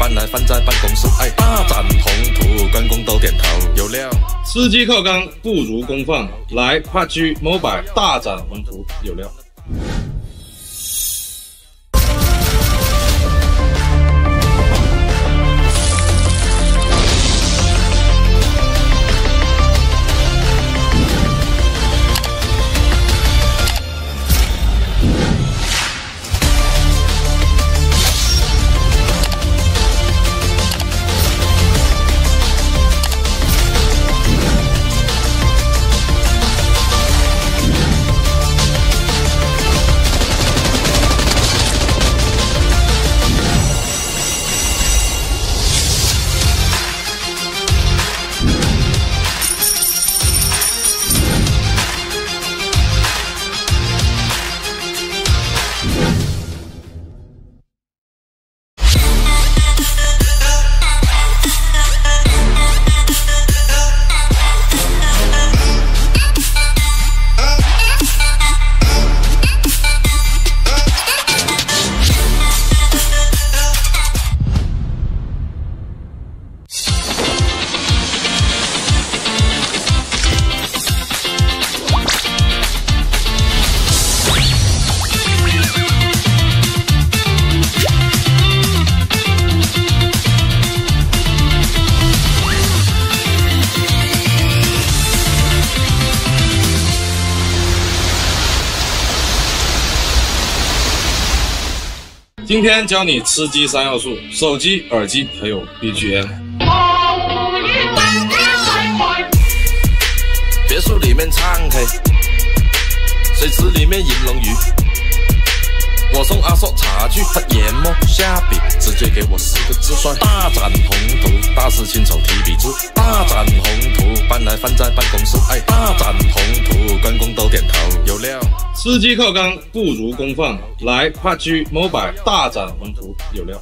搬来放在办公室，哎，大展宏图，关公都点头，有料。吃鸡靠刚不如公放，来 PUBG Mobile 大展宏图，有料。今天教你吃鸡三要素：手机、耳机还有 BGM。别墅里面唱 K， 水池里面银龙鱼。我送阿硕茶具，他研墨下笔，直接给我四个字帅。大展宏图，大师亲手提笔字。大展宏图，搬来放在办公室，哎，大展宏图，关公都点头，有料。吃鸡靠刚不如公放，来 PUBG Mobile 大展宏图，有料。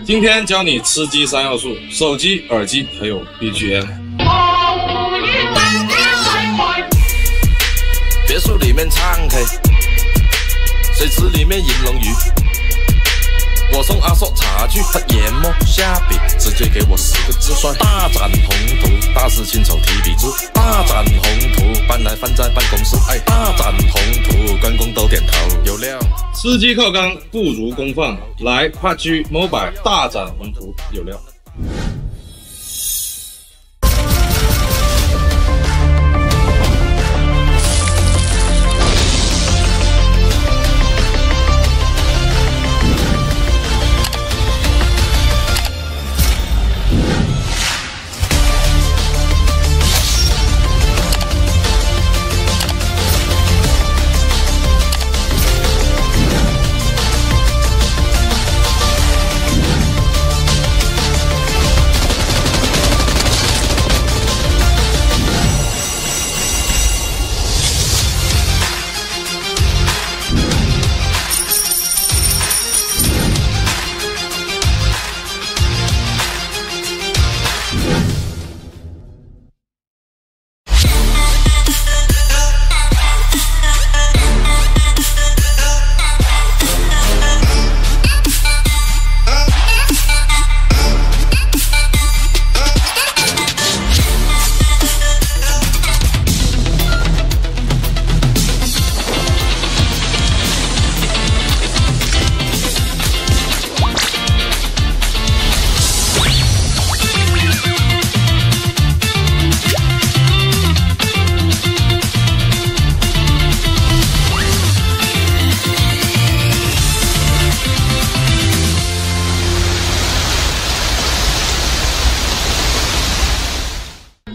今天教你吃鸡三要素：手机、耳机还有 BGM。别墅里面唱 K， 水池里面银龙鱼。我送阿硕茶具，他研墨下笔，直接给我四个字帅。大展宏图，大师亲手提笔字。大展宏图，搬来放在办公室，哎，大展宏图，关公都点头，有料。吃鸡靠刚不如公放，来 PUBG Mobile 大展宏图，有料。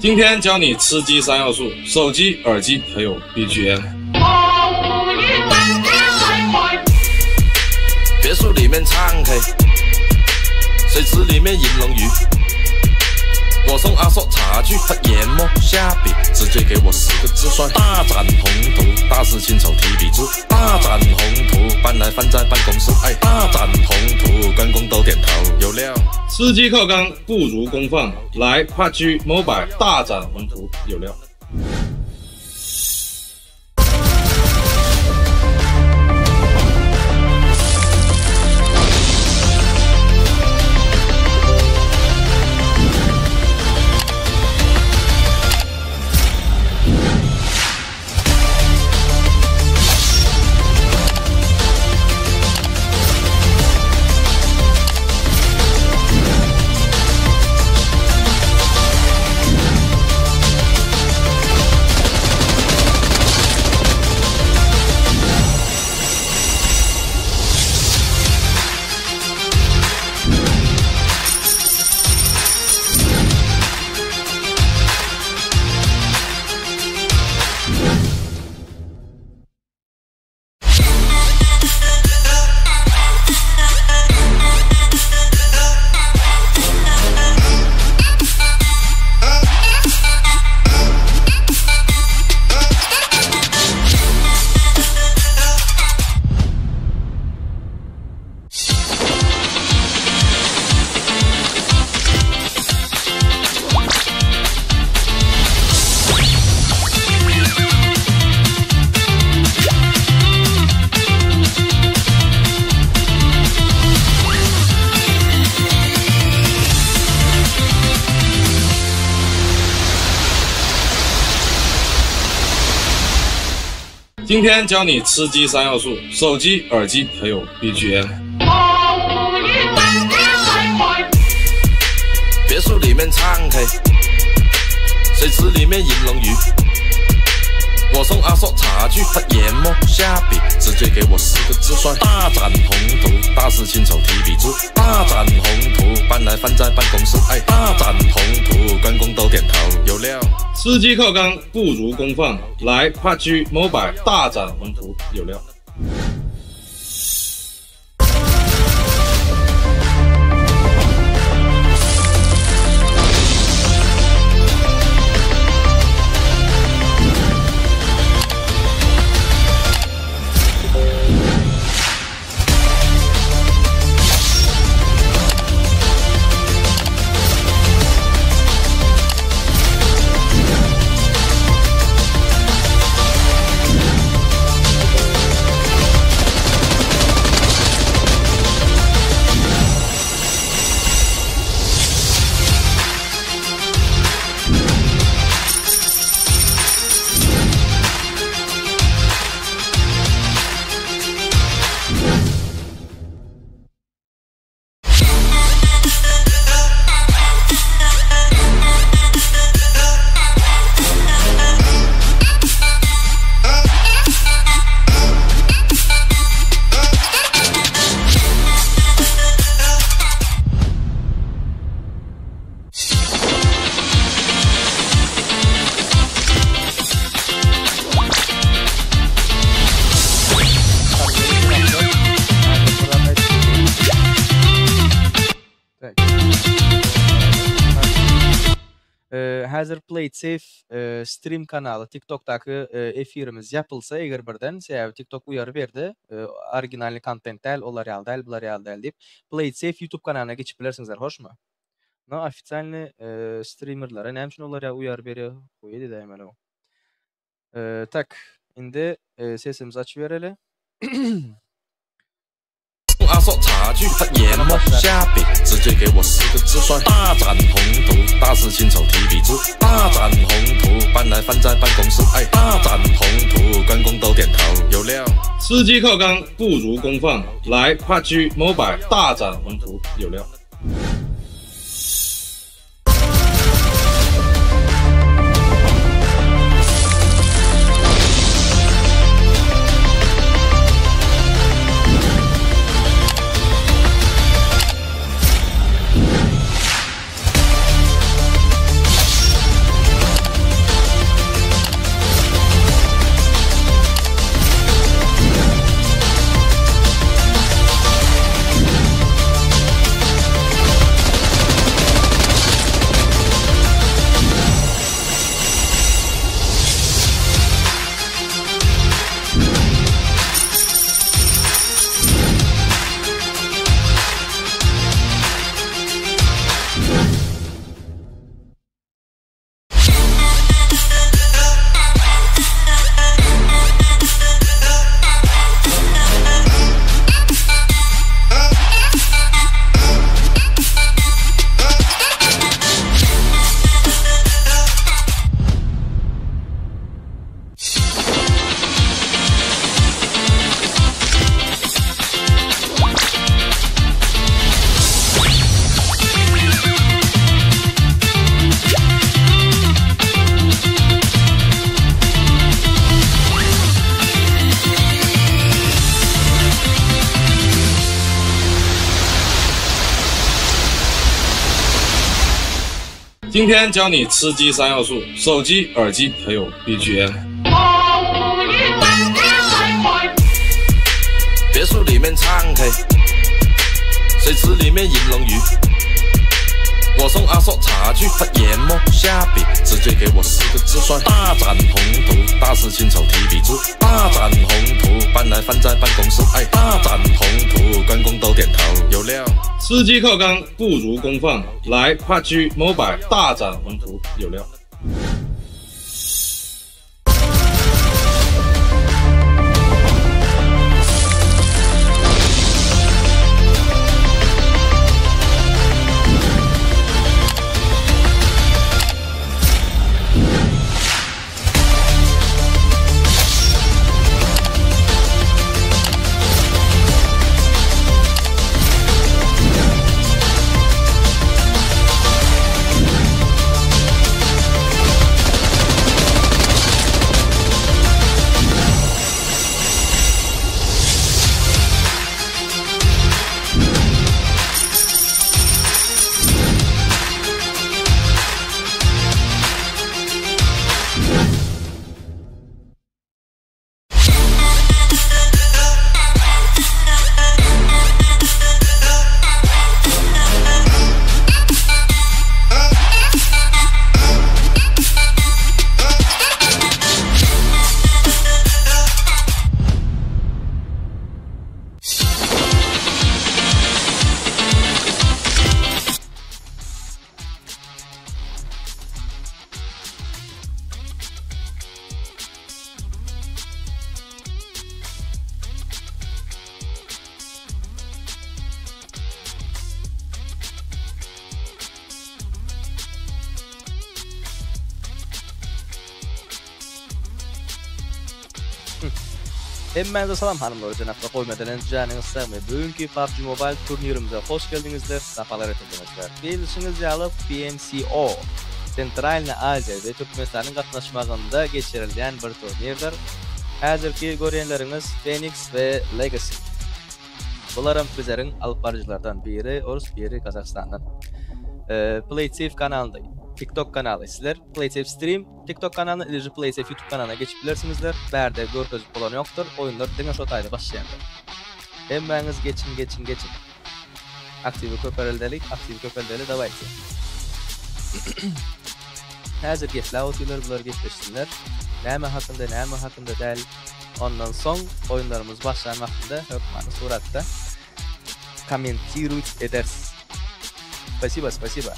今天教你吃鸡三要素：手机、耳机还有 BGM。别墅里面唱 K，水池里面银龙鱼。我送阿硕茶具，他研墨下笔，直接给我四个字帅。大展宏图，大师亲手提笔字。大展宏图，搬来放在办公室。哎，大展宏图，关公都点头，有料。吃鸡靠刚不如公放，来 PUBG Mobile 大展宏图，有料。今天教你吃鸡三要素：手机、耳机还有 BGM。别墅里面唱 K，水池里面银龙鱼。我送阿硕茶具，他研墨下笔，直接给我四个字帅。大展宏图，大师亲手提笔字。大展宏图，搬来放在办公室。哎，大展宏图，关公都点头，有料。吃鸡靠刚不如公放，来 PUBG Mobile 大展宏图，有料。 Häzir Play It Safe stream kanaly TikTokdaky efirimiz ýapylsa eger birden, sebäbi TikTok uýary berdi, originalnyý kontent däl, olar ýaly däl, bular ýaly däl diýip, Play It Safe YouTube kanalyna geçip bilersiňizler, hoşmy? No ofitsialnyý streamerlere näme üçin olar ýaly uýary berýär, huý edäýmeli. Tak, indi sesimizi açyp bereli. 阿硕茶具，他研墨下笔，直接给我四个字帅。大展宏图，大师亲手提笔字。大展宏图，搬来放在办公室。哎，大展宏图，关公都点头，有料。吃鸡靠刚不如公放，来 PUBG Mobile 大展宏图，有料。今天教你吃鸡三要素：手机、耳机还有 BGM。别墅里面唱 K，水池里面银龙鱼。我送阿硕茶具，他研墨下笔，直接给我四个字算大展宏图。大事亲手提笔字，大展宏图，搬来放在办公室，哎，大展宏图，关公都点头，有料。吃鸡靠刚不如公放，来 PUBG Mobile 大展宏图，有料。 Hemmäňize salam hanymlar jenaplar goýmadan janyňyz sagmy bugünki PUBG Mobile turnirimize hoş geldiňizler sapalar getirdiňizler. Bilişiňiz ýaly PMCO Sentralny Aziýa we Türkmenistanyň gatnaşmagynda geçirilýän bir turnirdir. Häzirki görýänleriňiz Fenix we Legacy. Bularam bizleriň alyp baryjylardan biri orus biri Gazagystandan. PlaySafe kanalynda TikTok kanaly sizler PlaySafe Stream TikTok kanalyna iliji PlaySafe YouTube kanalyna geçip bilersiňizler. Bärde görkezip bolan ýokdur. Oýunlar diňe şo taýda başlaýandyr. Hemmäňiz geçiň geçiň geçiň. Aktiwi köpereldeli, aktiwi köpeldeli dawayte. Häzir gepläp otyrlar bular gepleşsinler. Näme hakynda näme hakynda däl. Ondan soň oýunlarymyz başlan wagtynda hökmany suratda kommentiruyt ederis. Spasiba spasiba.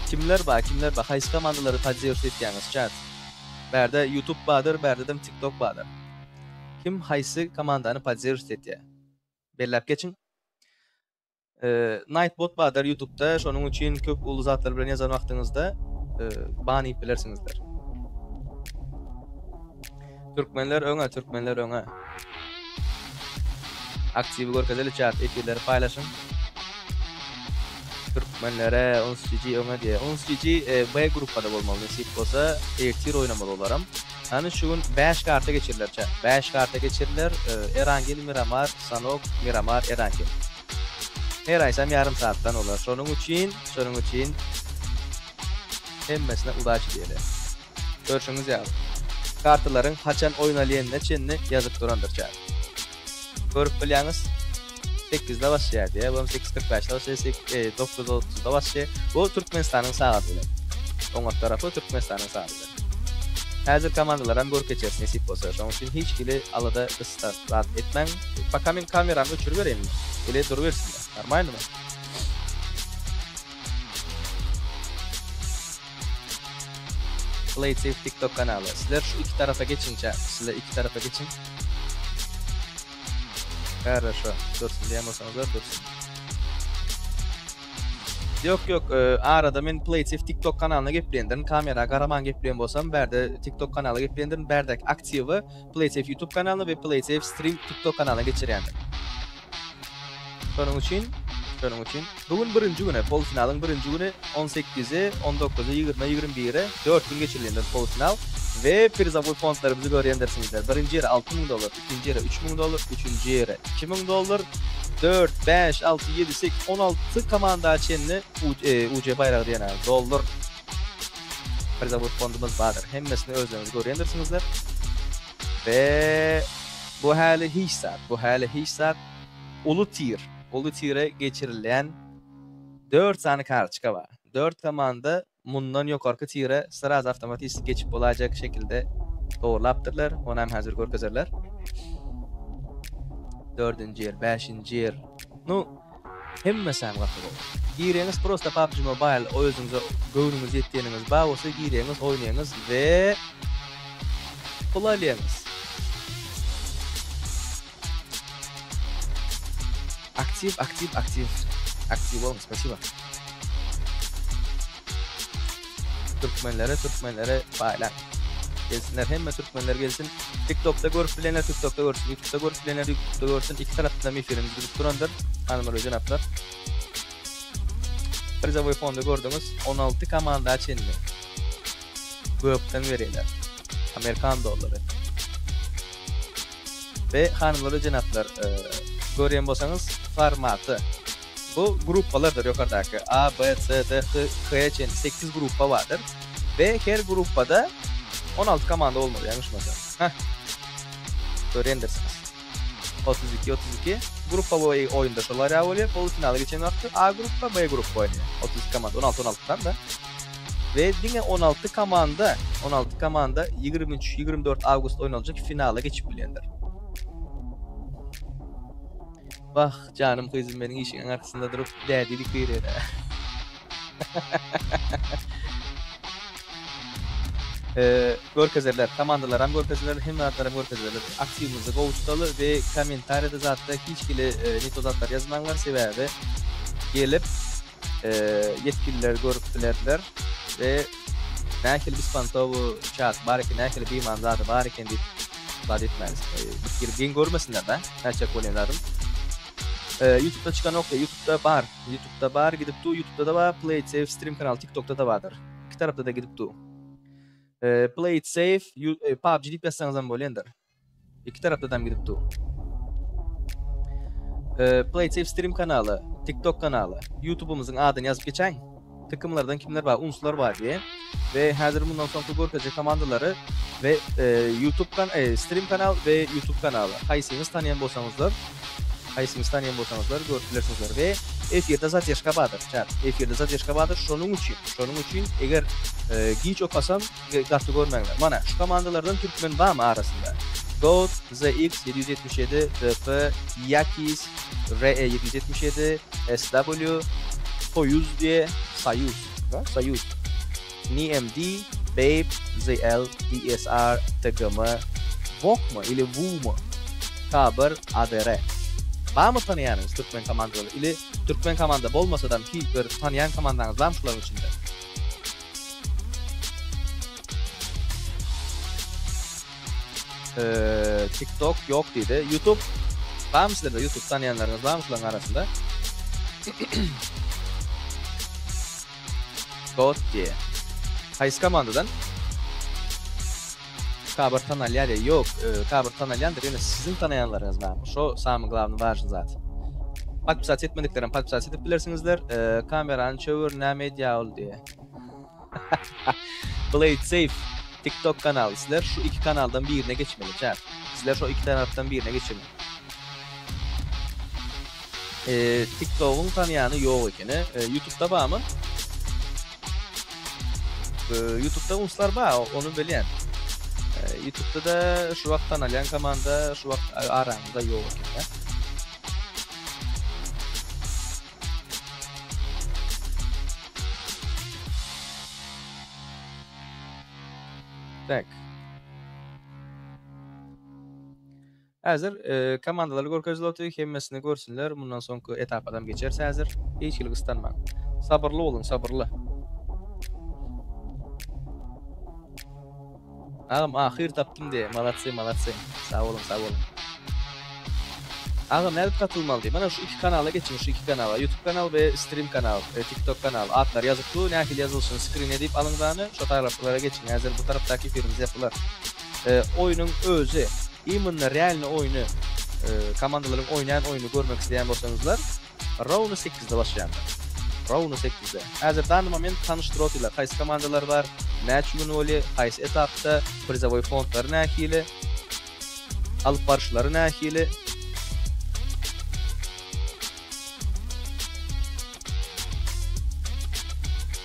Kimler bar kimler bar haýsy komandalary podderşt etýäňiz chat. Bärde youtube bardyr bärdedem tiktok bardyr. Kim haýsy komandany podderşt etýä. Belläp geçiň. Nightbot bardyr youtubeda şonuň üçin köp uly zatlar bilen ýazan wagtyňyzda ban iýip bilersiňizler. Türkmenler öňe türkmenler öňe. Aktiwi görkezeli chat efirleri paýlaşyň. Türkmenlere Uns GG öňe diýe. Uns GG B gruppada bolmaly nesip bolsa ertir oýnamaly olaram. Hany şu gün 5 karta geçiriler chat. 5 karta geçiriler. Erangel Miramar, Sanok, Miramar, Erangel. Her aýsam ýarym saatdan olar. Şonuň üçin, şonuň üçin hemmesine udaçi diýeli. Görşüňiz ýaly. Kartalaryň haçan oýnalýanyna çenli ýazyp durandyr chat. Görüp bilýäňiz. 8-de başlaýar diýýär. Bu hem 8.45-de başlaýar, 9.30-da başlaýar. Bu Türkmenistanyň sagady bilen. Oňat tarapy Türkmenistanyň sagady bilen. Häzir komandalar hem görüp geçeris nesip bolsa. Şonuň üçin hiç hili alada gyssa zat etmäň. Пока men kameramy öçürip bereýinmi? Ili durubersinler. Normalnymy? Play Safe TikTok kanaly. Sizler şu iki tarapa geçiň chat. Sizler iki tarapa geçiň. Хорошо. Dursun diýen bolsaňyzlar dursun. Ýok ýok, arada men PlaySafe TikTok kanalyna gepleýändirin. Kamera garaman gepleýän bolsam, bärde TikTok kanaly gepleýändirin. Bärdäki aktiwi PlaySafe YouTube kanalyna we PlaySafe Stream TikTok kanalyna geçirýändir. Şonuň üçin, şonuň üçin bu gün birinji güni, polufinalyň birinji güni 18-i, 19-y, 20, 21-i 4 gün geçirilýändir polufinal we prizowoý fondlarymyzy görýändirsiňizler. Birinji ýere 6000 dollar, ikinji ýere 3000 dollar, üçünji ýere 2000 dollar. 4, 5, 6, 7, 8, 16 komanda çenli UC baýragy diýen dollar prizowy fondumyz bardyr. Hemmesini özleriňiz görýändirsiňizler. Ve bu häli hiç zat. Bu häli hiç zat. Uly tir, uly tire geçirilýän 4 sany kartoçka bar. 4 komanda mundan ýokarky tire sraz awtomatik geçip bolaýjak şekilde dogurlapdyrlar. Ony hem häzir görkezerler. Dördünji ýer, bäşinji ýer. Nu, hemmesi hem gaty gowy. Gireňiz prosta PUBG Mobile özüňize göwnüňiz ýetýäniňiz bar bolsa gireňiz, oýnaýaňyz we pul alýaňyz. Aktiw, aktiw, aktiw. Aktiw boluň, spasiba. Türkmenlere, türkmenlere paýlaň. Gelsinler, hemme türkmenler gelsin. TikTokda görüp bilenler TikTokda görsün, YouTube'da görüp bilenler YouTube'da görsün. Iki tarapdan efirimiz gidip durandyr. Hanymlar we jenaplar. Prizovoy fonda gördüňiz, 16 komanda çenli. Gökden berýärler. Amerikan dollary. We hanymlar we jenaplar, görýän bolsaňyz formaty. Bu gruppalardyr ýokardaky A, B, C, D, H, K çenli 8 gruppa bardyr. We her gruppada 16 komanda bolmaly ýalňyşmasam. Heh. Görýändirsiňiz. 32 32 gruppa boýy oýunda şolar ýaly bolýar. Polufinala geçen wagty A gruppa, B gruppa oýnaýar. 32 komanda 16 16-dan da. We diňe 16 komanda, 16 komanda 23 24 awgust oýnaljak finala geçip bilýändir. Wah, janym gyzym meniň işigiň arkasynda durup dädi diýip girýär. Görkezerler, komandalaram görkezerler, hemme zatlaram görkezerler. Aktiwimizi gowy tutaly we kommentariýada zatda hiç hili ne to zatlar ýazmaňlar, sebäbi gelip ýetgililer görüp bilerler we nähili bespontowy çat bar eken, nähili bimany zady bar eken diýip zat etmäris. Bir girip geň görmesinler-dä, nätjek bolýan zadym. Ýutubda çykanok, Ýutubda bar. Ýutubda bar, gidip dur, Ýutubda-da bar, Play it safe stream kanaly TikTokda-da bardyr. Iki tarapda-da gidip dur. Play it safe, PUBG diýip ýazsaňyzam bolýandyr. Iki tarapda-dam gidip dur. Play it safe stream kanaly, TikTok kanaly, YouTube'umyzyň adyny ýazyp geçäň. Takymlardan kimler bar, unslar bar diýe. We häzir mundan soňky görkezjek komandalary we YouTube kan stream kanal we YouTube kanaly. Haýsyňyz tanaýan bolsaňyzlar, haýsyňyz tanaýan bolsaňyzlar görüp bilersiňizler. We efirde zadержка bardyr, chat. Efirde zadержка bardyr. Şonuň üçin, şonuň üçin eger giç okasam gaty görmäňler. Mana şu komandalardan türkmen barmy arasynda? Goat, ZX 777, DP, Yakis, RE 777, SW, Soýuz diýe, Soýuz, ha, Soýuz, NMD, Babe, ZL, DSR, TGM, Wokmy ili Wumy, K1, ADR. Barmy tanaýanyňyz türkmen komandalary ili türkmen komanda bolmasadam hiç bir tanaýan komandaňyz barmy şularyň içinde? TikTok ýok diýdi. YouTube barmy sizlerde YouTube tanaýanlaryňyz barmy şularyň arasynda? God diýe. Haýsy komandadan? K1 tanalýar diýe. Ýok, K1 tanalýandyr, ýöne siziň tanaýanlaryňyz barmy? Şo samyý glawnyý wažnyý zat. Podpisat etmediklerem podpisat edip bilersiňizler. Kamerany çöwür näme edýär ol diýe. Play it safe TikTok kanaly sizler şu iki kanaldan birine geçmeli chat. Sizler şu iki tarapdan birine geçmeli. Ee, TikTok'un tanıyanı yok ekeni. Ee, YouTube'da var mı? Ee, YouTube'da unslar var, onu bilýän. Ee, YouTube'da da şu wagt tanalýan komanda şu wagt aramyzda yok eken. Tak. Häzir e, komandalary görkezilip otyr, hemmesini görsünler. Mundan soňky etapadan geçeris häzir. Hiç hili gyssanmaň. Sabyrly boluň, sabyrly. Agam ahyr tapdym diýe. Malatsy, malatsy. Sag boluň, sag boluň. Agam nädip katylmaly diýip. Mana şu iki kanala geçiň, şu iki kanala. YouTube kanal we stream kanal, e, TikTok kanal. Atlary ýazyp dur, nähili ýazylyşyny screen edip alyň dany, şo taraplara geçiň. Häzir bu tarapdaky efirimiz ýapylar. E, oýnuň özi, imенно realny oýny. Komandalaryň oýnaýan oýnuny görmek isleýän bolsaňyzlar, rovno sekizde başlaýandyr. Rovno sekizde. Häzir dany moment tanyşdyryp otyrlar, haýsy komandalar bar, näçe gün bolýar, haýsy etapda, prizowoý fondlary nähili, alyp baryşlary nähili.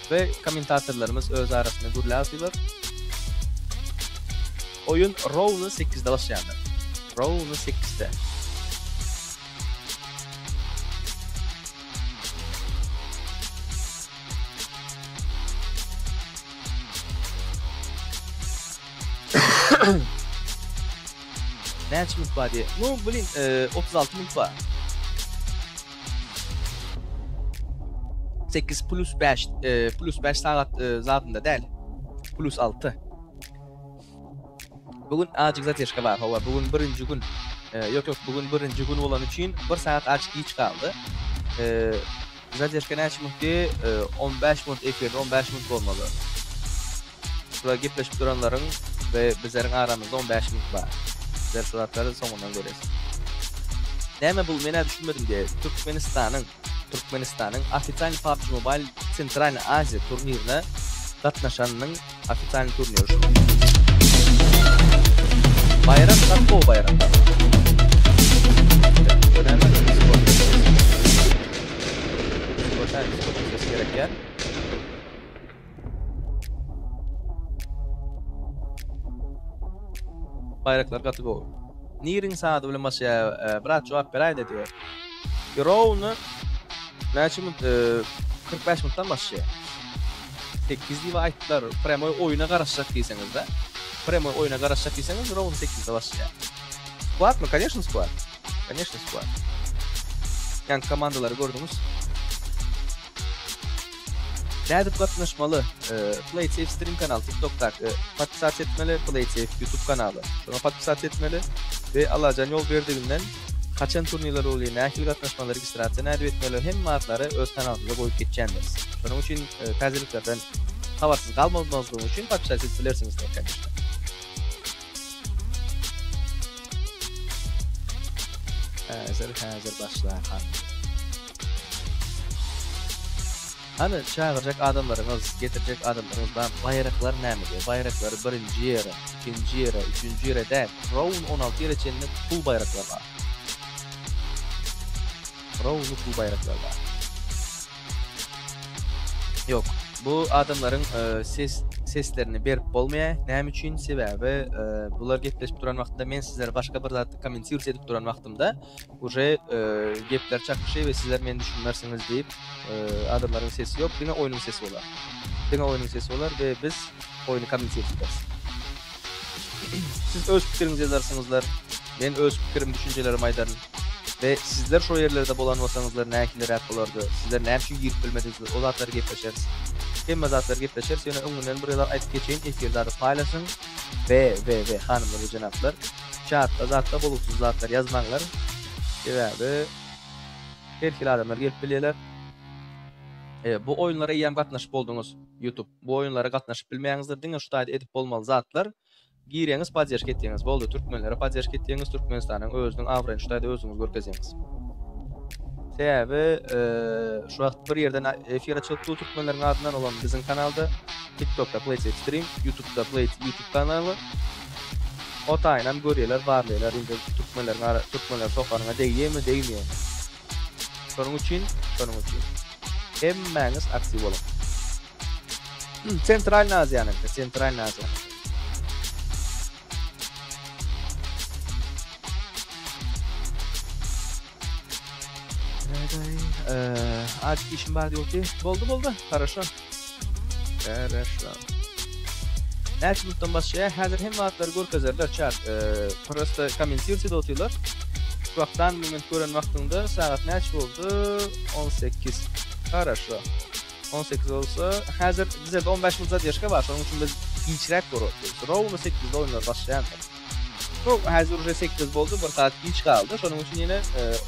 We kommentatorlarymyz öz arasynda gürläp otyrlar. Oýun rovno sekizde başlaýandyr. Rovno sekizde. Näçe minut bar diýe. Nu, blin, 36 minut bar. 8 plus 5, plus 5 sagat zadynda däl. Plus 6. Bu gün azjyk zateşka bar, hawa, bu gün birinji gün. Ýok, ýok, bu gün birinji gün bolany üçin bir sagat azjyk giç galdy. Zadežka näçe minutdy? 15 minut efirde 15 minut bolmaly. Şular gepleşip duranlaryň we bizleriň aramyzda 15 minut bar. Bizler şu zatlary soňundan göres. Näme bu menä düşünmedim diýe Türkmenistanyň Türkmenistanyň ofitsialnyý PUBG Mobile Centralnyý Aziýa turnirine gatnaşanynyň ofitsialnyý turniri şu. Baýrak gaty gowy baýrak. Bu näme? Discord sesi gerek ýa. Baýraklar gaty gowy. Niriň saady bilen başlaýar? Brat jogap beräýdä diýýär. Rovno näçe minut? 45 minutdan başlaýar. 8 diýip aýtdylar. Prямой oýuna garaşjak diýseňiz-de. Prямой oýuna garaşjak diýseňiz, rovno 8-de başlaýar. Squad-my? Конечно, squad. Конечно, squad. Ýaňky komandalary gördüňiz. Nädip gatnaşmaly? PlaySafe Stream kanaly TikTokdaky podpisat etmeli, PlaySafe YouTube kanaly. Şoňa podpisat etmeli we Allajan ýol berdiginden haçan turnirler bolýar, nähili gatnaşmaly, registrasiýa nädip etmeli hemme zatlary öz kanalymyzda goýup geçýändiris. Şonuň üçin täzeliklerden habarsyz galmazlygyň üçin podpisat edip bilersiňiz конечно. Häzir häzir başlar hany. Hany çagyrjak adamlaryňyz, getirjek adamlaryňyz bar, baýraklar näme diýýär? Baýraklary birinji ýere, ikinji ýere, üçünji ýere däl, rown 16 ýere çenli pul baýraklar bar. Rowny pul baýraklar bar. Ýok, bu adamlaryň ses seslerini berip bolmaýar. Näme üçin? Sebäbi bular gepleşip duran wagtynda men sizlere başga bir zat kommentirowat edip duran wagtymda uje gepler çakyşy we sizler meni düşünmersiňiz diýip adamlaryň sesi ýok, diňe oýnuň sesi bolar. Diňe oýnuň sesi bolar we biz oýny kommentirowat ederis. Siz öz pikiriňizi ýazarsyňyzlar, men öz pikirim, düşünjelerimi aýdaryn. We sizler şo ýerlerde bolan bolsaňyzlar nähiliräk bolardy, sizler näme üçin girip bilmediňizler, o zatlary gepleşeris. Hemme zatlary gepleşeris, ýöne öňünden bir zat aýdyp geçeýin, efir zady paýlaşyň we we we hanymlar we jenaplar, çatda zatda bolgusyz zatlar ýazmaňlar, sebäbi her hili adamlar gelip bilýärler. Bu oýunlara eýýäm gatnaşyp bolduňyz, YouTube. Bu oýunlara gatnaşyp bilmeýäňizdir, diňe şu taýda edip bolmaly zatlar, Girýäňiz podderşka etýäňiz boldy türkmenlere podderşka etýäňiz Türkmenistanyň özüniň abraýyny şu taýda özüňiz görkezýäňiz. Sebäbi şu wagt bir ýerden efir açylyp dur türkmenleriň adyndan olam biziň kanalda TikTokda PlaySafe Stream YouTubeda Play YouTube kanaly o taýynam görýäler barlaýlar indi türkmenleriň ara türkmenler sokanyňa degýämi degmeýämi. Şonuň üçin şonuň üçin hemmäňiz aktiw boluň. Sentralny Aziýanyňky, Sentralny Aziýanyňky. Azıcık işim bar diýip Boldy, boldy. Хорошо. Хорошо. Näçe minutdan başlaýar? Häzir hemme zatlary görkezerler çat. Prosta kommentirowat edip otyrlar. Şu wagtdan moment gören wagtyňda sagat näçe boldy? 18. Хорошо. 18 bolsa, häzir bizede 15 minut zadержka bar, şonuň üçin biz giçräk görüp otyrys. Rovno 8-de oýunlar başlaýandyr. Nu, häzir uje 8 boldy, bir saat giç galdy, şonuň üçin ýene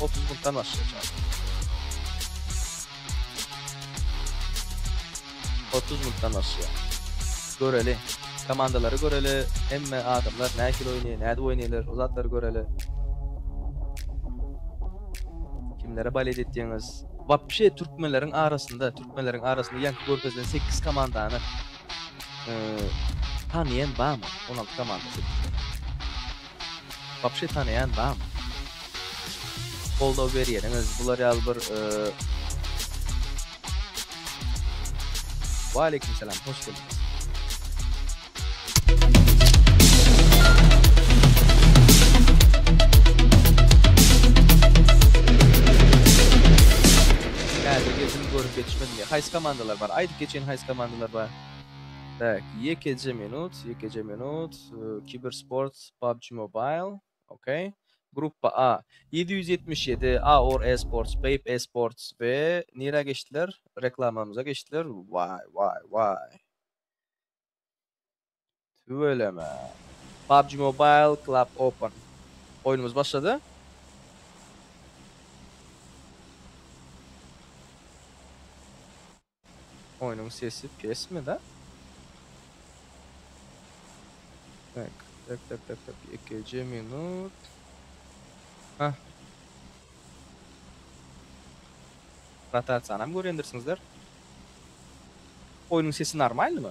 30 minutdan başlaýar. 30 minutdan başlaýar. Göreli. Komandalary göreli, hemme adamlar nähili oýnaýar, nädip oýnaýarlar, o zatlary göreli. Kimlere balet etýäňiz? Wapşe türkmenleriň arasynda, türkmenleriň arasynda ýaňky görkezilen 8 komandany tanaýan barmy? 16 komanda 8. Wapşe tanaýan barmy? Goldaw berýäniňiz bular ýaly bir Waleýkim salam, hoş geldiňiz. Häzir geldim görüp ýetişmedim ýa. Haýsy komandalar bar? Aýdyp geçeýin haýsy komandalar bar. Tak, ýekeje minut, ýekeje minut. Kibersport, PUBG Mobile. Okey. Gruppa A. 777, AOR Esports, Bape Esports we nirä geçdiler? Reklamamyza geçdiler. Waý, waý, waý. Tüweleme. PUBG Mobile Club Open. Oýnumyz başlady. Oýnuň sesi pesmi da? Tak, tak, tak, tak, tak. Ýekeje minut. Hah. Rotasiýanam görýändirsiňizler. Oýnuň sesi normalnymy?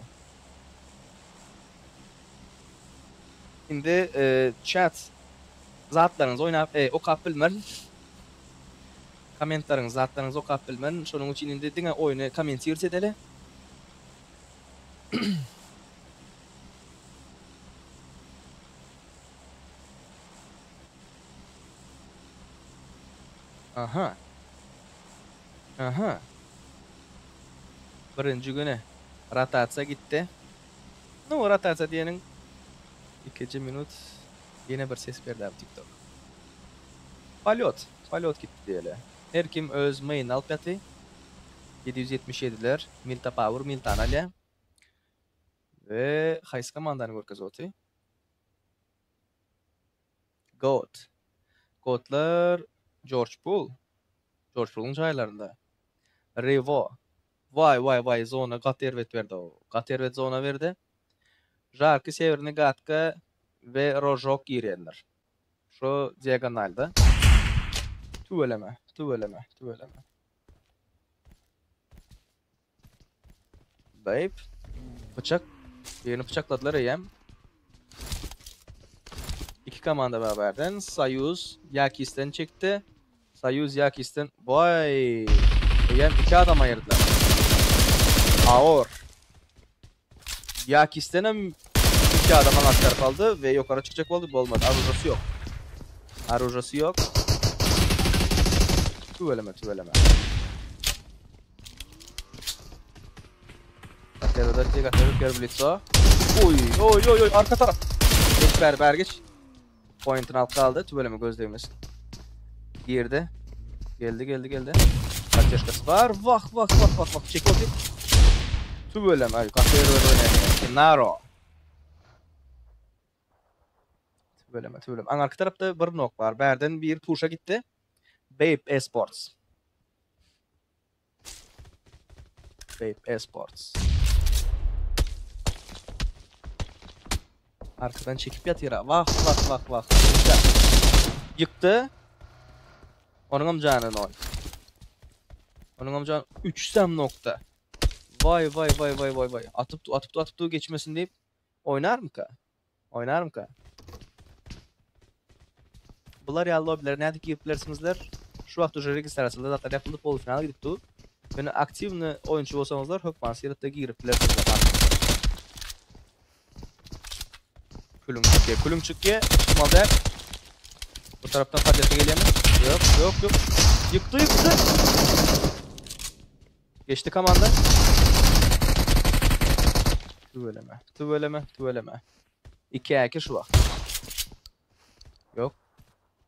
Indi chat zatlaryňyzy oýnap, e, okap bilmerin. Kommentlaryňyzy, zatlaryňyzy okap bilmerin. Şonuň üçin indi diňe oýny kommentirowat edeli. Aha. Aha. Birinji güni rotasiýa gitdi. Nu, rotasiýa diýeniň ikinji minut ýene bir ses berdi abi TikTok. Polýot, polýot gitdi diýeli. Her kim öz main alyp ýaty. 777-ler Milta Power Miltany alýar. We haýsy komandany görkezip oty? Goat. Goatlar Jorj Pul. Jorj Puluň jaýlarynda. Revo. Waý waý waý zona gaty erbet berdi o. Gaty erbet zona berdi. Žarki Sewerny Gatka we Rožok girýändir. Şo diagonalda. Tüweleme, tüweleme, tüweleme. Babe. Bıçak. Birini bıçakladylar eýýäm. Iki komanda beraberden. Soyuz Yakis'ten çekdi. Soyuz Yakis'ten. Vay. Eýýäm iki adam aýyrdylar. Aor. Yakis'ten hem iki adam anahtar kaldy we ýokary çykjak boldy, bolmady. Arujasy ýok. Arujasy ýok. Tüweleme, tüweleme. Oý, oý, oý, oý, arka tarap. Geç bäri, bäri geç. Pointini alyp galdy, tüweleme göz degmesin. Girdi. Geldi, geldi, geldi. Поддержкасы bar. Wah, wah, wah, wah, wah. Çekip otyr. Tüweleme, aý, gaty erbet oýnaýar. Kenaro. Tüweleme, tüweleme. Aňarky tarapda bir nok bar. Bärden bir puşa gitdi. Babe Esports. Babe Esports. Arkadan çekip ýatyr. Wah, wah, wah, wah. Ýykdy. Onuňam jany nol. Onuňam jany 3 nokta. Waý, waý, waý, waý, waý, waý. Atyp, atyp, atyp geçmesin diýip oýnarmyka? Oýnarmyka? Bular ýaly lobbilere nädip girip bilersiňizler? Şu wagt uje registrasiýalar zatlar ýapyldy, polufinala gidip dur. Ýöne aktiwny oýunçy bolsaňyzlar hökman suratda girip bilersiňizler. Külüň çykýa, külüň çykýa, çykmaly däl. Bu tarapdan podýata gelýärmi? Ýok, ýok, ýok. Ýykdy, ýykdy. Geçdi komanda. Tüweleme, tüweleme, tüweleme. 2-2 şu wagt. Ýok.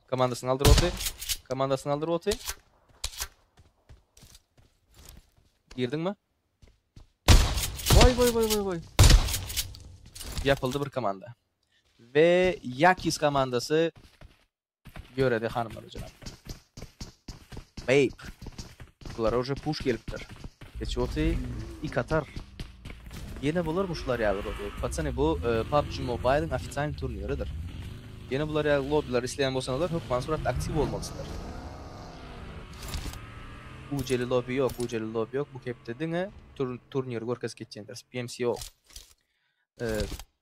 Komandasyny aldyr oty. Komandasyny aldyr oty. Girdiňmi? Voý voý voý voý voý. Ýapyldy bir komanda. We Yakis komandasy Ýöredi hanymlar we jenaplar. Babe. Bulara uje push gelipdir. Geçip oty ik atar. Ýene bolarmy şular ýaly lobby? Patsany bu PUBG Mobile-iň ofitsialny turniridir. Ýene bular ýaly lobbylar isleýän bolsaňyzlar hökman suratda aktiw bolmalysyzlar. Ujeli lobby ýok, ujeli lobby ýok. Bu hepde diňe turniri görkezip geçýändiris. PMCO.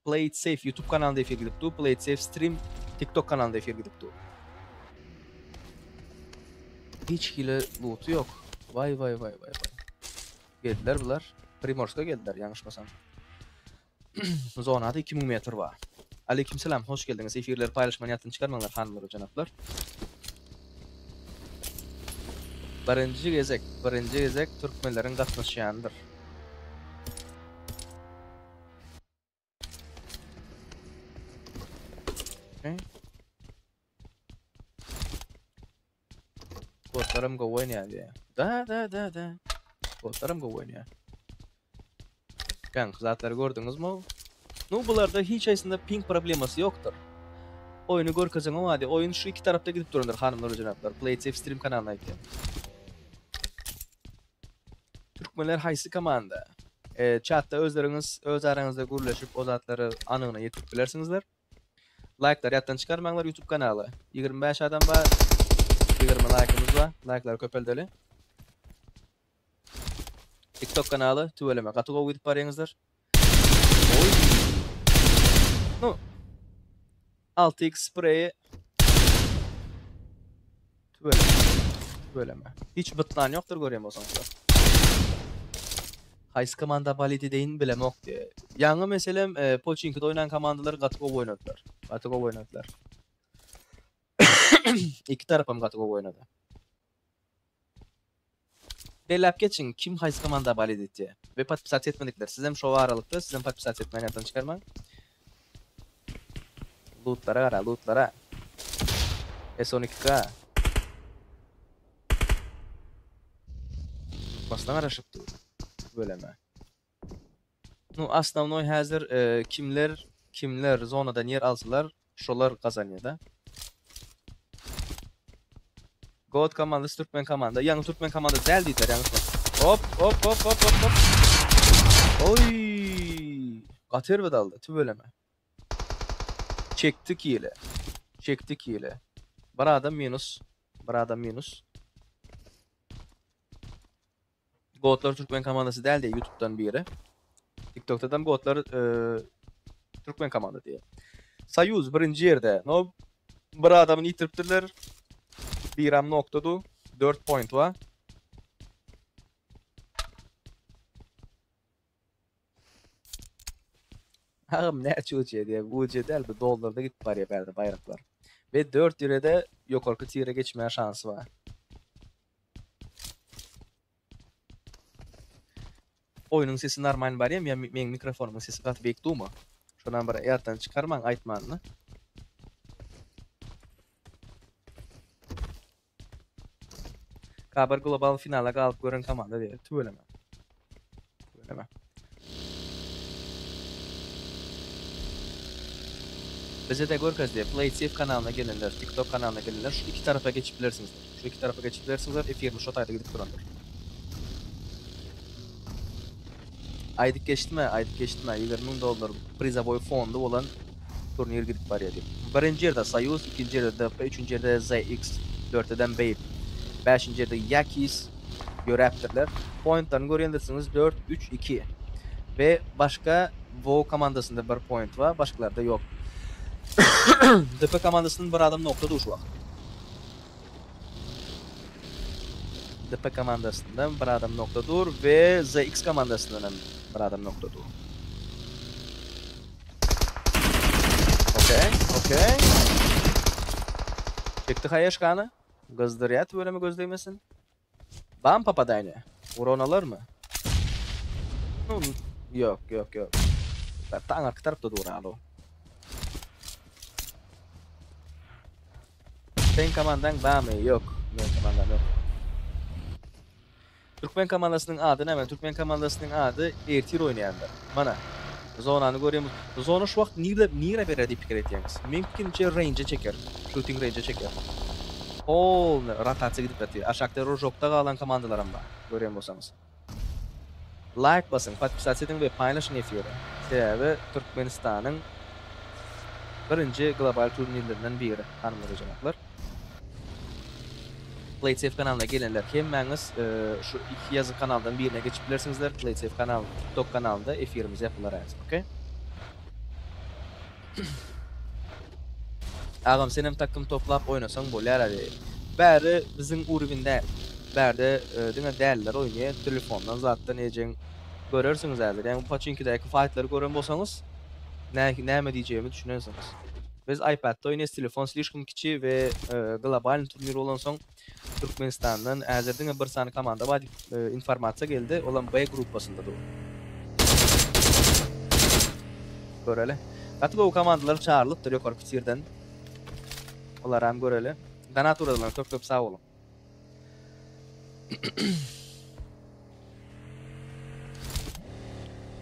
Play it safe YouTube kanalynda efir gidip dur. Play it safe stream TikTok kanalynda efir gidip dur. Hiç hili looty ýok. Waý waý waý waý waý. Geldiler bular. Primorska geldiler ýalňyşmasam. Zonada 2000 metr bar. Aleykümselam, hoş geldiňiz. Efirleri paýlaşmany ýatdan çykarmaňlar hanymlar we jenaplar. Birinji gezek, birinji gezek türkmenleriň gatnaşýanydyr. Okay. Botlaram gowy oýnaýar diýýär. Da da da da. Botlaram gowy oýnaýar. Ýaňky zatlary gördüňizmi? Nu bularda hiç haýsynda ping problemasy ýokdur. Oýny görkezeňok ady. Oýun şu iki tarapda gidip durandyr hanymlar we jenaplar. Play it safe stream kanalyna aýtýan. Türkmenler haýsy komanda? E, chatda özleriňiz öz araňyzda gürleşip o zatlary anygyna ýetirip bilersiňizler. Laýklary ýatdan çykarmaňlar YouTube kanaly. 25 adam bar. 20 laýkymyz bar. Laýklary köpeldeli. TikTok kanaly tüweleme gaty gowy gidip barýaňyzlar. Oý. Nu. 6x spreýi Tüweleme. Tüweleme. Hiç bytlan ýokdur görýän bolsaňyzlar. Haýsy komanda balit edeýin bilemok diýe. Ýaňy meselem e, Poçinkide oýnan komandalar gaty gowy oýnadylar. Gaty gowy oýnadylar. Iki tarapam gaty gowy oýnady. Belläp geçiň kim haýsy komanda balit etýär. We podpisat etmedikler sizem şo aralykda sizem podpisat etmäni ýatdan çykarmaň. Lootlara gara, lootlara. S12K. Basdan garaşyp dur. Böleme. Nu, osnovnoy häzir e, kimler kimler zonadan ýer alsalar, şolar gazanýar da. God komandasy türkmen komanda. Ýaňy türkmen komanda däl diýdiler ýalňyşmasam. Hop hop hop hop hop hop. Oý! Gaty erbet aldy tüweleme. Çekdi kile. Çekdi kile. Bir adam minus. Bir adam minus. Gotlar türkmen komandasy däl diýe YouTube'dan biri. TikTok'da gotlar e, türkmen komanda diýe. Soýuz birinji ýerde. No bir adamyny ýitiripdirler. Biram noktadu. 4 point bar. Agam näçe UC diýe. UC däl bu dollarda gidip barýar bärde baýraklar. Ve 4 ýere-de ýokarky tire geçmäge şansy bar. Oýnuň sesi normal barýamy ýa meň mikrofonymyň sesi gaty beýik dumy? Şonam bir ýatdan çykarmaň aýtmanyny. Kabar global finala galyp gören komanda diýýär. Tüweleme. Tüweleme. Bize-de görkez diýýär. Play Safe kanalyna gelenler, TikTok kanalyna gelenler şu iki tarapa geçip bilersiňizler. Şu iki tarapa geçip bilersiňizler. Efirimiz şo taýda gidip durandyr. Aýdyp geçdimä, aýdyp geçdimä, 20 müň dollar prizowoý fondy bolan turnir gidip barýar diýip. Birinji ýerde Soýuz, ikinji ýerde DP, üçünji ýerde ZX, dörteden Babe, bäşinji ýerde Yakis ýöräpdirler. Pointlaryny görýändirsiňiz 4, 3, 2. We başga WoW komandasynda bir point bar, başgalarda ýok. DP komandasynyň bir adam nokta şu wagt. DP komandasyndan bir adam nokta dur we ZX komandasyndan hem bir adam nokta dur. Okey, okey. Çekdi haýaşkany. Gyzdyrýar tüweleme göz degmesin. Bam papadayne. Uran alarmy? Ýok, ýok, ýok. Taň arka tarapda dur alo. Seň komandaň barmy? Ýok. Meň komandam ýok. Türkmen komandasynyň ady näme? Türkmen komandasynyň ady ertir oýnaýanlar. Mana. Zonany görýämiz. Zona şu wagt nirde nire berer diýip pikir etýäňiz? Meň pikirimçe range çeker. Shooting range çeker. Polny rotasiýa gidip ýatyr. Aşakda rojokda galan komandalaram bar. Görýän bolsaňyz. Like basyň, podpisat ediň we paýlaşyň efiri. Sebäbi Türkmenistanyň birinji global turnirlerinden biri, hanymlar we jenaplar. PlaySafe kanalyna gelenler hemmäňiz şu iki ýazyk kanaldan birine geçip bilersiňizler. PlaySafe kanal TikTok kanalynda efirimiz ýapylar häzir, okey? Agam senem takym toplap oýnasaň bolýar abi. Bäri biziň uruwin däl. Bärde diňe däliler oýnaýar telefondan zatdan ejeň görersiňiz häzir. Ýagny paçinkidäki faýtlary gören bolsaňyz näme diýjegimi düşünensiňiz. Biz iPadda oýnaýas telefon slişkom kiçi we globalny turnir bolansoň Türkmenistandan häzir diňe bir sany komanda bar diýip informasiýa geldi olam B gruppasynda dur. Göreli. Gaty gowy komandalar çagyrylypdyr ýokarky tirden. Olaram göreli. Donat ugradylar köp köp sag boluň.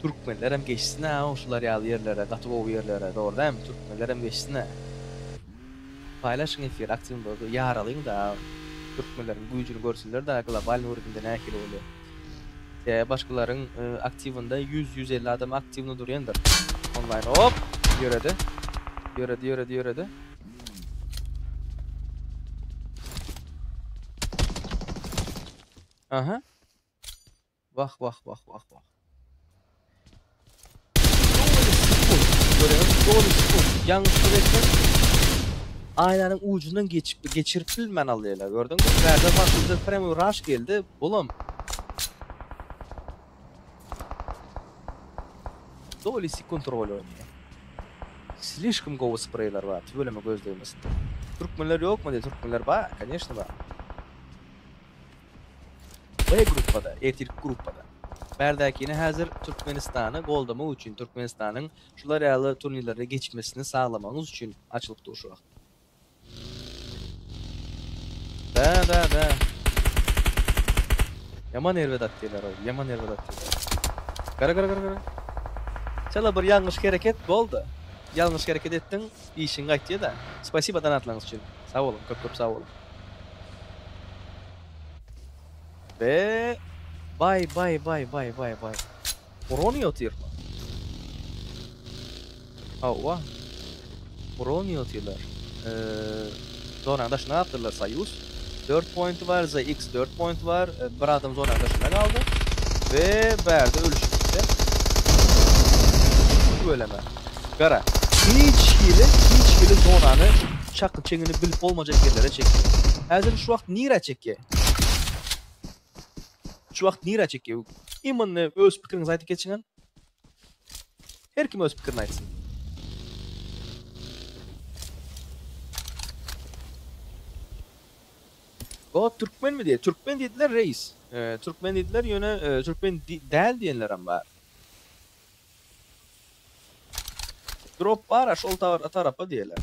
Türkmenlerem geçsin-ä şular ýaly ýerlere, gaty gowy ýerlere, dogry dälmi? Türkmenlerem geçsin-ä. Paýlaşyň efiri aktiwny bolsa ýaralyň-da türkmenleriň güýjüni görsünler-da globalnyý urovinde nähili bolýar. Sebäbi başgalaryň aktiwinde 100-150 adam aktiwny durýandyr. Onlaýn hop ýöredi. Ýöredi ýöredi ýöredi. Aha. Wah wah wah wah wah. Doly sekund. Görýäňiz, doly sekund. Ýalňyşlyk etseň aýnanyň ujundan geçip geçirip bilmän alýarlar. Gördüňmi? Bärde başymyza premo rush geldi. Bulam Doly sekund rol oýnaýar. Slişkom gowy spreýler bar. Tüweleme göz degmesin. Türkmenler ýokmy diýip, türkmenler bar, koneşno bar. B gruppada, ertirki gruppada. Bärdäkini häzir Türkmenistany goldamak üçin, Türkmenistanyň şular ýaly turnirlerde geçmesini saglamagyňyz üçin açylyp dur şu wagt. Da da da. Ýaman erbet atdylar ol, ýaman erbet atdylar. Gara gara gara gara. Çala bir ýalňyş hereket boldy. Ýalňyş hereket etdiň, işiň gaýtýa-da. Spasibo donatlaryňyz üçin. Sag boluň, köp köp sag boluň. Ve bay bay bay bay bay bay. Brony otyrmy? Hawa. Brony otyrlar. Zonanyň daşyna atdylar Soýuz. 4 pointi bar, ZX 4 point bar. Bir adam zonanyň daşynda galdy. Ve bärde ölüşip gitdi. Tüweleme. Gara. Hiç hili, hiç hili zonany çaky çeňini bilip bolmajak ýerlere çekdi. Häzir şu wagt nirä çekýä? Şu wagt nirä çekýä? Imенно öz pikiriňizi aýdyp geçiňem. Her kim öz pikirini aýtsyn. God türkmenmi diýýär. Türkmen diýdiler reis. Türkmen diýdiler ýöne türkmen däl diýenlerem bar. Drop bar şol tarapa diýerler.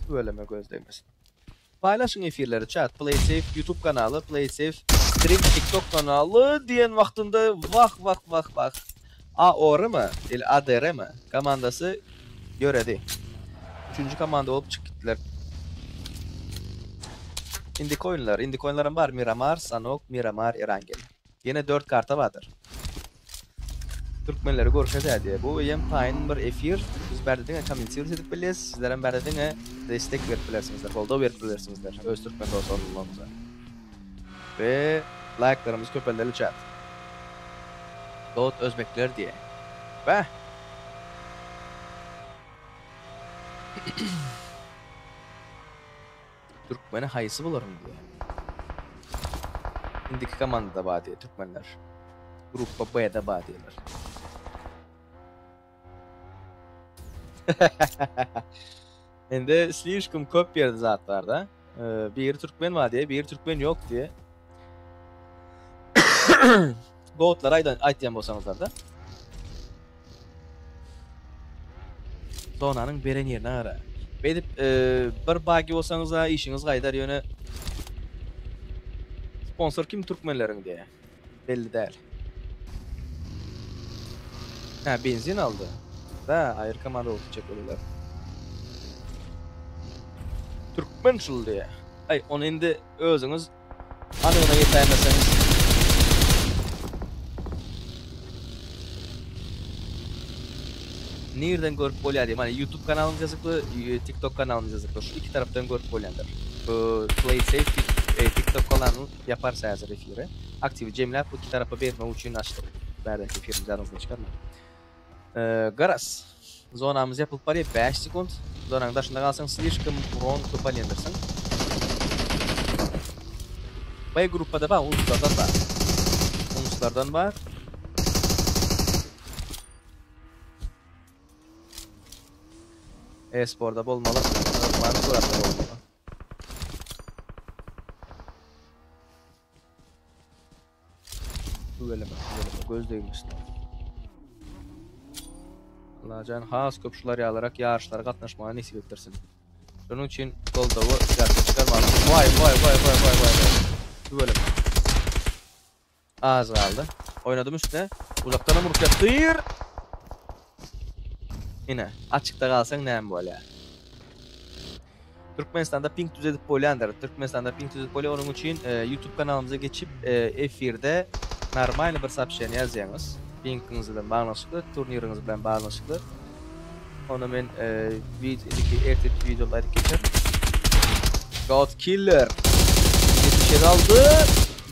Tüweleme göz degmesin. Paýlaşyň efirleri chat Play Safe YouTube kanaly Play Safe Stream TikTok kanaly diýen wagtynda wah wah wah wah AOR my ili ADR my komandasy ýöredi. Üçünji komanda bolup çykyp gitdiler. Indiki oýunlar, indiki oýunlaram bar Miramar, Sanok, Miramar, Erangel. Ýene 4 karta bardyr. Türkmenleri görkezä diýe. Bu eýýäm taýyn bir efir. Biz bärde diňe kommentirowat edip bilýäs. Sizlerem bärde diňe destek berip bilersiňizler, goldaw berip bilersiňizler öz türkmen dostlarymyza. We laýklarymyzy köpeldeli chat. Dot özbekler diýe. Bäh. Türkmeni haýsy bularyň diýe. Indiki komandada bar diýe türkmenler. Gruppa B-de bar diýerler. Indi slişkom köp ýerde zat bar da. Biri türkmen bar diýe, biri türkmen ýok diýe. Goatlar aýdan aýtýan bolsaňyzlar da. Zonanyň beren ýerine gara. Beýdip bir bagi bolsaňyz-a işiňiz gaýdar ýöne sponsor kim türkmenleriň diýe. Belli däl. Hä benzin aldy. Da aýry komanda bolup gitjek bolýarlar. Türkmen şul diýe. Aý ony indi özüňiz anygyna ýetäýmeseňiz. Nirden görüp bolýar diýip, mana YouTube kanalymyz ýazykly, TikTok kanalymyz ýazykly. Şu iki tarapdan görüp bolýandyr. Bu Play Safe diýip TikTok kanalyny ýaparys häzir efiri. Aktiwi jemläp bu iki tarapa bermek üçin açdyk. Bärdäki efirimizi ýadyňyzdan çykarmaň. Garaz, zonamyz ýapylyp barýar 5 sekunt. Zonanyň daşynda galsaň slişkom uron köp alýandyrsyň. B gruppada bar, uluslardan bar. Uluslardan bar. E-sporda bolmaly, hökmany suratda bolmaly. Tüweleme, tüweleme, göz degmesin. Allajan has köp şular ýalyrak ýaryşlara gatnaşmaga nesip etdirsin. Şonuň üçin goldawy ýatdan çykarmalyň. Waý, waý, waý, waý, waý, waý, waý. Tüweleme. Az galdy. Oýnadym üstüne. Uzakdanam urup ýatyr. Ine, açykda galsaň näme bolýar? Türkmenistanda ping düzedip bolýandyr. Türkmenistanda ping düzedip bolýar. Onuň üçin YouTube kanalymyza geçip efirde normalny bir soobşeniýe ýazýaňyz. Pingiňiz bilen baglanyşykly, turniriňiz bilen baglanyşykly. Ony men wideo indiki ertirki wideomda aýdyp geçerin. God Killer 77 aldy.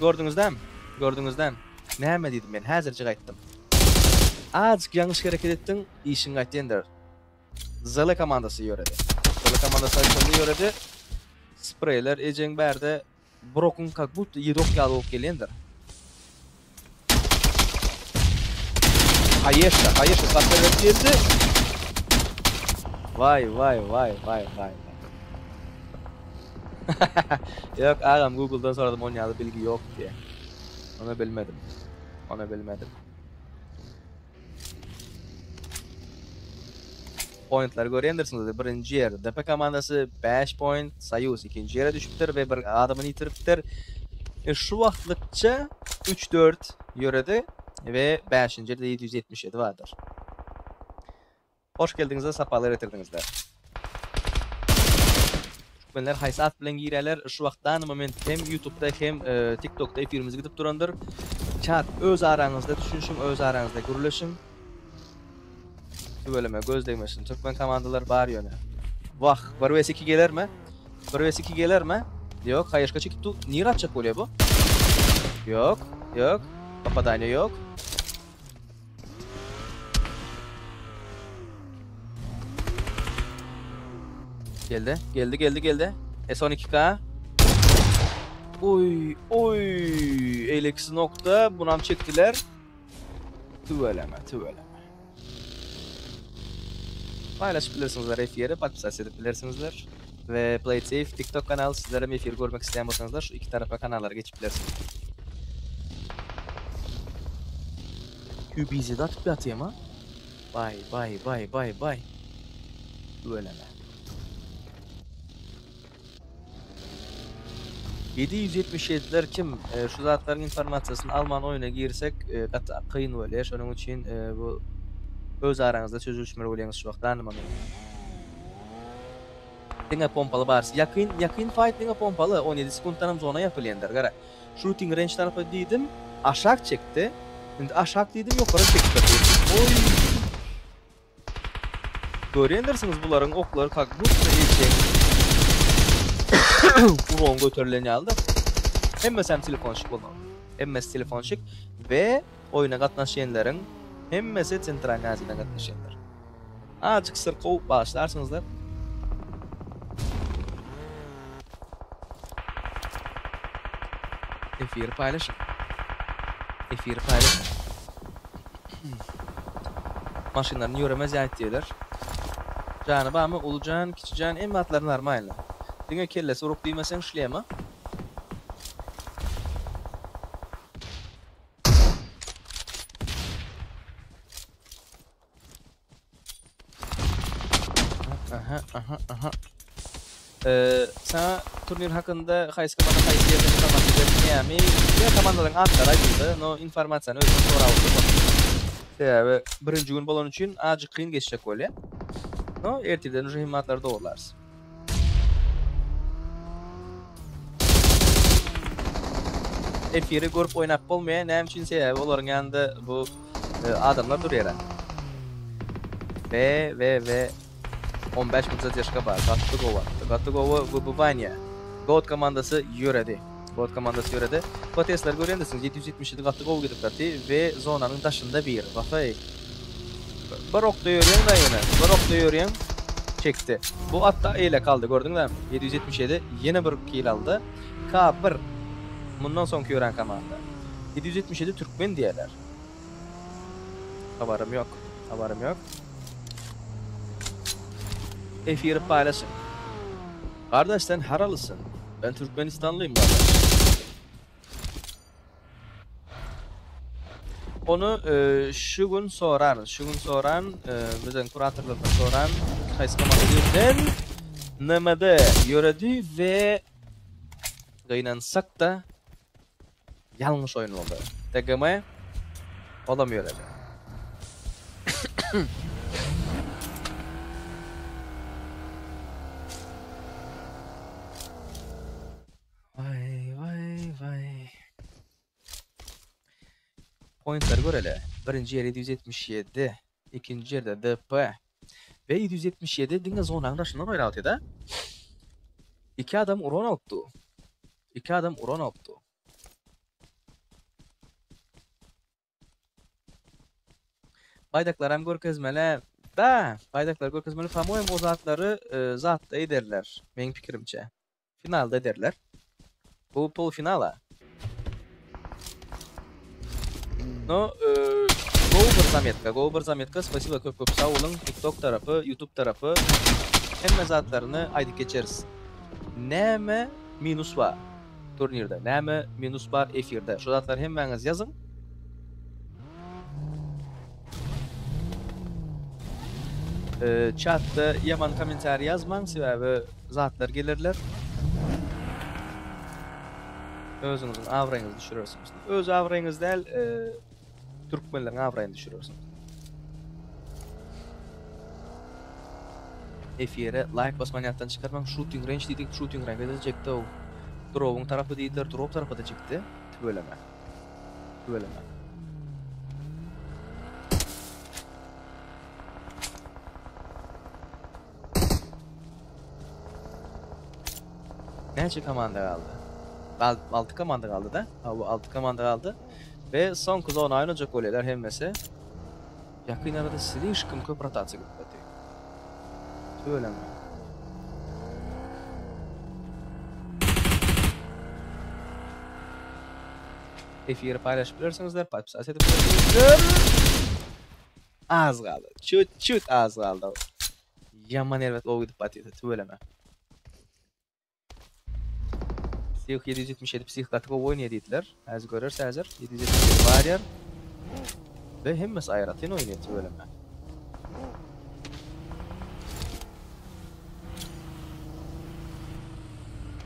Gördüňiz dämi? Gördüňiz dämi? Näme diýdim men? Häzirjik aýtdym. Azjyk ýalňyş hereket etdiň, işiň gaýtýandyr. Zele komandasy ýöredi. Zele komandasy açyldy ýöredi. Spreýler ejeň bärde Brokuň kak budto ýedi ok ýaly bolup gelýändir. Haýeşka, haýeşka sap berip geldi. Waý, waý, waý, waý, waý. Ýok, agam Google'dan soradym, on ýaly bilgi ýok diýe. Ony bilmedim. Ony bilmedim. Pointlary görýändirsiňiz, birinji ýer DP komandasy 5 point, Soýuz ikinji ýere düşüpdir we bir adamyny ýitiripdir. E, şu wagtlykça 3-4 ýöredi we 5-nji ýerde 777 bardyr. Hoş geldiňizler, sapalar getirdiňizler. Türkmenler haýsy at bilen girýärler? Şu wagt dany moment hem YouTube'da hem e, TikTok'da efirimiz gidip durandyr. Chat öz araňyzda düşünişiň, öz araňyzda gürleşiň. Tüweleme göz degmesin. Türkmen komandalar bar ýöne. Wah, 1 vs 2 gelermi? 1 vs 2 gelermi? Ýok, haýyşka çekip du. Nirä atjak bolýar bu? Ýok, ýok. Popadaniýa ýok. Geldi, geldi, geldi, geldi. S12K. Oy, oy. 52 nokta. Bunam çekdiler. Tüweleme, tüweleme. Paylaşıp bilirsinizler efiri, podpisat edip bilirsinizler. Ve Play It Safe TikTok kanaly sizler hem efiri görmek isteýän bolsaňyzlar şu iki tarapa kanallara geçip bilersiňiz. QBZ atyp ýatýam ha. Bay bay bay bay bay. Tüweleme. 777-ler kim? E, şu zatlaryň informasiýasyny alman oýuna girsek e, gaty kyn bolýar. Şonuň üçin e, bu öz araňyzda çözülişmeli bolýaňyz şu wagt danyma men. Diňe pompaly barys. Ýakyn ýakyn fight diňe pompaly. 17 sekuntdanam zona ýapylýandyr. Gara. Shooting range tarapa diýdim, aşak çekdi. Indi aşak diýdim, ýokary çekdi. Oý. Görýändirsiňiz bularyň oklary kak budto eşegiň urugyny göterilen ýalydyr. Hemmesi hem telefonşik bolmaly. Hemmesi telefonşik we oýuna gatnaşýanlaryň hemmesi Sentralnyý Aziýadan gatnaşýanlar. Azjyk syrkaw bagyşlarsyňyzlar. Efiri paýlaşyň. Efiri paýlaşyň. Maşynlaryny ýöremez ýaýt diýerler. Jany barmy? Uly jan, kiçi jan, hemme zatlary normalny. Diňe kellesi uruk diýmeseň şlema. Aha, aha, aha. Ee, sana turnir hakynda haýsy komanda haýsy ýerde informasiýa berdi, näme? Komandalaryň atlary aýdyldy, no informasiýany özüň sorap oturma. Sebäbi birinji gün bolany üçin azjyk kyn geçjek bolýar. No, ertirden uje hemme atlary dogrularys. Efiri görüp oýnap bolmaýar, näme üçin sebäbi olaryň ýanynda bu e, adamlar durýar. Ve ve ve 15 minut zadержka bar. Gaty gowy atdy. Gaty gowy wybywaniýa. God komandasy ýöredi. God komandasy ýöredi. PTS-leri görýändirsiňiz, 777 gaty gowy gidip ýatdy we zonanyň daşynda bir. Basaý. Bir okda ýörýäň da ýöne. Bir okda ýörýäň. Çekdi. Bu atda eýlek aldy, gördüňizmi? 777 ýene bir kill aldy. K1 mundan soňky ýörän komanda. 777 türkmen diýýärler. Habarym ýok. Habarym ýok. Efiri paýlaşyň. Gardaş sen haralysyn? Ben Türkmenistanlıyım gardaş. Onu e, şu gün soran, şu gün soran, e, biziň kuratorlardan soran, haýsy komanda diýip, NMD ýöredi we gynansak-da Ýalňyş oýun boldy. TGM olam ýöredi. Waý waý waý. Pointlary göreli. Birinji ýer 777, ikinji ýerde DP. We 777 diňe zonanyň daşyndan oýnap otyrda. Iki adam uran alypdy. Iki adam uran alypdy. Baýdaklaram görkezmeli. Da, baýdaklary görkezmeli. Pamoýem o zatlary e, zatda ederler. Meň pikirimçe. Finalda ederler. Bu polfinala. No, e, gowy bir zametka, gowy bir zametka. Spasibo köp köp sag boluň. TikTok tarapy, YouTube tarapy hemme zatlaryny aýdyp geçeris. Näme minus bar turnirde, näme minus bar efirde. Şu zatlary hemmäňiz ýazyň. Çatda ýaman kommentariý ýazmaň, sebäbi zatlar gelerler. Özüňiziň abraýyňyzy düşürersiňiz. Öz abraýyňyz däl, türkmenleriň abraýyny düşürersiňiz. Efire laýk basmany ýatdan çykarmaň. Shooting range diýdik, shooting range-de çekdi. Drowyň tarapy diýdiler, drop tarapy-da çekdi. Tüweleme. Tüweleme. Näçe komanda galdy? 6 komanda galdy da. Ha bu 6 komanda galdy. Ve soňky zona oýnajak bolýarlar hemmesi. Ýakyn arada slişkom köp rotasiýa gitmedi. Tüweleme. Efiri paýlaşyp bilersiňizler, podpisat edip bilersiňizler. Az galdy. Çüt çüt az galdy. Ýaman erbet gowy gidip batýardy tüweleme. Psih 777 psih gaty gowy oýnaýar diýdiler. Häzir göreris häzir. 777 barýar. Ve hemmesi aýratyn oýnaýar tüweleme.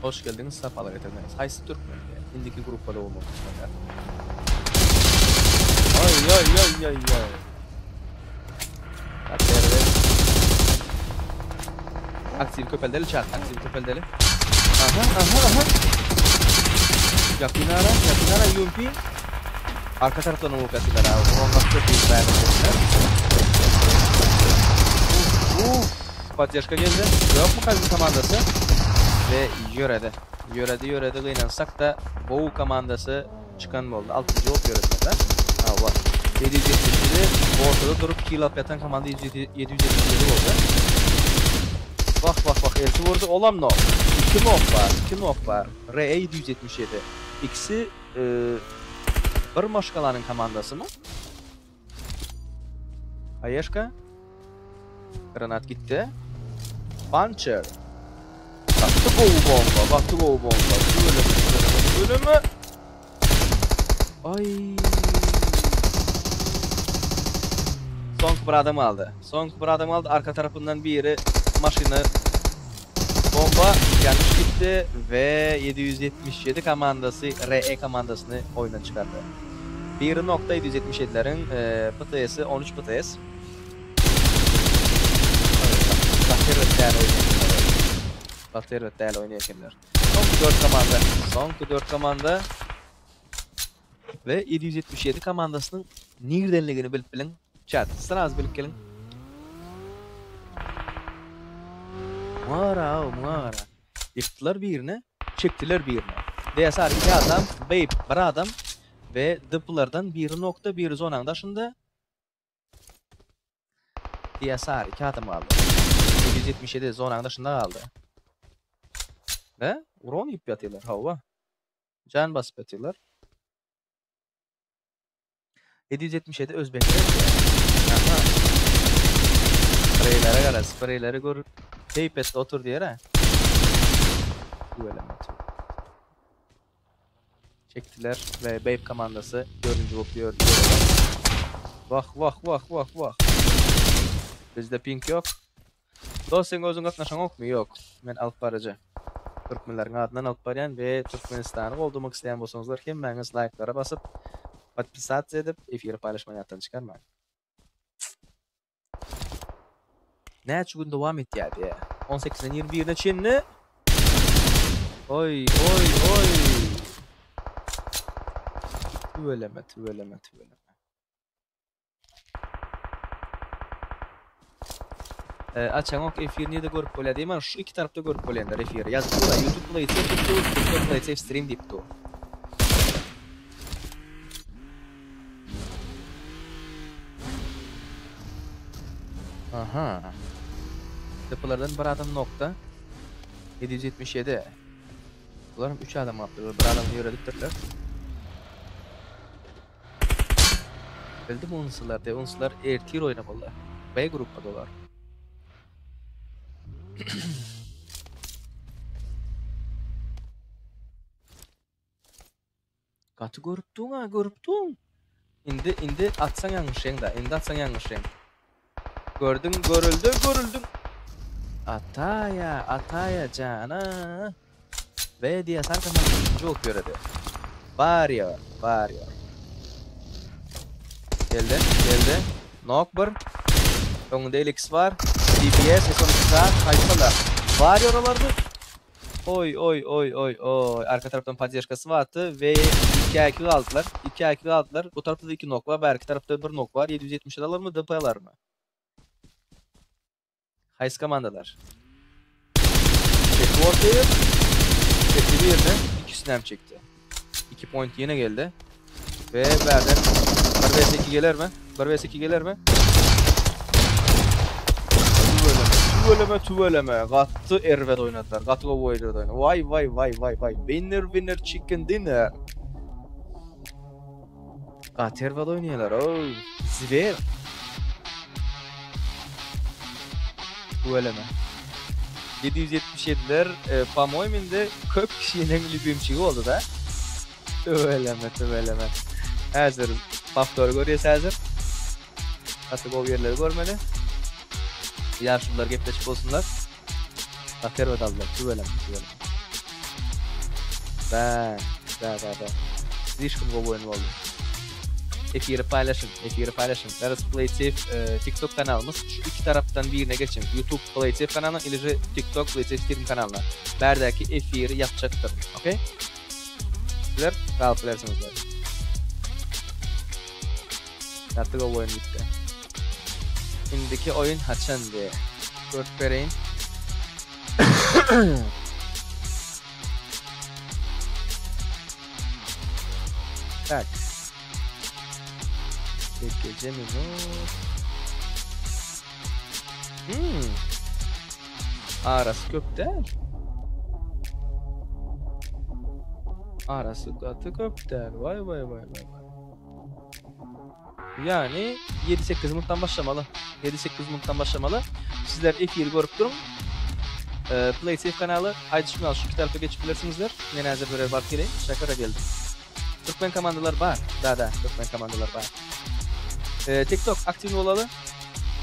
Hoş geldiňiz sapalar getirdiňiz. Haýsy türkmen? Indiki gruppada bolmaly türkmenler. Ay ay ay ay ay. Bak Aktiw köpeldeli çat, aktiw köpeldeli. Aha, aha, aha. Ýakyn ara, ýakyn ara UMP. Arka tarapdan urup ýatyrlar abi. Uran gaty köp ýerler. Uf, poddeşka geldi. Ýokmy Kazim komandasy? We ýöredi. Ýöredi, ýöredi gynansak-da Bow komandasy çykan boldy. Altynjy bolup ýörediler-de. Hawa. 777 ortada durup kill alyp ýatan komanda 777 boldy. Wah wah wah elti vurdy. Olam nok. 2 nok bar. 2 nok bar. RE 777. Ikisi e, bir maşgalanyň komandasymy? Ayeşka. Granat gitdi. Puncher. Gaty gowy bomba, gaty gowy bomba. Tüweleme, tüweleme, tüweleme. Ay. Soňky bir adam galdy. Soňky bir adam galdy. Arka tarapyndan biri maşyna bomba ýalňyş gitdi we 777 komandasy RE komandasyny oýundan çykardy. 1.777-leriň PTS-i 13 PTS. Gaty erbet däl oýnaýarlar. Gaty erbet däl oýnaýar ekenler. Soňky 4 komanda. Soňky 4 komanda we 777 komandasynyň nirdenligini bilip biliň. Chat, sraz bilip geliň. Muňa gara-ow, muňa gara. Ýykdylar birini, çekdiler birini. DSR iki adam, Babe bir adam we DP-lardan biri nokta, biri zonaň daşynda. DSR iki adam galdy. 777 zonaň daşynda galdy. We uran iýip ýatyrlar, hawa. Jan basyp ýatyrlar. 777 özbekler. Aha. Spreýlere gara, spreýleri gör. Teýp et otur diýer ha. Tüweleme. Çekdiler we Babe komandasy dördünji bolup ýördi. Wah wah wah wah wah. Bizde pink ýok. Dost sen özüň gatnaşaňokmy? Ýok. Men alyp baryjy. Türkmenleriň adyndan alyp barýan we Türkmenistany goldamak isleýän bolsaňyzlar hemmäňiz laýklara basyp, podpisatsa edip, efiri paýlaşmagy ýatdan çykarmaň. Näçe gün dowam etýär diýä. 18-den 21-ine çenli. Oý, oý, oý. Tüweleme, tüweleme, tüweleme. Açaňok efir nirde görüp bolýar diýmän şu iki tarapda görüp bolýandyr efiri. Ýazyp dur YouTube Play Safe diýip dur, TikTok Play Safe Stream diýip dur. Aha. Depolardan bir adam nokta. 777. Bular hem 3 adam galypdyr. Bir adamyny ýöredipdirler. Bildim unsular de unsular ertir oýnamaly. B gruppada olar. Gaty görüp duň ha, görüp duň. Indi indi atsaň ýalňyşýaň da, indi atsaň ýalňyşýaň. Gördüň, görüldü, görüldüň. Ataýa, Ataýa jana. We DSR komandasy üçünji bolup ýöredi. Barýar, barýar. Geldi, geldi. Nok bir. Öňünde LX bar. DPS, S12K, haýsylar? Warrior olardy. Oý, oý, oý, oý, oý. Arka tarapdan poddežkasy bardy we 2-2 galdylar. 2-2 galdylar. Bu tarapda da 2 nok bar, bärki tarapda 1 nok bar. 777 alarmy, DP alarmy? Haýsy komandalar? Çekip ortaya. Çekti birini. İkisini hem çekti. 2 point yine geldi. Ve bärden 1 vs 2 geler mi? 1 vs 2 geler mi? Tüweleme, tüweleme, tüweleme. Gaty erbet oýnadylar. Gaty gowy oýnadylar. oýnadylar. Vay vay vay vay vay. Winner winner chicken dinner. Gaty erbet oýnaýarlar. Oh, zwer. Tüweleme. 777-ler, e, po-moýemu indi köp kişiniň lübimçigi boldy da. Tüweleme, tüweleme. Häzir powtory görýäs häzir. Gaty gowy ýerleri görmeli. Ýaşulular gepleşip bolsunlar. Gaty erbet aldylar. Tüweleme, tüweleme. Bä, bä, bä, bä. Slişkom gowy oýun boldy. Efiri paýlaşyň, efiri paýlaşyň. Garaz Play Safe e, TikTok kanalymyz şu iki tarapdan birine geçiň. YouTube Play Safe kanalyna ili же TikTok Play Safe Stream kanalyna. Bärdäki efiri ýapjakdyr. Okey? Sizler galyp bilersiňizler. Gaty gowy oýun gitdi. Indiki oýun haçan diýe. Görüp bereýin. Tak. Gece minut. Hmm. Arasy köp däl. Arasy gaty köp däl. Vay vay vay vay vay. Yani 7-8 minutdan başlamaly. 7-8 minutdan başlamaly. Sizler efiri görüp durun. Ee, PlaySafe kanaly aýdyşym ýaly şu iki tarapa geçip bilersiňizler. Men häzir bir baryp geleýin. Şakara geldim. Türkmen komandalar bar. Da da, türkmen komandalar bar. Ee, TikTok aktiw bolaly.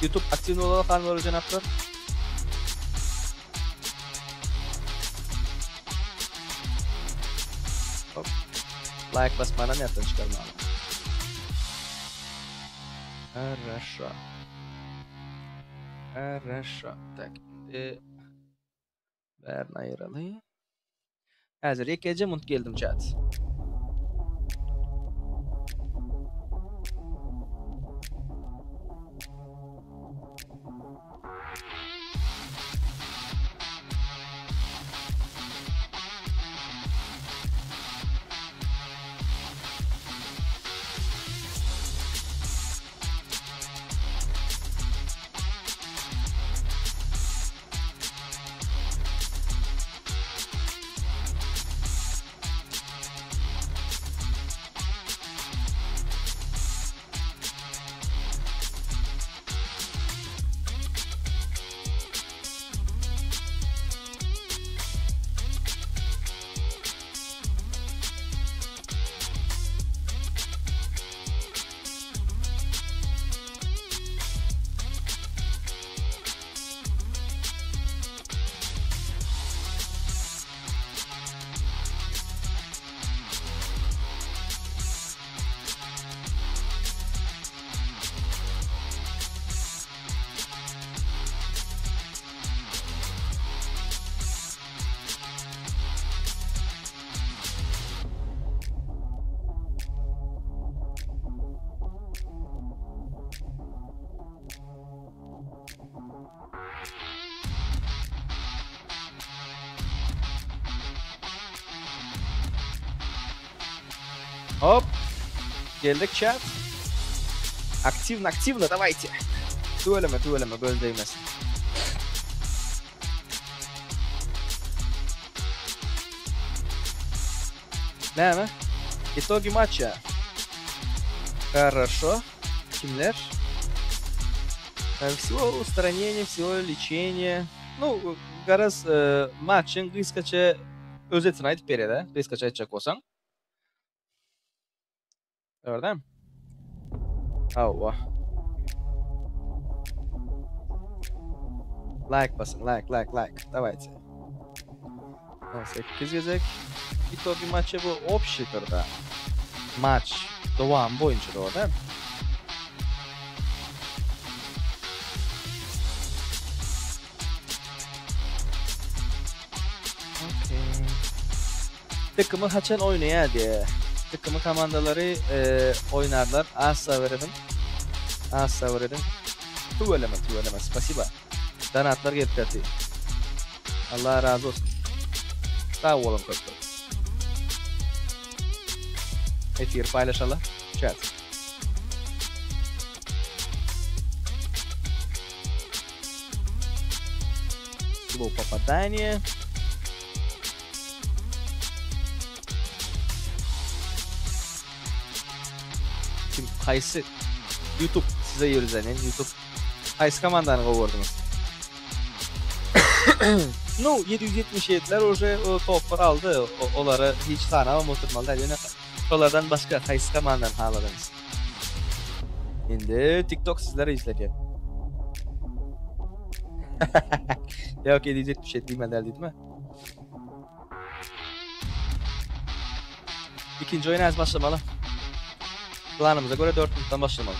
YouTube aktiw bolaly hanymlar we jenaplar. Hop. Like basmanam ýatdan çykarmaly. Хорошо. Хорошо. Tak, indi bärini aýyraly. Häzir ýekeje munt geldim chat. Hop. Geldik chat. Aktiwno aktiwno dawajte. Tüweleme tüweleme göz degmesin. Näme? Itogi maça. Хорошо. Kimler? Всего устранение, всего лечение. Nu, garaz maçyň gysgaça özetini aýdyp berýär-de, gysgaça aýtjak bolsaň. Gördüm. Hawa. Like basyň, like, like, like. Dawajte. 18 gezek. Itogi maçy bu obşidir-da. Maç dowamy boýunça dogry. Okey. Takımı haçan oýnaýar diýe. Takımı komandalary oýnarlar. Az sabyr ediň. Az sabyr ediň. Tüweleme, tüweleme. Spasiba. Donatlar gelip ýatyr. Allah razy bolsun. Sag boluň köp köp. Efiri paýlaşaly. Chat. Slow popadanie. Kim haýsy YouTube size ýüzlenen YouTube haýsy komandany gowy gördüňiz? Nu 777-ler uje topar aldy. Olary hiç sanabam oturmaly däl. Ýöne şolardan başga haýsy komandany haladyňyz? Indi TikTok sizlere ýüzlenýär. Ýok 777 diýmeli däl diýdimä. Ikinji oýun häzir başlamaly. Planymyza görä 4 minutdan başlamaly.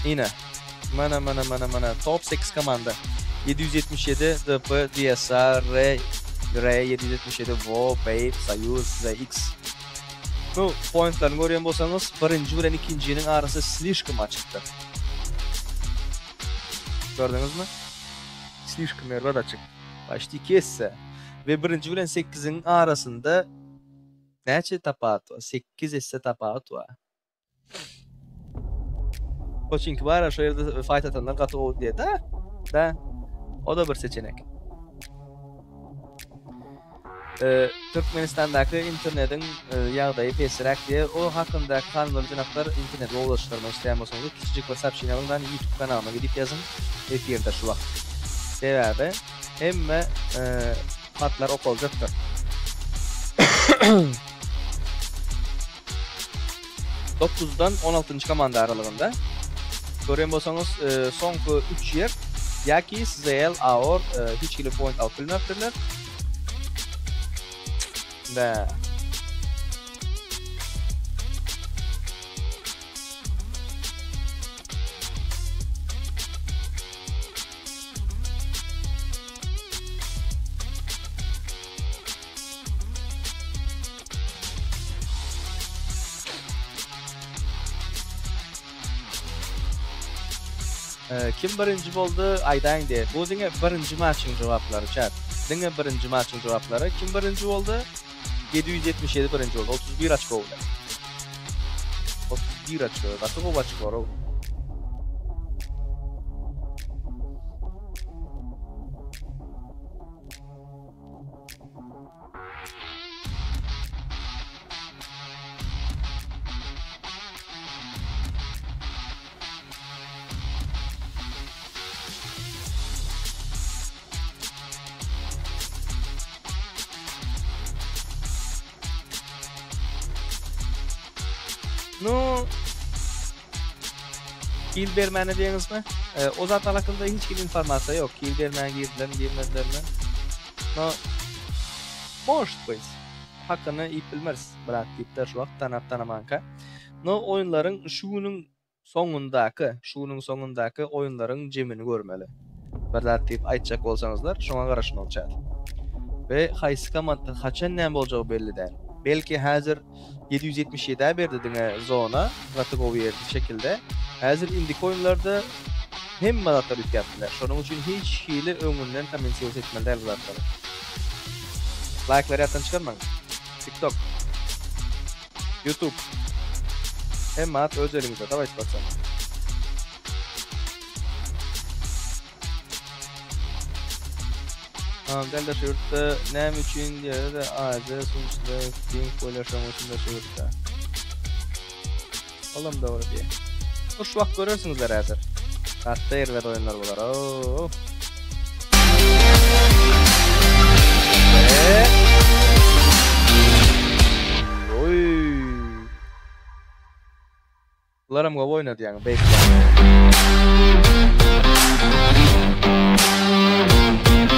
Ine. Mana mana mana mana top 8 komanda. 777 DP DSA R R 777 VO Babe Soyuz ZX. Bu pointlaryny görýän bolsaňyz, birinji bilen ikinjiniň arasy slişkom açykdyr. Gördüňizmi? Slişkom erbet açyk. Почти kesse. We birinji bilen sekiziň arasynda näçe tapawut bar? 8 esse tapawut bar. Koçinki bar, şo ýerde fight atanlar gaty gowy diýýär. Da, da. O da bir seçenek. Türkmenistandaky internetiň ýagdaýy pesräk diýýär. O hakyndaky hanymlar jenaplar interneti gowulaşdyrmak isleýän bolsaňyz kiçijik bir soobşeniýa alyň dan YouTube kanalyma gidip ýazyň efirde şu wagt. Sebäbi hemme hatlar okaljakdyr. Dokuzdan on altynjy komanda aralygynda. Görýän bolsaňyz soňky üç ýer Ýaki, SZL, AOR hiç hili point alyp bilmäpdirler. Bä. Kim birinji boldy aýdaýyň diýe. Bu diňe birinji maçyň jogaplary chat. Diňe birinji maçyň jogaplary. Kim birinji boldy? 777 birinji boldy. 31 oçko bilen. 31 oçko. Gaty gowy oçko. Nu Kill bermäne diýeňizmi? O zatlar hakynda hiç hili informasiýa ýok. Kill bermäne girdilermi, girmedilermi? No, может быть. Hakyny iýip bilmeris, brat diýipdir şu wagt tanap tanamanka. No, oýunlaryň şu günüň soňundaky, şu günüň soňundaky oýunlaryň jemini görmeli. Bir zat diýip aýtjak bolsaňyzlar, şoňa garaşmaly çat. We haýsy komanda haçan näme boljagy belli däl. Belki häzir 777-ä berdi diňe zona, gaty gowy ýerde şekilde. Häzir indiki oýunlarda hemme zatlar üýtgäp biler. Şonuň üçin hiç hili öňünden kommentirowat etmeli däl bu zatlary. Laýklary ýatdan çykarmaň. TikTok. YouTube. Hemme zat öz eliňizde. Dawayçy paçan. Tamam gel daşa ýurtda näme üçin diýerde AZ sunuçda ping bolýar şoň üçin daşa ýurtda. Olam dogry diýýär. Şu wagt görersiňizler häzir. Gaty erbet oýunlar bolar. Oo. Oy. Bularam gowy oýnady ýaňy beýikler.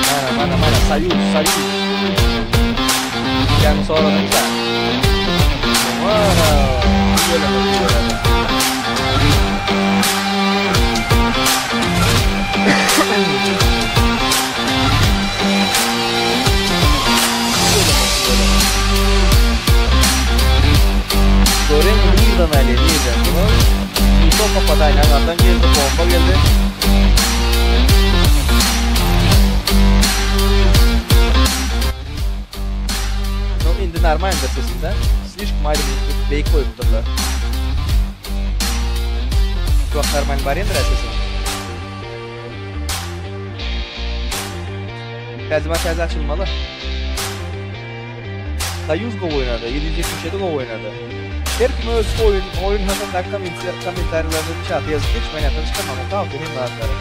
Mana mana mana Soýuz Soýuz. Ýaňy soradym da. Mana. Tüweleme tüweleme. Tüweleme tüweleme. Göreň nirden alýa nirden bular. Nito popadaýna aňardan geldi bomba geldi. No indi normalnydyr sesinde. Slişkom aýdym beýik goýupdyrlar. Şu wagt normalny barýandyr-a sesim. Täze täze açylmaly. Soýuz gowy oýnady, 777 gowy oýnady. Her kim öz oýun oýun hakyndaky kommentariýalaryny çata ýazyp geç, men ýatdan çykarmam okap hemme zatlary.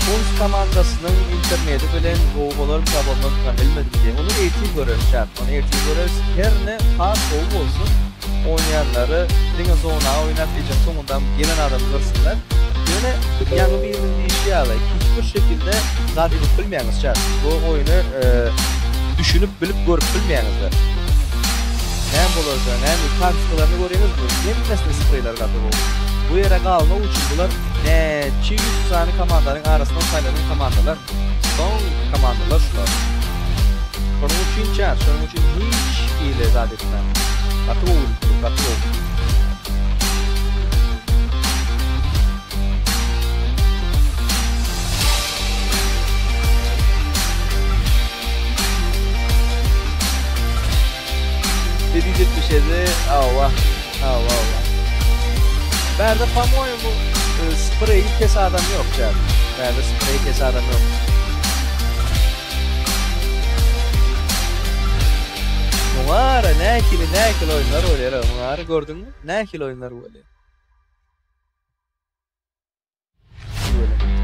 Huns komandasynyň interneti bilen gowy bolarmyka bolmazmyka bilmedim diýen. Ony ertir göreris çat. Ony ertir göreris. Herne has gowy bolsun. Oýnaýanlary diňe zona oýnap ejeň soňundam gelen adamy gyrsynlar. Ýöne ýaňy biriniň diýişi ýaly hiç bir şekilde zat edip bilmeýäňiz çat. Bu oýny düşünip bilip görüp bilmeýäňizler. Näme bolarka näme taktikalaryny görýäňizmi hemmesiniň spreýleri gaty gowy. Bu ýere galmak üçin bular näçe ýüz sany komandanyň arasyndan saýlanan komandalar. Soňky komandalar şular. Şonuň üçin çat şonuň üçin hiç hili zat etmäň. Gaty gowy gidip dur gaty gowy. 777 hawa hawa hawa. Bärde po-moýemu spreýi kes adam ýok çat. Bärde spreýi kes adam ýok. Muňa ara nähili nähili oýunlar bolýar muňa ara gördüňmi? Nähili oýunlar bolýar. Tüweleme tüweleme.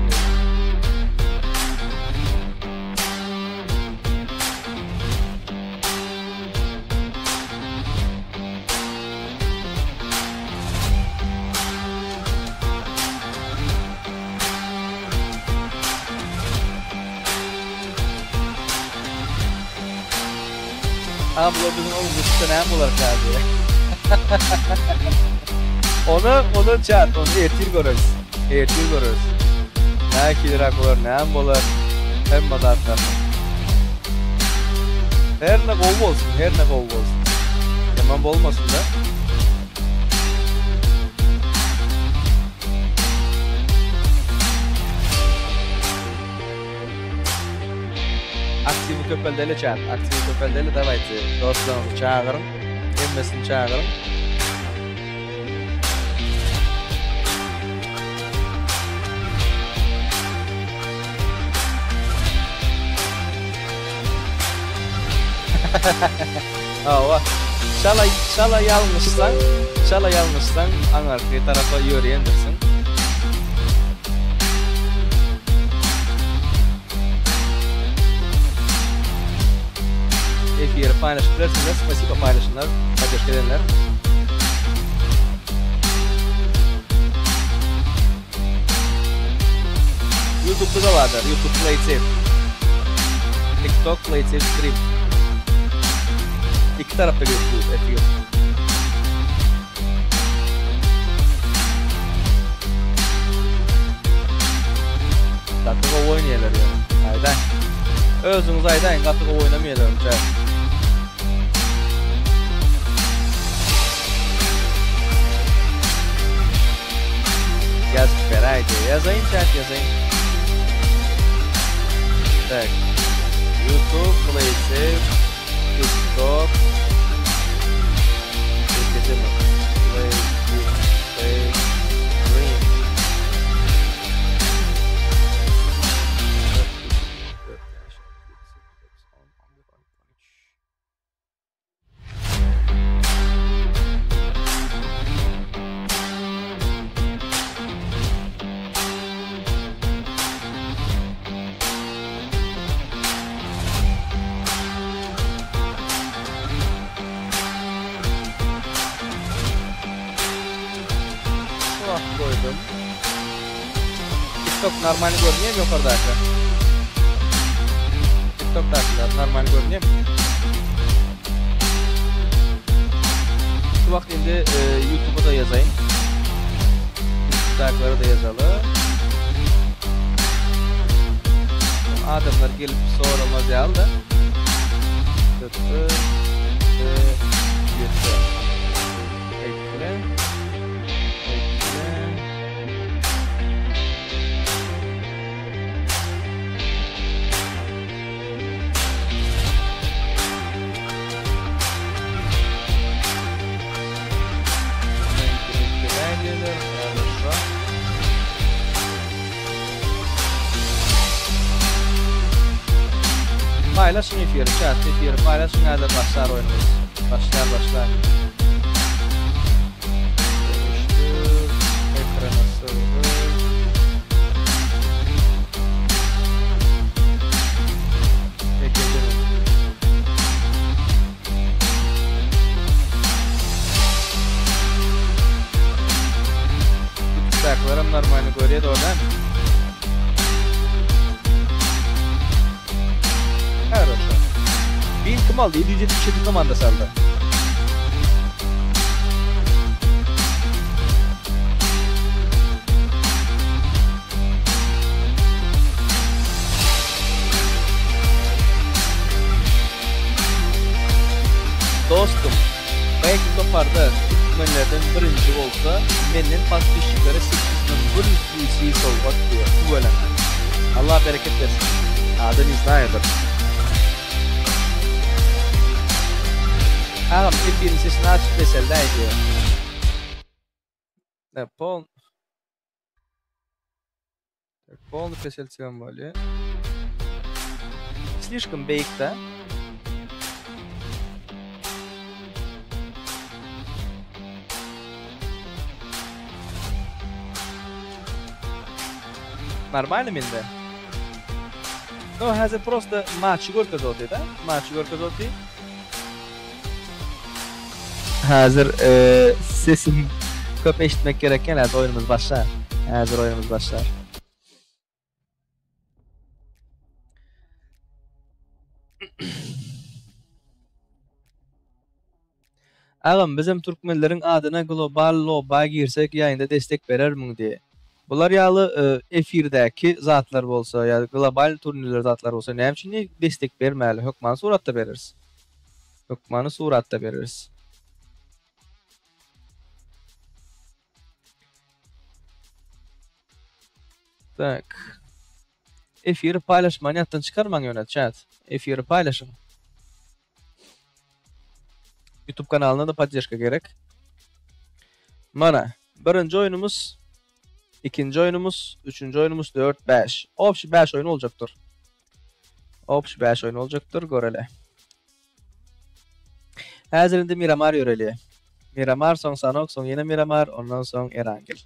Ha bular biziň oglumyz çyksa näme bolarka diýe. Ony ony chat ony ertir göreris. Ertir göreris. Nähiliräk bolar näme bolar hemme zatlar. Her ne gowy bolsun her ne gowy bolsun. Ýaman bolmasyn da. Aktiwi köpeldeli chat, aktiwi köpeldeli dawayte dostlaryňyzy çagyryň, hemmesini çagyryň. Hawa. Çala çala ýalňyşsaň, çala ýalňyşsaň aňarky tarapa ýörýändirsiň. Efiri paýlaşyp bilersiňiz. Spasibo paýlaşanlar, podderžka edenler. Ýutubda-da bardyr. Ýutub Play Safe. TikTok Play Safe Stream. Iki tarapda gelip dur efir. Gaty gowy oýnaýarlar ýöne. Aýdaý. Özüňiz aýdaýyň gaty gowy oýnamaýarlarmy çäk. Ýazyp beräýdi. Ýazaýyn chat ýazaýyn. Tak. YouTube, PlaySafe, TikTok. Play, Play, Stream. Şu wagt goýdum. TikTok normal görünýärmi ýokardaky? TikTokdakylar normal görünýärmi? Şu wagt indi e, YouTube'a da ýazaýyn. YouTube'dakylara da ýazaly. Adamlar gelip soramaz ýaly da. T T T Ekle. Ekle. Хорошо. Paýlaşyň efiri, chat efiri paýlaşyň häzir başlar oýnumyz. Başlar başlar. Dönüştür, ekrana sığdır. Ekledim. Tutsaklaram normalny görýär dogry Хорошо. Bir kim aldy? 777 komanda saldy. Dostum, belki toparda türkmenlerden birinji bolsa, menden podpisçiklere 8100 UC sowgat diýýär. Tüweleme. Allah bereket bersin. Ady ne znaýdyr. Agam efiriň sesini açyp beseldäý diýýär. Ne pol Tak, polny peseltsem bolýar. Slişkom beýik-dä. Normalny mende. No, häzir prosto maçy görkezip otyr-da. Maçy görkezip otyr. Häzir e, sesim köp eşitmek gerek ýa häzir oýnumyz başlar. Häzir oýnumyz başlar. Agam bizem türkmenleriň adyna global lobba girsek ýaýynda destek berermiň diýe. Bular ýaly efirdäki zatlar bolsa ýa global turnirler zatlar bolsa näme üçin destek bermäli hökmany suratda bereris. Hökmany suratda bereris. Tak. Efiri paýlaşmany ýatdan çykarmaň ýöne chat. Efiri paýlaşyň. YouTube kanalyna da poddeşka gerek. Mana birinji oýnumyz, ikinji oýnumyz, üçünji oýnumyz 4 5. Obşi 5 oýun boljakdyr. Obşi 5 oýun boljakdyr göreli. Häzir indi Miramar ýöreli. Miramar soň Sanok soň ýene Miramar ondan soň Erangel.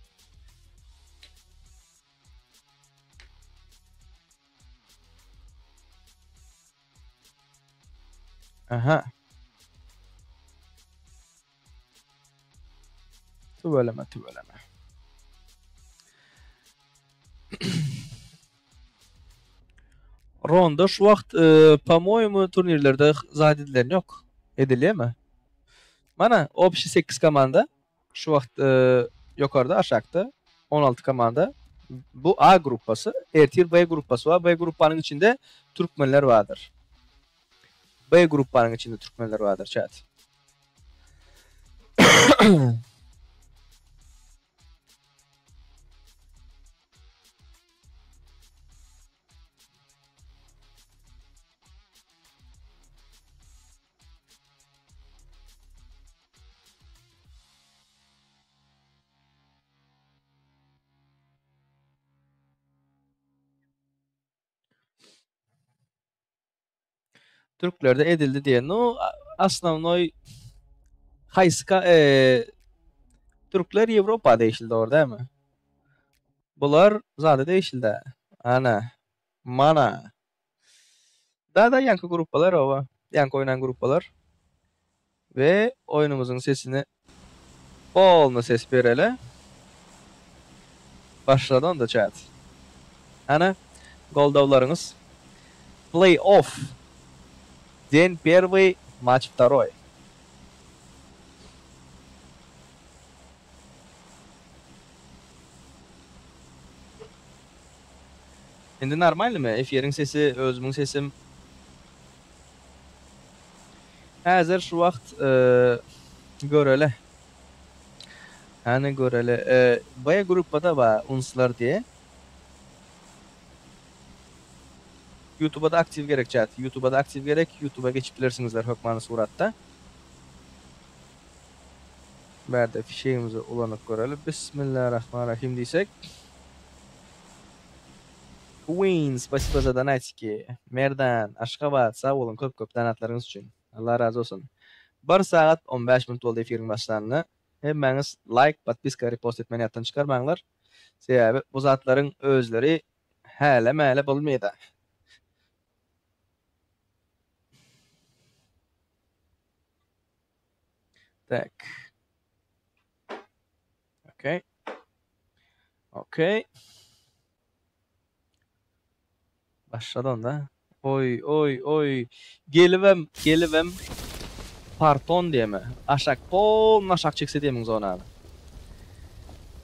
Aha. Tüweleme, tüweleme. Rondo şu wagt e, po-moýemu turnirlerde zat edilen ýok. Edilýärmi? Mana obşi 8 komanda şu wagt e, ýokarda aşakda 16 komanda. Bu A gruppasy, ertir B gruppasy bar. B gruppanyň içinde türkmenler bardyr. B gruppanyň içinde türkmenler bardyr chat. Türklerde edildi diýen. No, osnovnoý haýsy e, Türkler Ýewropa degişli dogry dälmi? Bular zada degişli dä. Ana. Mana. Da-da ýaňky gruppalar oba. Ýaňky oýnan gruppalar. We oýnumyzyň sesini polny ses bereli. Başlady onda chat. Ana, goldawlaryňyz. Play off. День первый, матч второй. Indi normalnymy? Efiriň sesi, özümiň sesim. Häzir şu wagt göreli. Hany göreli. B gruppada bar unslar diýe. YouTube'a da aktiw gerek chat. YouTube'a da aktiw gerek. YouTube'a geçip bilersiňizler hökmany suratda. Bärde fişegimizi ulanyp göreli. Bismillahirrahmanirrahim diýsek. Queen, spasibo za donatiki. Merdan, Aşgabat, sag boluň köp köp donatlaryňyz üçin. Allah razy bolsun. Bir sagat 15 minut boldy efiriň başlanyna. Hemmäňiz like, podpiska, repost etmeni ýatdan çykarmaňlar. Sebäbi bu zatlaryň özleri häle-mäle bolmaýda. Tak. Okey. Okey. Başlady onda. Oý, oý, oý. Gelibem, gelibem parton diýeme. Aşak, polny aşak çekse diýemiň zonany.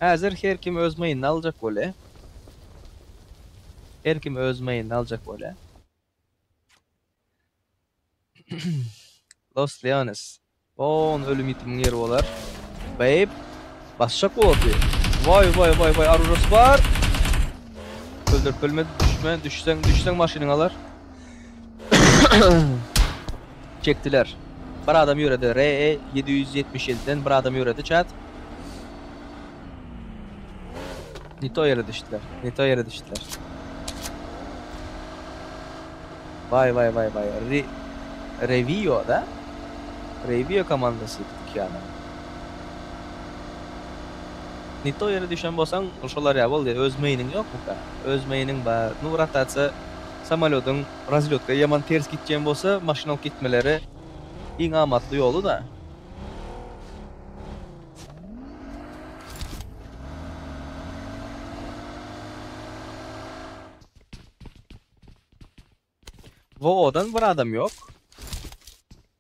Häzir her kim öz maýyny aljak bolýa. Her kim öz maýyny aljak bolýa. Los Leones. On ölüm ýitimiň ýeri bolar. Babe. Basjak boldy. Waý waý waý waý arujasy bar. Öldürip bilmedi. Düşme, düşseň, düşseň maşynyň alar. Çekdiler. Bir adam ýöredi. RE 777-den bir adam ýöredi chat. Nito ýere düşdüler. Nito ýere düşdüler. Vay vay vay vay. Re Revio da. Revio komandasy yani. Nito ýere düşen bolsaň, şolar ýa boldy. Öz mainiň ýokmuka? Öz mainiň bar. Nu rotasiýa samolýodyň razlýotka ýaman ters gitjek bolsa, maşyn alyp gitmeleri iň amatly ýoly da. Vo'dan bir adam ýok.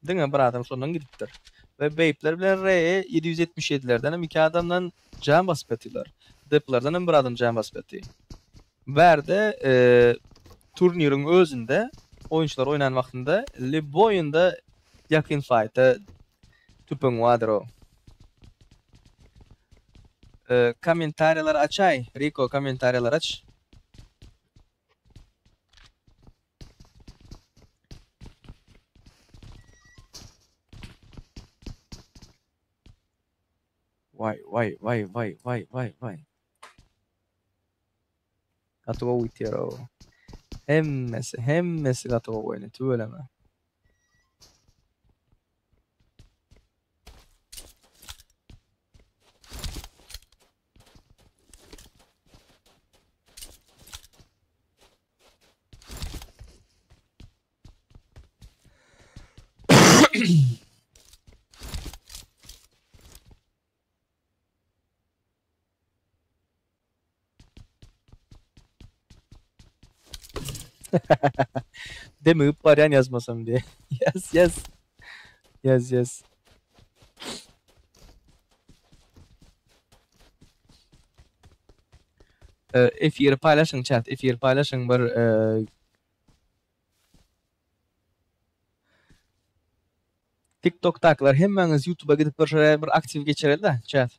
Diňe bir adam şondan gidipdir. We Babe'ler bilen RE 777'lerden hem iki adamdan can basyp ýatyrlar. Deplerden hem bir adam can basyp ýatyr. Bärde e, turniriň özünde oýunçylar oýnan wagtynda Liboýunda ýakyn fight'a tüpeň bardyr o. E, kommentariýalar açaý. Rico kommentariýalar aç. Vay vay vay vay vay vay vay. Gaty gowy gitýär o. Hemmesi, hemmesi gaty gowy oýny, tüweleme. Demigip barýan ýazmasam diýe. Yes, yes. Yes, yes. Efiri paýlaşyň chat, efiri paýlaşyň bir e, TikTok'dakylar hemmäňiz YouTube'a gidip bir şöyle bir aktiw geçireli de chat.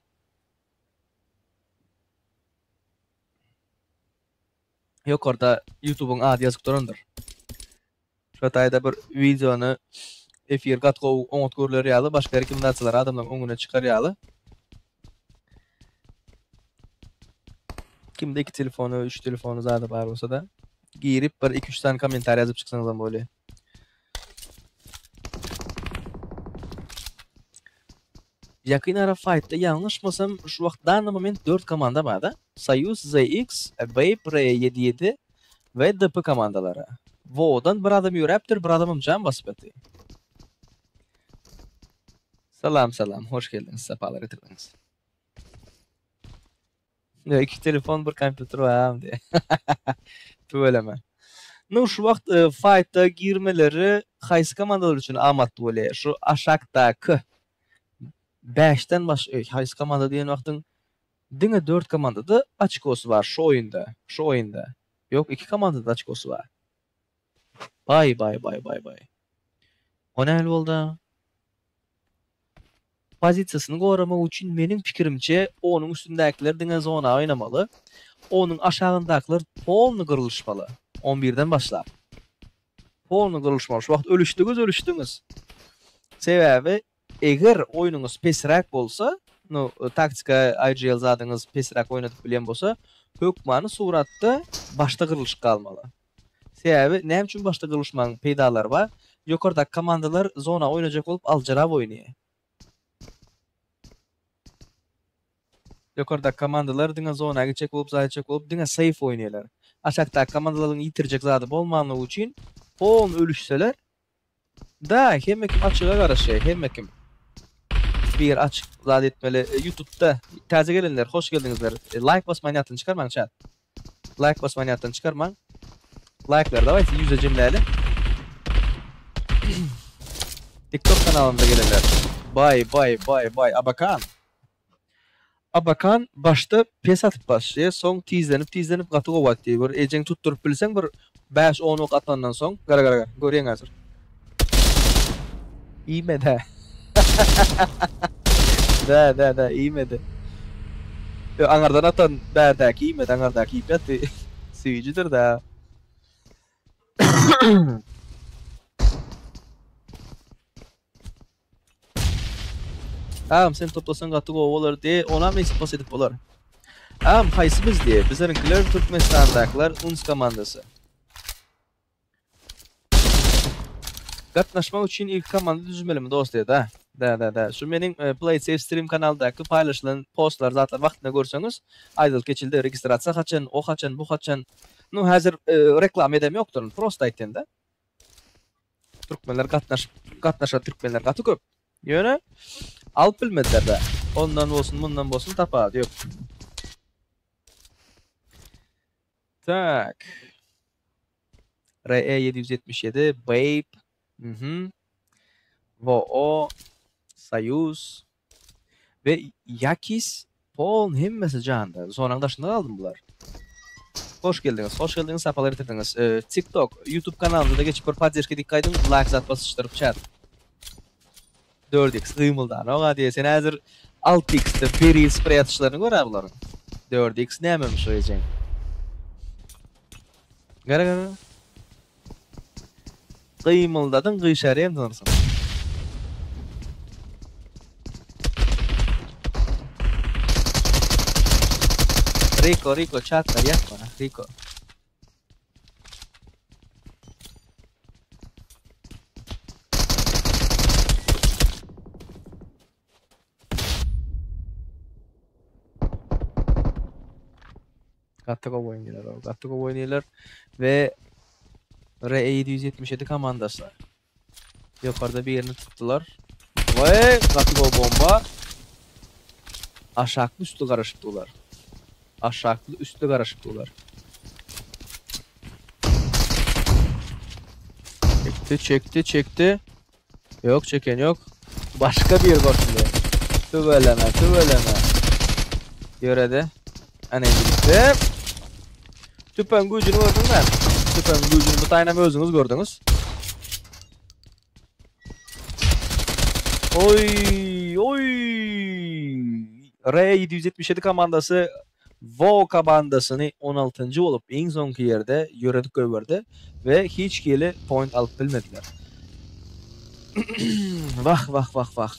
Ýokarda YouTube'uň ady ýazyp durandyr. Şu taýda bir wideony efir gat gowy oňat görüler ýaly, başga rekomendasiýalar adamlaryň öňüne çykar ýaly. Kimde iki telefony, üç telefony zady bar bolsa da girip bir 2-3 sany kommentariý ýazyp çyksaňyz hem bolýar. Ýakyn ara fightda ýalňyşmasam şu wagt danny moment 4 komanda barda. Soýuz, ZX, Vape, R77 we DP komandalary. Wodan bir adam ýöräpdir, bir adamam jan basyp ýatyr. Salam salam, hoş geldiňiz, sapalar getirdiňiz. Ýa iki telefon bir kompýuter bar diýe. Tüweleme. Nu şu wagt e, fight'a girmeleri haýsy komandalar üçin amatly bolýar? Şu aşakdaky 5-den baş e, haýsy komanda diýen wagtyň diňe 4 komandada oçkosy bar şu oýunda. Şu oýunda. Ýok, iki komandada oçkosy bar. Bay bay bay bay bay. O nähili boldy? Pozisiýasyny goramak üçin meniň pikirimçe onuň üstündäkiler diňe zona oýnamaly. Onuň aşagyndakylar polny gyrlyşmaly. 11-den başlap. Polny gyrlyşmaly. Şu wagt ölüşdiňiz, ölüşdiňiz. Sebäbi eger oýnuňyz pesräk bolsa, nu taktika IGL zadyňyz pesräk oýnadyp bilýän bolsa, hökmany suratda başda gyrlyşyk galmaly. Sebäbi näme üçin başda gyrlyşmagyň peýdalary bar? Ýokardaky komandalar zona oýnajak bolup aljyrap oýnaýar. Ýokardaky komandalar diňe zona gitjek bolup, zat etjek bolup, diňe safe oýnaýarlar. Aşakdaky komandalaryň ýitirjek zady bolmanlygy üçin polny ölüşseler, da hemme kim açyga garaşýar, hemme kim. Bir açyk zat etmeli. E, YouTube'da täze gelenler hoş geldiňizler. E, like basmaýan ýatdan çykarmaň chat. Like basmaýan ýatdan çykarmaň. Like'lar dawayte ýüze jemläli. TikTok kanalymda gelenler. Bay bay bay bay Abakan. Abakan başda pes atyp başlaýar, soň tizlenip tizlenip gaty gowy atýar. Bir ejeň tutduryp bilseň bir 5-10 ok atandan soň gara gara gara görýäň häzir. Iýmedi. Da da da iýmedi. Yo, aňardan atan bärdäki iýmedi, aňardaky iýip ýatdy. Süýjüdir da. Agam sen toplasaň gaty gowy bolar diye, onam nesip bolsa edip bolar. Agam haýsy biz diye, bizleriňkiler Türkmenistandakylar UNS komandasy. Gatnaşmak üçin ilk komanda düzmelimi dost diye da. Da da da. Şu meniň e, Play Safe Stream kanaldaky paýlaşylan postlar zatlar wagtynda görseňiz, aýdylyp geçildi registrasiýa haçan, o haçan, bu haçan. Nu häzir e, reklama edem ýokdur, prosta aýtýan da. Türkmenler gatnaşyp gatnaşan türkmenler gaty köp. Ýöne alyp bilmediler de. Ondan bolsun, bundan bolsun tapawudy ýok. Tak. RE 777 Babe. Mhm. VO Soyuz ve Yakis Pol hemmesi janda. Sonaň daşynda galdym bular. Hoş geldiňiz, hoş geldiňiz, sapalar getirdiňiz. Ee, TikTok, YouTube kanalymyza da geçip bir poddeşka dik gaýdyň, like zat basyşdyryp chat. 4x gymyldan oga diýe sen häzir 6x'de beri sprey atyşlaryny gör bularyň. 4x nämemiş o ejeň. Gara gara. Gymyldadyň gyşarýan sanarsyň. Rico, Rico, chatlar ýatma, Rico. Gaty gowy oýnaýarlar, gaty gowy oýnaýarlar we RE 777 komandasy. Ýokarda birini tutdular. We gaty gowy bomba. Aşakly üstli garaşypdylar. Aşakly üstli garaşypdylar. Çekdi, çekdi, çekdi. Yok çeken yok. Başka bir goşuldy. Tüweleme, tüweleme. Ýöredi. Ana gitti. Tüpeň güýjüni gördüňmi? Tüpeň güýjüni bu taýynam özüňiz gördüňiz. Oy, oy. R 777 komandasy Vo komandasyny 16. bolup iň soňky ýerde ýöredip goýberdi we hiç hili point alyp bilmediler. Wah wah wah wah.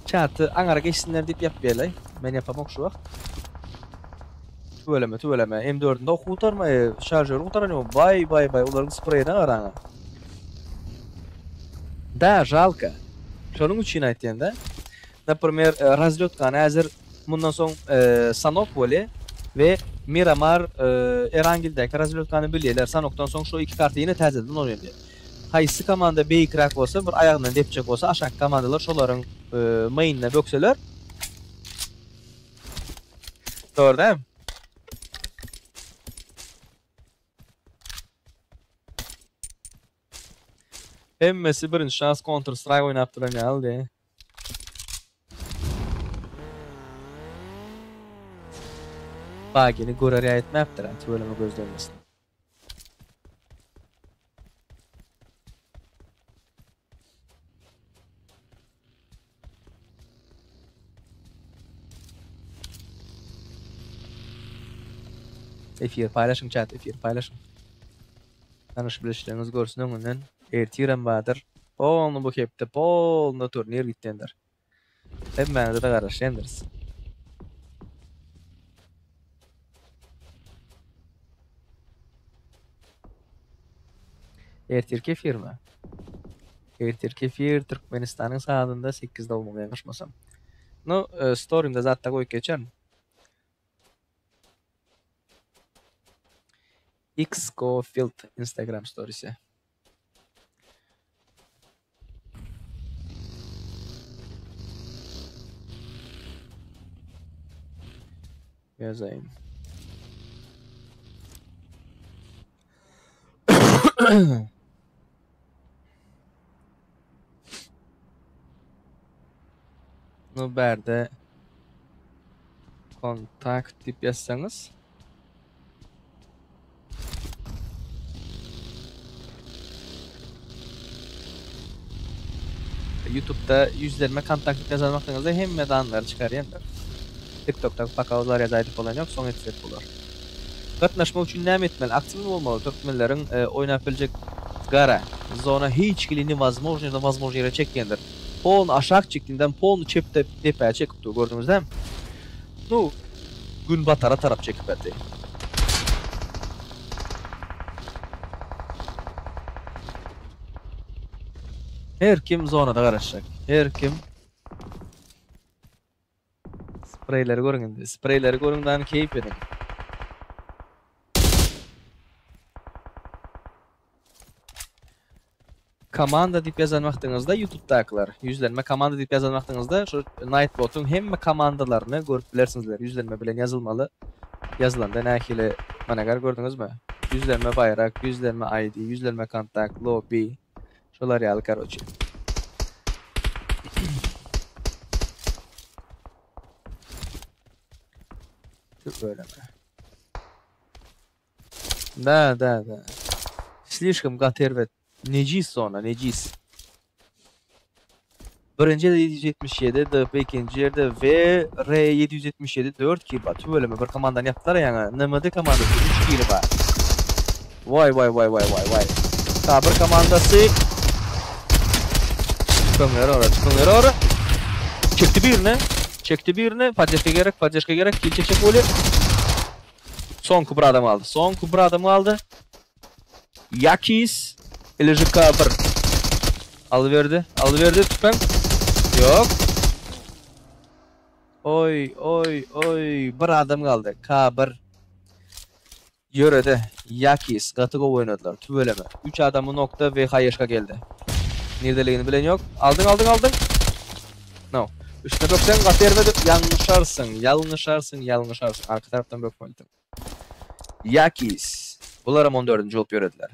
Çaty aňara geçsinler diýip ýapýarlar. Men ýapamok şu wagt. Tüweleme tüweleme. M4-ünde ok gutarma, şarjör gutaran ýok. Baý baý baý olaryň spreýine garaňa. Da, žalko. Şonuň üçin aýtýan-da. Naprimer, razlýotkany häzir mundan soň Sanok bolýar we Miramar Erangildäki razlýotkany bilýärler. Sanokdan soň şo iki karta ýene täzeden oýnalýar. Haýsy komanda beýikräk bolsa, bir aýagyndan depjek bolsa, aşaky komandalar şolaryň main-ine bökseler. Dogry dälmi? Hemmesi birinji şans Counter Strike oýnap duran ýaly diýe. Bagini görer ýa etmäpdir, tüweleme göz degmesin. Efir paýlaşyň chat efir paýlaşyň. Tanyş bilişleriňiz görsün öňünden. Ertirem bardyr. Polny bu hepde polny turnir gitýändir. Hemmäňize de garaşýandyrys. Ertirki efirmi? Ertirki efir Türkmenistanyň saadynda 8-de bolmaly ýalňyşmasam. Nu, e, storymda zatda goýup geçerin. Xco Field Instagram storiesi. Ýazaýyn. Nu bärde kontakt diýip ýazsaňyz Youtube'da ýüzlenme kontakt diýip ýazan wagtyňyzda hemme danlary çykarýandyr. TikTokda paka olar ýazaýdyp bolan ýok, soň etsek bolar. Gatnaşmak üçin näme etmeli? Aktiwny bolmaly. Türkmenleriň oýnap biljek gara zona hiç hili newozmožnydan wozmožnyý ýere çekýändir. Polny aşak çekdiňden polny çep depä çekip dur gördüňiz dämi? Nu gün batara tarap çekip berdi. Her kim zonada garaşjak. Her kim Spreýleri görüň indi. Spreýleri görüň dan keýp ediň. Komanda diýip ýazan wagtyňyzda YouTube'dakylar, ýüzlenme komanda diýip ýazan wagtyňyzda şu Nightbot'yň hemme komandalaryny görüp bilersiňizler. Ýüzlenme bilen ýazylmaly. Ýazylanda nähili managar gördüňizmi? Ýüzlenme baýrak, ýüzlenme ID, ýüzlenme kontakt, lobby. Şolar ýaly karoçi. Tüweleme. Da da da. Slişkom gaty erbet. Nejis zona, nejis. Birinji ýerde 777, DP ikinji ýerde V, R 777 4 kill bar. Tüweleme bir komandany ýapdylar ýaňy. NMD komandasy 3 killi bar. Waý waý waý waý waý waý. K1 komandasy Çykyň ora, çykyň ora. Çekdi birini. Çekdi birini. Poddeşka gerek, poddeşka gerek. Kill çekjek bolýar. Soňky bir adam galdy. Soňky bir adam galdy. Yakis ili JK1. Alyberdi. Alyberdi tüpeň. Ýok. Oý, oý, oý. Bir adam galdy. K1. Ýöredi. Yakis gaty gowy oýnadylar. Tüweleme. 3 adamy nokta we haýeşka geldi. Niredeligini bilen ýok. Aldyň, aldyň, aldyň. No. Üstüne bökseň gaty erbet ýalňyşarsyň, ýalňyşarsyň, ýalňyşarsyň. Arka tarapdan bökmelidiň. Yakis. Bularam 14-nji bolup ýörediler.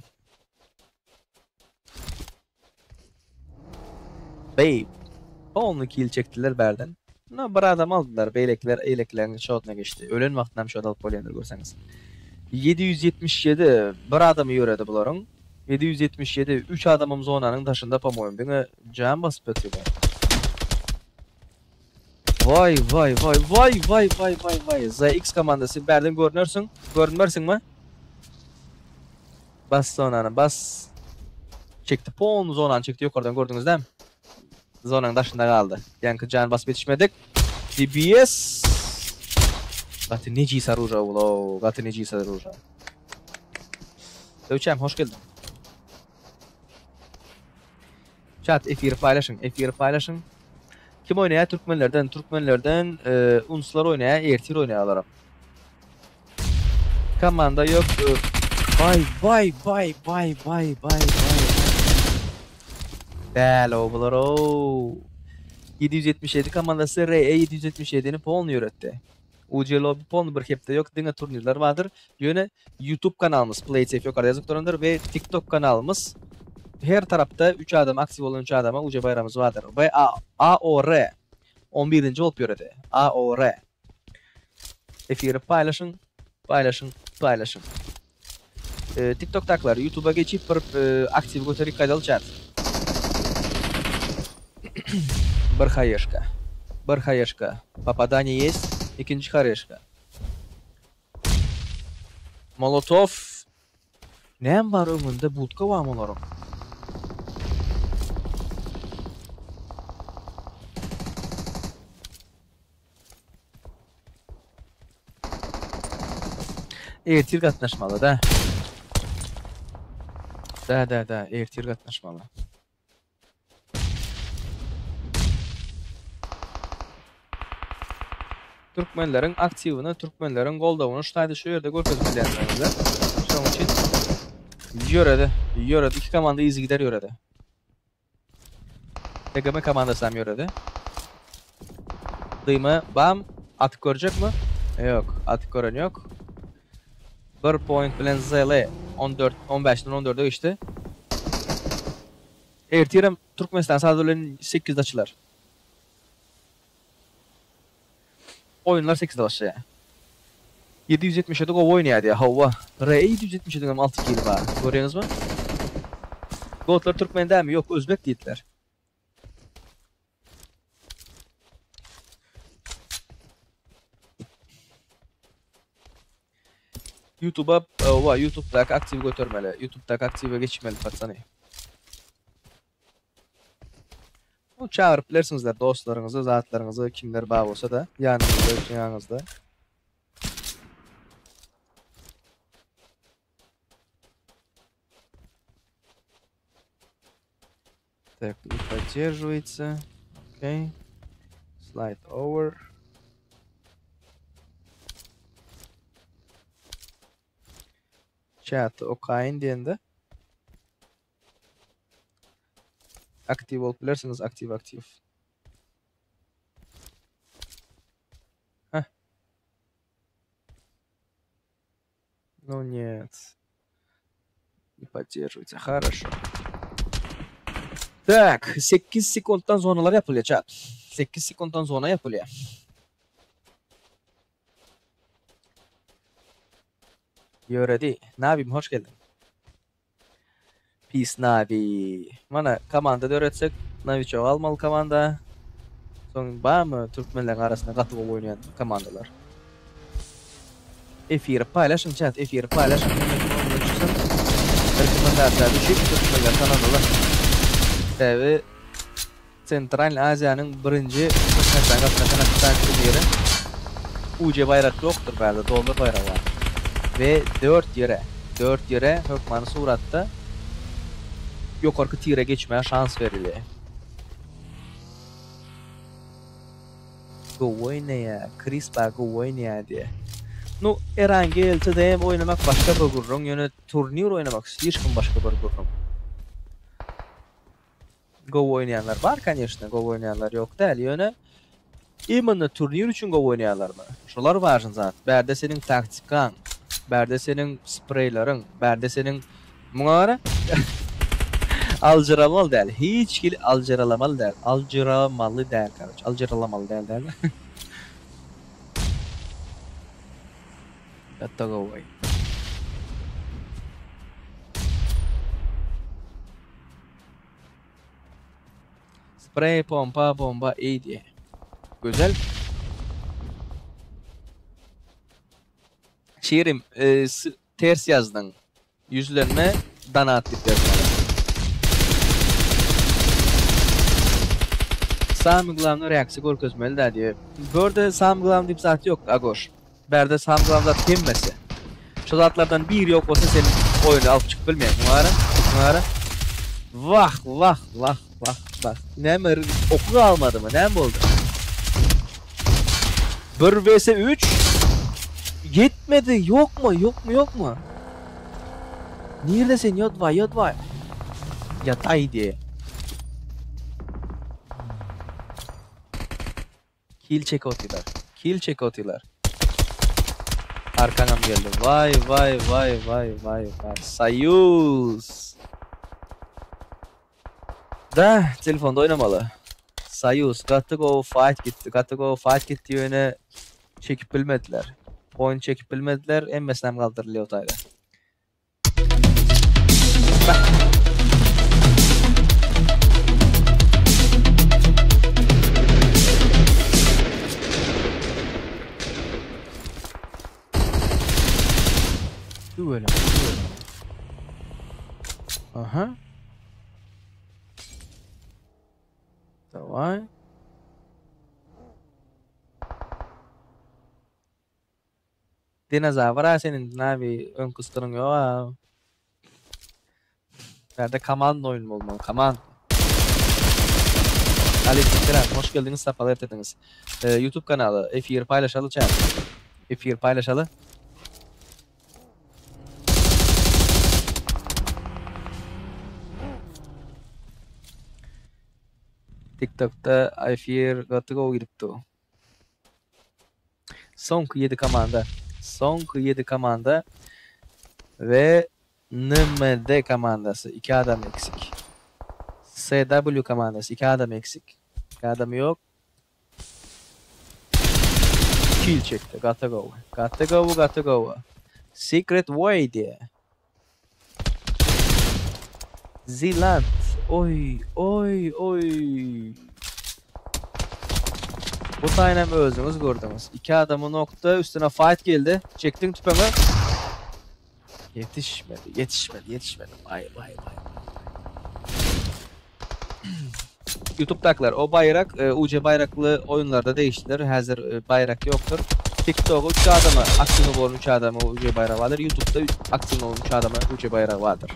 Babe. Polny kill çekdiler bärden. No, bir adam aldylar. Beýlekiler eýlekileriň şodyna geçdi. Ölen wagtynam şod alyp bolýandyr görseňiz. 777 bir adamy ýöredi bularyň. 777 3 adamym zonanyň daşynda po-moýem. Diňe jam basyp ýatyrlar. Waý waý waý waý waý waý waý waý. ZX komandasy bärden görünersiň. Görünmersiňmi? Bas zonany bas. Çekdi polny zonany çekdi ýokardan gördüňiz dämi? Zonanyň daşynda galdy. Ýaňky jan basyp ýetişmedik. DBS. Gaty nejis oruža ul, gaty nejis oruža. Döwçäm hoş geldiň. Chat efiri paýlaşyň, efiri paýlaşyň. Kim oýnaýar türkmenlerden? Türkmenlerden e, Unslar oýnaýar, ertir oýnaýarlar. Komanda ýok. E, Bay bay bay bay bay bay bay. Däl o bular o. 777 komandasy RE 777-ni polny ýöretdi. UC Lobby polny bir hepde ýok, diňe turnirler bardyr. Ýöne YouTube kanalymyz PlaySafe ýokarda ýazyp durandyr we TikTok kanalymyz her tarapda 3 adam aktiw bolan 3 adama UC baýramymyz bardyr. We AOR 11-nji bolup ýöredi. AOR. Efiri paýlaşyň, paýlaşyň, paýlaşyň. E, TikTok'dakylar YouTube'a geçip bir e, aktiw göterik gaýdaly chat. Bir хаешка. Bir хаешка. Попадание есть. Ikinji хаешка. Molotov. Näme bar öňünde? Budka barmy olaryň? Ertir gatnaşmaly da. Da da da ertir gatnaşmaly. Türkmenleriň aktiwini, türkmenleriň goldawyny şu taýda şu ýerde görkezip bilýändigiňizde. Şonuň üçin ýöredi, ýöredi. Iki komanda yzygider ýöredi. TGM komandasy hem ýöredi. Dyma, bam, atyp görjekmi? Ýok, atyp gören ýok. Bir point bilen ZL 14, 15-den 14-e geçdi. Ertirem Türkmenistan saat bilen 8-de açylar. Oýunlar 8-de başlaýar. 777 gowy oýnaýar diýýär. Hawa. RE 777 hem 6 kili bar. Görýäňizmi? Gotlar türkmen dämi? Ýok, özbek diýdiler. YouTube'a, owa, YouTube'daky aktiw götermeli. YouTube'daky aktiwe geçmeli patsany. Bu çagyryp bilersiňizler dostlaryňyzy, zatlaryňyzy, kimler bar bolsa da, ýanyňyzda, ýanyňyzda. Так, не поддерживается. Окей. Slide over. Chat okaýyn diýende. Aktiw bolup bilersiňiz, aktiw aktiw. Heh. Ну нет. Не поддерживается. Хорошо. Так, 8 sekunddan zonalar ýapylýar chat. 8 sekunddan zona ýapylýar. Ýöredi. Nabim hoş geldin. Pis Nabi. Mana komanda döretsek, Naviçok almaly komanda. Soň barmy türkmenleriň arasynda gaty gowy oýnaýan komandalar? Efiri paýlaşyň chat, efiri paýlaşyň. Rekomendasiýa düşüp türkmenler tanadylar. Sebäbi Sentral Aziýanyň birinji Türkmenistan gatnaşan ofitsial turniri UC baýrak ýokdur bärde dollar baýragy bar. We 4 ýere, 4 ýere hökmany suratda ýokarky tire geçmäge şans berilýär. Gowy oýnaýar, Krispa gowy oýnaýar diýýär. Nu, Erangel, TDM oýnamak başga bir gürrüň, ýöne turnir oýnamak slişkom başga bir gürrüň. Gowy oýnaýanlar bar, koneşno, gowy oýnaýanlar ýok däl, ýöne imенно turnir üçin gowy oýnaýanlarmy? Şolar wažny zat. Bärde seniň taktikaň, bärde seniň spreýleriň, bärde seniň muňa gara aljyramaly däl. Hiç hili aljyralamaly däl. Aljyramaly däl, karoç. Aljyralamaly däl däl. Gaty gowy. Sprey, pompa, bomba, iyi diye. Güzel. Şirim, e, ters yazdın. Yüzlenme dana attık yazmalı. Sami Glam'ın reaksiýa görkezmeli dä diýip. Bu Sami Glam diýip zat ýok, Agoş. Bärde Sami Glam zat hemmesi. Şu zatlardan biri ýok bolsa sen oýunu alyp çykyp bilmeýän. Muňa gara, muňa gara. Wah, wah, wah, wah. Bak bak. Näme oky galmadymy? Näme boldy? 1 vs 3 Ýetmedi. Ýokmy? Ýokmy? Ýokmy? Nirde sen Ýodwa? Ýodwa. Ýataýdy. Kill çekip otylar. Kill çekip otylar. Arkaňam geldi. Vay vay vay vay vay vay. Soyuz. Da telefonda oynamaly. Soyuz gaty gowy fight gitdi. Gaty gowy fight gitdi ýöne çekip bilmediler. Point çekip bilmediler. Hemmesinem galdyrylýar o taýda. Tüweleme, tüweleme. Aha. Daway. Dinozawr-a seniň nabi öňki stylyň ýok-a. Bärde komanda oýun bolmaly, komanda. Aleyküm selam, hoş geldiňiz, sapalar getirdiňiz. Youtube kanaly, efiri paýlaşaly chat. Efiri paýlaşaly. TikTokda efir gaty gowy gidipdi. Soňky 7 komanda. Soňky 7 komanda we NMD komandasy 2 adam eksik. SW komandasy 2 adam eksik. 2 adam ýok. Kill çekdi. Gaty gowy. Gaty gowy, gaty gowy. Secret Way diýe. Zilant. Oý, oý, oý. Bu taýynam özüňiz gördüňiz. Iki adamy nokta, üstüne fight geldi. Çekdiň tüpeňi. Ýetişmedi, ýetişmedi, ýetişmedi. Vay vay vay. YouTube'dakylar o baýrak e, UC baýrakly oýunlarda değişdiler. Häzir e, baýrak ýokdur. TikTok'a 3 adama aktiw bolan 3 adama UC baýragy bardyr. YouTube'da aktiw bolan 3 adama UC baýragy bardyr.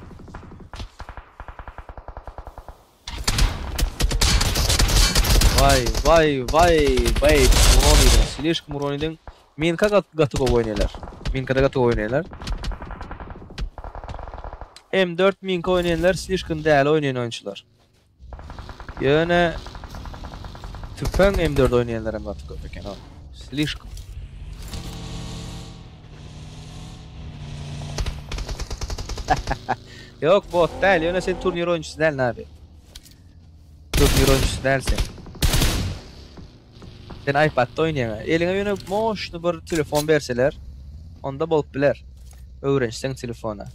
Vay vay vay vay uron idin. Слишком uron idin. Minka gaty gowy oýnaýarlar. Minkada gaty gowy oýnaýarlar. M4 Minka oýnaýanlar slişkom däl oýnaýan oýunçylar. Ýöne tüpeň M4 oýnaýanlar hem gaty köp eken. Slişkom. Yok bot däl. Ýöne sen turnir oýunçysy däl abi. Turnir oýunçysy däl sen. Sen iPad'da oýnaýaň. Eliňe ýöne moşny bir telefon berseler, onda bolup biler. Öwrenşseň telefona.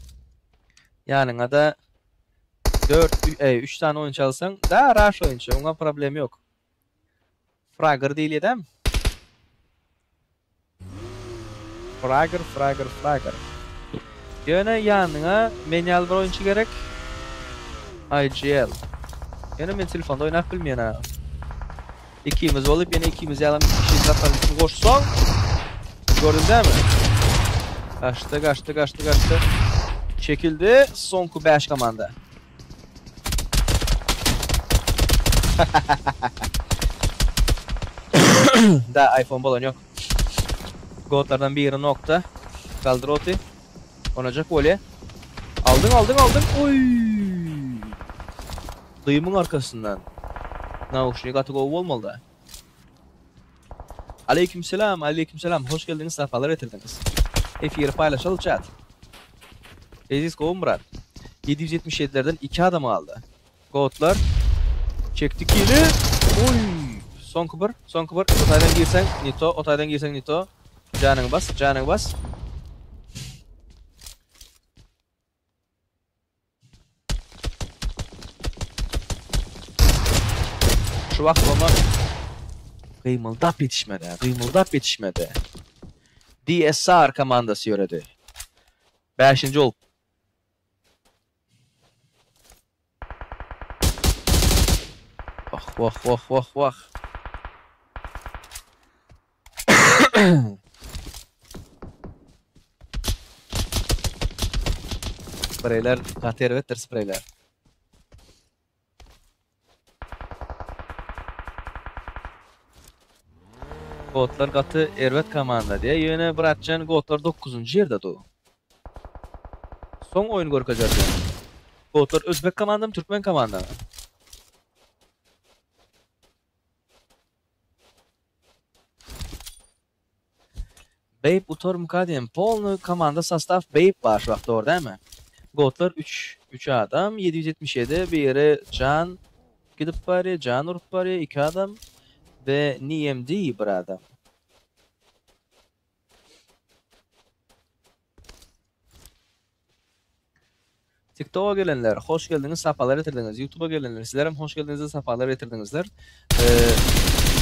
Ýanyňa da 4 3 tane oýunçy alsaň, da rush oýunçy, oňa problem ýok. Fragger diýilýär Fragger, fragger, fragger. Ýöne ýanyňa menial bir oýunçy gerek. IGL. Ýöne men telefonda oýnap bilmeýän ha. Ikimiz bolup ýene ikimiz ýalam kişi zatlaryny goşsaň gördün dämi? Gaçdy, gaçdy, gaçdy, gaçdy. Çekildi. Soňky 5 komanda. Da iPhone bolan yok. Goatlardan biri nokta. Kaldır oti. Onacak voley. Aldın aldın aldın. Oy. Dıyımın arkasından. Nauşnik gaty gowy bolmaly da. Aleykümselam, aleykümselam. Hoş geldiniz, safalar getirdiniz. Efiri paylaşaly chat. Eziz Kovun Murat. 777'lerden 2 adam aldı. Goatlar. Çekti kili. Oy. Son kıbır, son kıbır. Otaydan girsen Nito, otaydan girsen Nito. Canını bas, canını bas. Şu wagt ama gymyldap ýetişmedi, gymyldap ýetişmedi. DSR komandasy ýöredi. 5. olup. Wah wah wah wah wah. Spreyler, gaty erbetdir spreyler. Gotlar gaty erbet komanda diýýär. Ýöne bratjan Gotlar dokuzynjy ýerde dur. Soň oýun görkezer diýýär. Gotlar özbek komandamy türkmen komandamy? Beýip utarmyka diýen polny komanda sostaw beýip bar şu wagt dogry dälmi? Gotlar 3 3 adam 777 biri jan gidip barýa jan urup barýa 2 adam we NMD bir adam. TikToka gelenler hoş geldiňiz sapalar getirdiňiz YouTubea gelenler sizlerem hoş geldiňiz sapalar getirdiňizler.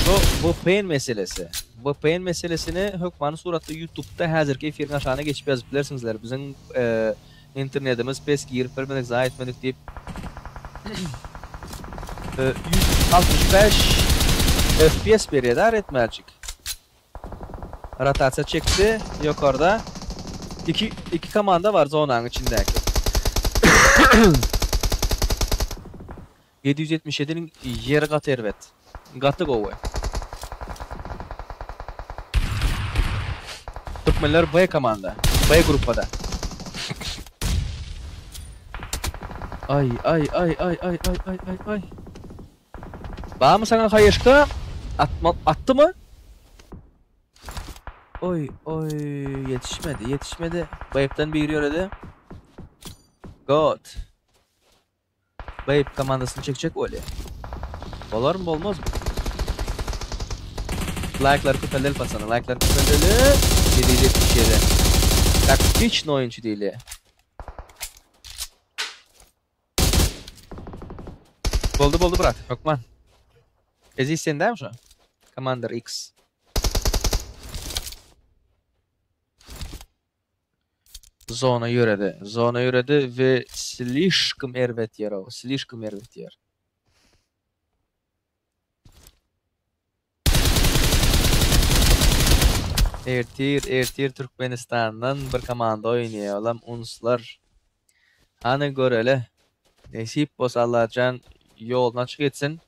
Şu VPN meselesi. VPN meselesini hökmany suratda YouTubeda häzirki efiriň aşagyna geçip ýazyp bilersiňizler. Biziň internetimiz pes girip bilmedik zaý etmedik diýip 165 FPS berýär Red Magic. Rotasiýa çekdi ýokarda. Iki iki komanda bar zonanyň içindäki. 777-niň ýeri gaty erbet. Gaty gowy. Türkmenler B komanda. B gruppada. Ay ay ay ay ay ay ay ay ay. Barmy saňa haýyşka? Atma atdymy? Oý oý ýetişmedi ýetişmedi. Baýypdan biri ýöredi. God. Baýyp komandasyny çekjek bolýar. Bolarmy bolmazmy? Laýklary köpeldeli patsana laýklary köpeldeli. 777. Taktiçny oýunçy diýilýär. Boldy boldy brat, hökman. Eziz sen dämi şu? Commander X. Zona ýöredi. Zona ýöredi we slişkim erbet ýer o. Slişkim erbet ýer. Ertir, ertir Türkmenistandan bir komanda oýnaýar, olam Unslar. Hany göreli. Nesip bolsa Allajan ýoluny açyk etsin.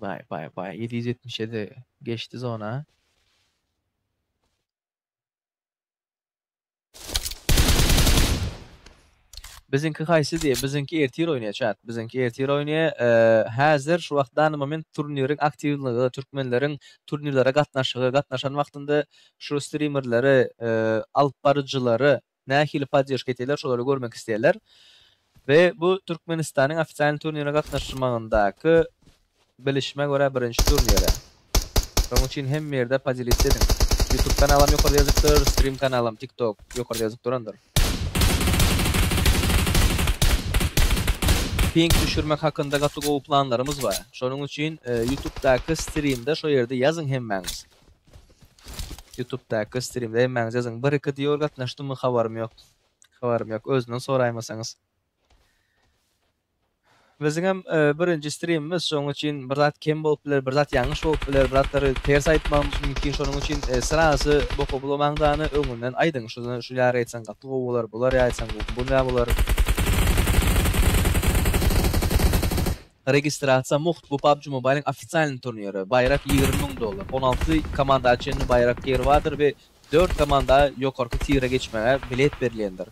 Baý, baý, baý, 777 geçdi zona. Biziňki haýsy diýe? Biziňki ertir oýnaýar çat. Biziňki ertir oýnaýar. Häzir şu wagt dany moment turniriň aktiwligi, türkmenleriň turnirlere gatnaşygy, gatnaşan wagtynda şu strimerleri, alyp baryjylary nähili podderžka etýärler şolary görmek isleýärler. We bu Türkmenistanyň ofitsialnyý turnire gatnaşmagyndaky bilişime görä birinji turniri. Şonuň üçin hemme ýerde podelits ediň. Youtube kanalam ýokarda ýazypdyr, stream kanalam TikTok ýokarda ýazyp durandyr. Ping düşürmek hakynda gaty gowy planlarymyz bar. Şonuň üçin Youtubedaky streamde şo ýerde ýazyň hemmäňiz. Youtubedaky streamde hemmäňiz ýazyň. Bir iki diýor gatnaşdymy habarym ýok. Habarym ýok. Özünden soraýmasaňyz. Biziňem birinji strimimiz, şonuň üçin bir zat kem bolup biler, bir zat ýalňyş bolup biler, bir zatlary ters aýtmagymyz mümkin. Şonuň üçin srazy boka bulamaňdany öňünden aýdyň. Şuny şu ýaly aýtsaň gaty gowy bolar, bular ýaly aýtsaň bu bolar. Registrasiýa mugt, bu PUBG Mobile-iň ofitsialnyý turniri. Baýrak 20 müň dollar. 16 komanda çenli baýrak ýeri bardyr we 4 komanda ýokarky tire geçmäge bilet berilýändir.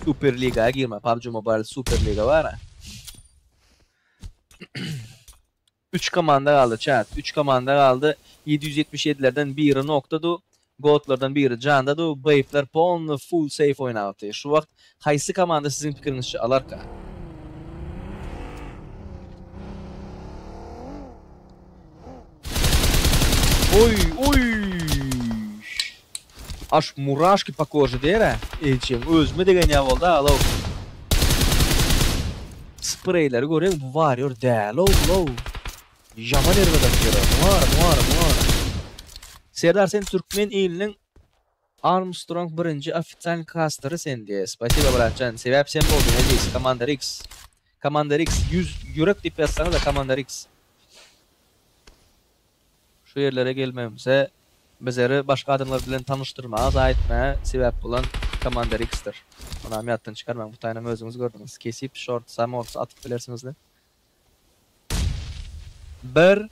Super Liga girme. PUBG Mobile Super Liga bar. 3 komanda galdy chat. 3 komanda galdy. 777-lerden biri noktadu. Gotlardan biri jandadu. Baýyplar polny full safe oýnapdy. Şu wagt haýsy komanda siziň pikiriňizçe alarka? Oý, oý. Aş murashki po kože diýer-ä. Ejem özüme degen ýa boldy alo. Spreyleri görýäň bu warrior däl-ow bulow. Ýaman erbet atýar. Muňara, muňara, muňara. Serdar sen türkmen iliniň Armstrong birinji ofitsial kastery sen diýe. Spasibo bratjan. Sebäp sen bolduň eziz. Commander X. Commander X 100 ýürek diýip ýazsaňyz-a Commander X. Şu ýerlere gelmegimize bizleri başga adamlar bilen tanyşdyrmaga, zaýetmäge sebäp bolan. Commander X-dir. Onam ýatdan çykarmaň, bu taýynam özüňiz gördüňiz. Kesip, short, samorts atyp bilersiňizle. Bir,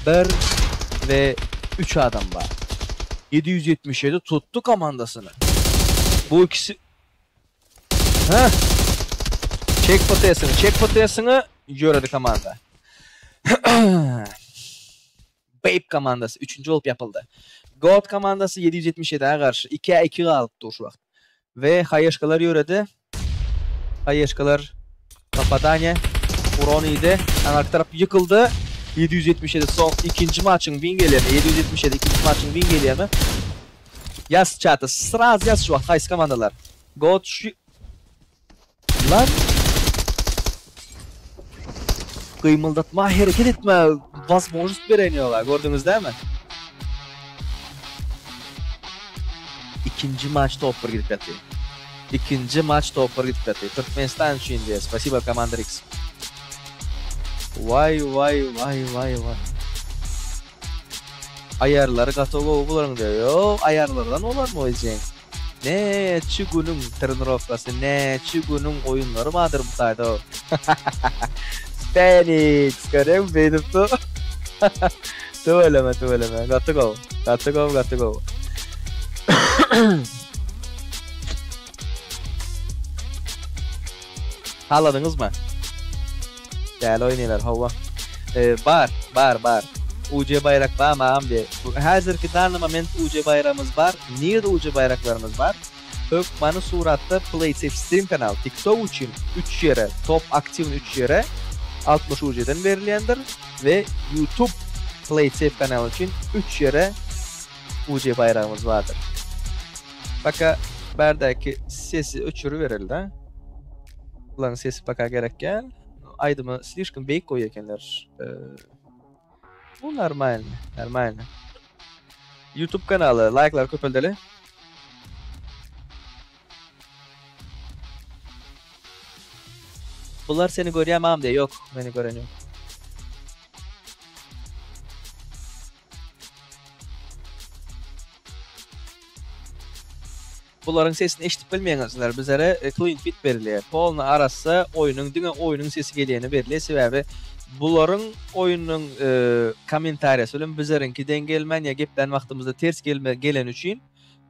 bir we üç adam bar. 777 tutdy komandasyny. Bu ikisi Heh. Çek PTS-ini, çek PTS-ini ýöredi komanda. Babe komandasy üçünji bolup ýapyldy. God komandasy 777-ä garşy 2-ä 2 galyp dur şu wagt. We haýeşkalar ýöredi. Haýeşkalar popadaniýa uran iýdi. Aňarky tarap ýykyldy. 777 soň ikinji maçyň win gelýärmi? 777 ikinji maçyň win gelýärmi? Ýaz çata sraz ýaz şu wagt haýsy komandalar? God şu Lan Gymyldatma hereket etme wazmožnost beren ýoga gördüňiz dämi? Ikinji maç top bir gidip ýaty. Ikinji maç top bir gidip ýaty. Türkmenistan üçin diýe. Spasibo Commander X. Waý waý waý waý waý. Aýarlary gaty gowy bularyň diýe. Ýo aýarlardan bolarmy o jeň. Näçe günüň trenirowkasy, näçe günüň oýunlary bardyr bu taýda. Fenix görýäňmi beýdip dur. Tüweleme tüweleme gaty gowy. Gaty gowy gaty gowy. Haladyňyzmy? Däli oýnaýlar hawa. Bar bar bar. UJ baýrak barmy agam diýe. Häzirki dany moment UJ baýragymyz bar. Nirde UJ baýraklarymyz bar? Hökmany suratda PlaySafe Stream kanal TikTok üçin 3 ýere top aktiwny 3 ýere 60 UJ-den berilýändir we YouTube PlaySafe kanaly üçin 3 ýere UJ baýragymyz bardyr. Paka bärdäki sesi öçüribereli-de. Bularyň sesi paka gerek däl. Aýdymy slişkom beýik goýýar ekenler. Bu normalny, normalny. YouTube kanaly laýklar köpeldeli. Bular seni görýärmi agam diýýär. Ýok, meni gören ýok. Bularyň sesini eşidip bilmeýäňizler bizlere clean feed berilýär. Polny arassa oýnuň diňe oýnuň sesi gelýäni berilýär sebäbi bularyň oýnunyň kommentariýasy bilen bizleriňki deň gelmän ýa geplän wagtymyzda ters gelme geleni üçin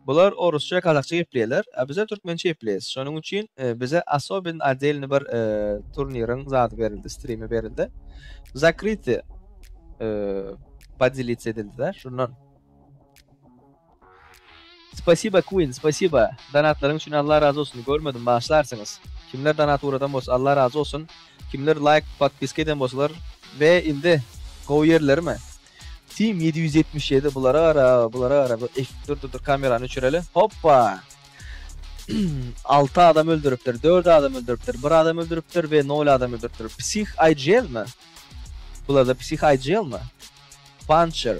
bular orusça gazakça gepleýärler a bizler türkmençe gepleýäs şonuň üçin bize asobin odelny bir turniriň zady berildi strimi berildi zakryty podelиться edildi-de şundan. Spasiba Queen spasiba donatlaryň üçin Allah razy bolsun görmedim bagyşlarsyňyz kimler donat ugradan bolsa Allah razy bolsun kimler laýk podpiska eden bolsalar we indi gowy ýerlerimi Team 777 bulara gara bulara gara bu ef dur dur dur kamerany öçüreli hoppa 6 adam öldüripdir 4 adam öldüripdir 1 adam öldüripdir we 0 adam öldüripdir psih IGL mi bularda psih IGL mi Puncher,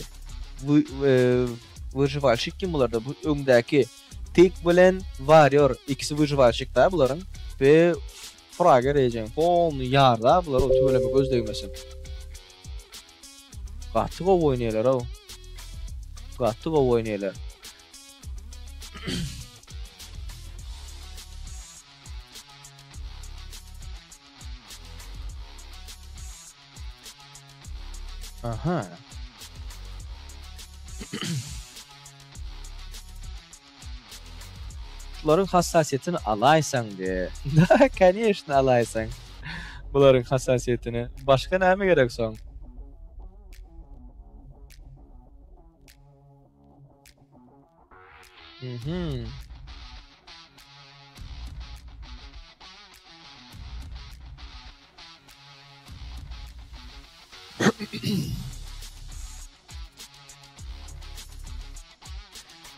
Wyžywalşik kim bularda? Bu öňdäki Tik bilen Warrior ikisi wyžywalşik da bularyň. We Frager ejeň polny ýarda bular o tüweleme göz degmesin. Gaty gowy oýnaýarlar ow. Gaty gowy oýnaýarlar. Aha. Şularyň hassasiýetini alaýsaň diýe. Da, конечно alaýsaň. Bularyň hassasiýetini. Başga näme gerek soň? Mhm.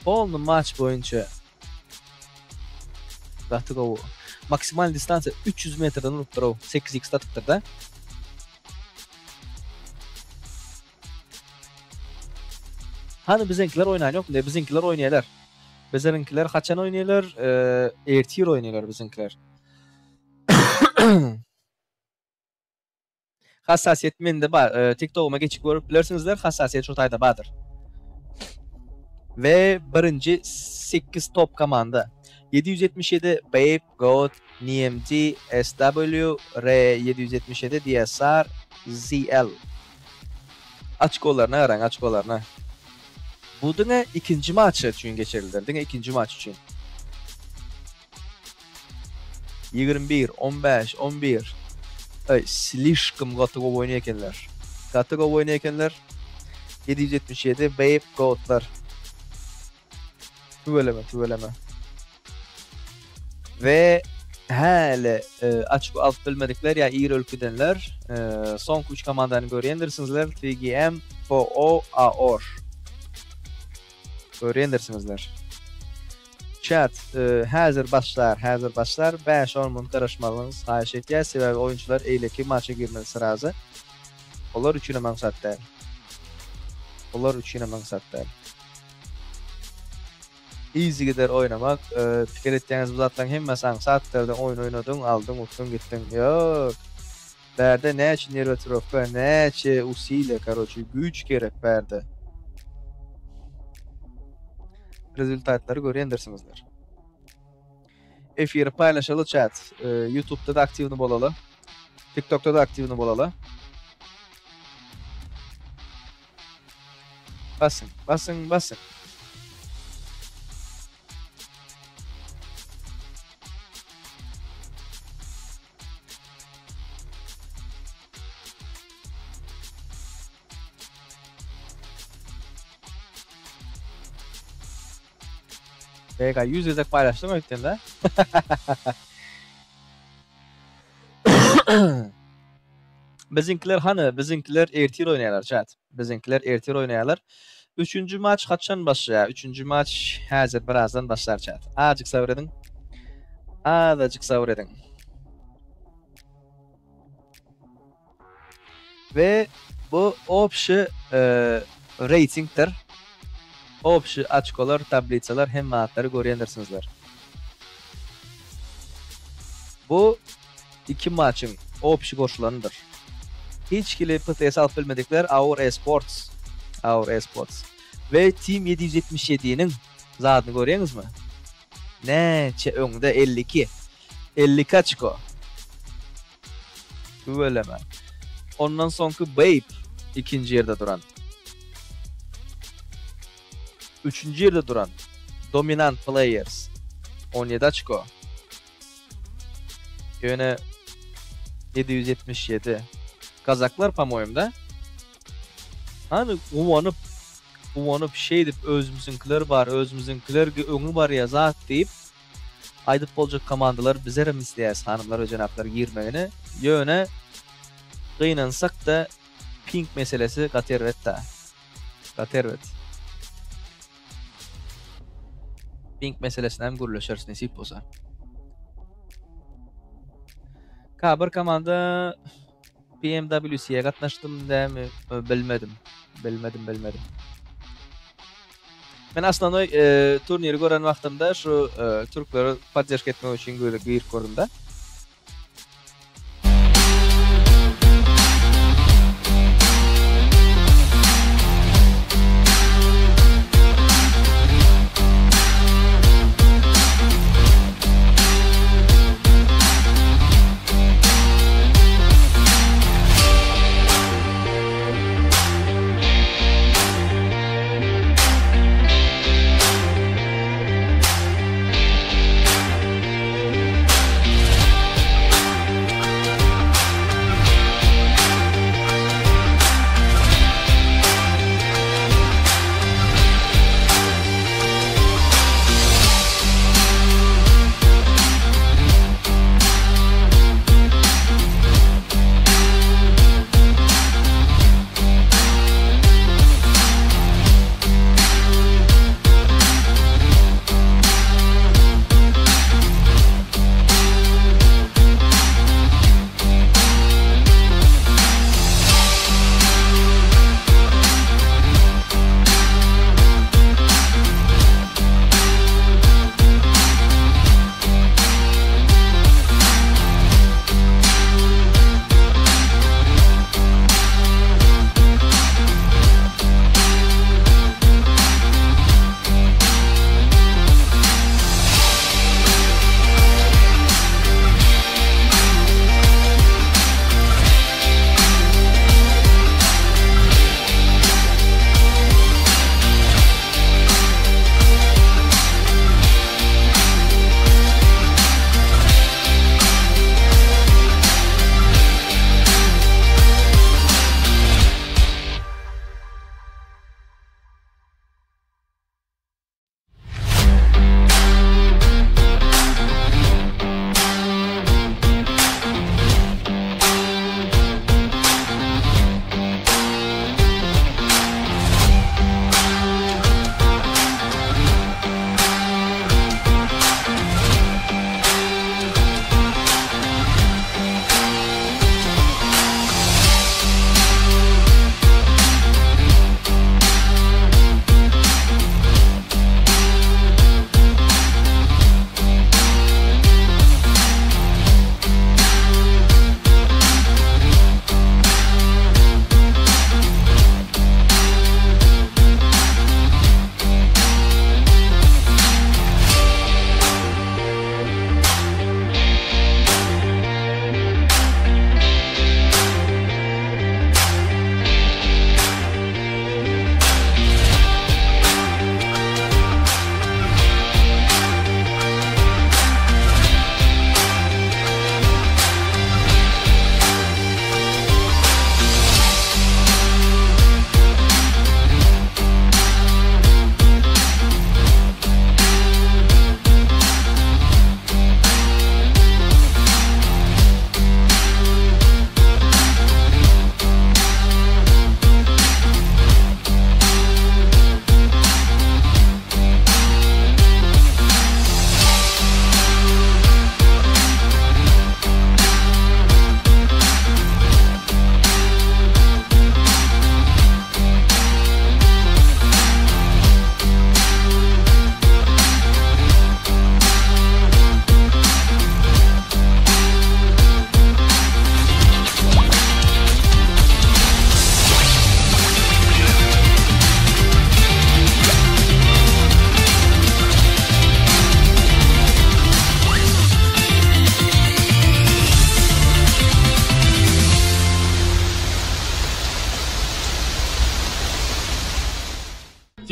Polny maç boýunça gaty gowy. Maksimal distansiýa 300 metrden urupdyr o. 8x atypdyr da. Hany biziňkiler oýnan ýokmy diýip, biziňkiler oýnaýarlar. Bizeriňkiler haçan oýnaýarlar? Ertir oýnaýarlar biziňkiler. Hassasiýet mende bar. TikTogyma geçip görüp bilersiňizler, hassasiýet şu taýda bardyr. We birinji 8 top komanda. 777 Babe Goat NMD SW R 777 DSR ZL. Açkolaryna garaň, açkolaryna. Bu diňe ikinji maç üçin geçirildi. Diňe ikinji maç üçin. 21, 15, 11. Ay, slişkim gaty gowy oýnaýan ekenler. Gaty gowy oýnaýan ekenler. 777 Babe Goatlar. Tüweleme, tüweleme. We häli e, açyk alyp bilmedikler ýa ir ölüp gidenler e, soňky üç komandany görýändirsiňizler TGM, FO, AOR. Görýändirsiňizler. Chat, e, häzir başlar, häzir başlar. 5-10 minut garaşmagyňyzy haýyş etýär. Sebäbi oýunçylar eýleki maça girmeli srazy. Olar üçin hem aňsat däl. Olar üçin hem aňsat däl. Yzygider oýnamak, e, pikir etýäňiz bu zatlaryň hemmesi aňsatdyr, oýun oýnadyň, aldyň, utduň, gitdiň. Ýok. Bärde näçe nerwotrofka, näçe усилие, короче, güýç gerek bärde. Rezultatlary görýändirsiňizler. Efiri paýlaşaly chat. E, YouTube'da da aktiwny bolaly. TikTok'da da aktiwny bolaly. Basın, basın, basın. BK 100 gezek paylaştım ötdende. Biziňkiler hany, biziňkiler ertir oýnaýarlar chat. Biziňkiler ertir oýnaýarlar. Üçünji maç haçan başlaýar? Üçünji maç häzir birazdan başlar chat. Azajyk sabyr ediň. Azajyk sabyr ediň. We bu obşi e, ratingdir. Obşi açkolar, tablisalar hemme zatlary görýändirsiňizler. Bu iki maçyň obşi goşulanydyr. Hiç hili PTS alyp bilmedikler Our Esports. Our Esports. We Team 777-niň zadyny görýäňizmi? Näçe öňde 52. 52 açko. Tüweleme. Ondan soňky Babe ikinji ýerde duran. Üçünji ýerde duran Dominant Players 17 açko. Ýöne 777 Kazaklar по-моему, da? Hani guwanyp guwanyp şeýdip özümiziňkiler bar, özümiziňkiler öňi bar ýa zat diýip aýdyp boljak komandalar bizerem isleýäs hanymlar we jenaplar girmegini. Ýöne gynansak da ping meselesi gaty erbet da. Gaty erbet. Ping meselesine hem gürleşeris nesip bolsa. K1 komanda PMWC'ye gatnaşdym dämi bilmedim. Bilmedim, bilmedim. Men aslında e, turniri gören wagtymda şu e, türkleri podдержка etmek üçin girip gördüm da.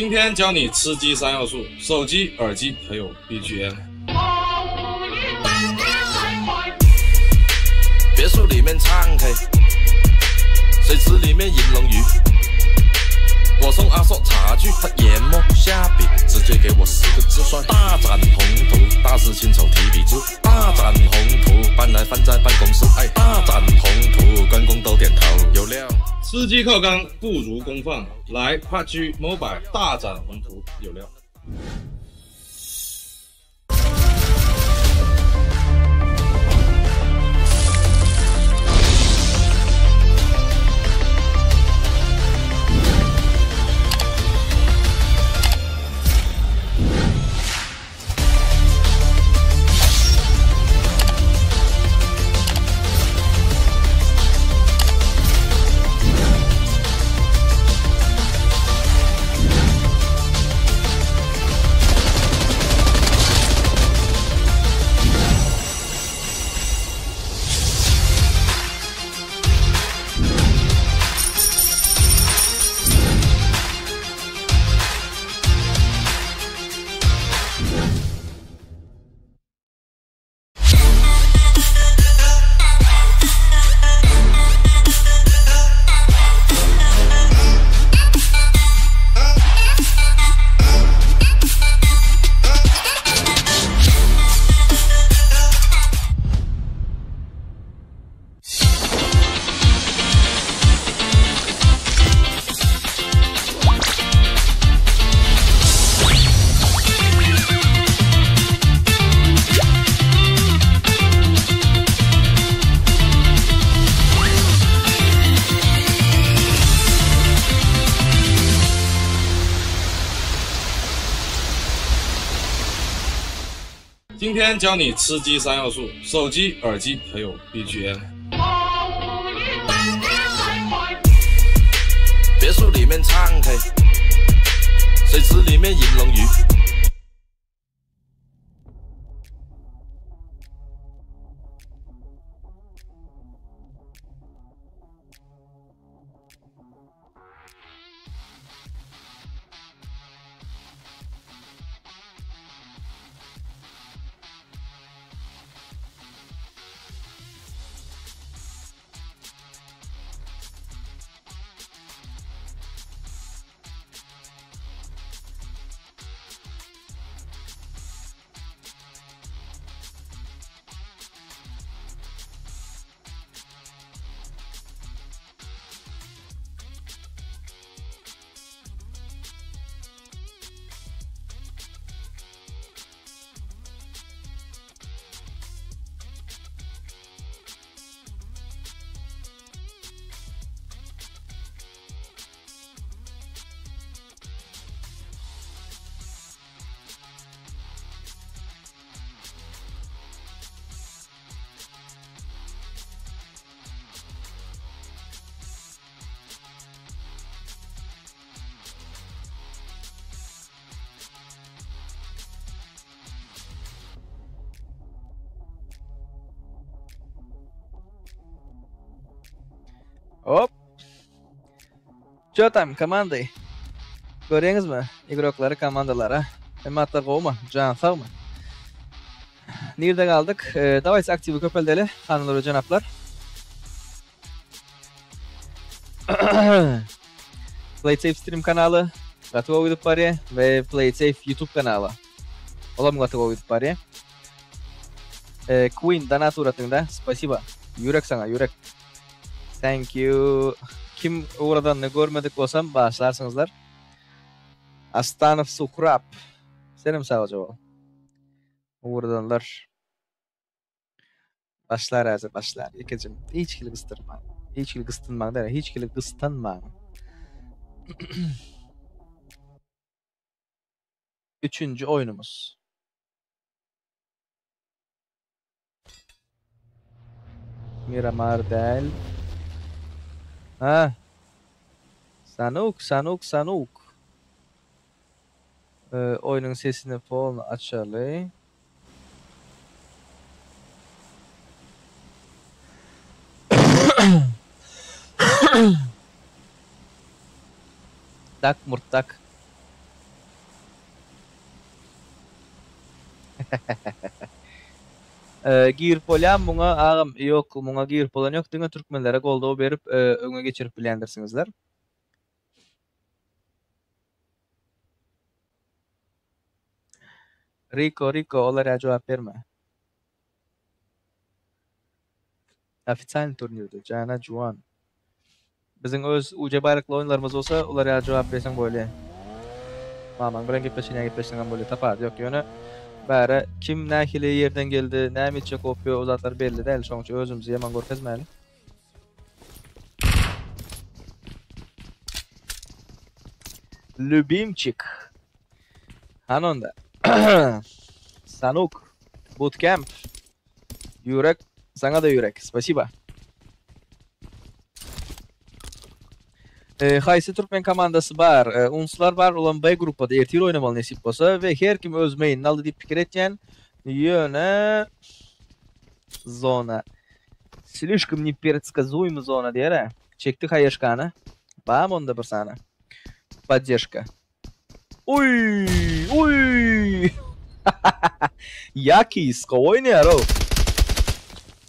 今天教你吃鸡三要素：手机、耳机还有 BGM。别墅里面唱 K，水池里面银龙鱼。我送阿硕茶具，他研墨下笔，直接给我四个字算大展宏图。大事亲手提笔字，大展宏图，搬来放在办公室，哎，大展宏图，关公都点头，有料。吃鸡靠刚不如公放，来 PUBG Mobile 大展宏图，有料。今天教你吃鸡三要素：手机、耳机还有 BGM。别墅里面唱 K， 水池里面银龙鱼。 Hop. Ço tam komandy. Görýäňizmi? Igroklary komandalara. Hemme atlar gowumy? Jan sagmy? Nirde galdyk? E, Dawayt aktiwi köpeldeli, hanymlar we jenaplar. PlaySafe Stream kanaly gaty gowy gidip barýar we PlaySafe YouTube kanaly. Olam gaty gowy gidip barýar. E, Queen donat ugradyňda. Spasiba. Ýürek saňa, ýürek. Thank you. Kim ugradanyny görmedik bolsam bagyşlarsyňyzlar. Astanow Suhrab. Senem sagja bol. Ugradanlar. Başlar häzir başlar. Ýekejim. Hiç hili gysdyrmaň. Hiç hili gysdynmaň däl, hiç hili gystanmaň. Üçünji oýnumyz. Miramar däl. Ha. Sanuk, Sanuk, Sanuk. Ee, oýnuň sesini polny açaly. Tak murtdak. Girip bolýamy muňa agam ýok muňa girip bolan ýok diňe türkmenlere goldaw berip öňe geçirip bilýändirsiňizler. Riko Riko olara jogap berme. Ofitsialnyý turnirde jana juwan. Biziň öz UJ baýrakly oýunlarymyz bolsa olar ýaly jogap berseň bolýa. Mamaň bilen gepleşen ýa gepleşseňem bolýa tapawudy ýok ýöne bäri kim nähili ýerden geldi näme etjek bolup ýör o zatlar belli däl şoň üçin özümizi ýaman görkezmäli. Lübimçik. Hany onda. Sanuk. Bootcamp. Ýürek, saňa-da ýürek. Spasiba. E, haýsy türkmen komandasy bar? E, Unslar bar, olam B gruppada ertir oýnamaly nesip bolsa we her kim öz meýlini aldy diýip pikir etýän. Ýöne zona slişkom nepredskazuemy zona diýer-ä. Çekdi haýeşkany. Bam onda bir sany. Poddežka. Uý! Uý! Ýakis gowy oýnaýar-ow.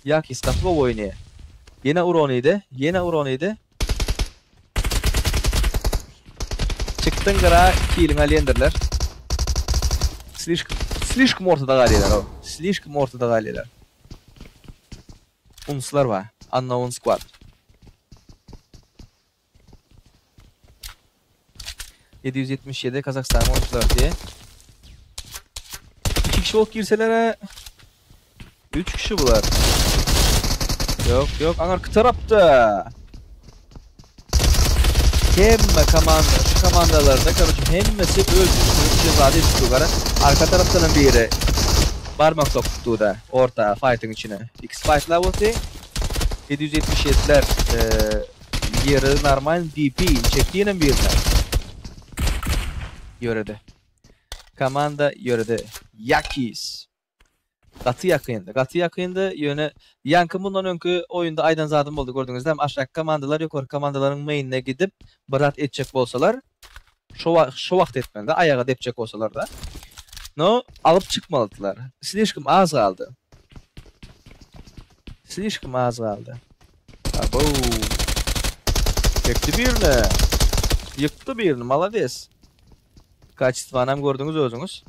Ýakis gaty gowy oýnaýar. Ýene uran idi, ýene uran idi. Çykdyň gyra, kiliňi alýendirler. Slişkom, slişkom ortada galýarlar-ow. Slişkom ortada galýarlar. Unslar bar. Unknown squad. 777 Kazakstanyň oýunçylary diýe. 2 kişi bolup girseler 3 kişi bular. Ýok, ýok, aňarky tarapda. Hemme komanda, şu komandalarda karoçe hemmesi öz üstüne düşen zady edip dur gara. Arka tarapdan hem biri barmak sokupdy da orta fightyň içine. X fightlar boldy. 777-ler ýeri normal DP çekdi ýene birine. Ýöredi. Komanda ýöredi. Yakis. Gaty ýakyndy. Gaty ýakyndy. Ýöne ýaňky mundan öňki oýunda aýdan zadym boldy gördüňizdämi? Aşaky komandalar ýokarky komandalaryň mainine gidip bir zat etjek bolsalar şo şo wagt etmeli-de aýaga depjek bolsalar-da. No alyp çykmalydylar. Slişkom az galdy. Slişkom az galdy. Abo. Çekdi birini. Ýykdy birini. Malades. Kaçestwanam gördüňiz özüňiz.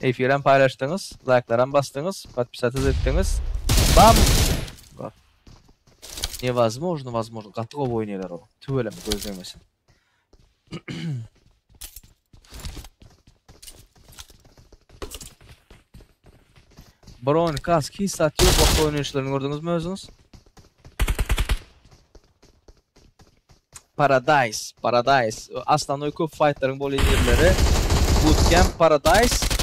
Efirem paýlaşdyňyz, laýklaram basdyňyz, podpisatz etdiňiz. Bam! Nevozможно, возможно. Gaty gowy oýnaýarlar o. Tüweleme göz degmesin. Bron, kask, hiç zat ýok wagtda oýnaýyşlaryny gördüňizmi özüňiz? Paradise, Paradise. Osnovnoý köp faýtlaryň bolýan ýerleri Bootcamp, Paradise.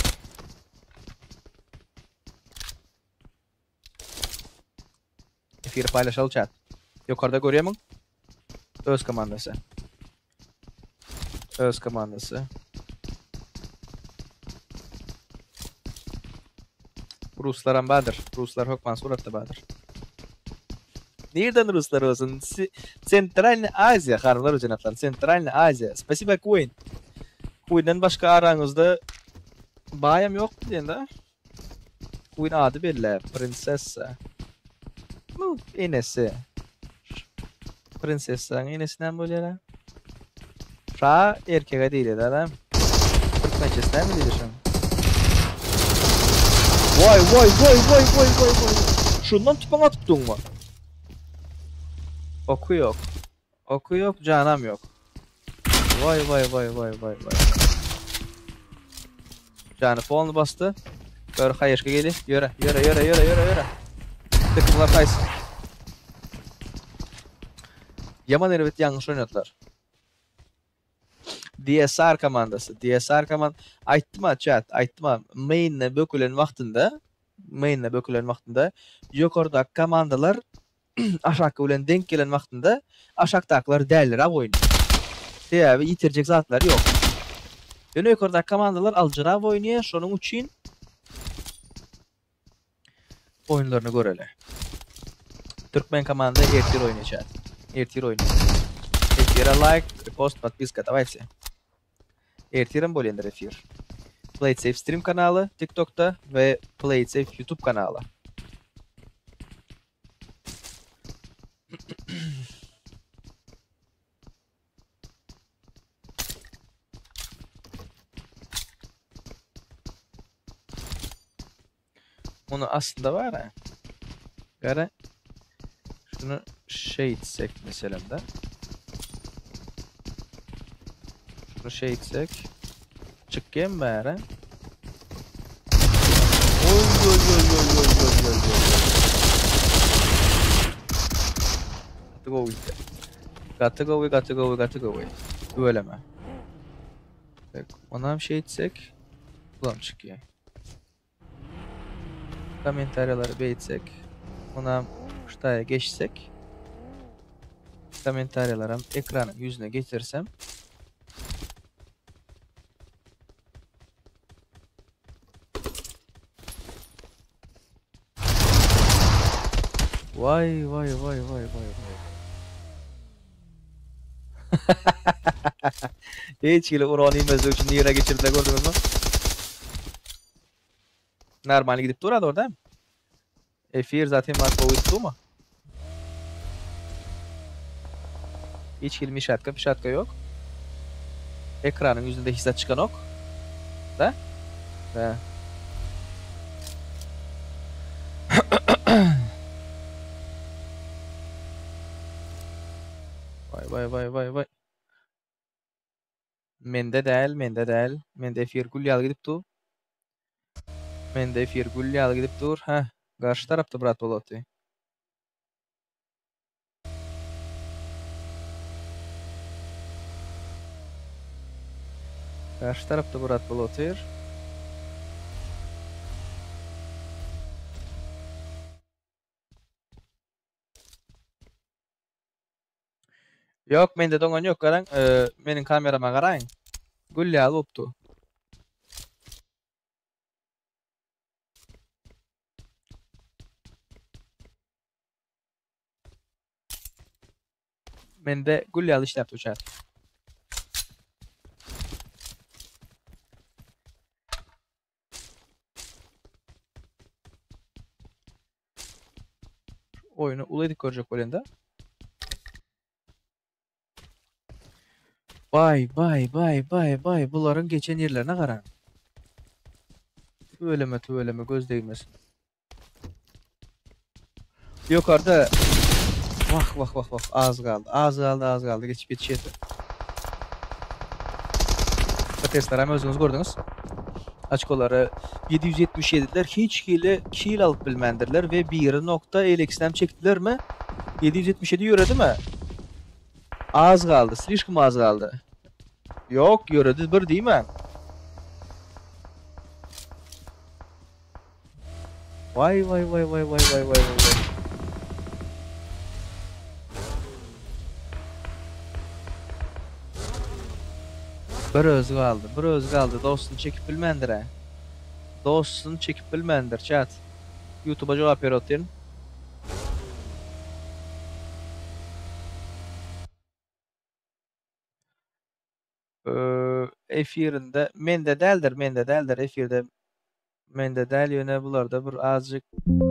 Efiri paýlaşaly chat. Ýokarda görýärmiň? Öz komandasy. Öz komandasy. Ruslaram bardyr. Ruslar hökman suratda bardyr. Nirden ruslar bolsun? Sentralny Aziýa, hanymlar we jenaplar, Sentralny Aziýa. Spasiba Queen. Queen'den başga araňyzda baýam ýok diýende. Queen ady belli, prinsessa. Nu, enesi. Prinsessaň enesi näme bolýar? Şa erkege diýilýär adam. Türkmençesi näme diýilýär şoň? Voý voý voý voý voý voý voý. Şundan tüpeň atyp duňmy? Oky ýok. Oky ýok, janam ýok. Voý voý voý voý voý voý. Jany polny basdy. Gör haýyşka geli. Ýöre, ýöre, ýöre, ýöre, ýöre, ýöre. Tıkımlar haýsy. Ýaman erbet ýalňyş oýnadylar. DSR komandasy. DSR komand aýtdym-a chat, aýtdym-a main'e bökülen wagtynda, main'e bökülen wagtynda ýokardaky komandalar aşaky bilen deňk gelen wagtynda aşakdakylar däliräk oýnaýar. Sebäbi ýitirjek zatlary ýok. Ýöne ýokardaky komandalar aljyrap oýnaýar, şonuň üçin oýunlaryny göreli. Türkmen komanda ertir oýnaýar. Ertir oýnaýar. Efire like, repost, podpiska dawajte. Ertirem bolýandyr efir. Play It Safe Stream kanaly TikTokda we Play It Safe YouTube kanaly. Muny aslynda bar-a. Gara şuny şeýtsek meselem-de. Şuny şeýtsek çykýan bäri. Oý oý oý oý oý oý oý oý. Gaty gowy gitdi. Gaty gowy, gaty gowy, gaty gowy. Tüweleme. Tek, onam şeýtsek, bulam çykýar. Kommentariýalary beýtsek, onam ştaýa geçsek, kommentariýalaram ekranyň ýüzüne getirsem. Waý waý waý waý waý waý. Hiç hili uran iýmezlik üçin nirä geçirdiler gördüňizmi? Normal gidip dur orada. Efir zaten var gowy gidip durma. Hiç hili mişatka pişatka ýok. Ekranyň ýüzünde hiç zat çykanok. Da? Da. Vay vay vay vay vay. Mende däl, mende däl. Mende efir gül ýaly gidip dur. Mende efir gül ýaly gidip dur. Hä, garşy tarapda brat bolotdy. Garşy tarapda brat bolup otyr. Ýok, mende doňan ýok, garaň, meniň kamerama garaň. Gül ýaly bolupdy. Mende gül ýaly işläp dur chat. Oýny uly edip görjek bolýan-da. Baý, baý, baý, baý, baý, bularyň geçen ýerlerine garaň. Tüweleme, tüweleme, göz degmesin. Ýokarda Wah wah wah wah az galdy. Az galdy, az galdy. Geçip ýetişýärdi. Testler hem özüňiz gördüňiz. Açkolary 777-ler hiç hili kill alyp bilmändirler we biri nokta elexden çekdilermi? 777 ýöredimi? Az galdy, slişkom az galdy. Ýok, ýöredi bir diýmän. Waý waý waý waý waý waý waý waý waý. Bir özi galdy, bir özi galdy. Dostuny çekip bilmändir-ä. Dostuny çekip bilmändir, chat. YouTube'a jogap berip otyryn. Efirinde mende däldir, mende däldir efirde mende däl ýöne bularda bir azjyk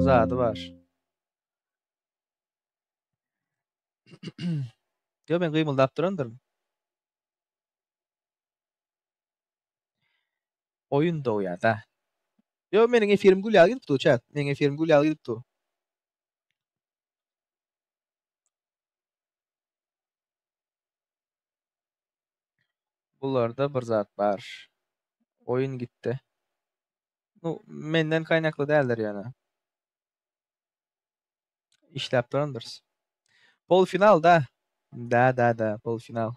zady bar. Ýok men gymyldap durandyryn. Oýun dogýada. Ýok meniň efirim gül ýaly gidip dur chat. Meniň efirim gül ýaly gidip dur. Bularda bir zat bar. Oýun gitdi. Nu, menden kaýnakly däldir ýöne. Işläp durandyrys. Polfinal da. Da da da polfinal.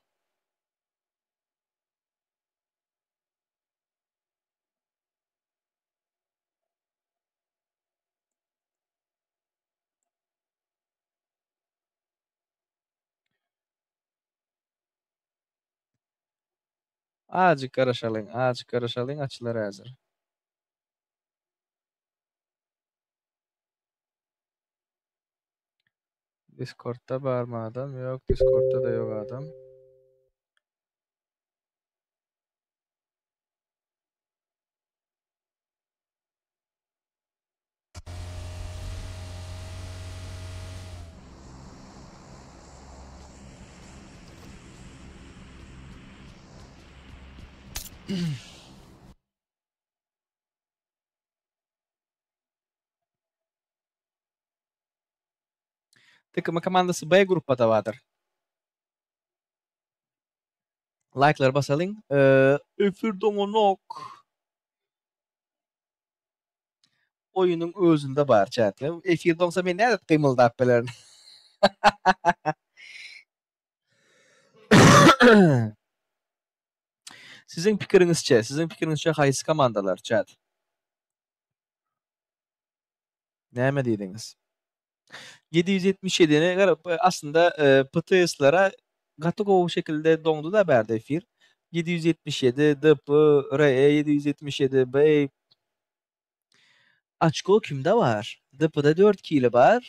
Azjyk garaşalyň, azjyk garaşalyň, açylar häzir. Discordda barmy adam? Ýok, Discordda-da ýok adam. TKM komandasy B gruppada bardyr. Like'lary basalyň. Efir doňanok. Oýunyň özünde bar chat. Efir doňsa men nädip gymyldap bilerin. Siziň pikiriňizçe, siziň pikiriňizçe haýsy komandalar chat? Näme diýdiňiz? 777-ni gara aslynda PTS-lere gaty gowy şekilde doňdy da bärde efir. 777 DP RE 777 B Açko kimde bar? DP-de 4 kili bar.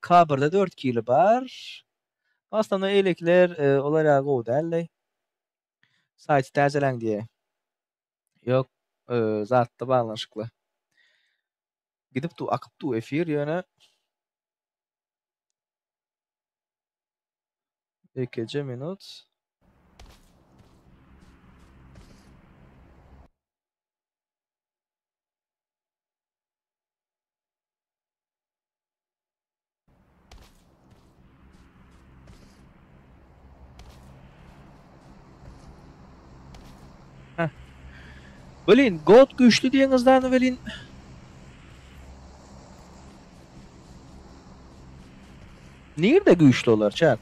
K1-de 4 kili bar. Aslynda eýlekiler olar ýaly gowy däldi. Saýty täzeläň diýe. Ýok, zatda baglanyşykly. Gidip du akyp du efir ýöne Ekeje minut. Heh. Welin God güýçli diýeňizläni welin Nirde güýçli olar chat?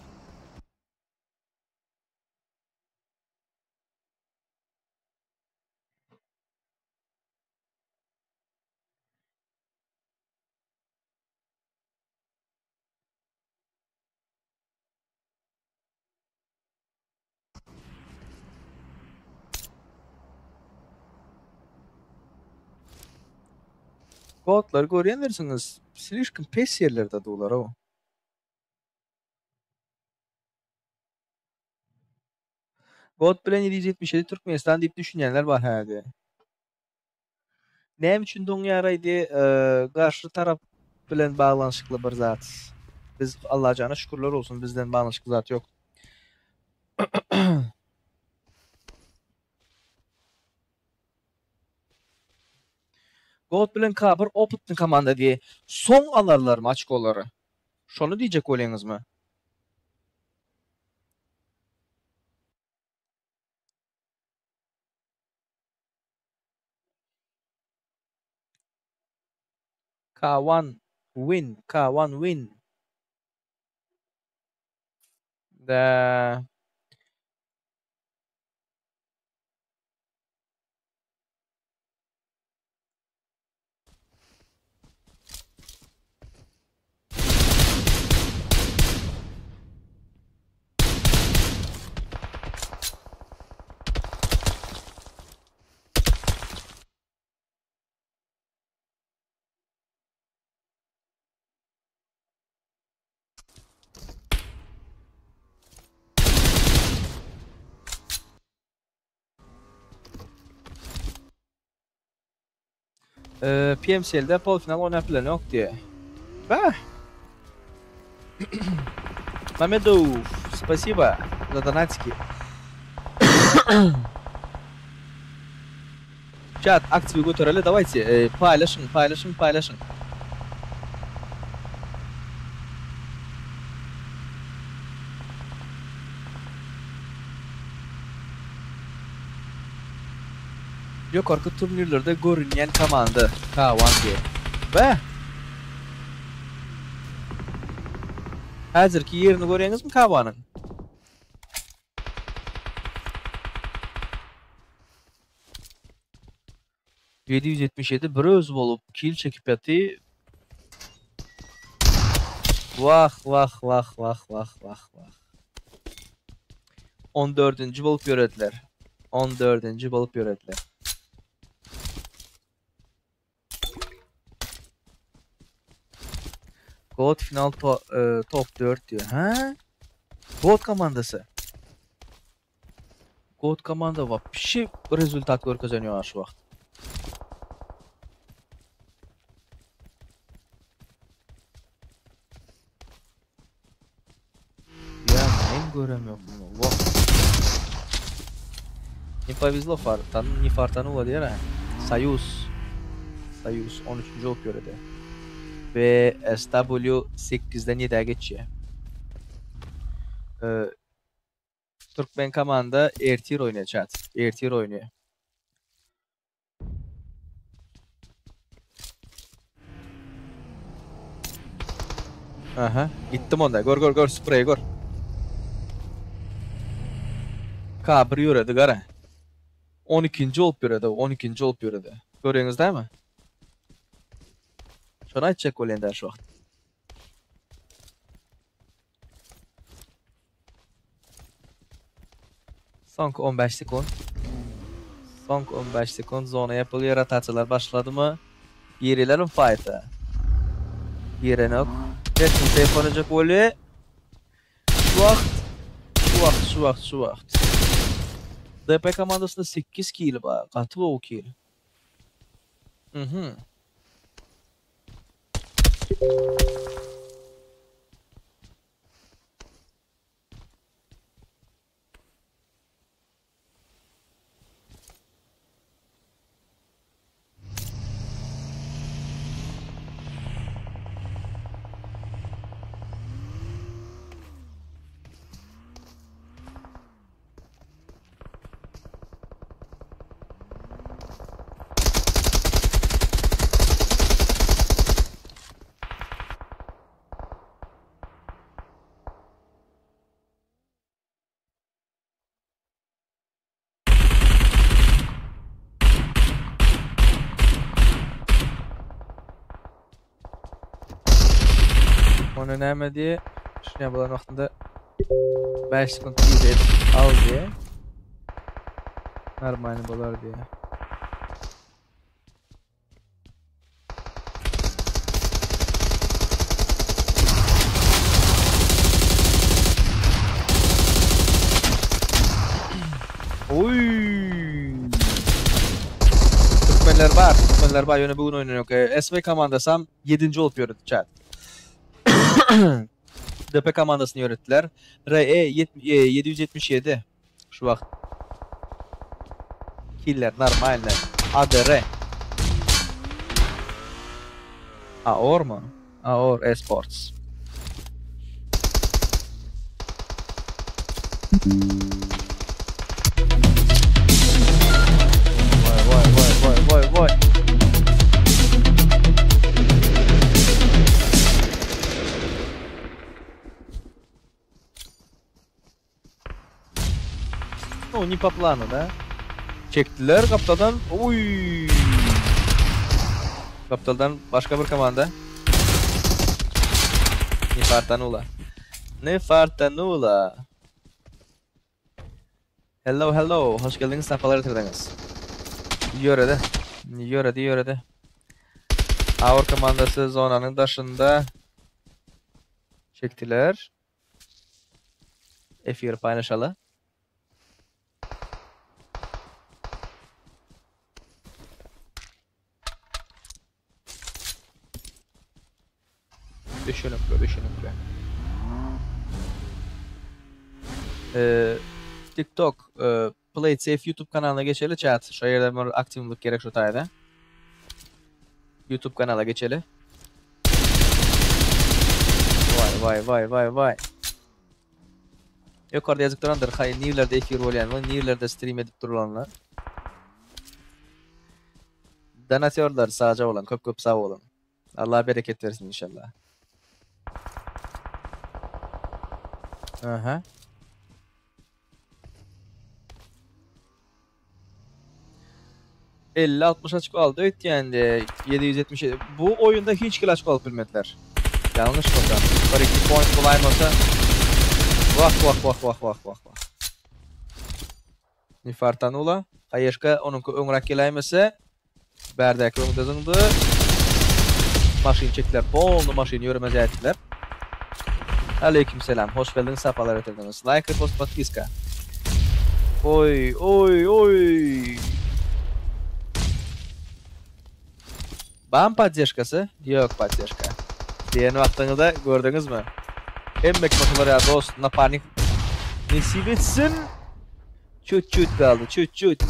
Gotlary görýändirsiňiz, slişkom pes ýerlerde dular o. Got bilen 777 Türkmenistan diýip düşünýänler bar häzir. Näme üçin doňýaraýdy garşy tarap bilen baglanyşykly bir zat. Biz Allajana şükürler olsun bizden baglanyşykly zat ýok. Gold bilen K1 opytny komanda diýe soň alarlarmy oçkolary? Şony diýjek bolýaňyzmy? K1 win, K1 win. Da. PMCL-de polfinal oýnap bilenok diýe. Bah! Mamedov, spasibo za donatiki. Chat, aktiwi götereli, dawajte, paýlaşyň, paýlaşyň, paýlaşyň. Ýokarky turnirlerde görünýän komanda K-One diýe. Bäh! Häzirki ýerini görýäňizmi K-One-yň? 777 bir özi bolup kill çekip ýaty. Wah wah wah wah wah wah wah. 14-nji bolup ýörediler. 14-nji bolup ýörediler. God final to, e, top 4 diýýär. Hä? God komandasy. God komanda wapşe rezultat görkezen ýok şu wagt. Ýa men göremok muny. Wah. Ne повезло fartan, ne fartanulla diýer ha. Soyuz. Soyuz 13-nji bolup ýöredi. We SW 8-den 7-ä geçýär. Türkmen komanda ertir oýnaýar chat. Ertir oýnaýar. Aha, gitdim onda. Gör gör gör spreyi gör. K1 ýöredi gara. 12-nji bolup ýöredi, 12-nji bolup ýöredi. Görýäňiz dämi? Şony aýtjak bolýan däl şu wagt. Soňky 15 sekund. Soňky 15 sekund zona ýapylýar, rotasiýalar başladymy? Girýärlermi fight-a? Girenok. Resmi safe oynajak bolýar. Şu wagt, şu wagt, şu wagt, şu wagt. DP komandasynda 8 kill bar. Gaty gowy kill. Mhm. Ony näme diýe? Şuny bolan wagtynda 5 sekund yz edip al diýe. Normalny bolar diýe. Oy! Türkmenler bar, Türkmenler bar. Ýöne bu gün oýnan ýok. SV komandasam 7-nji bolup ýöredi chat. DP komandasyny ýöretdiler. RE 777 şu wagt. Killer normalny. ADR. AOR mu? AOR Esports. Vay vay vay vay vay vay. Ну, не по плану, да? Çekdiler gapdaldan. Oy! Gapdaldan başga bir komanda. Nefartanula. Nefartanula. Hello hello. Hoş geldiňiz, sapalar getirdiňiz. Ýöredi. Ýöredi, ýöredi. Aur komandasy zonanyň daşynda çekdiler. Efir paýlaşaly. Düşünükli, düşünükli. Ee, TikTok, e, Play It Safe YouTube kanalyna geçeli chat. Şu ýerde bir aktiwlik gerek şu taýda. YouTube kanala geçeli. Vay vay vay vay vay. Ýokarda ýazyp durandyr, haý nirlerde efir bolýan we nirlerde stream edip durulanlar. Donatörler sagja boluň, köp köp sag boluň. Allah bereket bersin inşallah. Aha. 50-60 açyk aldy öýtýände 777. Bu oýunda hiç kill açyk alyp bilmediler. Ýalňyş bolsa. Bir iki point bolaýmasa. Wah wah wah wah wah wah wah. Nifartanula. Haýeşka onuňky öňräk geläýmese. Bärdäki öňde zyňdy. Maşyn çekdiler. Polny maşyn ýöremez ätdiler. Aleyküm selam. Hoş geldiňiz, sapalar getirdiňiz. Like, repost, podpiska. Oý, oý, oý. Bam poddeşkasy? Ýok poddeşka. Diýen wagtyňyzda gördüňizmi? Hemme kim şular ýa dost, naparnik nesip etsin. Çüt çüt galdy, çüt çüt.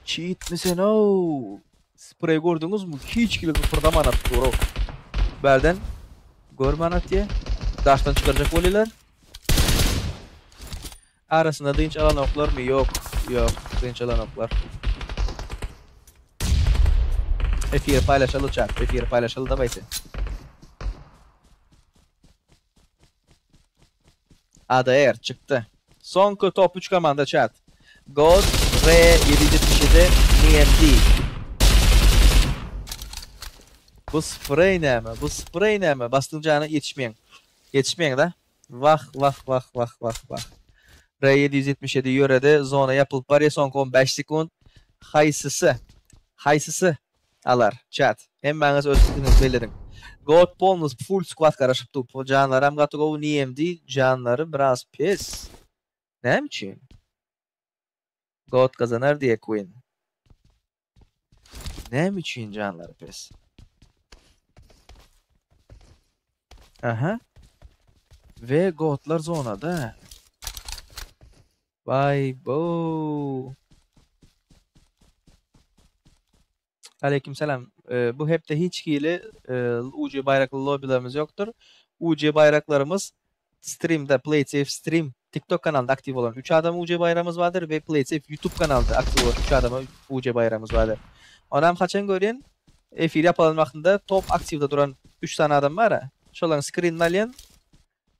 Çiğitmi sen ow? Sprey gördüňizmi? Hiç kili gypyrdaman atyp dur ow. Bärden görmän atýa. Daşdan çykarjak bolýarlar. Arasynda dynç alanoklarmy? Ýok, ýok, dynç alanoklar. Efiri paýlaşaly chat, efiri paýlaşaly dawaýte. ADR çykdy. Soňky top 3 komanda chat. God R 777 NMD. Bu sprey näme? Bu sprey näme? Basdyň jana ýetişmeýäň. Ýetişmeýäň da. Wah wah wah wah wah wah. R 777 ýöredi. Zona ýapylyp barýar. Soňky 15 sekund. Haýsysy? Haýsysy alar? Chat. Hemmäňiz öz pikiriňizi bellediň. God polnus full squad garaşyp dur. Bu janlaram gaty gowy NMD janlary biraz pes. Näme üçin? God gazanar diýe Queen. Näme üçin janlary pes? Aha. Ve godlar zonada. Vay bo. Aleykümselam. Ee, bu hepde hiç hili e, UC bayrakly lobilerimiz yoktur. UC bayraklarymyz streamde PlaySafe Stream TikTok kanalynda aktiw bolan 3 adam UC baýragymyz bardyr we PlaySafe YouTube kanalynda aktiw bolan 3 adama UC baýragymyz bardyr. Onam haçan görýän efir ýapylan wagtynda top aktiwde duran 3 sany adam bar. Şolaryň skrinini alýan,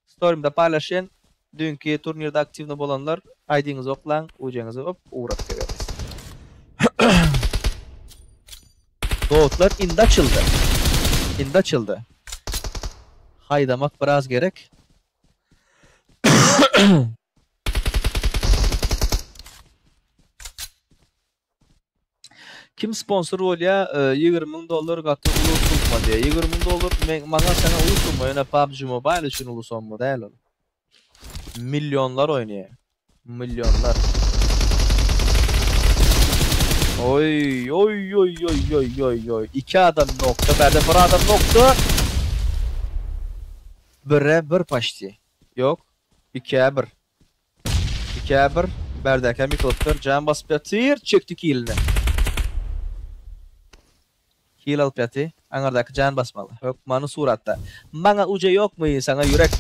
storymda paýlaşýan, düýnki turnirde aktiwny bolanlar ID-ňizi oklaň, UC-ňizi hop ugradyp berýäris. Goatlar indi açyldy. Indi açyldy. Haýdamak biraz gerek. Kim sponsor bolýa? 20 müň dollar gaty uly summa diýýär. 20 müň dollar maňa saňa uly summa, ýöne PUBG Mobile üçin uly somma däl ol. Millionlar oýnaýar. Millionlar. Oý, oý, oý, oý, oý, oý, oý. Iki adam nokta, bärde bir adam nokta. Bire bir paşti. Ýok. Ikä bir. Ikä bir. Bärdäkä ýykylypdyr. Jan basyp ýatyr. Çekdi kilini. Kil alyp ýaty. Aňyrdaky jan basmaly. Hökmany suratda. Maňa uje ýokmy, saňa ýürek.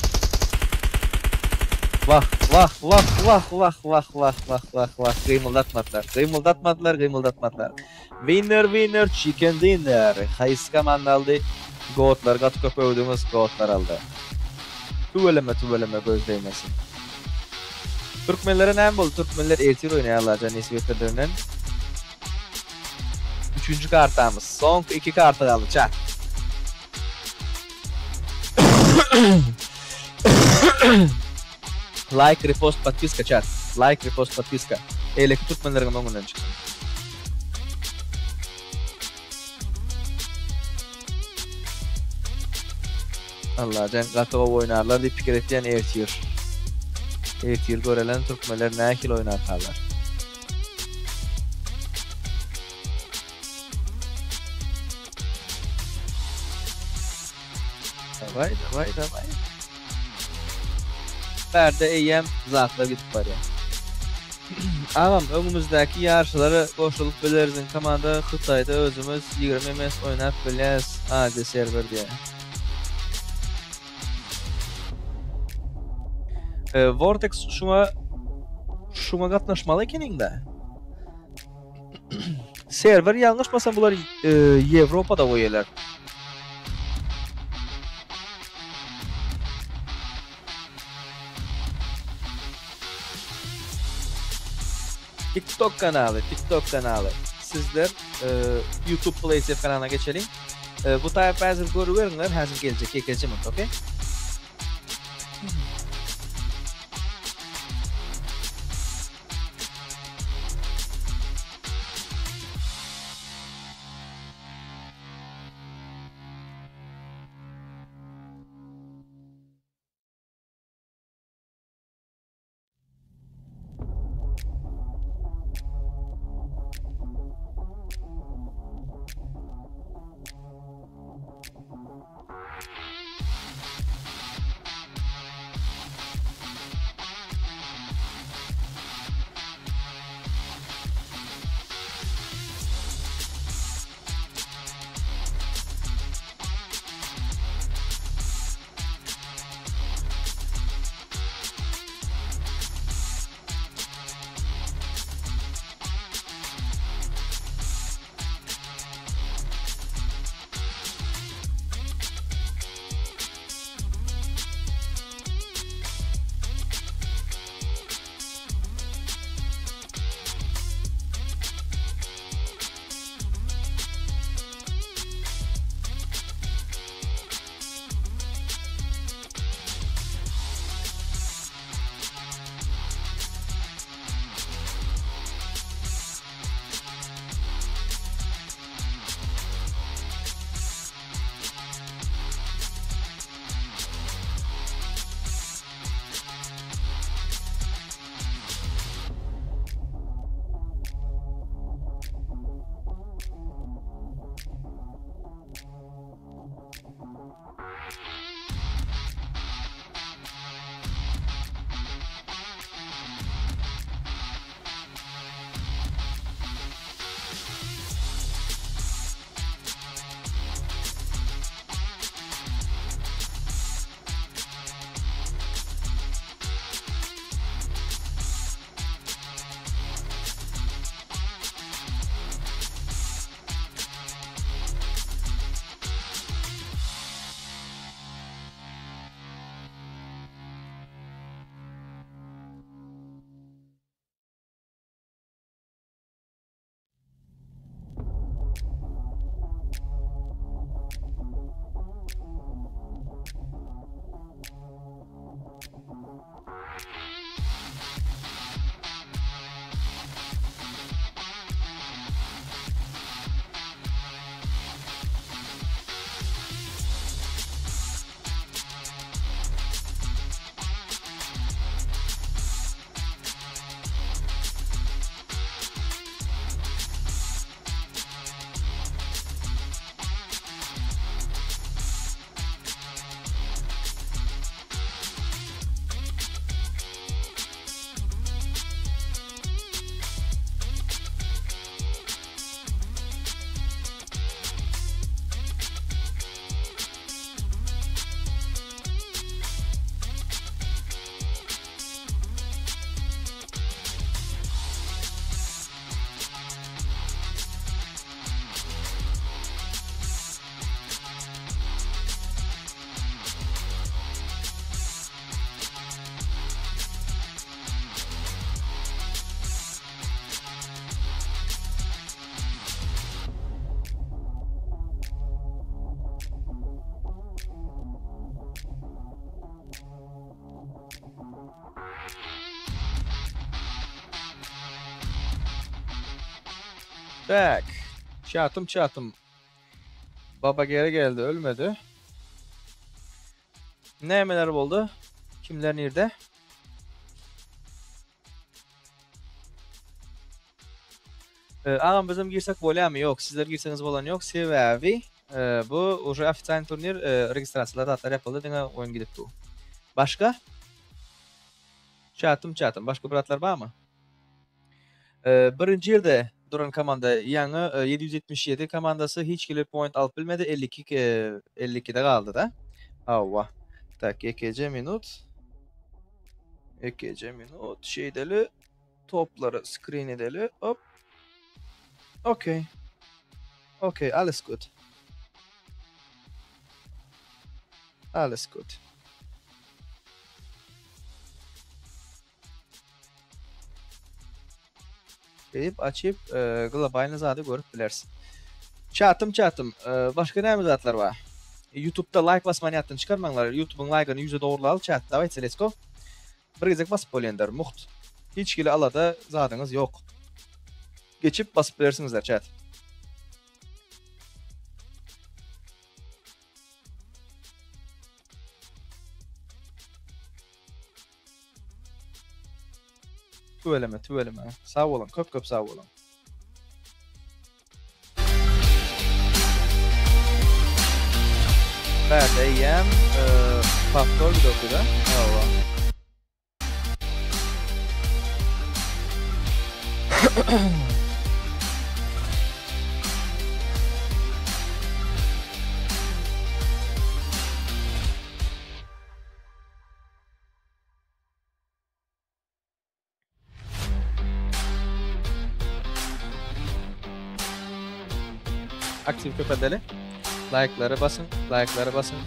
Wah, wah, wah, wah, wah, wah, wah, wah, wah, wah. Gymyldatmadylar. Gymyldatmadylar, gymyldatmadylar. Winner, winner, chicken dinner. Haýsy komanda aldy? Goatlar gaty köp öwdüňiz, goatlar aldy. Tüweleme, tüweleme göz degmesin. Türkmenlere näme boldy? Türkmenler ertir oýnaýar Allajan nesip etdirdiginden. Üçünji kartamyz. Soňky iki karta galdy chat. Like, repost, podpiska chat. Like, repost, podpiska. Eýleki türkmenleriňem öňünden çyksyn. Allajan gaty gowy oýnarlar diýip pikir etýän ertir. Ertir görelen türkmenler nähili oýnarkalar. Daway daway daway. Bärde eýýäm zatlar gidip barýar. Agam öňümizdäki ýaryşlara goşulyp bilerziň komanda Hytaýda özümiz 20 ms oýnap bilýäs Aziýa serwer diýä. Vortex şuňa şuňa gatnaşmaly ekeniňdä. Serwer ýalňyşmasam bular Ýewropada goýýarlar. TikTok kanaly, TikTok kanaly. Sizler YouTube PlaySafe kanalyna geçeliň. Bu taýyp häzir görüberiňler, häzir geljek ýekeje minut, okey? Tak. Çatym çatym. Baba geri geldi ölmedi. Nämeler boldy? Kimler nirde? Agam bizem girsek bolýamy? Ýok, sizler girseňiz bolany ýok. Sebäbi bu uje ofitsialny turnir registrasiýalar zatlar ýapyldy diňe oýun gidip dur. Başga? Çatym çatym. Başga bratlar barmy? Birinji ýerde duran komanda ýaňy 777 komandasy hiç hili point alyp bilmedi 52 52-de galdy-da. Hawa. Tak, ýekeje minut. Ýekeje minut. Şeýdeli. Toplary screen edeli. Hop. Okey. Okey, alles gut. Alles gut. Diýip açyp e, globalny zady görüp bilersiň. Çatym çatym. E, başga näme zatlar bar? YouTube'da like basmany ýatdan çykarmaňlar. YouTube'yň like'yny ýüze dogurlaly çat. Dawayte let's go. Bir gezek basyp bolýandyr mugt. Hiç hili alada zadyňyz ýok. Geçip basyp bilersiňizler chat. Tüweleme tüweleme. Sag boluň köp köp sag boluň. Bärde eýýäm faktor gidokda. Hawa. Aktiw köpeldeli. Laýklara basyň, laýklara basyň.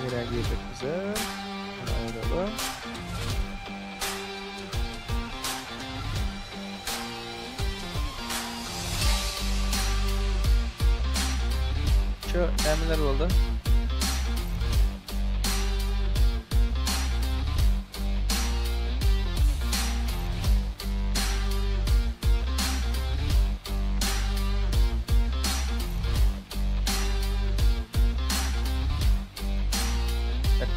Nereye girdik bize? Ayrılalım. Şu nämeler boldy?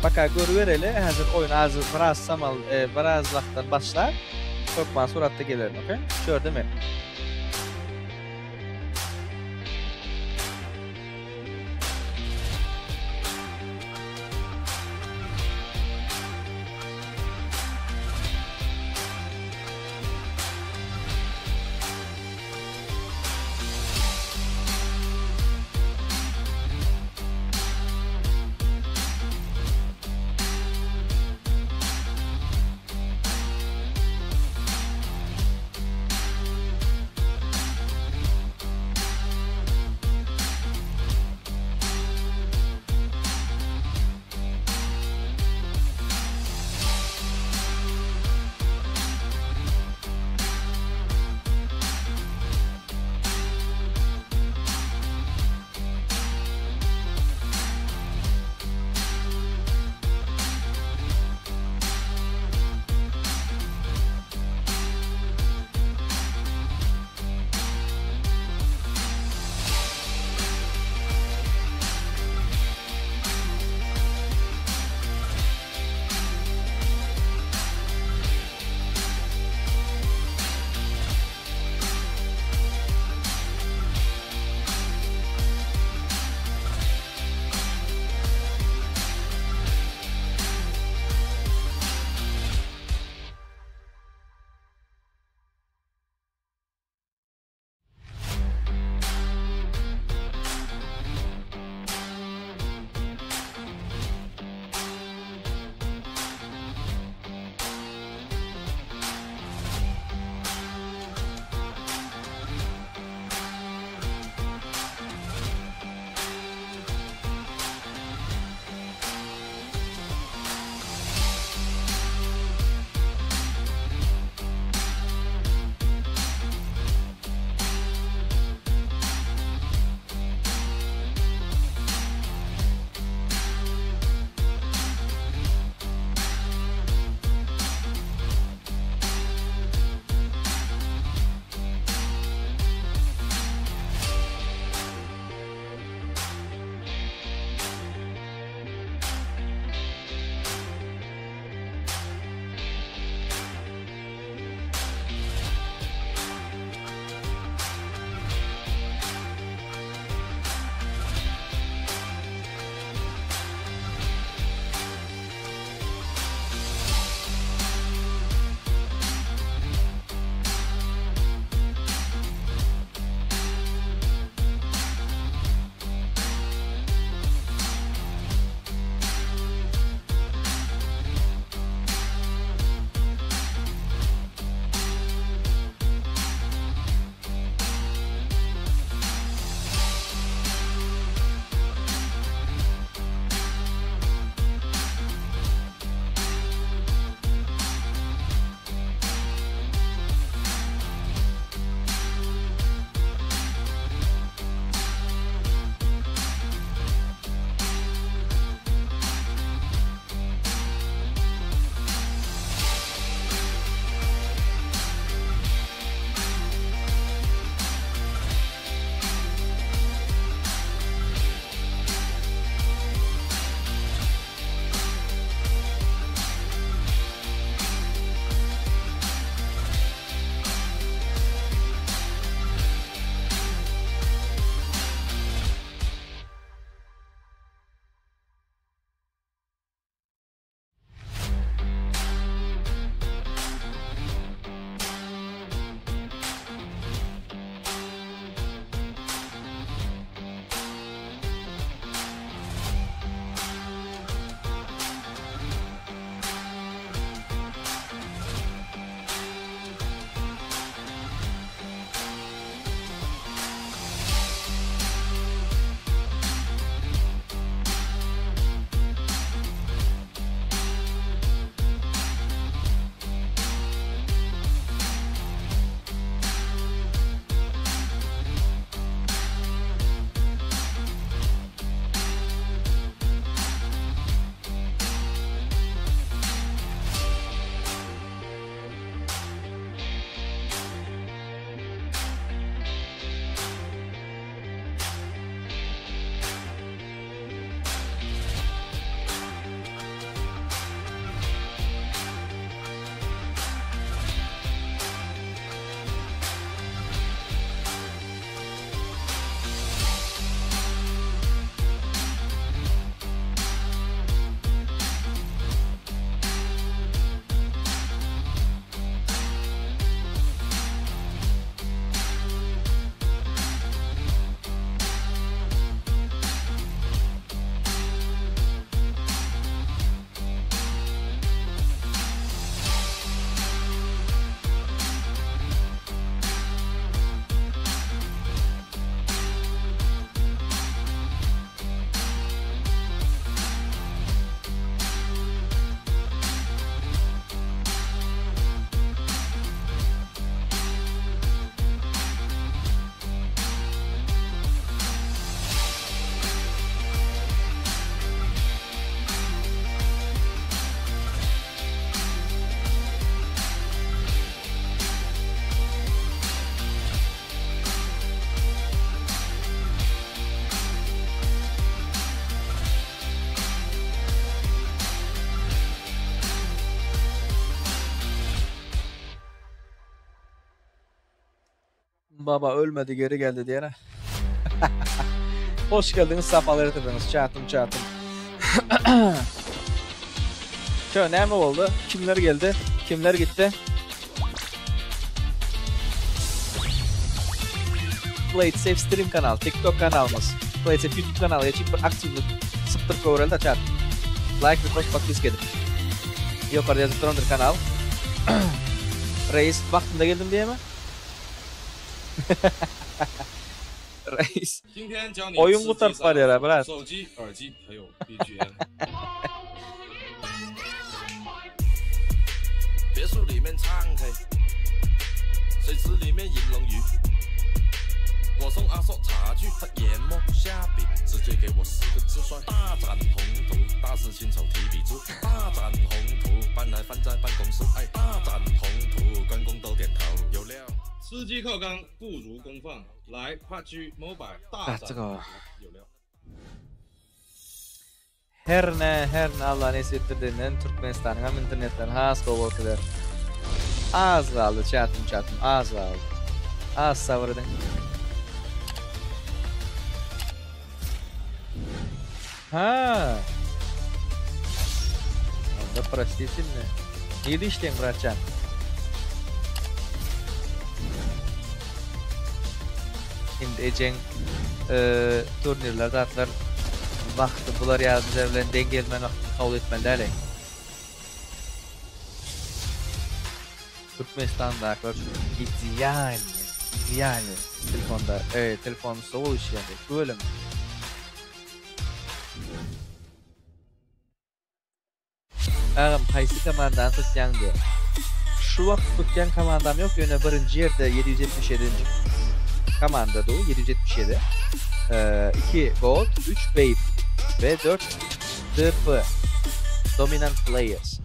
Baka görübereli. Häzir oýun az biraz samal, e, biraz wagtdan başlar. Hökman suratda gelerin, okey? Şu ýerde men. Baba ölmedi geri geldi diýene. Hoş geldiňiz sapalar getirdiňiz çatym çatym. Şö näme boldy? Kimler geldi? Kimler gitdi? Play Safe Stream kanal, TikTok kanalymyz. Play Safe YouTube kanaly geçip bir aktiwlik sypdyryp göwreli de çat. Like repost podpiska edip. Ýokarda ýazyp durandyr kanal. Reis wagtynda geldim diýeme? Reis. Oýun gutaryp barýar brat. 司机靠缸不如公放，来 PUBG Mobile 大展有料。Herne herne Allah nesip etdirdiginden Türkmenistanyň hem internetleri has gowy bolup gider. Az galdy çatym çatym az galdy. Az sabyr ediň. Ha. Onda prostительny. Nirde işleýäň bratjan? Indi ejeň turnirler zatlar wagty bular ýaly bizler bilen deň gelmän wagtyny kabul etmeli däl-eý. Türkmenistandakylar idealny, idealny telefonda, telefon gowy işleýär. Tüweleme. Agam haýsy komandany tutýaň diýä. Şu wagt tutýan komandam ýok ýöne birinji ýerde 777 nji komanda du 777 2 gold 3 babe we 4 DP Dominant Players.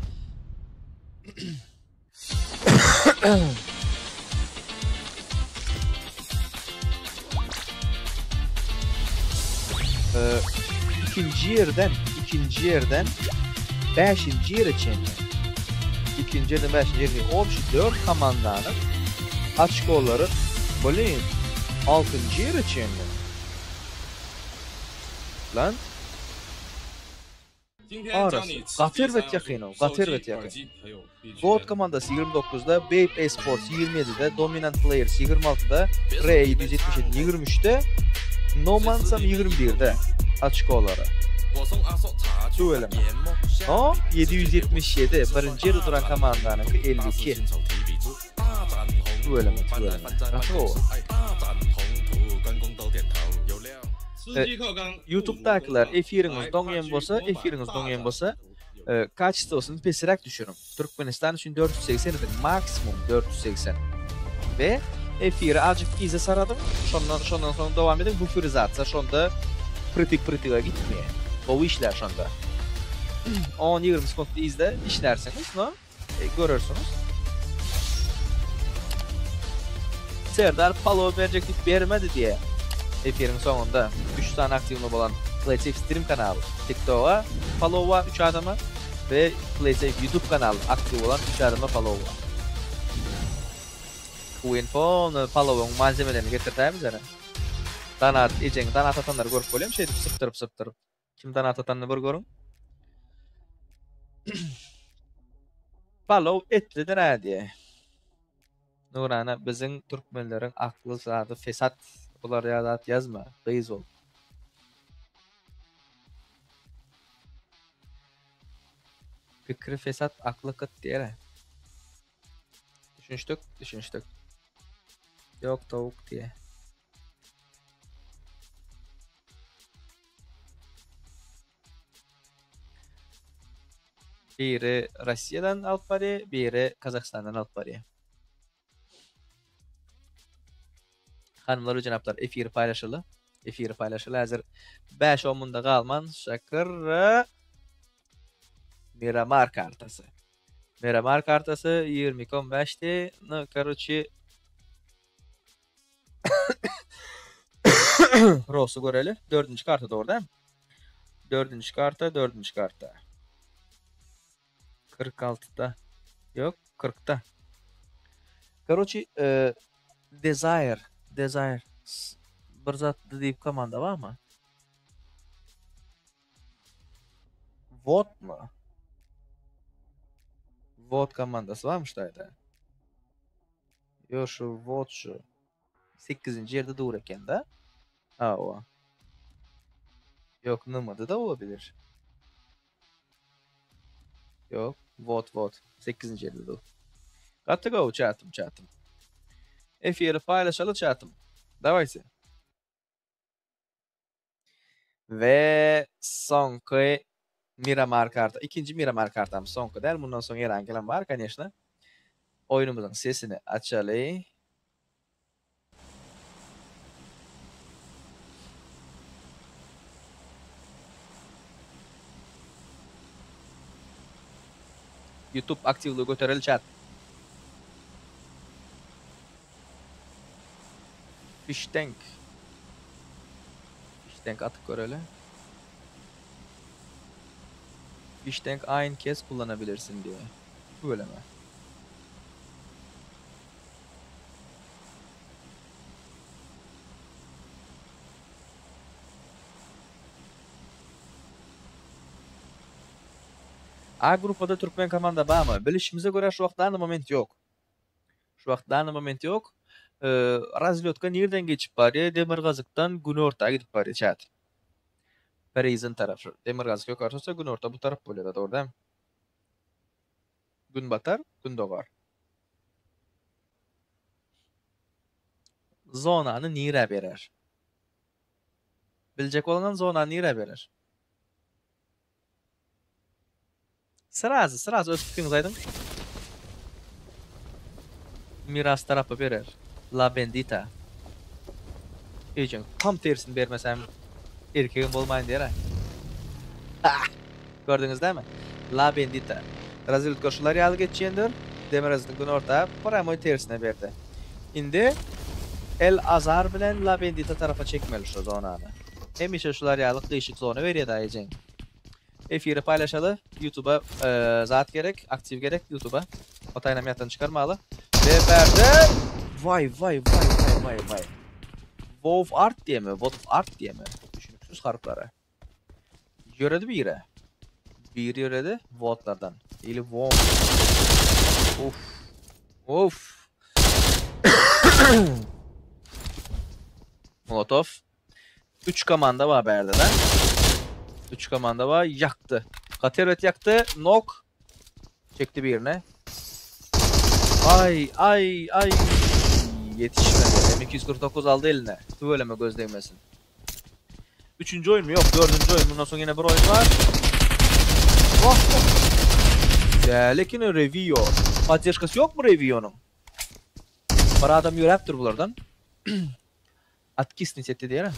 Ikinji ýerden, ikinji ýerden bäşinji ýere çenli. Ikinji ýerden bäşinji ýere çenli. Obşi dört komandanyň oçkolary, blin, altynjy ýere çenli. Lan. Arasy gaty erbet ýakyn-ow, gaty erbet ýakyn. Goat komandasy 29-da, Babe Esports 27-de, Dominant Players 26-da, RE 777 23-de, No Mansam 21-de oçkolary. Tüweleme. No, 777 birinji ýerde duran komandanyňky 52. Tüweleme, tüweleme. Gaty gowy. Ýutubdakylar efiriňiz doňýan bolsa, efiriňiz doňýan bolsa, kaçestwosyny pesräk düşüriň. Türkmenistan üçin 480 ediň, maksimum 480. We efiri azjyk yza saradyň, şondan şondan soň dowam ediň, buferizasiýa şonda pritik-pritiga gitmeýär. Gowy işlär şonda. 10-20 sekunt yzda işlärsiňiz, no. Görersiňiz. Serdar palow berjek diýip bermedi diýe. Efiriň soňunda 3 sany aktiwny bolan PlaySafe Stream kanaly TikToga palow bar 3 adama we PlaySafe YouTube kanaly aktiw bolan 3 adama palow bar. Queen polny palowyň malzemelerini getirdi bizlere. Donat ejeňi donat atanlary görüp bolýamy şeýdip sypdyryp sypdyryp. Kim donat atanyny bir görüň. Palow etlidir hä diýe. Nurana biziň türkmenleriň akly zady fesat bular ýa zat ýazma gyz bolup. Pikri fesat akly gyt diýer. Düşünişdik düşünişdik. Ýok towuk diýe. Biri Russiýadan alyp barýar, biri Kazagystandan alyp barýar. Hanymlar we jenaplar, efiri paýlaşaly. Efiri paýlaşaly. Häzir 5-10 munda galman Şakir Miramar kartasy. Miramar kartasy 22-15-di. No, karoçi Rossy göreli. Dördünji karta dogry däl. Dördünji karta, dördünji karta. 46-da. Ýok, 40-da. Karoçi, e, Desire. Desire bir zat diýip komanda barmy? Vot mu? Vot komandasy barmy şu taýda? Ýok şu Vot şu. 8-nji ýerde dur eken-de. Hawa. Ýok, nymady da olabilir. Ýok, Vot Vot 8-nji ýerde dur. Gaty gowy çatym çatym. Efiri paýlaşaly çatym. Dawayte. We soňky Miramar karta. Ikinji Miramar kartamyz soňky däl. Mundan soň Erangelam bar, koneşno. Oýnumyzyň sesini açaly. YouTube aktiwligi götereli chat. Fish tank. Fish tank atyp göreli. Fish tank aynı kez kullanabilirsin diye. Tüweleme. A gruppada türkmen komanda barmy? Bilişimize görä şu wagt dany moment ýok. Şu wagt dany moment ýok. Razlýotka nirden geçip barýar? Demirgazykdan günorta gidip barýar çat. Prison tarap şu. Demirgazyk ýokarda bolsa günorta bu tarap bolýar dogry dämi? Günbatar, gündogar. Zonany nirä berer? Biljek bolgan zonany nirä berer? Srazy, srazy öz pikiriňizi aýdyň. Miras tarapa berer. La Bendita. Ejeň tam tersini bermesem erkegim bolmaýyn diýer-ä. Gördüňiz dämi? La Bendita. Razwilka şular ýaly geçýändir. Demirgazyk günorta pramoý tersine berdi. Indi El Azar bilen La Bendita tarapa çekmeli şu zonany. Hemişe şular ýaly gyşyk zona berýär daýy ejeň. Efiri paýlaşaly. YouTube'a zat gerek, aktiw gerek YouTube'a. O taýynam ýatdan çykarmaly. Ve bärde Vay vay vay vay vay vay. WoW Art diýemi, WoW Art diýemi? Düşüniksiz harplara. Ýöredi biri. Biri ýöredi wotlardan. Ili WoW. Uf. Uf. Molotov. 3 komanda bar bärde de. 3 komanda bar. Ýakdy. Gaty erbet ýakdy. Nok. Çekdi birine. Ay ay ay. Ýetişmedi. M249 aldy eline. Tüweleme göz degmesin. Üçünji oýun mu? Ýok, dördünji oýun. Mundan soň ýene bir oýun bar. Wah. Dälekine Revio. Poddežkasy ýokmy Revionyň? Bir adam ýöräpdir bulardan. Otkisnit etdi diýer.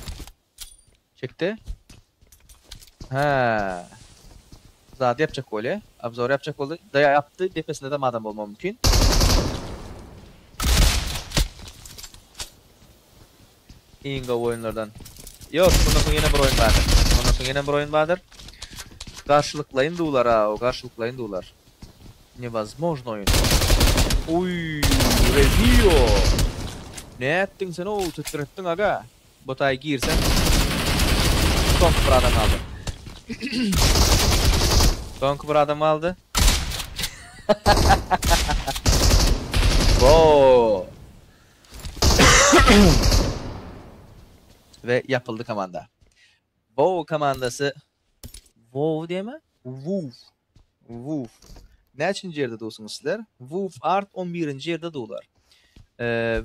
Çekdi. Hä. Zady ýapjak bolýar. Obzor ýapjak boldy. Daýa ýapdy. Depesinde de adam bolmagy mümkin. Iň gowy oýunlardan. Ýok, mundan soň ýene bir oýun bardyr. Mundan soň ýene bir oýun bardyr. Garşylyklaýyn duwlar a, o garşylyklaýyn duwlar. Nevozmojno oýun. Uý, Revio. Nätdiň sen ow, titretdiň aga. Bu taý girseň. Soňky bir adam galdy. Soňky bir adam galdy. Bo. We ýapyldy komanda. Wow komandasy Wow diýme? Woof. Woof. Näçinji ýerde dursuňyz sizler? Woof Art 11-nji ýerde durlar.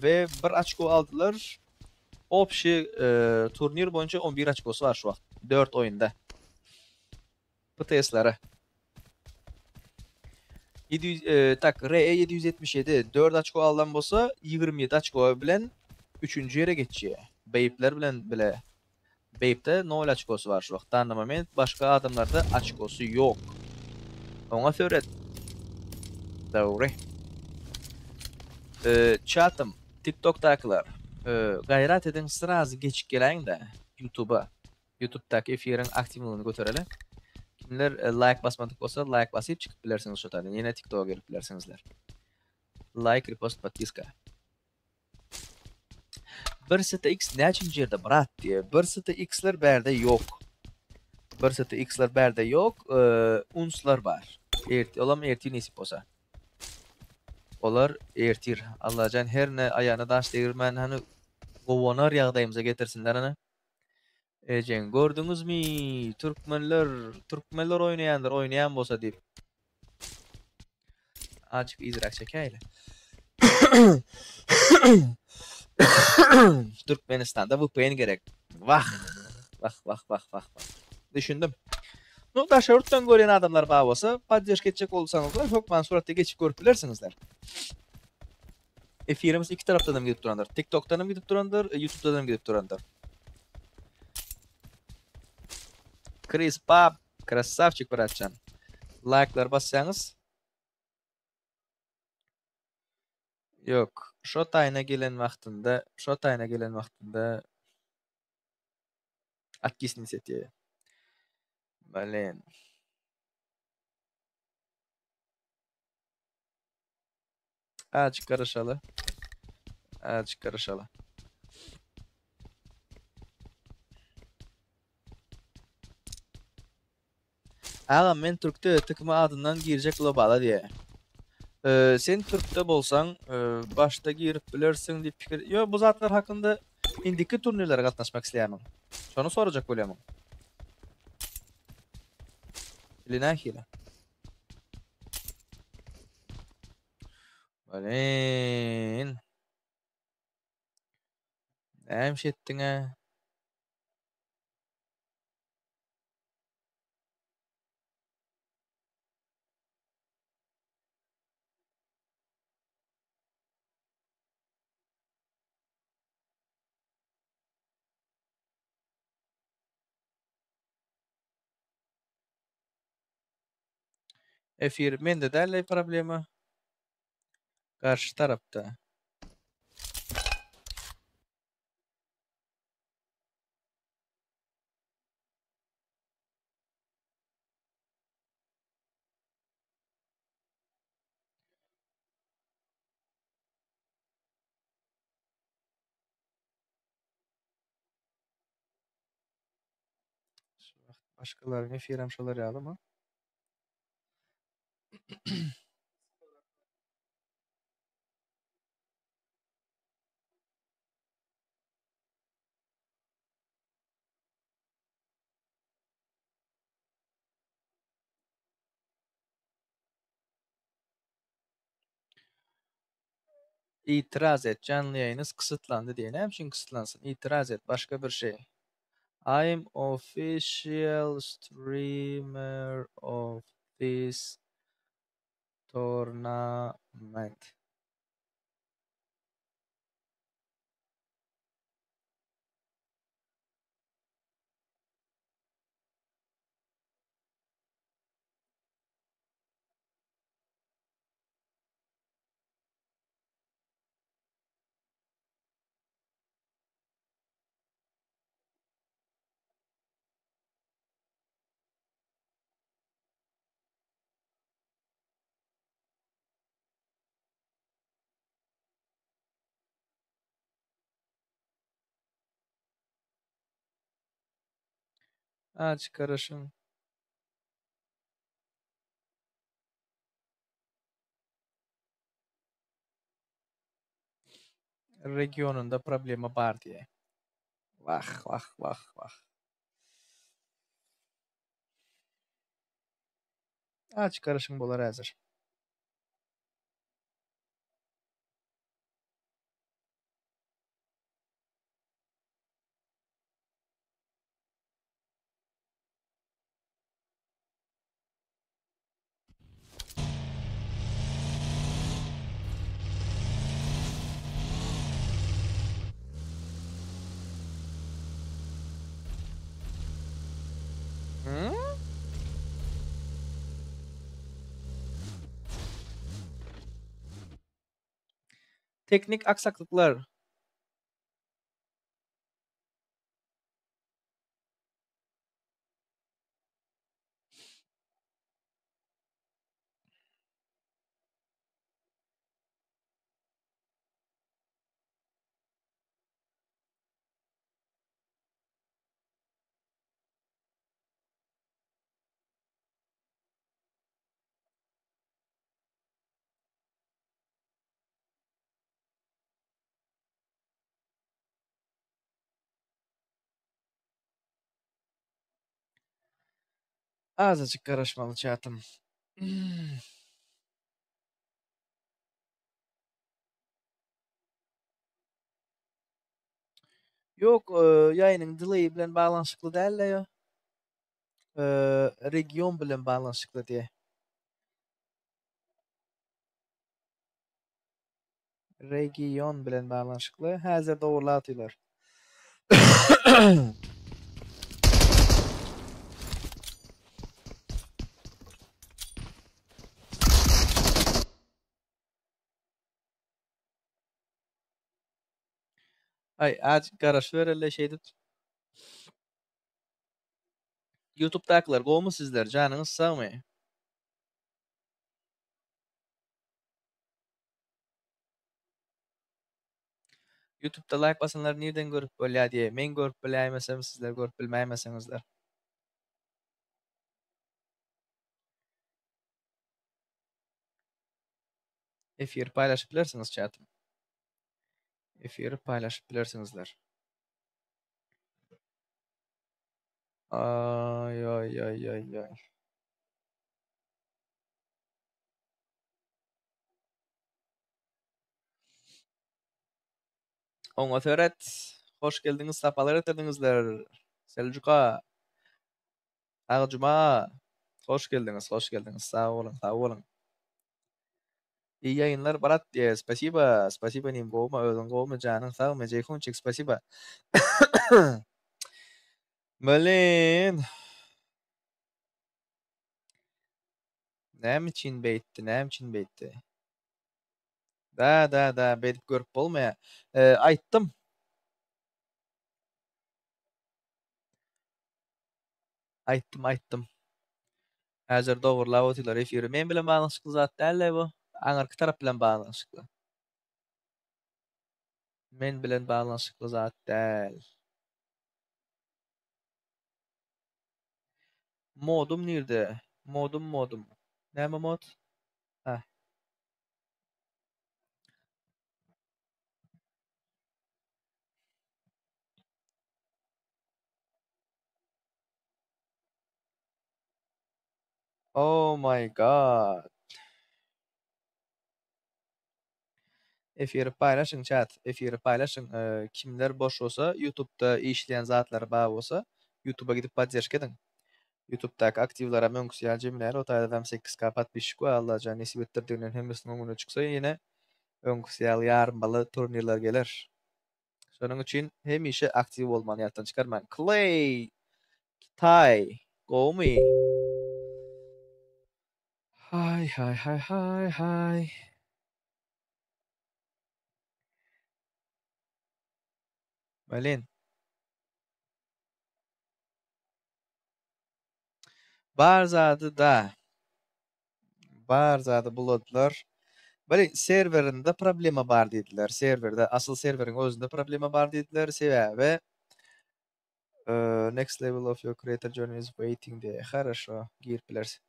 We bir açko aldylar. Obşi turnir boýunça 11 açkosy bar şu wagt. 4 oýunda. PTS-lere. 700 e, tak RE 777 4 açko alan bolsa 27 açko bilen 3-nji ýere geçýär. Beýpler bilen bile. Beýpde 0 açkosy bar şu wagt. Danny moment başga adamlarda açkosy ýok. Oňa söret. Dogry. E, çatym TikTokdakylar. E, gaýrat ediň srazy geçip geläýiň-de YouTube'a. Youtubedaky efiriň aktiwlygyny götereli. Kimler laýk basmadyk bolsa laýk basyp çykyp bilersiňiz şo taýdan ýene tiktoga gelip bilersiňizler. Laýk repost podpiska. Bir STX näçinji ýerde brat diýýär. Bir STX-ler bärde ýok. Bir STX-ler bärde ýok, unslar bar. Ert, olam ertir nesip bolsa. Olar ertir. Allajan herne aýagyna daş degirmän hany guwanar ýagdaýymyza getirsinler hany. Ejeň gördüňizmi türkmenler türkmenler oýnaýandyr oýnaýan bolsa diýip. Azjyk yzyrak çekäýeli. Türkmenistanda VPN gerek. Wah. Wah wah wah wah wah. Düşündim. Nu daşary ýurtdan görýän adamlar bar bolsa, podderžka etjek bolsaňyzlar, hökman suratda geçip görüp bilersiňizler. Efirimiz iki tarapdan hem gidip durandyr. TikTokdan hem gidip durandyr, YouTube'dan hem gidip durandyr. Chris Pap, krasavçik bratjan. Like'lar bassaňyz. Ýok, şo taýyna gelen wagtynda, şo taýyna gelen wagtynda otkisnit etýär. Blin. Azjyk garaşaly. Azjyk garaşaly. Agam men türkde tkm adyndan girjek globala diýýär. Sen türkde bolsaň başda girip bilersiň diýip pikir. Ýok bu zatlar hakynda indiki turnirlere gatnaşmak isleýärmiň? Şony sorajak bolýamyň? Ili nähili? Blin. Näme iş etdiň-ä? Efir mende däl problema. Garşy tarapda. Başgalaryň efirem şolar ýalymy? Itiraz et, janly ýaýynyz kyssytlandy diýen. Näme üçin kyssytlansyn? Itiraz et, başga bir şey. I'm official streamer of this tournament. Aç garaşyň. Regionynda problema bar diýýär. Wah, wah, wah, wah. Aç garaşyň bolar häzir. Hmm? Teknik aksaklyklar. Azajyk garaşmaly çatym. Ýok, ýaýynyň delay bilen baglanyşykly däl-de ýo. Region bilen baglanyşykly diýe. Region bilen baglanyşykly. Häzir dogrulatýlar. Aý, azjyk garaşybereli şeýdip. Ýutubdakylar gowumy sizler? Janyňyz sagmy? Ýutubda laýk basanlary nirden görüp bolýar diýe. Men görüp biläýmesem sizler görüp bilmäýmeseňizler. Efiri paýlaşyp bilersiňiz çatym. Efiri paýlaşyp bilersiňizler. Aý aý aý aý aý. Oňa seret. Hoş geldiňiz, sapalar getirdiňizler. Seljuka. Agjuma. Hoş geldiňiz, hoş geldiňiz. Sag boluň, sag boluň. Iyi ýaýynlar brat diýýär. Spasiba, spasiba inim gowumy özüň gowumy janyň sagmy Jeýhunçik spasiba. Blin. Näme üçin beýtdi, näme üçin beýtdi? Da, da, da, beýdip görüp bolmaýar. Aýtdym. Aýtdym, aýtdym. Häzir dogurlap otyrlar efiri. Men bilen baglanyşykly zat däl-le bu. Aňyrky tarap bilen baglanyşykly. Men bilen baglanyşykly zat däl. Modum nirde? Modum modum. Näme mod? Hä. Oh my god. Efiri paýlaşyň chat, efiri paýlaşyň. Kimler boş bolsa, YouTube'da işleýän zatlary bar bolsa, YouTube'a gidip podderžka ediň. YouTube'daky aktiwlaram öňküsi ýaly jemläli, o taýdadam 8K podpisçik bar, Allajan nesip etdirdiginden hemmesiniň öňüne çyksa ýene öňküsi ýaly ýarym bala turnirler geler. Şonuň üçin hemişe aktiw bolmany ýatdan çykarmaň. Clay Kitaý gowumy? Haý haý haý haý haý. Blin. Bar zady da. Bar zady buladylar. Blin serwerinde problema bar diýdiler. Serwerde, asyl serweriň özünde problema bar diýdiler. Sebäbi next level of your creator journey is waiting diýýär. Хорошо, girip bileris.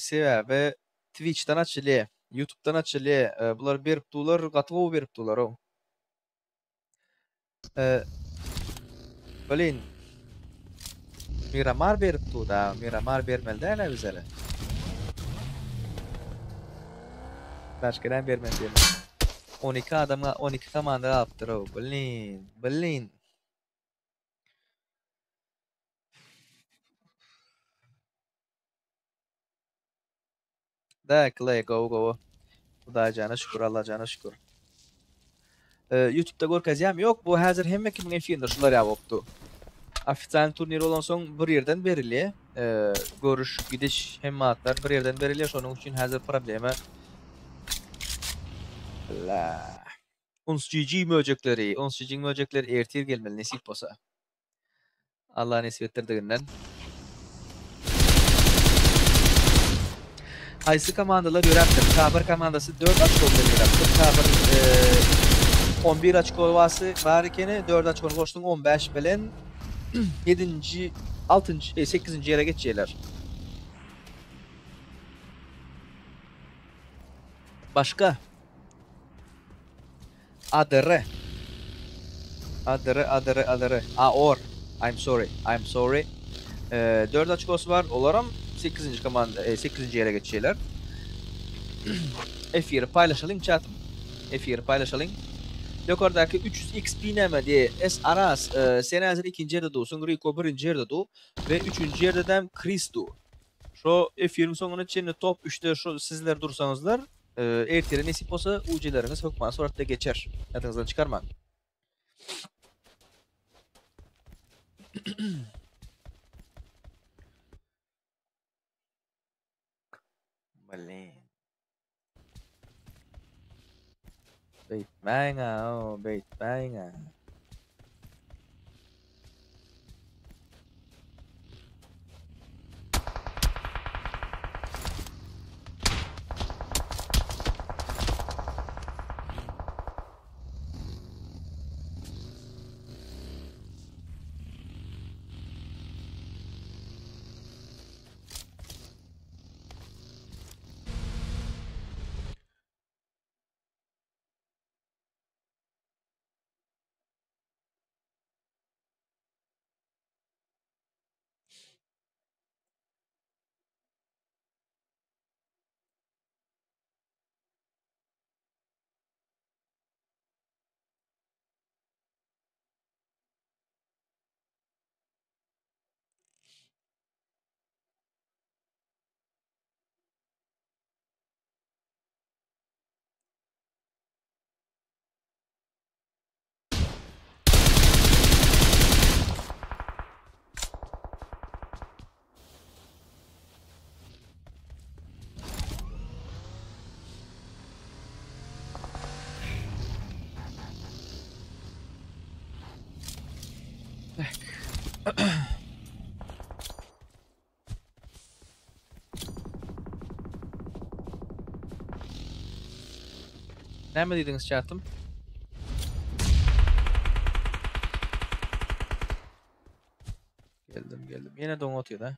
Sebäbi Twitch'den açylýar, YouTube'dan açylýar. Bular berip durlar, gaty gowy berip durlar-ow. Blin. Miramar berip dur-da, Miramar bermeli däl-ä bizere. Başga näme bermeli diýelim. 12 adamga 12 komanda galypdyr-ow. Blin, blin. Da, Clay, gowy gowy. Hudaýjana şükür, Allajana şükür. YouTube'da görkezýämi? Ýok, bu häzir hemme kimiň efirinde şular ýaly bolupdy. Ofitsial turnir bolansoň bir ýerden berilýär. Görüş, gidiş hemme zatlar bir ýerden berilýär. Şonuň üçin häzir problema. La. Uns GG möjekleri, Uns GG möjekleri ertir gelmeli nesip bolsa. Allah nesip etdirdiginden. Haýsy komandalar ýöräpdir? K1 komandasy 4 oçko bilen ýöräpdir. K1 11 oçko basy bar ekeni, 4 oçkony goşduň 15 bilen 7-nji, 6-njy, 8-nji ýere geçýärler. Başga ADR. ADR ADR ADR AOR I'm sorry I'm sorry 4 oçkosy bar olaram 8-nji komanda 8-nji ýere geçýärler. Efiri paýlaşalyň çatym. Efiri paýlaşalyň. Ýokardaky 300 XP näme diýe S Aras sen häzir ikinji ýerde dursuň Riko birinji ýerde dur we üçünji ýerdedem Kris dur. Şo efiriň soňuna çenli top üçde şo sizler dursaňyzlar ertire nesip bolsa UC-leriňiz hökman suratda geçer. Ýadyňyzdan çykarmaň. Blin. Beýtmäň-ä, o, beýtmäň-ä. Näme diýdiňiz çatym? Geldim geldim. Ýene doň otyr ha.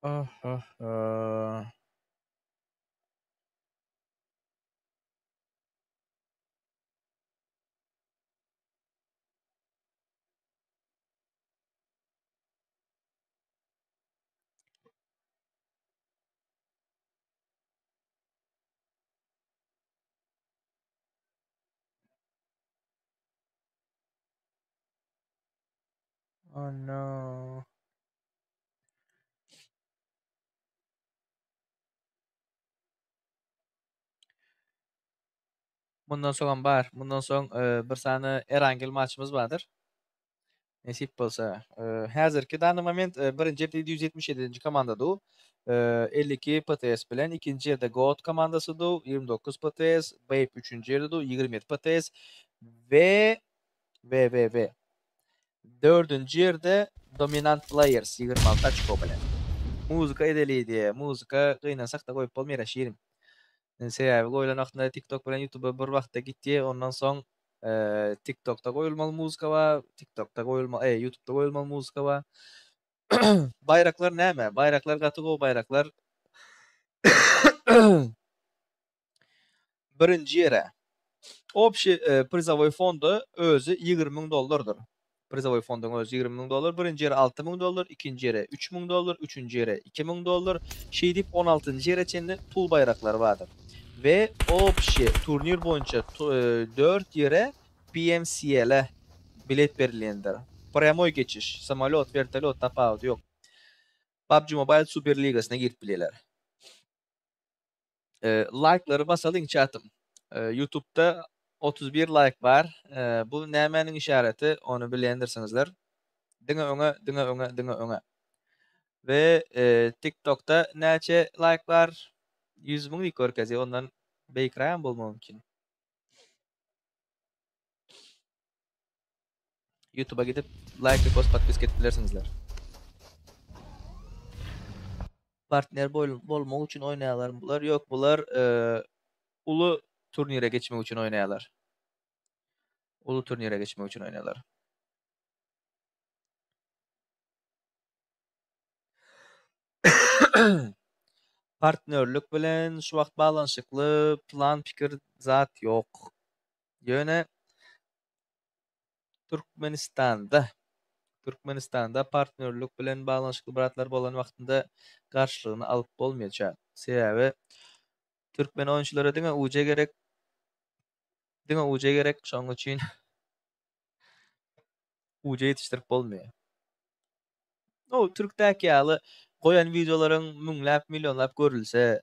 Ah ah ah. Oh no. Mundan soňam bar. Mundan soň e, bir sany Erangel maçymyz bardyr. Nesip bolsa. E, häzirki dany moment e, birinji ýerde 777-nji komanda du. 52 PTS bilen ikinji ýerde God komandasy du 29 PTS, Babe üçünji ýerde du 27 PTS we we we we dördünji ýerde Dominant Players 26 oçko bilen. Muzyka edeli diýe. Muzyka gynansak-da goýup bolmaýar şirin. Sebäbi goýlan wagtynda TikTok bilen YouTube bir wagtda gitdi. Ondan soň TikTokda goýulmaly muzika bar, TikTokda goýulma, e, YouTube'da goýulmaly muzika bar. Baýraklar näme? Baýraklar gaty gowy baýraklar. Birinji ýere. Obşi prizowoý fondy özi 20 müň dollardyr. Prizowoý fonduň özi 20 müň dollar. Birinji ýere 6 müň dollar, ikinji ýere 3 müň dollar, üçünji ýere 2 müň dollar. Şeýdip 16-njy ýere çenli pul baýraklary bardyr. We obşi turnir boýunça 4 ýere PMCL-e bilet berilýändir. Prýamoý geçiş, samolýot, wertolýot tapawudy ýok. PUBG Mobile Super Ligasyna girip bilýärler. Laýklary basalyň çatym. Ýutubda 31 laýk bar. Bu nämäniň işareti, ony bilýändirsiňizler. Diňe öňe, diňe öňe, diňe öňe. We TikTokda näçe laýk bar? 100 müň diýip görkezýär, ondan beýikrägem bolmagy mümkin. YouTube'a gidip like, repost, podpiska edip bilersiňizler. Partner bolmak üçin oýnaýarlar bular. Ýok, bular e, uly turnire geçmek üçin oýnaýarlar. Uly turnire geçmek üçin oýnaýarlar. Partnörlük bilen şu wagt baglanyşykly plan pikir zat ýok. Ýöne Türkmenistanda Türkmenistanda partnýorlyk bilen baglanyşykly bir zatlar bolan wagtynda garşylygyny alyp bolmaýar. Sebäbi türkmen oýunçylara diňe UC gerek. Diňe UC gerek, şonuň üçin UC ýetişdirip bolmaýar. O türkdäki ýaly goýan wideolaryň müňläp, millionlap görülse,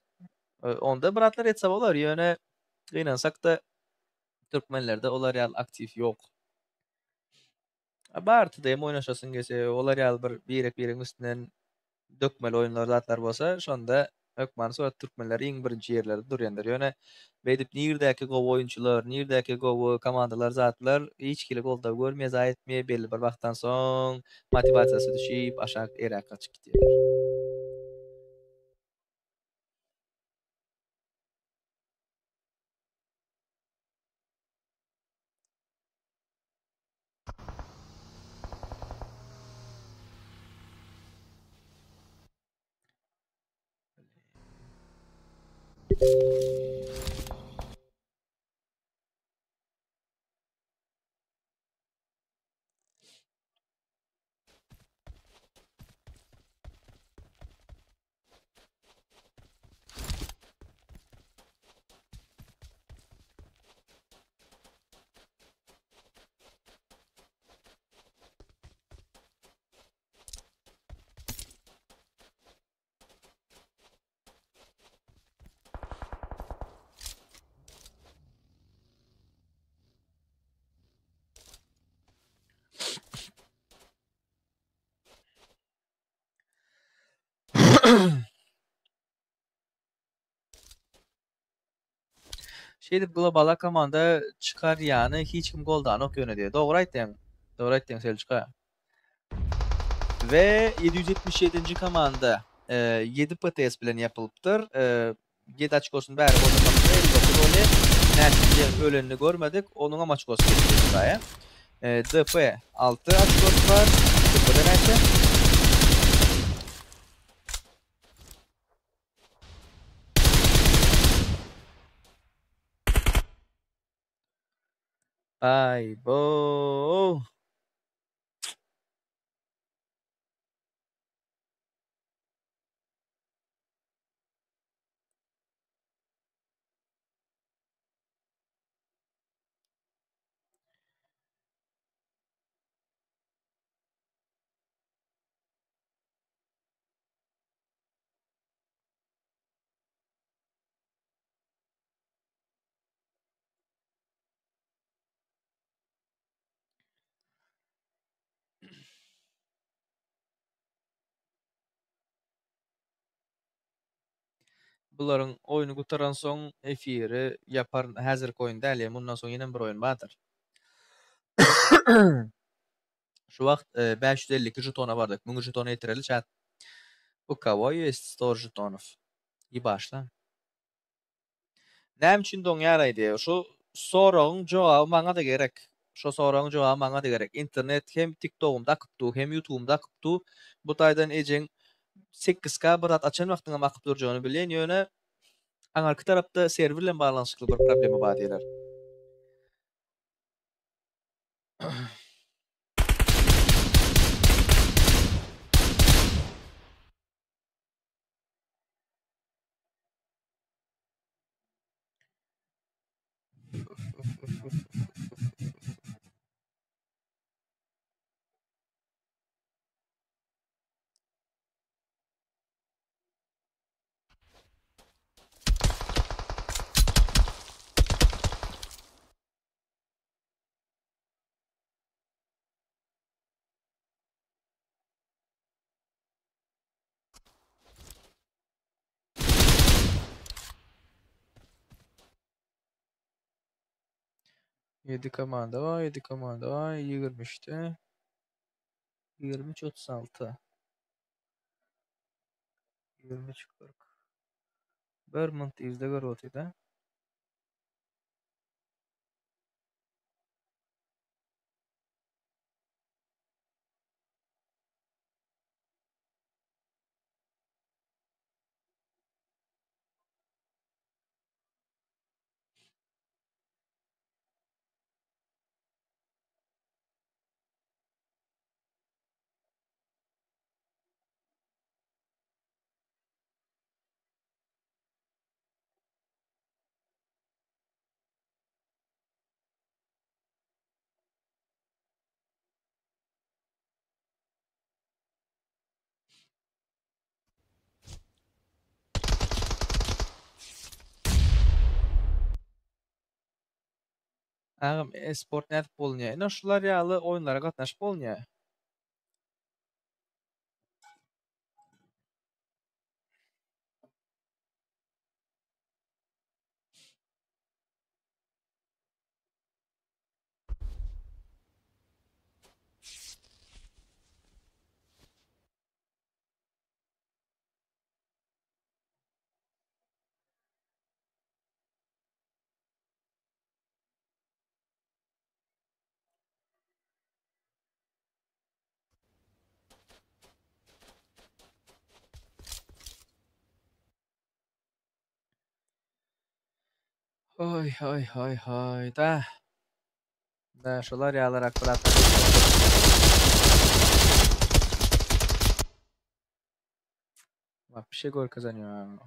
onda bir zatlar etse bolar, ýöne gynansak-da türkmenlerde olar ýaly aktiw ýok. Bar TDM oýnaşasyň gelse, olar ýaly bir birek-biregiň üstünden dökmeli oýunlar zatlar bolsa, şonda hökmany surat türkmenler iň birinji ýerlerde durýandyr. Ýöne beýdip nirdäki gowy oýunçylar, nirdäki gowy komandalar zatlar hiç hili goldaw görmeýär, zaý etmeýär, belli bir wagtdan soň motiwasiýasy düşüp, aşak eräk gaçyp gidýärler. Şeýdip globala komanda çykarýany hiç kim goldanok ýöne diýýär. Dogry aýtýaň. Dogry aýtýaň Selçuka. We 777-nji komanda 7 PTS bilen ýapylypdyr. 7 oçkosyny bäri goldamapdyr. 59 bolýar. Näçinji ölenini görmedik. Onuňam oçkosy gitdi Hudaýa. DP 6 oçkosy bar. DP-de näçe? Ay bo. Bularyň oýny gutaransoň efiri ýaparyn. Häzirki oýun däl, ýa mundan soň ýenem bir oýun bardyr. Şu wagt 552 žetona bardyk. 1000 žetona ýetireli çat. U kogo ýest 100 žetonov? I başla. Näme üçin doňýar aýdýar. Şu soragyň jogaby maňa-da gerek. Şo soragyň jogaby maňa-da gerek. Internet hem TikTogumda akyp dur, hem YouTube'umda akyp dur. Bu taýdan ejeň 8K bir zat açan wagtyňam akyp durjagyny bilýän, ýöne aňarky tarapda serwer bilen baglanyşykly bir problema bar diýýärler. Ýedi komanda bar, ýedi komanda bar, 23-de. 23 36. 23 40. Bir munt yzda görüp otyr-da. Agam e-sport nädip bolunýar? Ine şular ýaly oýunlara gatnaşyp bolunýar. Oý hoý hoý hoý da. Da şular ýalyrak brat. Wapşe görkezenýär.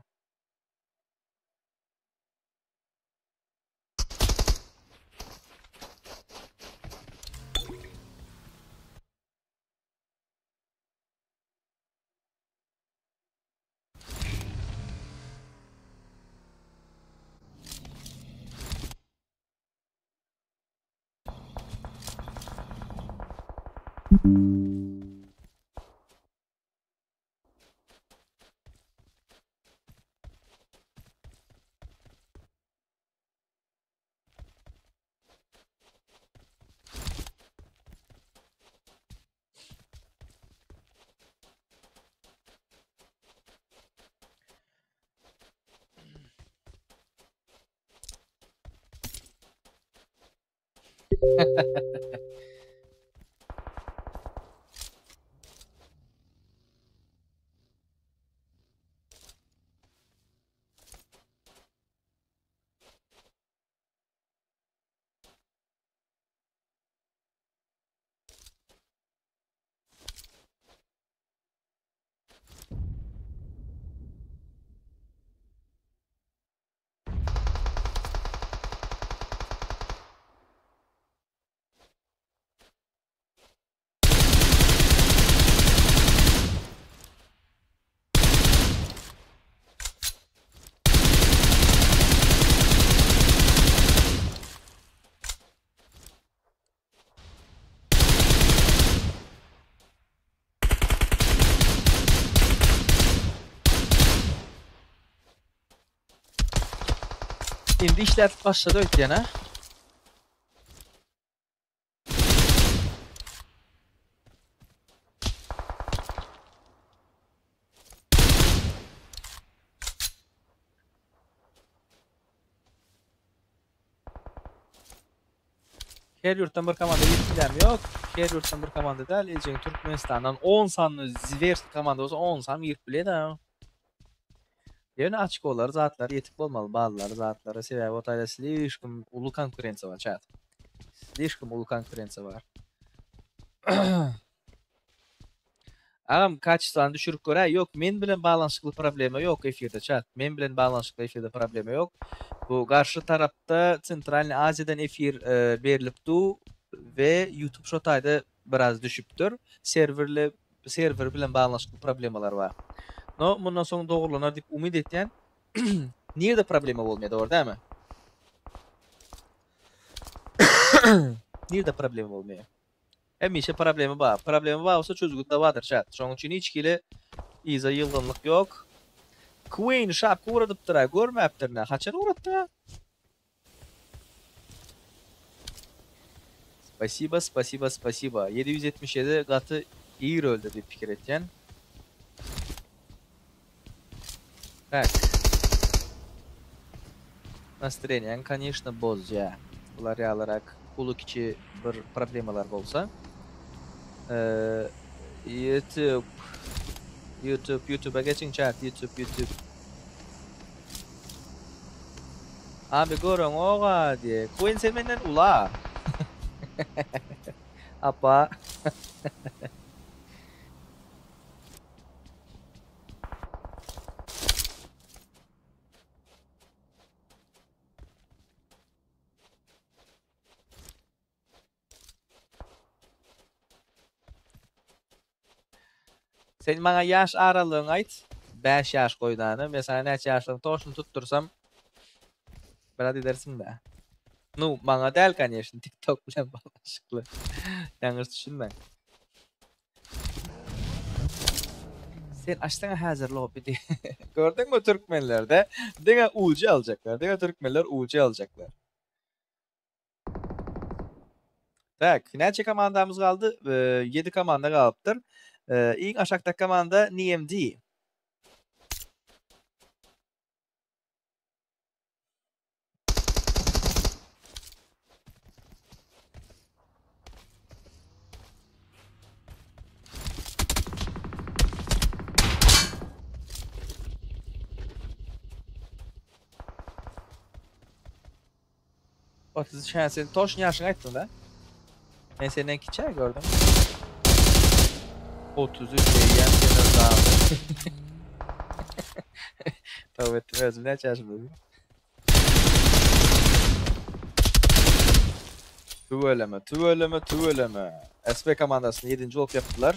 Indi işläp başlady öýtýän ha. Her ýurtdan bir komanda girip bilýärmi? Ýok. Her ýurtdan bir komanda däl. Ejeň Türkmenistandan 10 sanly zwerski komanda bolsa 10 sany girip bilýär-de. Ýöne açkolar zatlar ýetik bolmaly, ballar zatlary sebäbi o taýda slişkom uly konkurensiýa bar çat. Slişkom uly konkurensiýa bar. Agam kaçestwany düşürip göräý. Ýok, men bilen baglanyşykly problema ýok efirde çat. Men bilen baglanyşykly efirde problema ýok. Bu garşy tarapda Sentralnyý Aziýadan efir berlip du we YouTube şo taýda biraz düşüpdir. Serwerle serwer bilen baglanyşykly problemalar bar. No, mundan soň dogurlanar diýip umyt etýän. Nirede problema bolmaýar, dogry dälmi? Nirede problema bolmaýar? Hemişe problema bar. Problema bar bolsa çözgüt de bardyr chat. Şonuň üçin hiç hili yza ýylgynlyk ýok. Queen şapka ugradypdyr-a, görmäpdirin-ä. Haçan ugratdyň-a? Spasiba, spasiba, spasiba. 777 gaty ir öldi diýip pikir etýän. Tak. Nastreniýaň конечно bozýa. Bular ýalyrak uly kiçi bir problemalar bolsa. Youtube Youtube Youtube-a geçiň chat Youtube Youtube. Abi göreňoga diýe. Queen sen menden ula. Apa. Sen maňa ýaş aralygyňy aýt. 5 ýaş goýdany. Men sana näçe ýaşlygyny toşuny tutdursam biraz edersiň-dä. Nu, maňa däl koneşno, TikTok bilen baglanyşykly. Ýalňyş düşünmäň. Sen açsaňa häzir lobby diý. Gördüňmi türkmenlerde diňe ujy aljaklar, diňe türkmenler ujy aljaklar. Tak, näçe komandamyz galdy? 7 komanda galypdyr. Iň aşakdaky komanda NMD. 33 hä sen toşny ýaşyňy aýtdyň da. Men senden kiçä gördüm. 33 eýýäm senden dagdy. Tövbe etdim özüm näçe ýaşymda diýip. Tüweleme, tüweleme, tüweleme. SB komandasyny 7-nji bolup ýapdylar.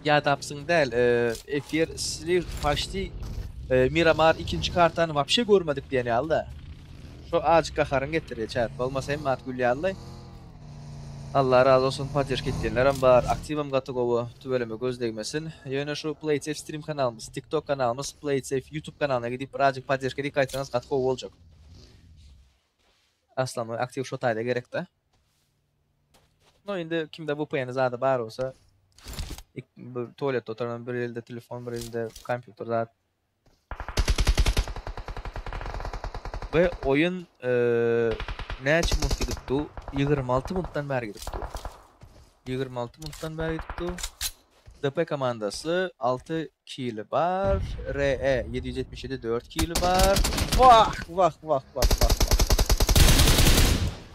Ýadapsyň däl, efir slir paçti Miramar ikinji kartany wapşe görmedik diýen ýaly-da. Şo azjyk gaharyňy getirýär çat. Bolmasa hemme zat gül ýaly. Allah razy bolsun poddežka etýänlerem bar. Aktiwem gaty gowy. Tüweleme göz degmesin. Ýöne şu Playsafe stream kanalymyz, TikTok kanalymyz, Playsafe YouTube kanalyna gidip birazjyk poddežka edip gaýtsaňyz gaty gowy boljak. Aslanlar aktiw şo taýda gerekda. No indi kimde VPN zady bar bolsa bir tualetde oturan bir elde telefon bir elde kompýuter zat. Bu oýun näçe minut gidip du? 26 minutdan bäri gidip du. 26 minutdan bäri gidip du. DP komandasy 6 kili bar. RE 777 4 kili bar. Wah wah wah wah wah.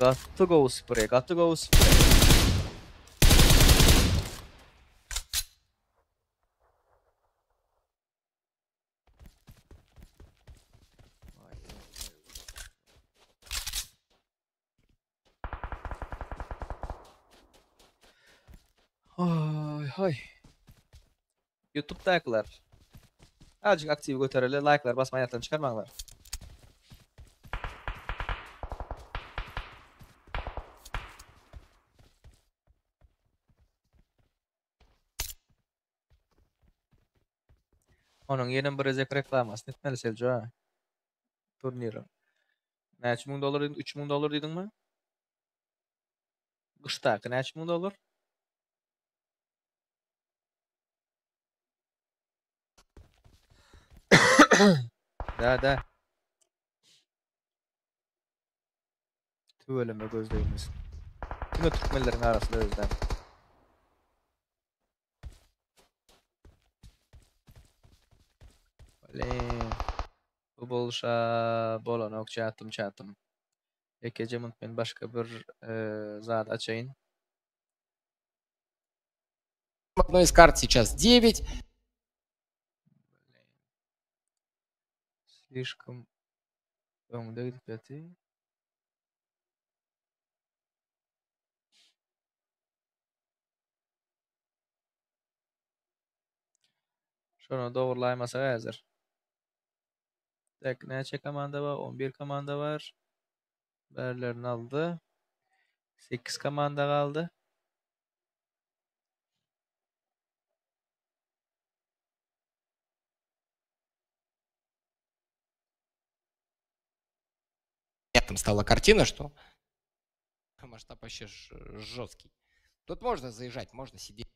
Gaty gowy sprey, gaty gowy sprey. Ay hay. YouTube'dakylar. Azjyk aktiw götereli, laýklar basmaýy ýatdan çykarmaňlar. Onuň ýene bir gezek reklamasyny etmeli Seljo. Turniriň. Näçe müň dollar diýdiň? 3000 dollar diýdiňmi? Gyşdaky näçe müň dollar? Da da. Tüweleme göz degmesin. Diňe türkmenleriň arasynda özden. Blin. Bu bolşa bolanok çatym çatym. Ekeje munt men başga bir e, zat açayyn. Одной из карт сейчас 9. Blin. Слишком öňde gidip ýaty. Şony dogurlaýmasak häzir. Tek näçe komanda bar? 11 komanda bar. Bärlerini aldy. 8 komanda galdy. Там стала картина, что масштаб вообще жесткий. Тут можно заезжать, можно сидеть.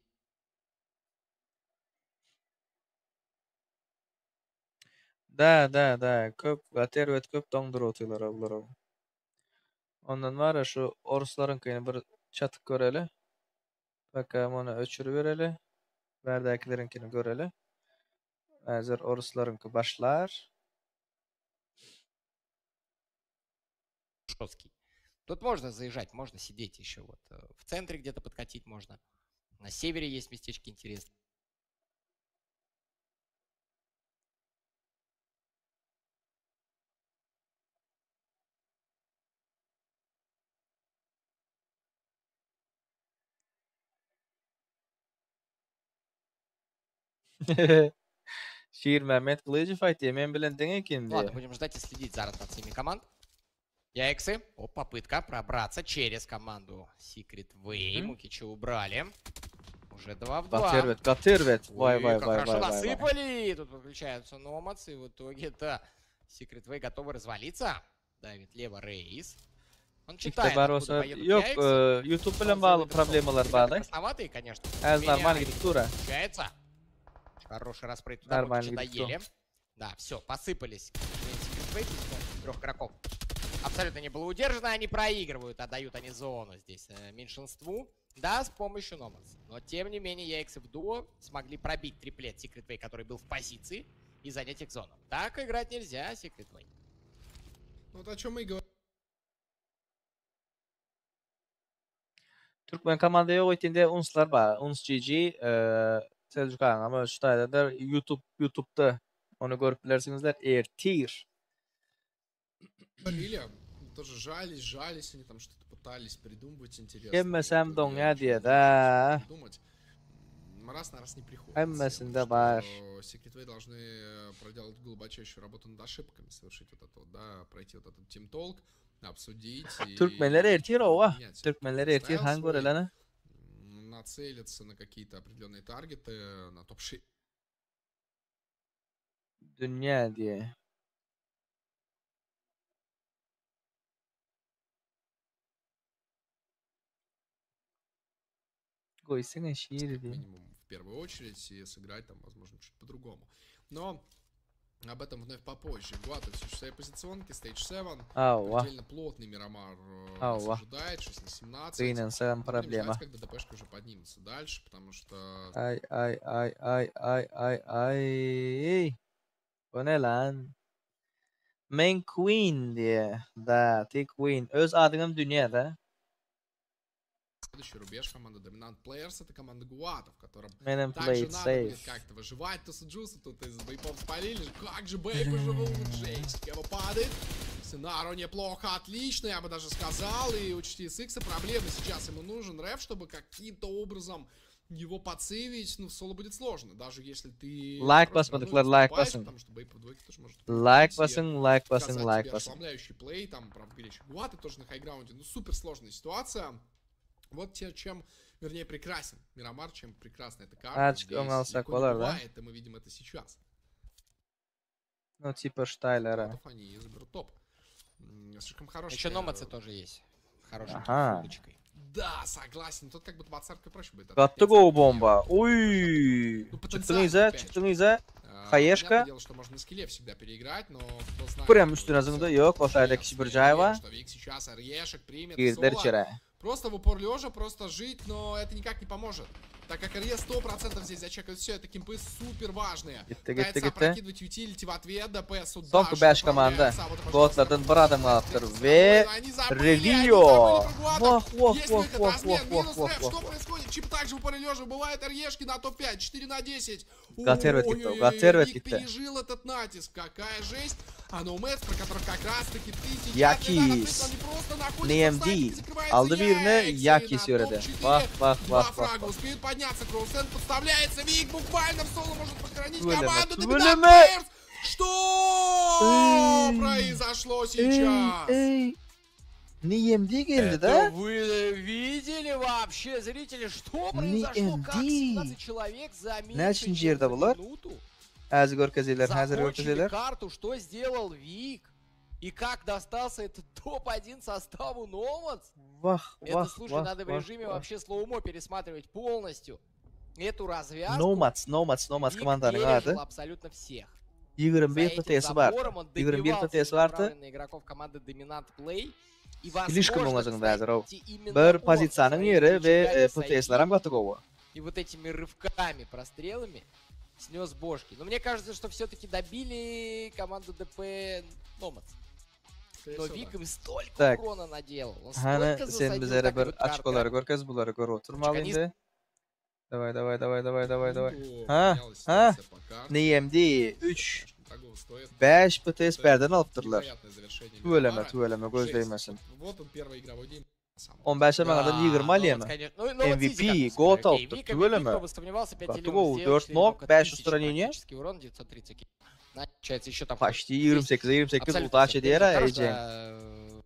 Da, da, da. Köp, gaty erbet köp doňduryp otyrlar olar. Ondan var ya şu orslaryňkyny bir çatyk göreli. Bakalım onu öçürübereli. Bärdäkileriňkini göreli. Häzir orslaryňky başlar. Жесткий. Тут можно заезжать, можно сидеть еще. Вот в центре где-то подкатить можно. На севере есть местечки интересные. Şirmämmet Gylyjow aýtýar, men bilen deň eken Ладно, diýýär. будем ждать и следить за ротациями команд. Яиксы. О, попытка пробраться через команду Secret Way. Мгм. Мукича убрали. Уже 2 в 2. Gaty erbet, gaty erbet. Waý Ой, waý как waý хорошо waý waý. waý. насыпали. Тут подключаются Номадс, и в итоге-то Secret Way готовы развалиться. Давит лево Рейс. Он Çifte читает, bar откуда bolsa, поедут ýok, Яиксы. e, YouTube bilen Он bagly делает problemalar рывок. bar. Ребята красноватые, конечно. Az Меня normal gidip dur. ha. Получается. Хороший распрыг туда. Нормально Мукича gidip dur. доели. Да, все, посыпались. Secret Way с трех игроков. Абсолютно не было удержано, они проигрывают, отдают они зону здесь меньшинству. Да, с помощью Номадс. Но тем не менее, Яиксы в дуо смогли пробить триплет Secret Way, который был в позиции, и занять их зону. Так играть нельзя, Secret Way. Ну, Вот о чем мы и говорим. Türkmen komanda ýok etinde Unslar bar. Uns GG, e, Seljuk aga şu taýda YouTube YouTube'da ony görüp bilersiňizler ertir. Говорили, тоже жались, жались, они там что-то пытались придумывать интересное. Hemmesem В итоге doňýar ничего diýe не da. придумать. Раз на раз не приходится. Hemmesinde Я думаю, bar. что Secret Way должны проделать глубочайшую работу над ошибками, совершить вот это вот, да, пройти вот этот Team Talk, обсудить и Türkmenler ertir owa. менять Türkmenler ertir style han свой, görelene. нацелиться на какие-то определенные таргеты, на топ-6. Dünýä diýe. Goýsana şiir как diýe. минимум в первую очередь и сыграть там, возможно, чуть по-другому. Но об этом вновь попозже. Гуата все еще в своей позиционке, Stage 7. Awa. Предельно плотный Мирамар нас Awa. ожидает, 6 на 17. Gynansam Будем problema. ждать, когда ДПшка уже поднимется дальше, потому что Ay ay ay ay ay ay ay. Bu ne lan? Main Queen diye. Da, T Queen. Öz adyňam dünýä da. следующий рубеж команда Dominant Players это команда Гуата, в котором Menem также play it надо будет safe. как-то выживать. Тусуджуса тут из бейпов спалили. Как же Бейп выживал? Жесть, его падает. Сценаро неплохо, отлично, я бы даже сказал. И у HTSX проблемы сейчас. Ему нужен рэп, чтобы каким-то образом его подсейвить. Ну, в соло будет сложно, даже если ты... Лайк просто basmadyklar, равно лайк отступаешь, basın. Потому что Бейп в двойке тоже может Like прийти basın, like basın, показать like тебе basın. ошеломляющий плей, там, правда, горячий Гуаты тоже на хайграунде. Ну, супер сложная ситуация. Вот те, чем, вернее, прекрасен Мирамар, чем прекрасна эта карта. Açık Здесь öň alsak легко не bolar da. бывает, и мы видим это сейчас. No типа Штайлера. Гуатов они заберут топ. Слишком хороший. Еще Номадсы тоже есть. Хорошей Ага. удочкой. Да, согласен. Тут как будто пацарка проще будет. Gaty gowy bomba. Uy. Ну, Çykdyň потенциально, yza, опять же. çykdyň yza. А, Хаешка. понятное дело, что можно на скилле всегда переиграть, но кто знает. Buraya ну, üstüne всё zıngdı. Yok, o sayda kişi bir jaý bar. Что Вик сейчас Арьешек примет Girdiler соло. içeri. Просто в упор лежа, просто жить, но это никак не поможет. Так как РЕ 100% здесь зачекают все, это кемпы супер важные. Gitdi, gitdi, Пытается gitdi. опрокидывать ютилити в ответ, ДП сюда Soňky же 5 komanda. направляется, а вот и пошел Gotlardan bir adam galypdyr we Они забыли, они Revio. забыли про Гуатов. Wah, wah, Есть wah, выход, wah, размен, wah, минус wah, рэп. wah, Что wah. происходит? Чип также в упоре лежа бывает РЕшки на топ-5, 4 на 10. Gaty erbet gitdi, Ой-ой-ой, gaty erbet Вик gitdi. пережил этот натиск, какая жесть. А Ноумэдс, про которых как раз таки ты сейчас Якис. недавно отметил, они просто находятся в NMD. снайпинге, закрывается Aldy birini Яйкс, и Yakis на ýöredi. топ-4 Wah, wah, Два wah, wah. фрага успеют подняться. Кроусен подставляется. Вик буквально в соло может похоронить Tüweleme, команду. tüweleme. Доминант Players. Что Эй. произошло сейчас? Ey, ey. NMD geldi Это da. вы видели вообще, зрители, что произошло? Как NMD. 17 человек за меньше, Näçinji чем ýerde за bular? минуту Häzir görkezýärler, häzir закончили görkezýärler. карту, что сделал Вик? И как достался этот топ-1 составу Номадс? Wah, Это, wah, слушай, wah, надо в wah, режиме wah. вообще слоумо пересматривать полностью эту развязку. Nomads, Nomads, Nomads Вик komandanyň пережил ady. абсолютно всех. 21 За этим PTS bar. забором он 21 добивал PTS bardy. целенаправленно игроков команды Dominant Play. И, Слишком возможно, oňa häzir o. кстати, именно Bir он pozisiýanyň своими ýeri we рычагами сойти PTS-ler hem gaty gowy. И вот этими рывками, прострелами снес бошки. Но мне кажется, что все-таки добили команду ДП Номадс. Скорее Но всего, Вик да. им столько Так. урона наделал. Он Hany столько sen засадил bizlere так bir эту карту. açkolary görkez, bulary görüp oturmaly Açkany- indi. Давай, давай, давай, давай, давай, давай. Секунду Ha, поменялась ha. ситуация по карте. NMD 3 Конечно, дорогого стоит. 5 PTS bärden alypdyrlar. Невероятное завершение Tüweleme, Мирамара. tüweleme göz Жесть. değmesin. Вот он первый игровой день. 15 maňadan 20 alýamy? MVP, GOAT alypdyr, tüweleme. Gaty gowy, 4 nok, 5 ustraneniýe. Почти 28 28 удача diýer AJ.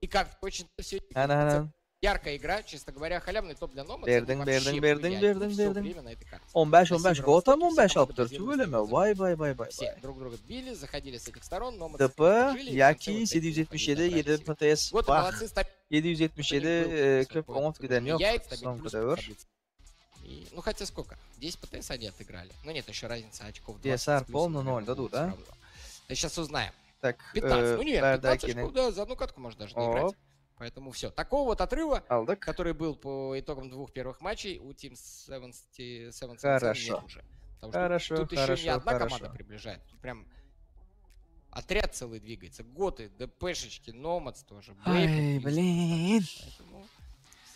И как очень все Hana hana. Яркая игра, честно говоря, халявный топ для Номадса. Berdiň, berdiň, berdiň, berdiň, berdiň. 15 15 GOAT-am 15 alypdyr, tüweleme. Waý waý waý waý. Все друг друга били, заходили с этих сторон, Nomads DP Yaki 777 7 PTS Вот Bah. молодцы, 777 köp oňat giden ýok. Soňky döwür. И, ну хотя сколько? 10 ПТС они отыграли. Ну нет, еще разница очков 20. DSR с плюсом, полный наверное, ноль дадут, будет а? всё равно. Да сейчас узнаем. Так, 15. Ну нет, 15 bärdäkini очков, да, за одну катку можно даже доиграть. Hop, Поэтому все. Такого вот отрыва, aldyk. который был по итогам двух первых матчей, у Team 7 7 7 Хорошо. нет уже. Потому что Хорошо, тут еще не хорошо, одна команда хорошо. приближает. Тут прям отряд целый двигается. Готы, ДПшечки, Номадс тоже. Ay Бейб, blin. Поэтому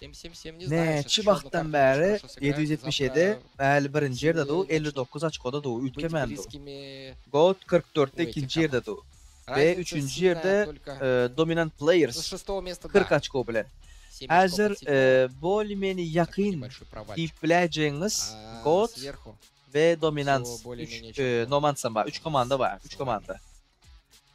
7-7-7 не знаю. Näçe wagtdan bäri 777 äli birinji ýerde du, 59 açkoda du, Быть üýtgemän du. близкими GOAT 44-de у этих ikinji ýerde du. Разница üçünji сильная ýerde, только Dominant с Players шестого места, 40 да. açko bilen. 7 очков Häzir от седьмого. bolmeni Такой ýakyn небольшой провальчик. diýip biläjegiňiz А GOAT сверху we Dominant всё более-менее 3 четко. Nomadsam bar, 3 komanda bar, 3 komanda.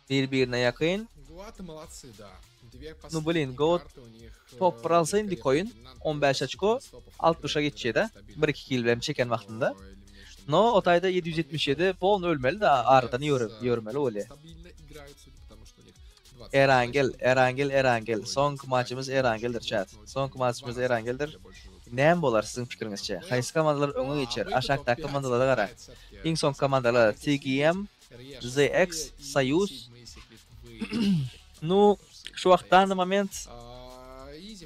Bir-birine ýakyn. Гуаты молодцы, да. Две Ну, блин, последние Goat карты у них, top bir alsa indi великолепно. koýun, Доминант 15 очко, стопов 60-a играет geçýär-de. стабильно. 1-2 kill bilen çeken wagtynda. Но Elimination No, o taýda Dominant 777 polny ölmeli de aradan ýörü ýörmeli bolýar. Стабильно играют, судя по тому, что у них 20 Erangel, очков. Erangel, Erangel. Ой, Soňky maçymyz Erangeldir chat. Soňky maçymyz Erangeldir. Näme bolar siziň pikiriňizçe? Haýsy komandalar öňe geçer? Aşakdaky komandalara gara. Iň soňky komandalar TGM, ZX, Soyuz. Nu, şu wagt dany moment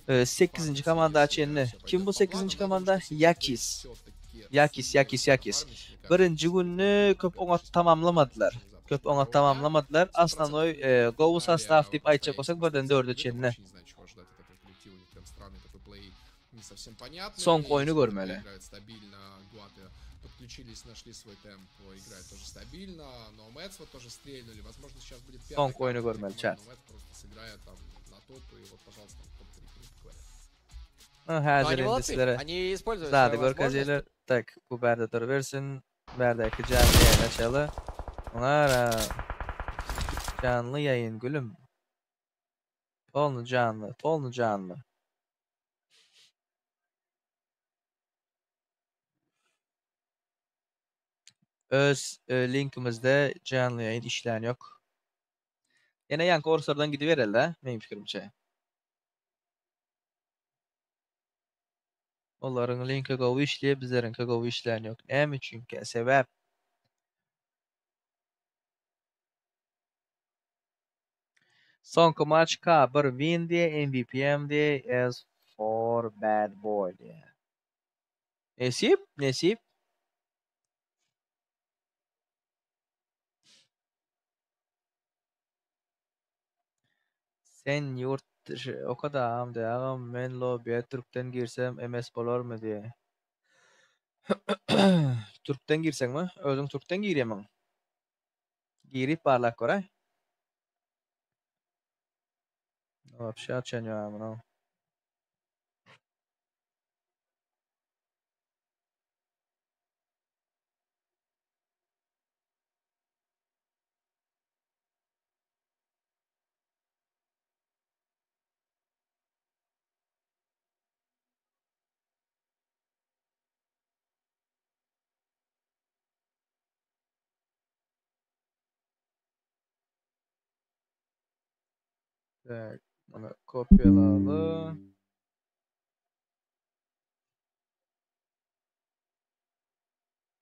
8-nji komanda çenli. Kim bu 8-nji komanda? Yakis. Yakis, Yakis, Yakis. Birinji günü köp oňat tamamlamadylar. Köp oňat tamamlamadylar. Aslan e, gowy sostaw diýip aýtjak bolsak birden 4-e çenli. Soňky oýny görmeli. Стабильно, Гуаты подключились, нашли свой темп, играют тоже стабильно, но Мэтс вот тоже стрельнули, возможно, сейчас будет пятая Soňky oýny карта, görmeli команда chat. Мэтс просто сыграет там на топ, и вот, пожалуйста, топ-3 грубо говоря. Ha, Но häzir они indi молодцы, sizlere они используют zady свою возможность. görkezýärler. Tak, bu bärde durubersin. Bärdäki janly ýaýyn açaly. Oňara janly ýaýyn gülüm. Polny janly, polny janly. Öz linkimizde janly ýaýyn işlän ýok. Ýene ýanky orslardan gidibereli, meň pikirimçe. Olaryň linki gowy işleýär, bizleriňki gowy işlän ýok. Näme üçinkä? Sebäp Soňky maç K1 win diýe, MVPM diýe, S4 bad boy diýe. Nesip, nesip. Sen ýurt dışı o kadar agam men lobby'e Türk'ten girsem MS bolarmy diýe. Türk'ten girseňmi? Özüň Türk'ten girýärmiň? Girip barlak göräý. Вообще açan ýok muny. Tak, muny kopýalaly.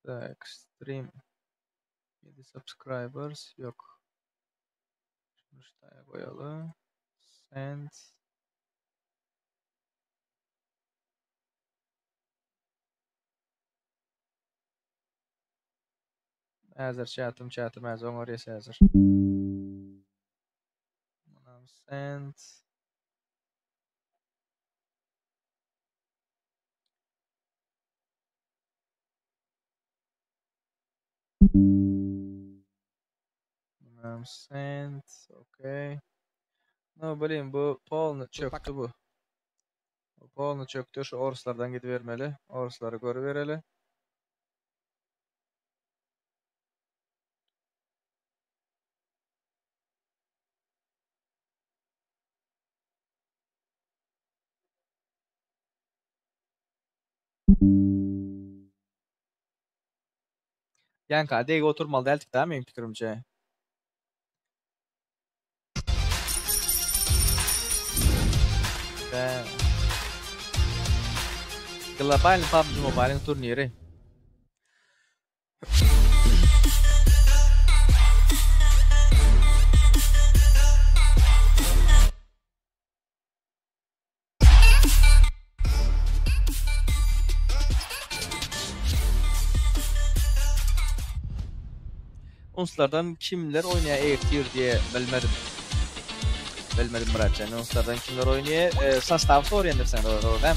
Tak, stream. 7 subscribers ýok. Şuny ştaýa goýaly. Send. Häzir chatym chatym häzir oňarýas häzir. Munam send. Munam send. Okay. No, blin bu polny Тут пока çökdi bu. Polny çökdi şu orslardan gidibermeli. Orslary görübereli. Ýaňka degi oturmaly däldik da meň pikirimçe. Be. Global PUBG Mobile'in turniri. Unslardan kimler oýnaýar ertir diýe bilmedim. Bilmedim Myratjan. Unslardan kimler oýnaýar? E, sostaw soraýandyr sen dogry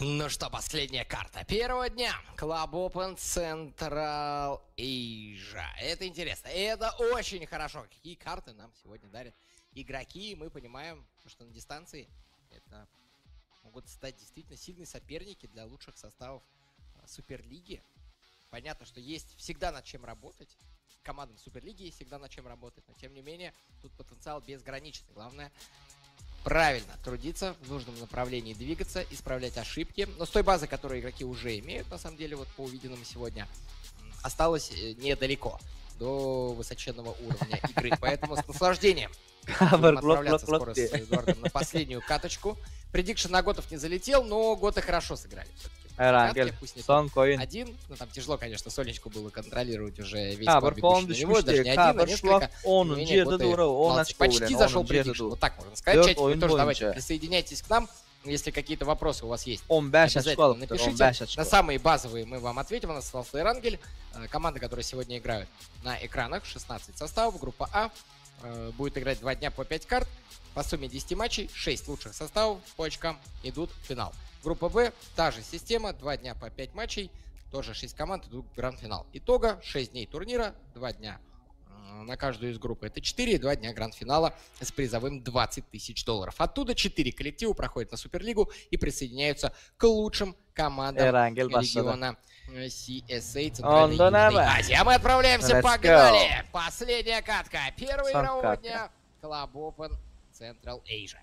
Ну что, последняя карта первого дня. Club Open Central Asia. Это интересно. Это очень хорошо. Какие карты нам сегодня дарят игроки. И мы понимаем, что на дистанции это могут стать действительно сильные соперники для лучших составов а, Суперлиги. Понятно, что есть всегда над чем работать. Командам Суперлиги есть всегда над чем работать, но тем не менее тут потенциал безграничный. Главное правильно трудиться, в нужном направлении двигаться, исправлять ошибки. Но с той базы, которую игроки уже имеют, на самом деле, вот по увиденному сегодня, осталось э, недалеко до высоченного уровня игры. Поэтому с наслаждением будем отправляться скоро с Эдуардом на последнюю каточку. Prediction на Готов не залетел, но Готы хорошо сыграли все-таки. Erangel. Пусть не Son oýun. один, но там тяжело, конечно, Сонечку было контролировать уже весь Ha, план, bir puan бегущий на него, даже düşmüşdi. не Ha, один, а bir несколько. şulak Тем не 10. менее, ýerde Готы dur, 10 молодцы. açka Почти bilen, зашел 10. ýerde prediction, dur. вот так можно сказать. Dört Чатик, вы oýun тоже давайте boýunça. присоединяйтесь к нам, если какие-то вопросы у вас есть. 15 açka Обязательно alypdyr, напишите. 15 açka. На самые базовые мы вам ответим. У нас остался Эрангель. Команда, которая сегодня играют на экранах, 16 составов. Группа А будет играть 2 дня по 5 карт. По сумме 10 матчей, 6 лучших составов по очкам идут в финал. Группа Б, та же система, 2 дня по 5 матчей, тоже 6 команд идут в гранд-финал. Итого 6 дней турнира, 2 дня на каждую из групп это 4, и 2 дня гранд-финала с призовым 20 тысяч долларов. Оттуда 4 коллектива проходят на Суперлигу и присоединяются к лучшим командам Erangel başlady. региона CSA Центральной Onda Южной näme? Азии. А мы отправляемся, Let's погнали! Последняя катка первого Son игрового katka. дня Club Open Central Asia.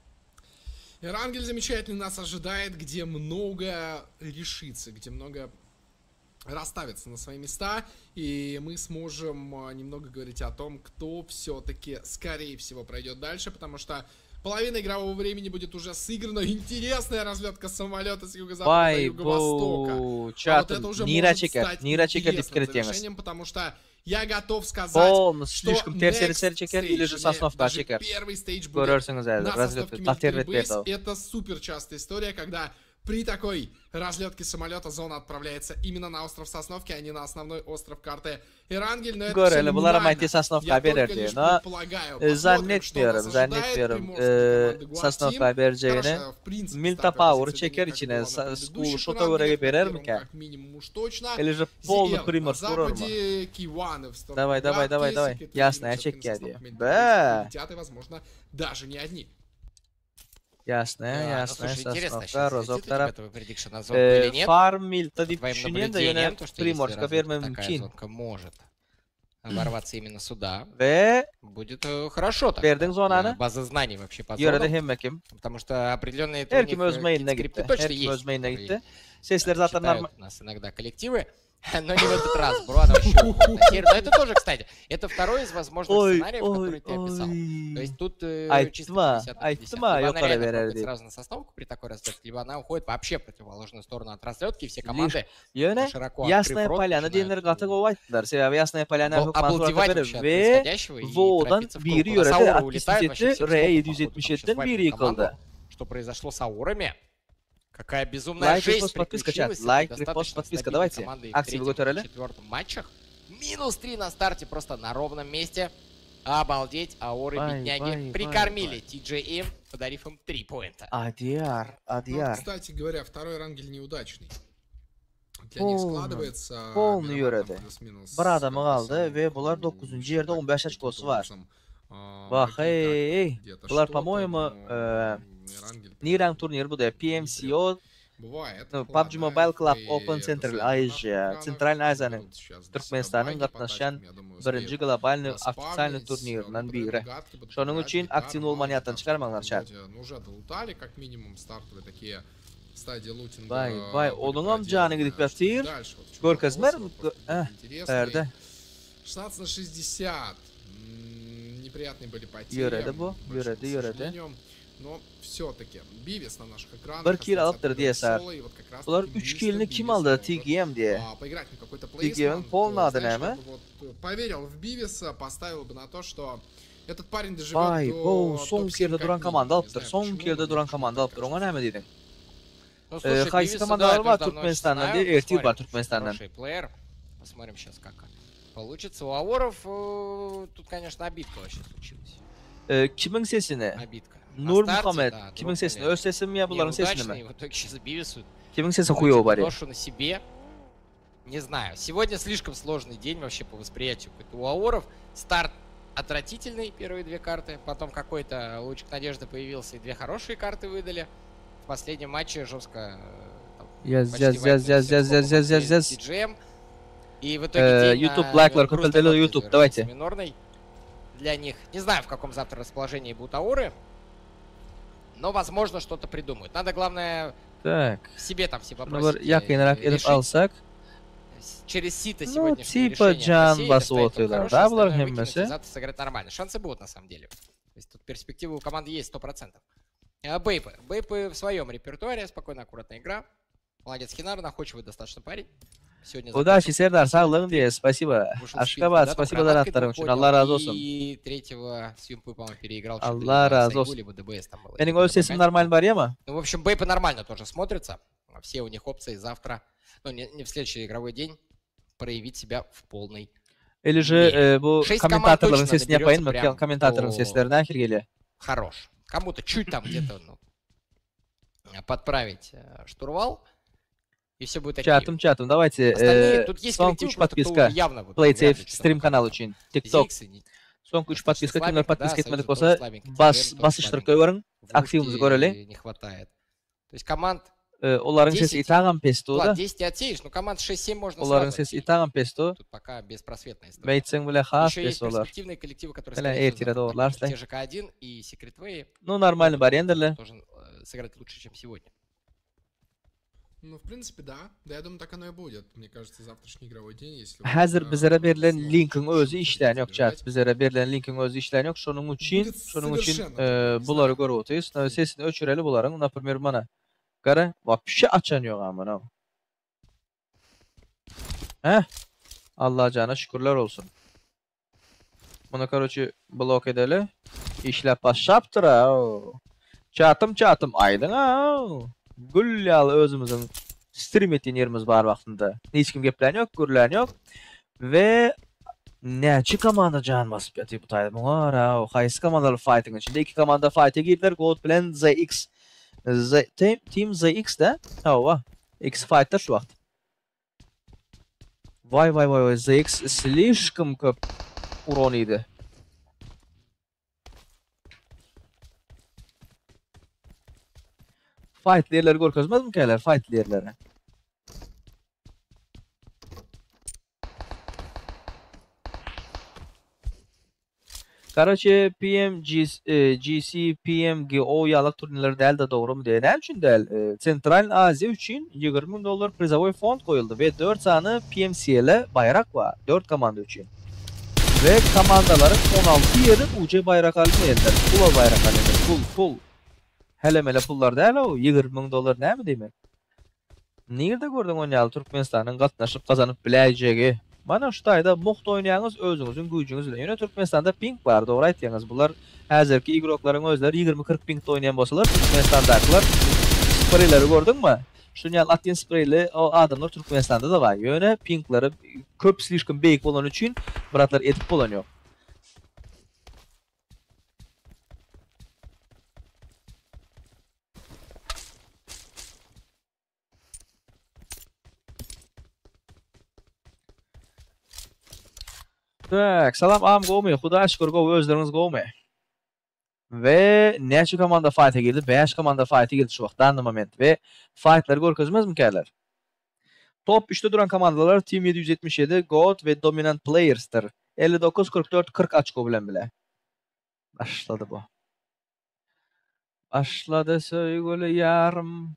Эрангель замечательный нас ожидает, где много решится, где много расставится на свои места, и мы сможем немного говорить о том, кто все-таки, скорее всего, пройдет дальше, потому что половина игрового времени будет уже сыграна. Интересная разлетка самолета с юго-запада до Vay юго-востока. bu А вот çatym это уже nirä может çeker? стать Nirä çeker diýip интересным pikir etýäňiz? завершением, потому что я готов сказать, Polny что слишком ters next ýere çeker stage, ili же вернее, Sosnovka даже çeker. первый stage будет Görersiňiz häzir. на Razlýotda состав gaty erbet Military berdi. Base. Это супер частая история, когда при такой разлетке самолета зона отправляется именно на остров Сосновки, а не на основной остров карты Эрангель. Но это всё Göreli bulara номинально. Mighty Sosnovka Я только bererdi. лишь No, предполагаю. e, Посмотрим, что нас zannetmiyorum, ожидает. zannetmiyorum. Приморские E, команды Guard Sosnovka Team. berjegini. Хорошая, в принципе, Milta стартовая Power позиция çeker для них, как içine. была на Sa- предыдущих School Shot'a Эрангелях, görä на berer первом mikä? как минимум уж точно. Или же polny ZL Primorsk на urarmy? западе, Киваны в сторону Давай, давай, давай, Градки, давай. Secret Ясно, Team я всё-таки на çekýär diýär. состав Military Be. Base прилетят и, возможно, даже не одни. Ýasna, Да, ну, ýasna, слушай, интересно, Sosnovka, сейчас Rozok залетит у tarap. тебя твой prediction на зонку или E, нет? Farm Milta По diýip твоим düşünýän de ýöne наблюдениям, то, что если Primorska разведка bermem такая mümkin. зонка может ворваться именно сюда, We будет хорошо так. berdiň zonany. База знаний вообще по Ýörede зонам, hemme kim. потому что определенные у Her них, kim öz какие-то meýline скрипты gitdi. точно Her kim есть, öz meýline которые gitdi. Sesler zaten читают normal. у нас иногда коллективы, но не в этот раз. Бруано вообще уходит на север. Но это тоже, кстати, это второй из возможных Oy сценариев, oy который ты описал. То oy. есть тут чисто Aýtma, 50 на 50. aýtma Либо она ýokary реально berer проходит diýip. сразу на сосновку при такой разлетке, либо она уходит вообще в противоположную сторону от разлетки, и все команды, Ýöne широко открыв Ýasnaýa рот, Polýana diýenler начинают, gaty gowy aýtdylar. Sebäbi Ýasnaýa Polýana обал- hökman surata обалдевать berer вообще от we происходящего и Wodan торопиться в biri круг. У нас ýöredi Аура улетает, вообще 67 все в R стопу, походу, там щас 777-den biri вайпнут команду. ýykyldy. Что произошло с Аурами? Какая безумная Лайк, жесть репост, подписка, чат. приключилась с этой Лайк, репост, достаточно подписка. стабильной Давайте. командой в Акции третьем и götereli. четвертом матчах. Минус 3 на старте просто на ровном месте. Обалдеть, Аоры, Вай, бедняги, вай, вай, прикормили TJM, подарив им 3 поинта. Adýar, Ну, вот, adýar. кстати говоря, второй Рангель неудачный. Для них Полный, складывается. polny Миромар там ýöredi. плюс-минус Bir adamy как-то galdy сам, we bular ну, 9-nji ýerde таким 15 очкosy bar. образом, Wah, какие-то hey, hey. где-то Bular что-то, по-моему, но, Эрангель Niräň turniri bu diýýär? PMCO Бывает. No, PUBG Ладно, Mobile Club и Open это Central самое, на наших Asia, экранах Central Aziýanyň будут сейчас для себя Türkmenistanyň баги по gatnaşýan тачкам, я думаю, birinji успеют globalny ofitsialny наспавнить. turnirinden Ну, biri. гадки будут Şonuň играть, üçin гитары, aktiw bolmany маги, ýatdan там çykarmaňlar şart. вроде, ну, уже долутали, как минимум, стартовые такие стадии лутинга Vay vay были onuňam jany gidip проделаны. Что ýatyr. Дальше, вот в чем Görkezmer вопрос, вопрос eh, интересный. bärde. 16 на 60. М, Неприятные были потери. Ýöredi bu, к большому ýöredi, ýöredi. сожалению. Но все-таки Бивис на наших экранах. Bir kill остается alypdyr от DSR. Соло, и вот как раз Bular таки 3 мистер killini kim Бивис aldy? может, TGM diýe. а, поиграть на какой-то TGM плейсмент. polny ady Знаешь, näme? как бы вот, э, поверил в Бивиса, поставил бы на то, что этот парень доживет Vay, до bo, soň топ-7 ýerde как duran минимум. komanda Не alypdyr. знаю, Soň почему, ýerde но duran мне komanda почему-то alypdyr. Oňa кажется. näme diýdiň? Ну, Э, слушай, haýsy Бивиса, да, komandalar я bar тоже давно очень Türkmenistandan знаю. diýe, ertir bar Посмотрим. Türkmenistandan. Хороший плеер. Посмотрим сейчас, как получится. У Аоров э, тут, конечно, обидка вообще случилась. Э, kimiň sesini? Обидка. На Nur старте, Muhammed, да, kimiň sesini? дропнули Öz sesimi ýa bularyň неудачно, sesini mi? и в итоге сейчас Бивису Kimiň sesi huýa barýar? ношу на себе. Не знаю. Сегодня слишком сложный день вообще по восприятию. Какой-то У Аоров старт отвратительный, первые две карты. Потом какой-то лучик надежды появился, и две хорошие карты выдали. В последнем матче жестко э, там, Ýaz, почти ýaz, ýaz, вайпнули ýaz, всех ýaz, ýaz, скопом ýaz, ýaz, ýaz. TGM. И в итоге Э, день YouTube на лайклар грустной köpeldeli ноте YouTube, завершился давайте. Минорной для них. Не знаю, в каком завтра расположении будут ауры. Но, возможно, что-то придумают. Надо, главное, Так. в себе там все Şunu bir вопросики ýakynrak edip решить. alsak. С- Через сито Ну, сегодняшнее типа решение Джан посеять, басып оставить там otyrlar. хорошее, Да, bular остальное выкинуть и hemmesi. завтра сыграть нормально. Шансы будут, на самом деле. То есть тут перспективы у команды есть 100%. А, Бейпы. Бейпы в своем репертуаре. Спокойно, аккуратная игра. Молодец, Хинар. Находчивый достаточно парень. Сегодня Удачи закончил Serdar, saglygyň diýe, спасибо. Вышел с Aşgabat, да, там спасибо гранаткой donatlaryň двух üçin. поднял, Allah razy bolsun. И третьего с Юмпы, по-моему, переиграл. что-то Allah либо razı Сайгу, olsun. либо ДБС там было. Meniň либо öz sesim Дабагань. normal barýarmy? Ну, в общем, Бейпы нормально тоже смотрятся. Все у них опции завтра, ну, не, не в следующий игровой день, проявить себя в полной Или же мере. e, bu Шесть команд kommentatorlaryň точно sesini ýapaýynmy? наберется прям Kommentatorlaryň по- sesleri nähili gelýär? Хорош. Кому-то чуть там где-то ну, подправить э, штурвал, и все будет окей. Çatym çatym, давайте. Остальные, e, тут есть Soňky коллективы, 3 просто кто podpiska явно вот, Play вряд ли Safe что-то stream там kanaly üçin. TikTok. Зиксы, не- Soňky 3 достаточно podpiska kimler слабенько, да, podpiska etmedik Союза тоже bolsa слабенько, bas TGM тоже basyşdyryp слабенько. goýberin. Aktiwimizi Вушки göreli. не хватает. То есть команд, E, olaryň sesi 10. itagam pesdi ладно, da. 10 ты отсеешь, но команд 6-7 можно Olaryň сразу sesi отсеять. itagam pesdi. Тут пока беспросветная история. Meýtseň bile has Еще есть pes olar. перспективные коллективы, которые, Hele, скорее всего, ertire завтра, dogrular например, sizler. те же К1 и Secret Way Ну нормально barýandyr. должен э, сыграть лучше, чем сегодня. Ну, в принципе, да. Да, я думаю, так оно и будет. Мне кажется, завтрашний игровой день, если... вот, Häzir э, bizlere berlen снова linkiň özi чуть-чуть işlän ýok chat. забежать. Bizlere berlen linkiň özi işlän ýok. Şonuň üçin, Будет şonuň üçin совершенно e, другой, не bulary знаю. görüp otyrys. Sesini öçüreli bularyň. Naprimер mana. Gara, вообще açan ýok amına. Heh. Allah jana şükürler olsun. Bunu короче blok edeli. Işläp başlapdyr ha. Çatym çatym aýdyň ha. Gül ýaly özümiziň stream etdiğin yerimiz bar wagtynda. Hiç kim geplen ýok, görülen ýok. Ve näçe komanda jan basyp ýatyr bu taýda. Muňa ara, haýsy komandalar fighting içinde iki komanda fight'e girdiler. Gold bilen ZX. Z Team, Team ZX de. Hawa. X fight'ta şu wagt. Vay vay vay vay ZX slişkim köp uron idi. Fight yerleri görkezmez mi käler? Fight yerleri. Короче, PMG, e, GC, PMGO ýalyk turnirleri däl de dogry diýen. Näme üçin däl? E, Central Aziýa üçin 20 ming dollar prizovoy fond goýuldy we 4 sany PMCL baýrak bar 4 komanda üçin. We komandalaryň 16 ýeri UC baýrak almaýarlar. Pul baýrak alýarlar. Pul, pul. Hele mele pullar däl o 20 ming dollar näme diýmek? Nirde gördüň onýaly Türkmenistanyň gatnaşyp gazanyp biläýjegi? Mana şu taýda muht oýnaýaňyz özüňiziň güýjüňiz bilen. Ýöne Türkmenistanda ping bar, dogry aýtýaňyz. Bular häzirki igroklaryň özleri 20-40 pingde oýnaýan bolsalar, Türkmenistandakylar spreyleri gördüňmi? Şunýaly atýan spreyli o adamlar Türkmenistanda da bar. Ýöne pingleri köp slişkim beýik bolan üçin bratlar edip bolan ýok. Tak, salam am gowmy? Huda şükür gowy, özleriňiz gowmy? We näçe komanda fighta girdi? 5 komanda fighta girdi şu wagt danny moment. We fightlary görkezmezmikäler? Top 3-de duran komandalar Team 777, God we Dominant Players'dyr. 59, 44, 40 oçko bilen bile. Başlady bu. Başlady söýgüli ýarym.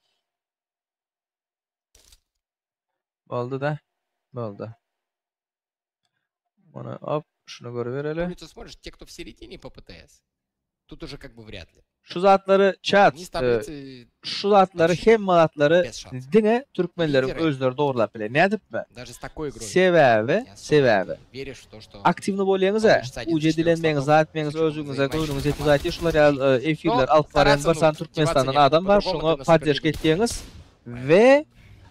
Boldy da. Boldy. Muny hop, şuny görübereli. Улицу смотришь, те, кто в середине по ПТС, тут уже как бы вряд ли. Şu zatlary chat, Низ таблицы şu zatlary hemme zatlary без шансов. diňe türkmenleriň Lidery. özleri dogrulap biler. Nädipmi? Даже с такой игрой. Sebäbi, не особо sebäbi. Веришь в то, что... Aktiwny bolýaňyz-a, Получится один из uce четырех dilenmeňiz, слотов. zatmeňiz, С учетом özüňize взаимодействия göwnüňiz ýetip команд. zaýty şular ýaly efirler Но alyp barýan стараться, bir ну, san деваться Türkmenistandan некуда. adam bar, По-другому şoňa ты на poddeşka Суперлигу etýäňiz we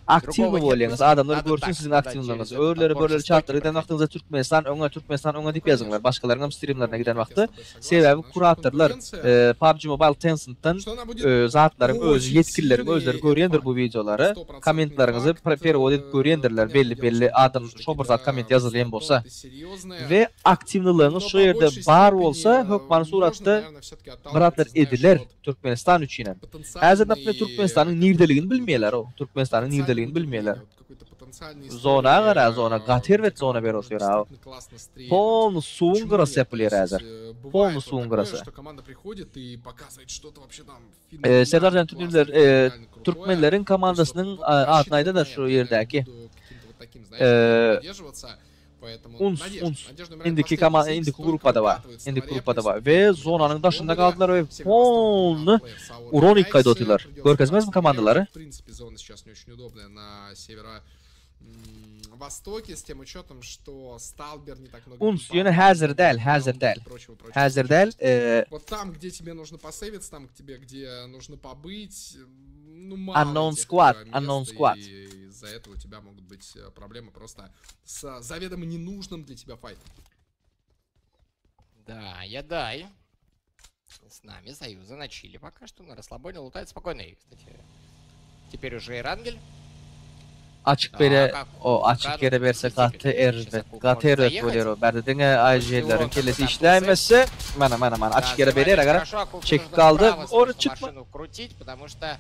aktiwny Другого нет bolýaňyz. пути. Adamlar Надо görsün так, siziň надо aktiwnyňyzy. через этот Örleri отбор börleri жестокий çatdyr giden проходить. wagtyňyzda Türkmenistan öňe Türkmenistan öňe diýip ýazyňlar. Başgalaryň hem streamlerine giden Я с wagty тобой согласен. sebäbi Насчет kuratorlar конкуренции, PUBG Mobile Tencent'dan Что она будет zatlaryň özi очень yetkilileriň сильный, özleri это görýändir факт. bu videolary. Стопроцентный Kommentleriňizi факт. perewod edip görýändirler. Понятное Belli дело, belli что adam всё-таки, şo bir zat да, komment ýazylýan bolsa. это серьезная. We aktiwnylygyňyz Но şu по ýerde большей bar степени, bolsa, hökman можно, suratda наверное, всё-таки bir atlar отталкиваться, знаешь, ediler от Türkmenistan üçin hem. Häzir потенциальной, Türkmenistanyň nirdeligini bilmeýärler o. Türkmenistanyň потенциальной nirdeligini удивления, bilmeýärler. от какой-то потенциальной Zona истории, gara, zona gaty erbet zona которая berip может otyr ha. действительно классно стрельнуть. Polny suwuň Почему gyrasy нет? То ýapylýar есть, häzir. бывает Polny вот suwuň такое, gyrasy. что команда приходит и показывает что-то вообще там Serdar феноменально jan классное, türkmenler, феноменально крутое. Türkmenleriň То есть вот, komandasynyň вот adyny рассчитывать aýda на da это, şu я ýerdäki. буду каким-то вот таким, знаешь, Э, придерживаться. Поэтому Uns, надежда, uns. надежда умирает Indiki последней. kama Six indiki только gruppada bar. выкатывается Indiki на gruppada репнес. bar. We zonanyň daşynda galdylar we Северо-восток polny Players Our uronik Guys gaýda otyrlar. придется Görkezmezmi браться komandalary? В принципе, зона сейчас не очень удобная на северо востоке, с тем учетом, что Сталбер не так много Uns пинпал, ýöne häzir däl, häzir däl. и прочего, прочего. Häzir däl, Вот там, где тебе нужно посейвиться, там, где, где нужно побыть, ну, мало Unknown этих, squad, мест, unknown squad. И из-за этого у тебя могут быть проблемы просто с заведомо ненужным для тебя файтом. Да, я дай. С нами Союза на чили пока что, на расслабоне лутает спокойно. И, кстати, теперь уже и Рангель. Açyk bere o açyk ýere berse gaty erbet, gaty erbet bolýar o. Bärde diňe IGL-leriň kellesi işläýmese, mana mana mana açyk ýere berýär agar. Хорошо, Акулке Çekip нужно galdy. справа, Ora слышно, çykma. машину крутить, потому что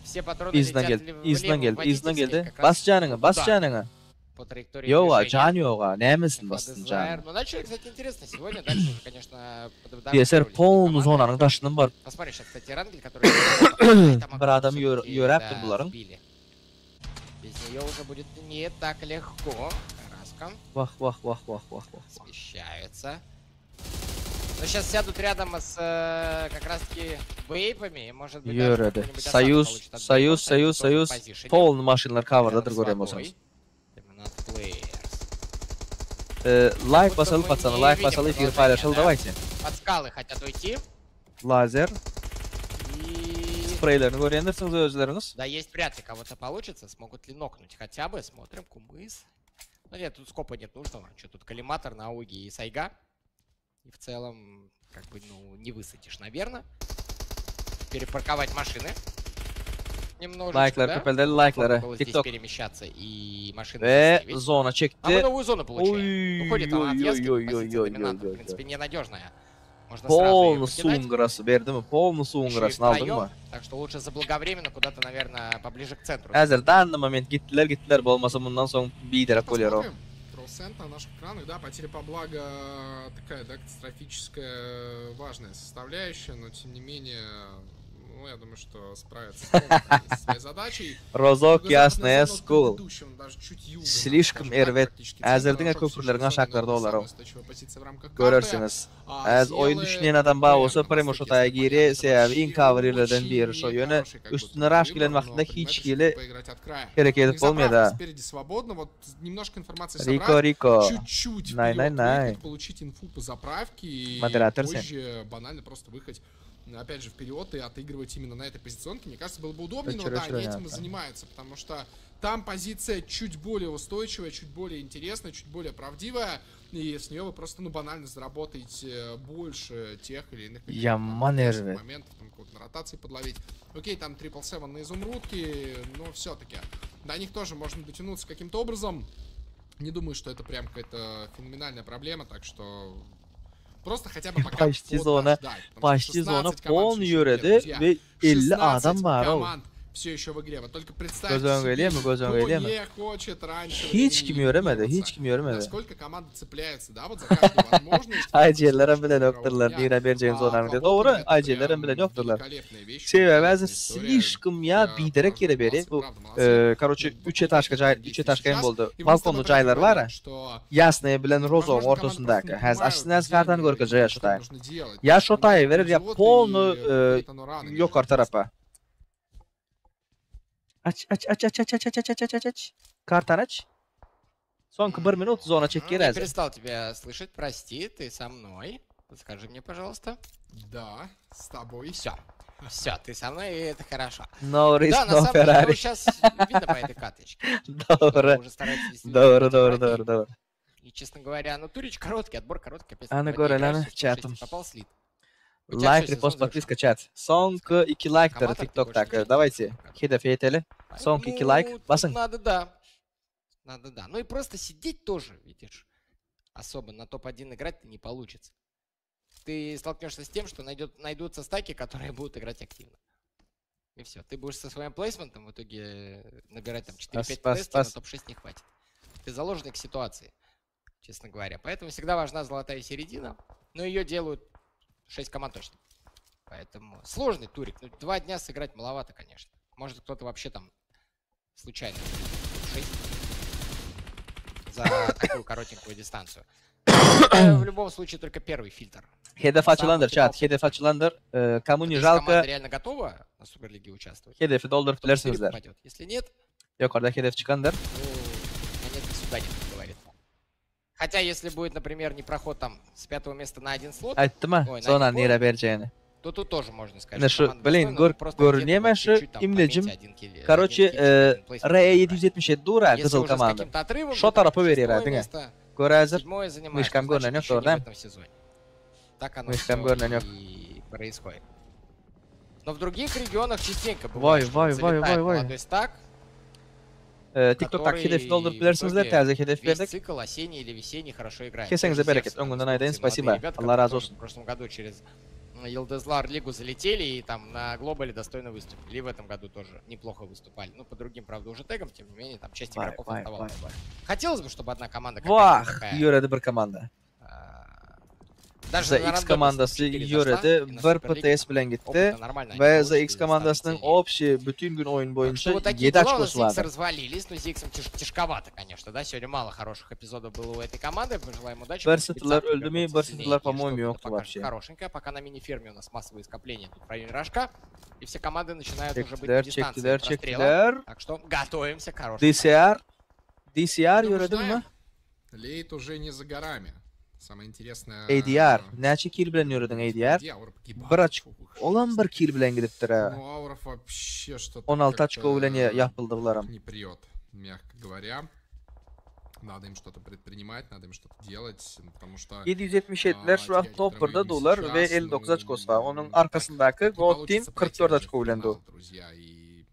все патроны Yzdan летят geldi, yzdan влево geldi, в yzdan водительский, geldi. как раз Bas janyňy, bas туда, janyňy. по траектории Ýoga, движения. jan ýoga, nämesin basdyn FDZR. janyny? Ну, начали, кстати, интересно сегодня. Дальше уже, конечно, DSR подавдавливали polny команды. zonanyň daşyndan bar. Посмотри, сейчас, кстати, Рангель, который... Там Bir adam всё-таки, ýöräpdir да, bularyň. сбили. Без нее уже будет не так легко. Раска Wah wah wah wah wah wah. смещаются. Но сейчас сядут рядом с как раз-таки бейпами. и, Может быть, даже Ýöredi. какой-нибудь осадок Союз, получат от Союз, бейпов, Союз, кстати, тоже Союз. в позишене. Polny maşynlar Рядом coverdadyr с görýän водой. bolsaňyz. Dominant Players. Like Будто basaly мы paçany, не like видим basaly efir продолжения, paýlaşaly да? давайте. Под скалы хотят уйти. Lazer И... spreylerini görýändirsiňiz özleriňiz. Да, есть вряд ли кого-то получится. Смогут ли нокнуть хотя бы. Смотрим, Кумыс. Ну нет, тут скопа нет нужного. Что тут коллиматор на Ауге и Сайга. И в целом, как бы, ну, не высадишь, наверное. Перепарковать машины. Немножечко, Like'lar да? köpeldeli Можно like'lary. было здесь TikTok перемещаться и машины we засейвить. zona А мы çekdi. новую зону получаем. Oy Уходит она от oy Яски, oy oy позиция oy доминанта, oy в oy. принципе, ненадежная. Можно сразу её Polny покидать. suwuň gyrasy berdimi? Polny suwuň Ещё и gyrasyny aldyňmy? втроём, Так что лучше заблаговременно куда-то, наверное, поближе к центру. Häzir danny moment gitdiler gitdiler bolmasa mundan soň biderek bolýar o. Посмотрим. Процент на наших экранах, да, потеря по благо такая, да, катастрофическая, важная составляющая, но тем не менее, ну, я думаю, что справится с своей задачей. Rozok Юго-западная ýasnaya зона от school. предыдущего, даже чуть юга, Слишком скажем так, erbet. практически Häzir центр diňe Рожок всё köprüleriň еще aşaklarda зона, olar o. самая устойчивая позиция в рамках карты. Görersiňiz. А Äz oýun Сиэлы düşünýän adam bar bolsa примерно premo на şo востоке, taýa если giri, понятно, это sebäbi iň вообще coverlerden очень biri şo ýöne нехороший как будто üstüne rush выбор, gelen но wagtynda понимаешь, hiç hili поиграть от края. hereket У edip них bolmaýar заправка da. спереди свободно, вот немножко информации Rico собрать, Rico. чуть-чуть Най, вперед най, най. выехать, получить инфу по заправке и Модератор sen. позже банально просто выехать опять же вперед и отыгрывать именно на этой позиционке. Мне кажется, было бы удобнее, но Öçür, да, öçür они этим и oýnatdy. занимаются, потому что там позиция чуть более устойчивая, чуть более интересная, чуть более правдивая, и с нее вы просто, ну, банально заработаете больше тех или иных каких-то там Ýaman интересных erbet. моментов, там какого-то на ротации подловить. Окей, там Triple Seven на изумрудке, но все-таки до них тоже можно дотянуться каким-то образом. Не думаю, что это прям какая-то феноменальная проблема, так что Просто хотя бы пока Почти zona, подождать, потому что почти zona 16 команд polny всё еще в игре, ýöredi друзья. we 50 16 adam bar o. команд все еще в игре. Вот только представьте Göz öňüne себе, gelýärmi, göz öňüne кто gelýärmi? не хочет раньше Hiç kim времени ýöremedi, hiç элиминироваться. kim ýöremedi. Насколько команды цепляются, да, вот за каждую возможность. IGL'lerem bilen Игрового ýokdurlar. дня. Nirä berjegini А zonanyň diýdi. отработали Dogry, это IGL'lerem прям bilen ýokdurlar. великолепная вещь, Sebäbi великолепная häzir история. slişkim ýa Я biderek правда, ýere berýär. молодцы, Bu правда, молодцы. e, короче, Ну, 3 etaşka jaý, 3 etaşka hem boldy. Balkonly jaýlar bar. bar. Что Ýasnaýa bilen Rozoň Возможно, команда ortasyndaky. просто не Häzir понимают, aslynda где kartany они, görkezýär şu что taý. нужно делать. Ýa şu taýy berer ýa Идиоты, polny и e, это, ну, рано ýokary немножко. tarapa. Aç aç aç aç aç aç aç aç aç aç aç. Kartany aç. Soňky 1 minut zona Я çekýär häzir. перестал тебя слышать, прости, ты со мной. Подскажи мне, пожалуйста. Да, с тобой. Все. Все, ты со мной, и это хорошо. No risk, Да, на no самом деле, ну, Ferrari. сейчас видно по этой карточке. что Dogry. Уже стараются вести Dogry, против dogry, врагей. dogry, dogry. И, честно говоря, ну, Турич короткий, отбор короткий. Опять Ana два дня göreli, играешь, ana, всё, в chatym. топ-6 Попал слит. У тебя Like, всё, сезон repost, завершён. podpiska chat. Soňky 2 like-dyr Комматор ты TikTokdaky. больше Давайте, hedefe ýeteli. Soňky 2 like Поэтому тут basyň. Надо, да. Надо, да. Ну и просто сидеть тоже, видишь. Особо на топ-1 играть не получится. Ты столкнешься с тем, что найдет, найдутся стаки, которые будут играть активно. И все. Ты будешь со своим плейсментом в итоге набирать там 4-5 Пас, пас, тест, на пас. топ-6 не хватит. Ты заложник ситуации, честно говоря. Поэтому всегда важна золотая середина. Но ее делают 6 команд точно. Поэтому сложный турик. Ну, два дня сыграть маловато, конечно. Может, кто-то вообще там случайно 6 за такую коротенькую дистанцию. Это в любом случае только первый фильтр. Hedef Самый açylandyr финал. chat, hedef açylandyr. E, Кому не Если жалко, команда реально готова на Суперлиге участвовать, hedefi dolduryp в топ-4 bilersiňizler. попадет. Если нет, Ýokarda hedef çykandyr. ну, монетки сюда нет, как говорится. Хотя, если будет, например, не проход там с пятого места на один слот, Aýtdyma, Oý, zona nädip nirä berjegini. то тут тоже можно сказать, Ine что şu, команда bilin, достойна, gör но просто где-то görünýärmi вот şu чуть-чуть там imlecim? поменьте один килл, один Короче, кильчик, один плейсмент RE набрать. 777 dura Если gyzyl уже с komanda. каким-то отрывом, Şo то там tarapy berýär шестое diňe. место, Gör häzir. седьмое занимаешь, Myşkam ну, значит, görnen ýok, еще не dogry в этом сезоне. Так оно Myşkam всё görnen ýok. и происходит. Но в других регионах частенько Vay, бывает, что vay, вот vay, залетает vay, vay. молодой стак, E, TikTokdaky hedefi который dolduryp в bilersiňizler. итоге Täze hedef весь berdik. цикл осенний или весенний хорошо играет. Keseňize Тоже bereket. Зевс там Öňünden из aýdaýyn, Турции, молодые спасибо. ребята, Allah которые razı тоже olsun. В прошлом году через Йылдызлар Лигу залетели и там на Глобале достойно выступили. И в этом году тоже неплохо выступали. Ну, по другим, правда, уже тегам, тем не менее, там часть Vay, игроков vay, оставалась. vay, vay. Хотелось бы, чтобы одна команда какая-то Wah, такая, ýöredi bir komanda. а, Даже The на X рандоме komandasy 4 зашла, ýöredi, и на bir Суперлиге PTS там bilen gitdi опыта нормально они we получили The и X станут komandasynyň сильнее. общий bütün gün oýun Так boýunça что вот такие 7 дела у нас açkosy Зиксы bardyr. развалились, но Зиксом тяжковато, конечно, да, сегодня мало хороших эпизодов было у этой команды, пожелаем удачи. Bir Может быть, sıfırlar завтра öldü mü? вернутся Bir сильнее, sıfırlar и по-моему что-то ýokdy покажут вообще. Хорошенькое, пока на мини-ферме у нас массовые скопления тут в районе Рожка, и все команды начинают уже быть на Çekdiler, дистанции çekdiler, прострела. çekdiler. Так что готовимся к хорошему. DCR DCR Ну, ýöredimi? ждаем. Лейт уже не за горами. Самое интересное... ADR. Näçe kill bilen ýörediň ADR? Где Аура погибает? Bir açık. Ух, Olan жесть. bir kill bilen gidipdir. ha. Ну, Ауров вообще что-то 16 как-то açko bilen ýapyldy bularam. Не прет, мягко говоря. Надо им что-то предпринимать, надо им что-то делать, ну, потому что... 777'ler şu an top 1'de dolar ve 59 açkosy bar. Onuň arkasyndaky не God Team получится пройти 44 даже açko bilen в dur. финал, Друзья, и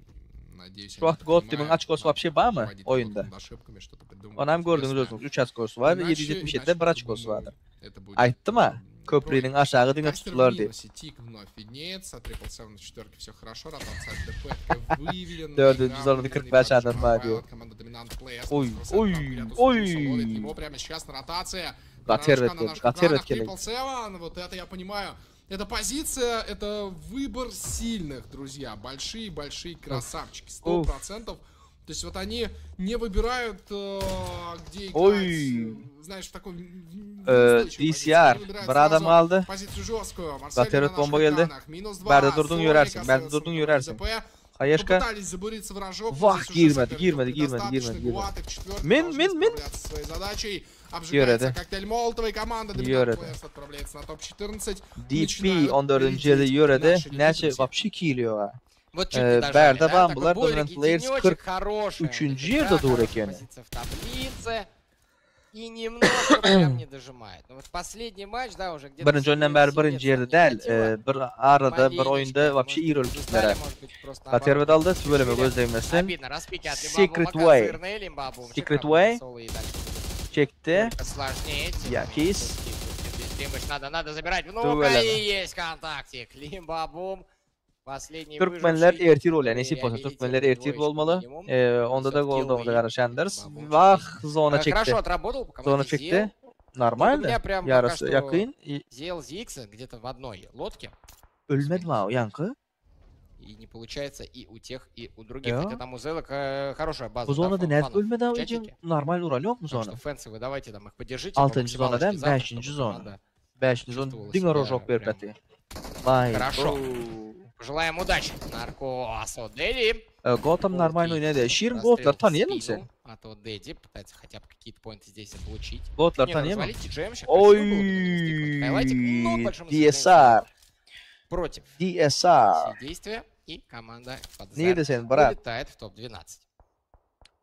надеюсь, Şu они wagt это God Team'iň понимают. açkosy Надо вообще barmy проводить работу oýunda? над ошибками, что-то придумывать Onam gördüňiz интересное. özüňiz 3 açkosy bar ve Иначе- 777'de иначе 1 açkosy по-другому bardyr. это будет, Aýtdym-a, м, köpriniň aşagy diňe Кастер tutular в diýip. минусе, Тик вновь виднеется, Triple Seven на четверке все хорошо, ротация от ДП выявлена. Dördüncü игра zonada выиграна, 45 и adam var diyor. Команда Dominant Players. Oy, Бросает oy, правую ряду, oy. Сутуса ловит его прямо сейчас на ротация. Gater Рожка на etdi, наших gater экранах. etdi. Triple Seven, вот это я понимаю. Это позиция, это выбор сильных, друзья. Большие-большие красавчики, 100%. То есть вот они не выбирают, где играть, Ой. знаешь, в такой Ee, неустойчивой позиции. DCR Они выбирают bir adam сразу aldı. Позицию жесткую. Марсель Gater на наших bomba geldi. экранах. Минус два. Berde durdun Сорик yürersin, berde остается durdun на yürersin. ДП. Hayeşka. Попытались забуриться в рожок. Vah, Здесь уже girmedi, соперников girmedi, girmedi, предостаточно. girmedi, girmedi. Гуаты в четверке Min, должны min, min. справляться со своей задачей. Обжигается Yöredi. коктейль Молотова и команда Dominant Yöredi. Players отправляется на топ-14. DP Начинают 14. редеть ýerde ýöredi. наши лиги, Näçe друзья. вообще kill ýok ha. Вот чуть Э, не дожали, Bärde да? ban Такой bular бодренький Dominant Players денечек, хорошая у них 43. игра, ýerde dur хорошая ekeni. позиция в таблице. И немножко прям не дожимает. Но вот последний матч, да, уже где-то... Birinji oýundan bäri birinji ýerde däl, e, bir arada bir oýunda вообще ир ir ölüpdiler. Gater aldy, tüweleme göz degmesin. Обидно, распики от Secret Лимбабу Way. сырные, Лимбабу Secret Way. Соло и дальше Çekdi. Только сложнее. тем не Ya, менее, Keys. всё-таки здесь Климыч надо, надо забирать внука. Tüweleme. И есть контактик. Лимба-бум. Последний Türkmenler выживший. ertir bolýar, nesip bolsa türkmenler ertir bolmaly. Ee, onda da goldawda garaşandyrys. Wah, zona Э, çekdi. Хорошо отработал по Zona команде çekdi. ZL. У Normaldi. меня прям пока Yarısı что yakın. ZL ZX где-то в одной лодке. Ölmedi mi o yankı? И не получается и у тех, и у других. Я? Хотя там у Зелок э, хорошая база. Bu да, zonada фан- nädip фанов ölmedi в o için чатике. normal ural yok mu Так zona? что, фэнсы, вы давайте там их поддержите. по Altynjy zona максималочке däl, завтра, beşinji чтобы zona. команда Beşinji zona чувствовала diňe себя rojok berip прям ýatyr. Vay. Хорошо. Пожелаем удачи. Наркос от Дэдди. Ee, Gotham normal oynady. Şirin Расстрел Gotlar в tanıyalım спину sen. От от Дэдди пытается хотя бы какие-то поинты здесь получить. Gotlar Не, ну, tanıyalım. развалить TGM ща Oy. красиво было бы, наверное, хайлайтик, но, к большому сожалению, DSR. против DSR. все действия. И команда под Nirede sen brat? улетает в топ-12.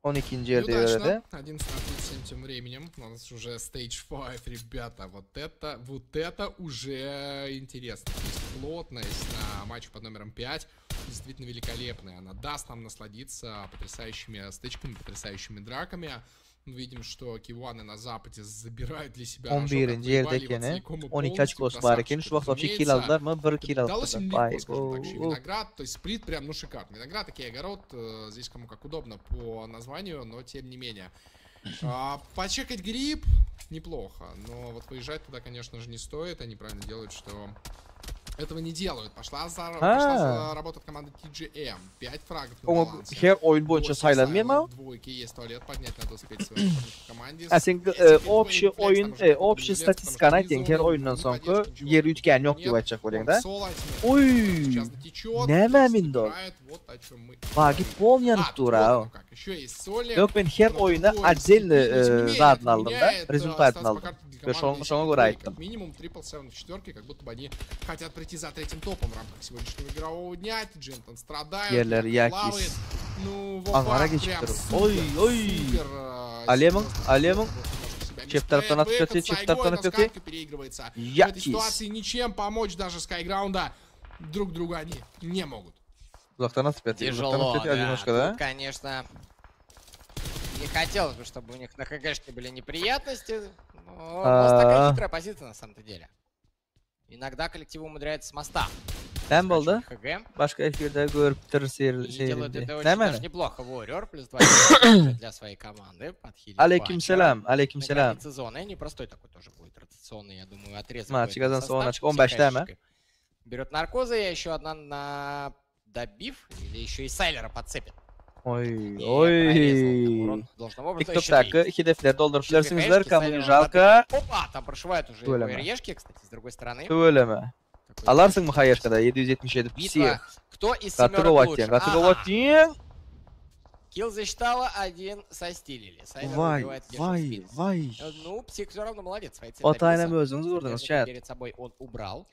12. ýerde Неудачно. ýöredi. 11 на 37 тем временем. У нас уже Stage 5, ребята. Вот это уже интересно. То есть плотность на матче под номером 5 действительно великолепная. Она даст нам насладиться потрясающими стычками, потрясающими драками. Мы видим, что Киваны на западе забирают для себя рожок, 11. отвоевали ýerde его ekeni. целиком и 12 açyk полностью. olsun bari ekeni. Şu Красавчики, wagt вообще kill разумеется. aldylar mı? 1 kill Далось им alypdylar. легко, Vay. скажем так, еще и o. виноград. То есть сплит прям, ну, шикарный. Виноград, окей, огород. Здесь кому как удобно по названию, но тем не менее. А, почекать гриб неплохо, но вот выезжать туда, конечно же, не стоит. Они правильно делают, что этого не делают. Пошла, за, пошла за работа от команды TGM. 5 фрагов на Oňa балансе. her oýun boýunça Восемь saýlanmaýar Сайлов, mı? Двойки есть туалет, поднять надо успеть своему по команде. Ha sen Если e, Биг общий Бэй, Флекс, oýun, там уже e, какой-то общий билет, потому что statistikany ни aýtýan her зоны, oýundan ни soňky поддержки, ничего ýer üýtgän ýok нет. diýip aýtjak bolýan Он da. соло возьмет. Oý! Сейчас дотечет. Näme Флекс mindi ol? забирает. Вот о чем мы. Bagi pol А, ýanyp тут dur вот ha. оно как. Еще есть Соли. Ýok men her oýuna отдельно e, zadyny aldym da, rezultatyny aldym. Ve şoň şoňa görä aýtdym. Как минимум трипл 7 в четверке, как будто бы они хотят прийти за третьим топом в рамках сегодняшнего игрового дня. Джентон страдает, Yerler Яков Yakis. плавает. Ну, Aňara Вофар прям geçipdir. супер, Oý, oý. супер, э, Alemyň, серьезно, Alemyň немножко себя Çep tarapdan мешает. atyp Выход ýatyr, çep Сайгой, tarapdan но atyp ýatyr. скатка переигрывается. В этой Yakis. ситуации ничем помочь даже Скайграунда друг другу они не могут. Uzakdan atyp ýatyr, uzakdan Тяжело, atyp ýatyr да. одиночка, Тут, конечно, не хотелось бы, чтобы у них на ХГшке были неприятности. Но у нас такая А. хитрая позиция на самом-то деле. Иногда коллектив умудряется с моста. Näme boldy? заскакивать в ХГ. Başga efirde görüpdir seyir И делают seyirdi. это очень Näme? даже неплохо. Warrior плюс 2 для своей команды. Подхилит Aleyküm Панчера. selam, aleyküm На selam. границе зоны. Непростой такой тоже будет ротационный, я думаю, отрезок. Матч в этом Казан составе. Солнышко. 15 däme? Психашечкой. Берет наркозы, и еще одна на добив. Или еще и Сайлера подцепит. Oý, Не, прорезал там oý. урон должным образом. Еще TikTokdaky три. hedefleri dolduryp Еще две bilersiňizler, хаешки, kamu Сайлера jalka. Опа, там прошивают уже его Tüweleme. РЕшки, кстати, с другой стороны. Tüweleme. Такой Alarsyňmy haýaşkada 777 Битва. psih. Кто из Gaty семерок gowy лучше? atýan, gaty Ага. gowy atýan. Килл засчитала, один состилили. Сайлер Vay, убивает Гешу в vay, спину. vay. Э, Ну, псих все равно молодец. Свои цели O taýnam добился. özüňiz gördüňiz, Соперника şaýat. Перед собой он убрал.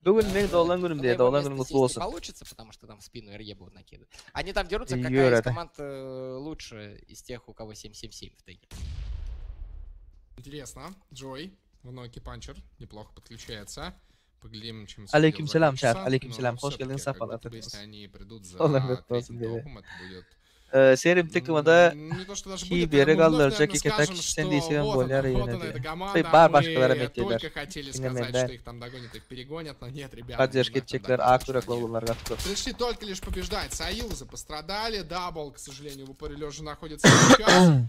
Bugün Да, men doglan но günüm на diýdi, его doglan место günüm сесть gutly не bolsun. получится, потому что там в спину РЕ будут накидывать. Они там дерутся, какая из Ýöredi. команд лучше из тех, у кого 7-7-7 в теге. Интересно. Джой в ноке панчер неплохо подключается. Поглядим, чем всё Aleyküm дело selam şat, закончится. aleyküm Но selam. Hoş всё-таки, geldiň, как sapalar будто бы, getirdiniz. Если они придут за Olam третьим olsun diýdi. топом, это будет Ee, Serim takımda М, Не то, что даже ki будет, bir yere наверное, мы вновь, kaldıracak наверное, iki tak скажем, sen что diýseň вот bolýar она, вот ýene она, эта diýýär. команда, Bar мы başgalara metdiler. только хотели Yine сказать, menden. что их там догонят, их перегонят, но нет, ребята, Поддержка они вновь etjekler, нам ak докажут, ýürekli что они oglanlar gaty köp. Пришли только лишь побеждать. Союзы пострадали. Дабл, к сожалению, в упоре лежа находится сейчас.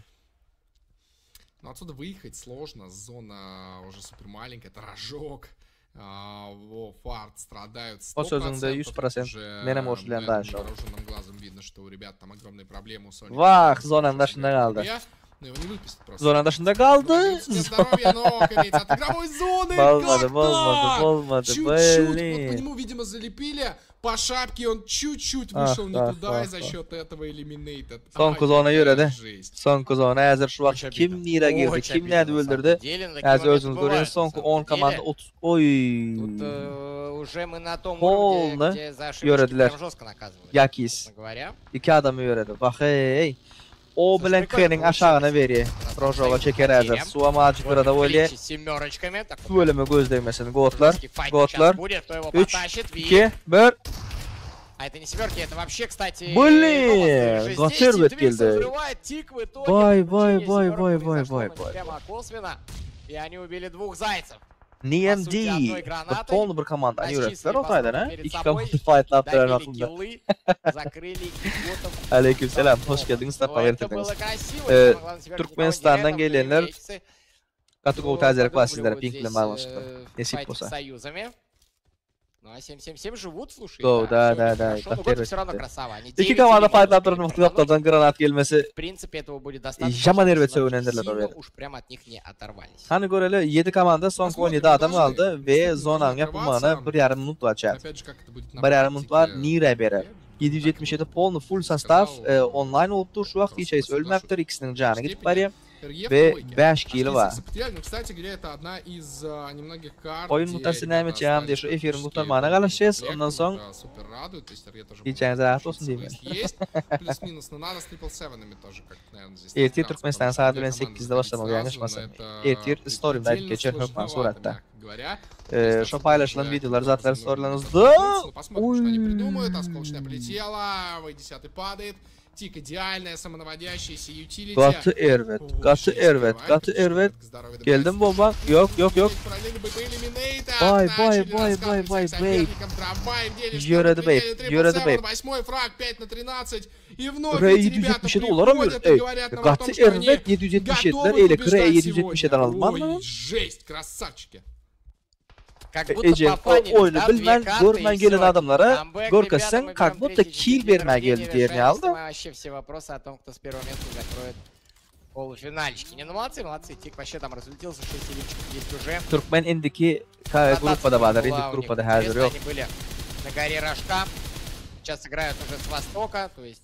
Но отсюда выехать сложно. Зона уже супер маленькая. Это рожок. А, Во, фарт страдают 100%. O sözüňde 100% Уже, menem goşulýan ну, daha я думаю, şol. невооруженным глазом видно, что у ребят там огромные проблемы у Соника. Wah, zonanın daşynda galdy. Но его не выпустят просто. Zonanın daşynda galdy. Нет здоровья, но Корейцы от игровой зоны. Bolmady, Как bolmady, так? bolmady. Чуть-чуть, вот по Blin. нему, видимо, залепили по шапке, он чуть-чуть Ах, вышел не ах, туда, и ах, за ах. счет этого элиминейтед. Soňky zona ýöredi. Жесть. Soňky zona häzir şu wagt Очень kim обидно. nire girdi, Очень kim обидно, näde на самом öldürdi? деле, но такие Häzir моменты özüňiz görýän бывают, на soňky самом 10 komanda деле. 30 Oý. Тут уже мы на том Полно уровне, где за ошибочки ýörediler. прям жестко наказывают. Yakis. Честно говоря. Iki adamy ýöredi. Bak hey. O Слушай, bilen прикольно Keniň получилось. aşagyna berýär. У нас там Rojoga Союз çeker häzir. потерям. Suwa majik Вот gyrada bolýar. Клинчи с семерочками. Такой Tüweleme gözlegmesin. Gotlar. жесткий файт Готлар. сейчас будет, кто его Üç, потащит. Ви. 2 1 А это не семерки, это вообще, кстати, Блин, Новости же Готер здесь, и вот Твикс келди. взрывает тик в итоге. Vay, vay, Подключение vay, семерок vay, vay, произошло, vay, но не vay. Прямо косвенно. И они убили двух зайцев. По NMD сути, одной bir гранатой. polny bir komandany Расчистили ýöretdiler o построку taýdan ha. перед Iki собой, komanda fightlap duran Добили wagtynda. киллы, закрыли идиотов. Aleykümselam, hoş Номадс. geldiňiz, Но sapa это getirdiňiz. было красиво, Ee, и самое главное, теперь никого не Türkmenistandan теряют, там gelenler иксы. gaty gowy Ну, täzelik bar подумали sizlere вот pink bilen здесь, baglanyşykly. в Nesip файте с bolsa. союзами. Ну а 7-7-7 живут, слушай, Go, да, da всё у da них da, хорошо. Но gaty Готы все равно erbetdi. красава. Они Iki 9 komanda или fightlap успели duran wagty промануть. gapdaldan granat gelmesi В принципе, этого будет достаточно, ýaman чтобы erbet Синочки sögünendirler o сильно ýerde. уж прям от них не оторвались. Hany göreli 7 komanda soňky Посмотрим, 17 adam должны galdy we действительно zonanyň должны ýapylmagyna открываться. 1,5 minut bar chat. Опять же, как это будет на 1,5 minut bar практике, nirä berer? я 777 polny full sostav Сказал, onlaýn bolupdyr şu wagt просто hiç haýsy соглашусь. ölmäpdir ikisiniň jany gidip Степени. barýar РЕ в we тройке. 5 kili bar. Ашли потеряли. Ну, кстати говоря, это одна из немногих карт, Oýun где mutasy ребята näme etjegem diýe остались şu efiriň практически gutarmagyna полным garaşýas. комплектом. Ondan soň Это супер радует. То есть РЕ тоже Gijäňiz будет rahat bolsun учиться diýmen. выезд есть. Плюс-минус, но надо с трипл севенами тоже как-то, наверное, здесь Ertir разбираться, Türkmenistan потому что saat две bilen команды 8-de заходить başlamaly сразу, но ýalňyşmasam. это Ertir будет story'imde предельно geçer hökman сложновато, suratda. мягко говоря. Şo paýlaşylan wideolar zatlar storylaryňyzda. Ну, посмотрим, что они придумают. Осколочная полетела, В10 падает. Тик идеальная, самонаводящаяся ютилити. Gaty erbet, gaty erbet, gaty erbet. Geldim bomba. Ýok, ýok, ýok. Vay, vay, vay, vay, vay, vay. Ýöredi babe, ýöredi babe. Восьмой фраг, 5 на 13. И вновь Ray эти ребята 777 olara mı? приходят и Ey, говорят нам о gaty том, что они erbet 777-ler готовы eýle Ray побеждать 777-den alman сегодня. mı? Ой, жесть, красавчики. Как E, будто Ece, o пофанились, oyunu да, две bilmen, карты и görmen gelen всё. adamlara Камбэк, ребята, görkezseň мы как берем будто третий kill день bermä рождения, geldi diýerine решаем aldy. вообще все вопросы о том, кто с первого места закроет полуфинальчики. Не, ну молодцы, молодцы. Тик вообще там разлетелся, 6 серичек есть уже. Türkmen indiki K Ротация gruppada bardyr, была indiki у них gruppada häzir интересная, ýok. Они были на горе Рожка. Сейчас играют уже с востока, то есть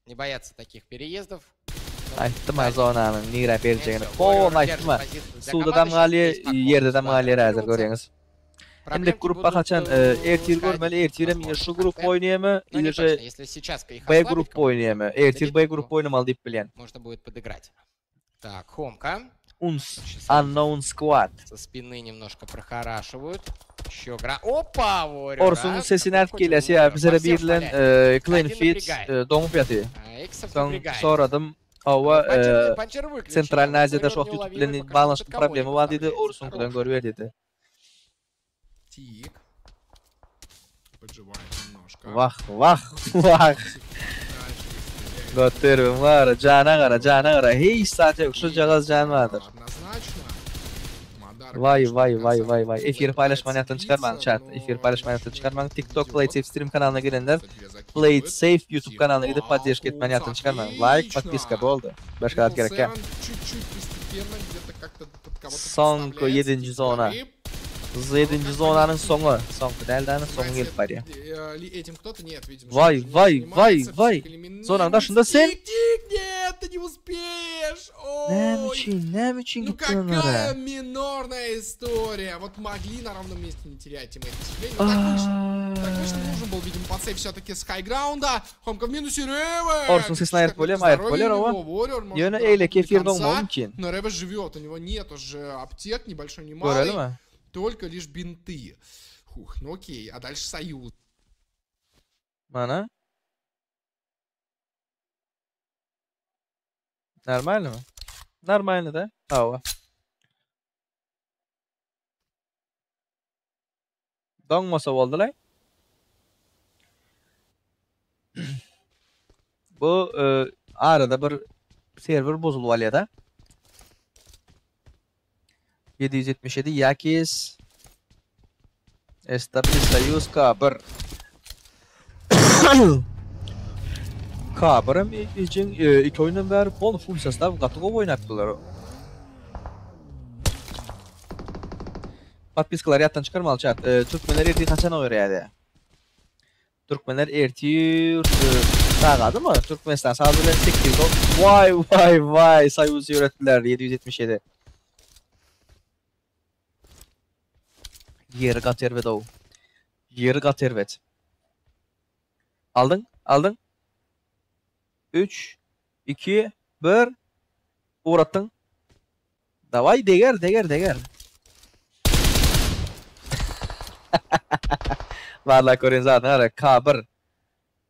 не боятся таких переездов. Ну, Aýtdym ha zonanyň nirä berjegini. всё, Pol Warrior держит aýtdym ha. позицию для Suwda команды, dam сейчас galýar, здесь спокойно ýerde dam сюда galýar häzir адаптироваться. görýäňiz. Indi Проблемки gruppa будут, haçan ertir с görmeli, ertirem возможно, şu в grup конце. oýnaýamy, Но не ili точно, если сейчас их B ослабить, grup кому-то, oýnaýamy. Ertir B то grup oýnamaly diýip bilýän. можно будет подыграть. Так, Хомка. Uns Сейчас Unknown Squad. Со спины немножко прохорашивают. Еще гра... Опа, Warrior, Orsunyň а? sesini Какой ärip хочет gelýär, Warrior? ýa bizere По всем birilen шмаляет. clean Один feed напрягает. doňup ýatyr. А, Иксов Soň напрягает. soradym, hawa Панчер, панчер выключен. Central Aziýada Warrior şu wagt YouTube неуловимый, bilen пока что baglanyşykly под кого problemi не bar diýdi, подставляется. Orsuňkydan Хорош. görüber diýdi. Тик. Подживает немножко. Wah, wah, wah. Дальше стреляет. Götürüm var, jana gara, jana gara. Hiç saat ýok, şu jagaz jan vardyr. Однозначно. Мадар, Vay конечно, vay vay красавчик. vay vay. Efir paýlaşmany ýatdan çykarmaň Пытается chat. но Efir paýlaşmany ýatdan çykarmaň. TikTok идет. Play Safe Stream kanalyna gelenler Две закидывает. Play It Safe YouTube Тик kanalyna gidip poddeşka etmeni ýatdan çykarmaň. Like, Отлично. podpiska boldy. Başga zat Triple gerek ýa. Seven Чуть-чуть постепенно где-то как-то под кого-то Soňky подставляется. 7-nji zona. Гриб. 7-nji zonanyň soňy. Soňky däl-däni soňy gelip barýar. Занимается ли этим кто-то? Нет, видимо, Vay, что-то не vay, vay, занимается, vay. всех элиминирует. Zonanyň daşynda sen. Тик, тик, нет, ты не успеешь. Näme Ой, üçin, näme üçin Ну gitdiň какая onlara? минорная история. Вот могли на ровном месте не терять тиммейта. К сожалению, так вышло. Так вышло, нужен был, видимо, подсейв все-таки с хайграунда. Хомка в минусе, Реве! Orsun sesini aýryp bolýarmy? Aýryp bolýar owa. Ýöne eýleki efir doňmagy mümkin. Но Реве живет, у него нет уже аптек, ни большой, ни малый. Görelimi? Только лишь бинты. Фух, ну окей, а дальше Союз. Mana. Normalmi? Normalny da. Hawa. Doňmasa boldular. Bu arada bir server bozulup alýar da. 777 Yakis Establish Soyuz K1 K1 hem iki oýundan bäri pol full sostav gaty gowy oýnapdylar. Podpiskalary ýatdan çykarmaly chat. Türkmenler ertir haçan oýraýar? Türkmenler ertir sagadı mı? Türkmenistan saat bilen 8. Vay vay vay Soyuz ýöretdiler 777. Ýeri gat erbet o. Ýeri gat erbet. Aldın? Aldın? 3 2 1 Uğrattın. Davay deger deger deger. Vallahi görün zaten ara K1.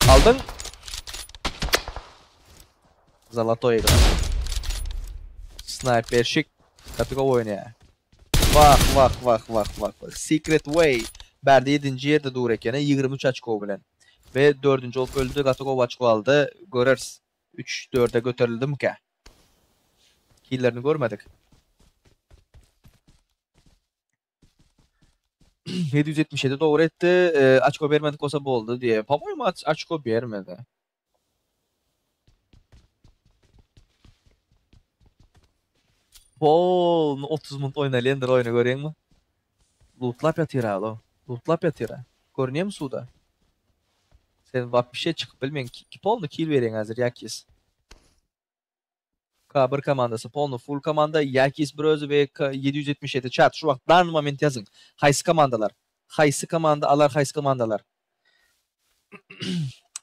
Aldın. Zalatoy ekran. Sniper şık. Gaty gowy oýnaýar. Wah wah wah wah wah wah. Secret Way bärde ýedinji ýerde dur ekeni 23 oçko bilen. We dördünji bolup öldü, gaty gowy oçko aldy. Göreris. 3 dörde göterildimikä? Killerini görmedik. 777 dogry etdi. E, açko bermedik bolsa boldy diýe. Po-moýemu açko bermedi. Polny 30 minut oýnalýandyr oýny görýäňmi? Lootlap ýatyr alo. Lootlap ýatyr. Görünýärmi suwda? Sen wapşe çykyp bilmeň. Polny kill berýäň häzir Ýakis. K1 komandasy polny full komanda. Ýakis bir özi we 777 chat. Şu wagt dan moment ýazyň. Haýsy komandalar? Haýsy komanda alar, haýsy komandalar?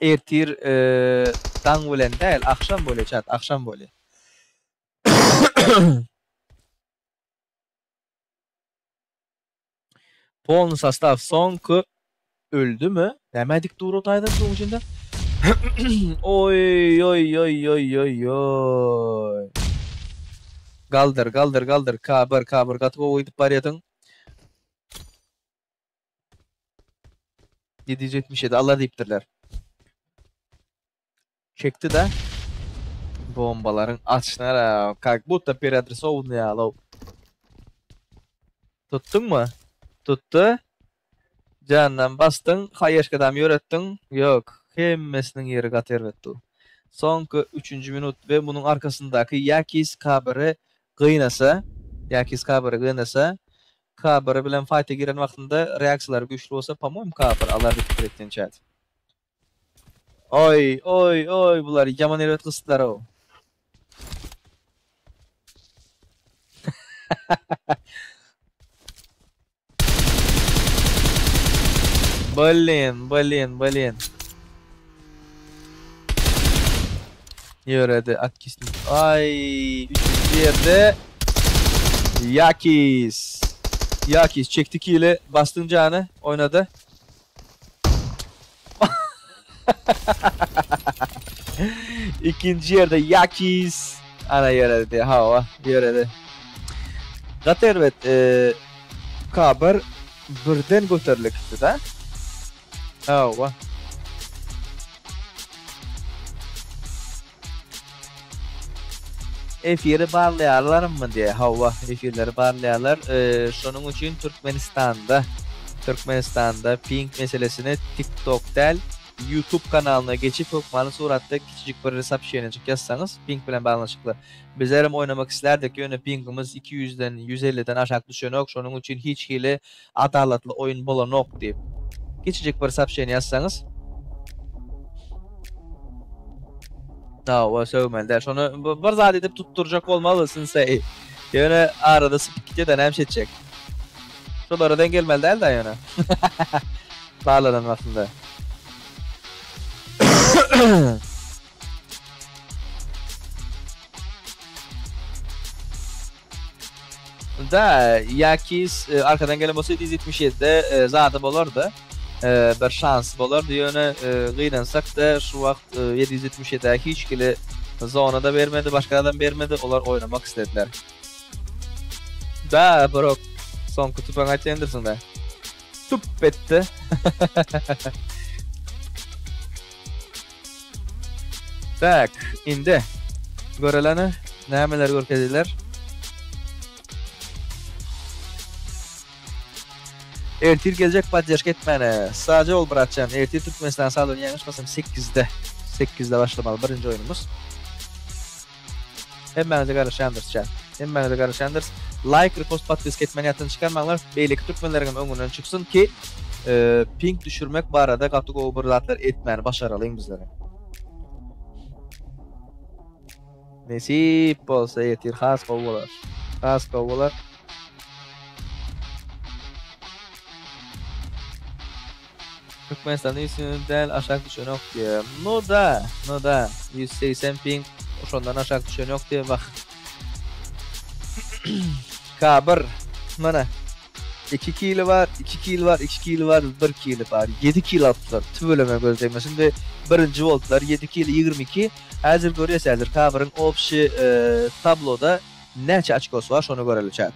Ertir e, daň bilen däl, akşam bolýar chat, akşam bolýar. Polny sostaw soňky öldümi? Näme dik dur o taýdan suwuň içinde? Oý oý oý oý oý oý. Galdyr, galdyr, galdyr. K1, K1 gaty gowy gidip barýadyň. 777 alar diýipdirler. Çekdi de bombalaryň açyna как будто переадресованный ýaly. Tutduňmy? Tutdy. Jandan basdyň, haýeşkadam ýöretdiň. Ýok, hemmesiniň ýeri gaty erbet dur. Soňky 3-nji minut we munuň arkasyndaky Ýakis K1-i gynasa, Ýakis K1-i gynasa, K1 bilen fight'a giren wagtynda reaksiýalary güýçli bolsa, po-moýemu K1 alar diýip pikir etýän chat. Oý, oý, oý, bular ýaman erbet gysdylar o. Blin, blin, blin. Ýöredi Atkisni. Aý, üçünji ýerde Ýakis. Ýakis çekdi kili, basdyň jany, oýnady. Ikinji ýerde Ýakis. Ana ýöredi, hawa, ýöredi. Gaty erbet, e, K1 birden göterilip gitdi da. Hawa. Efiri barlaýarlarmy diýe. Hawa, efirleri barlaýarlar. E, şonuň üçin Türkmenistanda Türkmenistanda ping meselesini TikTok däl, YouTube kanalyna geçip hökmany suratda kiçijik bir soobşeniýajyk ýazsaňyz ping bilen baglanyşykly. Bizlerem oýnamak islärdik, ýöne pingimiz 200-den, 150-den aşak düşenok, şonuň üçin hiç hili adalatly oýun bolanok diýip. Kiçijik bir soobşeniýa ýazsaňyz. Hawa, sögmeli däl. Şony bir zat edip tutdurjak bolmaly sensei. Ýöne arada sypyp gitýär-de näme etjek. Şolara deň gelmeli däl-de ýöne. Barlanan wagtynda. Da, Ýakis e, arkadan gelen bolsa 777-de e, zady bolardy. E, bir şans bolardy. Ýöne e, gynansak-da şu wagt e, 777-e hiç kili zona da bermedi, başga adam bermedi. Olar oýnamak islediler. Da, brok. Soňky tüpeň aýtýandyrsyň da. Tup etdi. Tak, indi göreleni nämeler görkezdiler. Ertir geljek poddeşka etmäne. Saja ol bratjan. Ertir Türkmenistan salony ýalňyşmasam 8-de. 8-de başlamaly birinji oýnumyz. Hemmäňize garaşýandyrys chat. Hemmäňize garaşýandyrys. Like, repost, podpiska etmäni ýatdan çykarmaňlar. Beýleki türkmenleriň hem öňünden çyksyn ki, e, ping düşürmek barada gaty gowy bir zatlar etmäni başaralyň bizlere. Nesip bolsa ertir has gowy bolar. Has gowy bolar. Türkmenistanda 180 däl aşak düşenok diýe. No da, no da. 180 ping şondan aşak düşenok diýe bak. K1 mana 2 kilo var, 2 kilo var, 2 kilo var, 1 kilo var. 7 kilo atdylar. Tüweleme göz degmesin we birinji boldular. 7 kilo 22. Häzir görýäs häzir K1-iň общий e, tabloda näçe oçkosy bar şony göreli chat.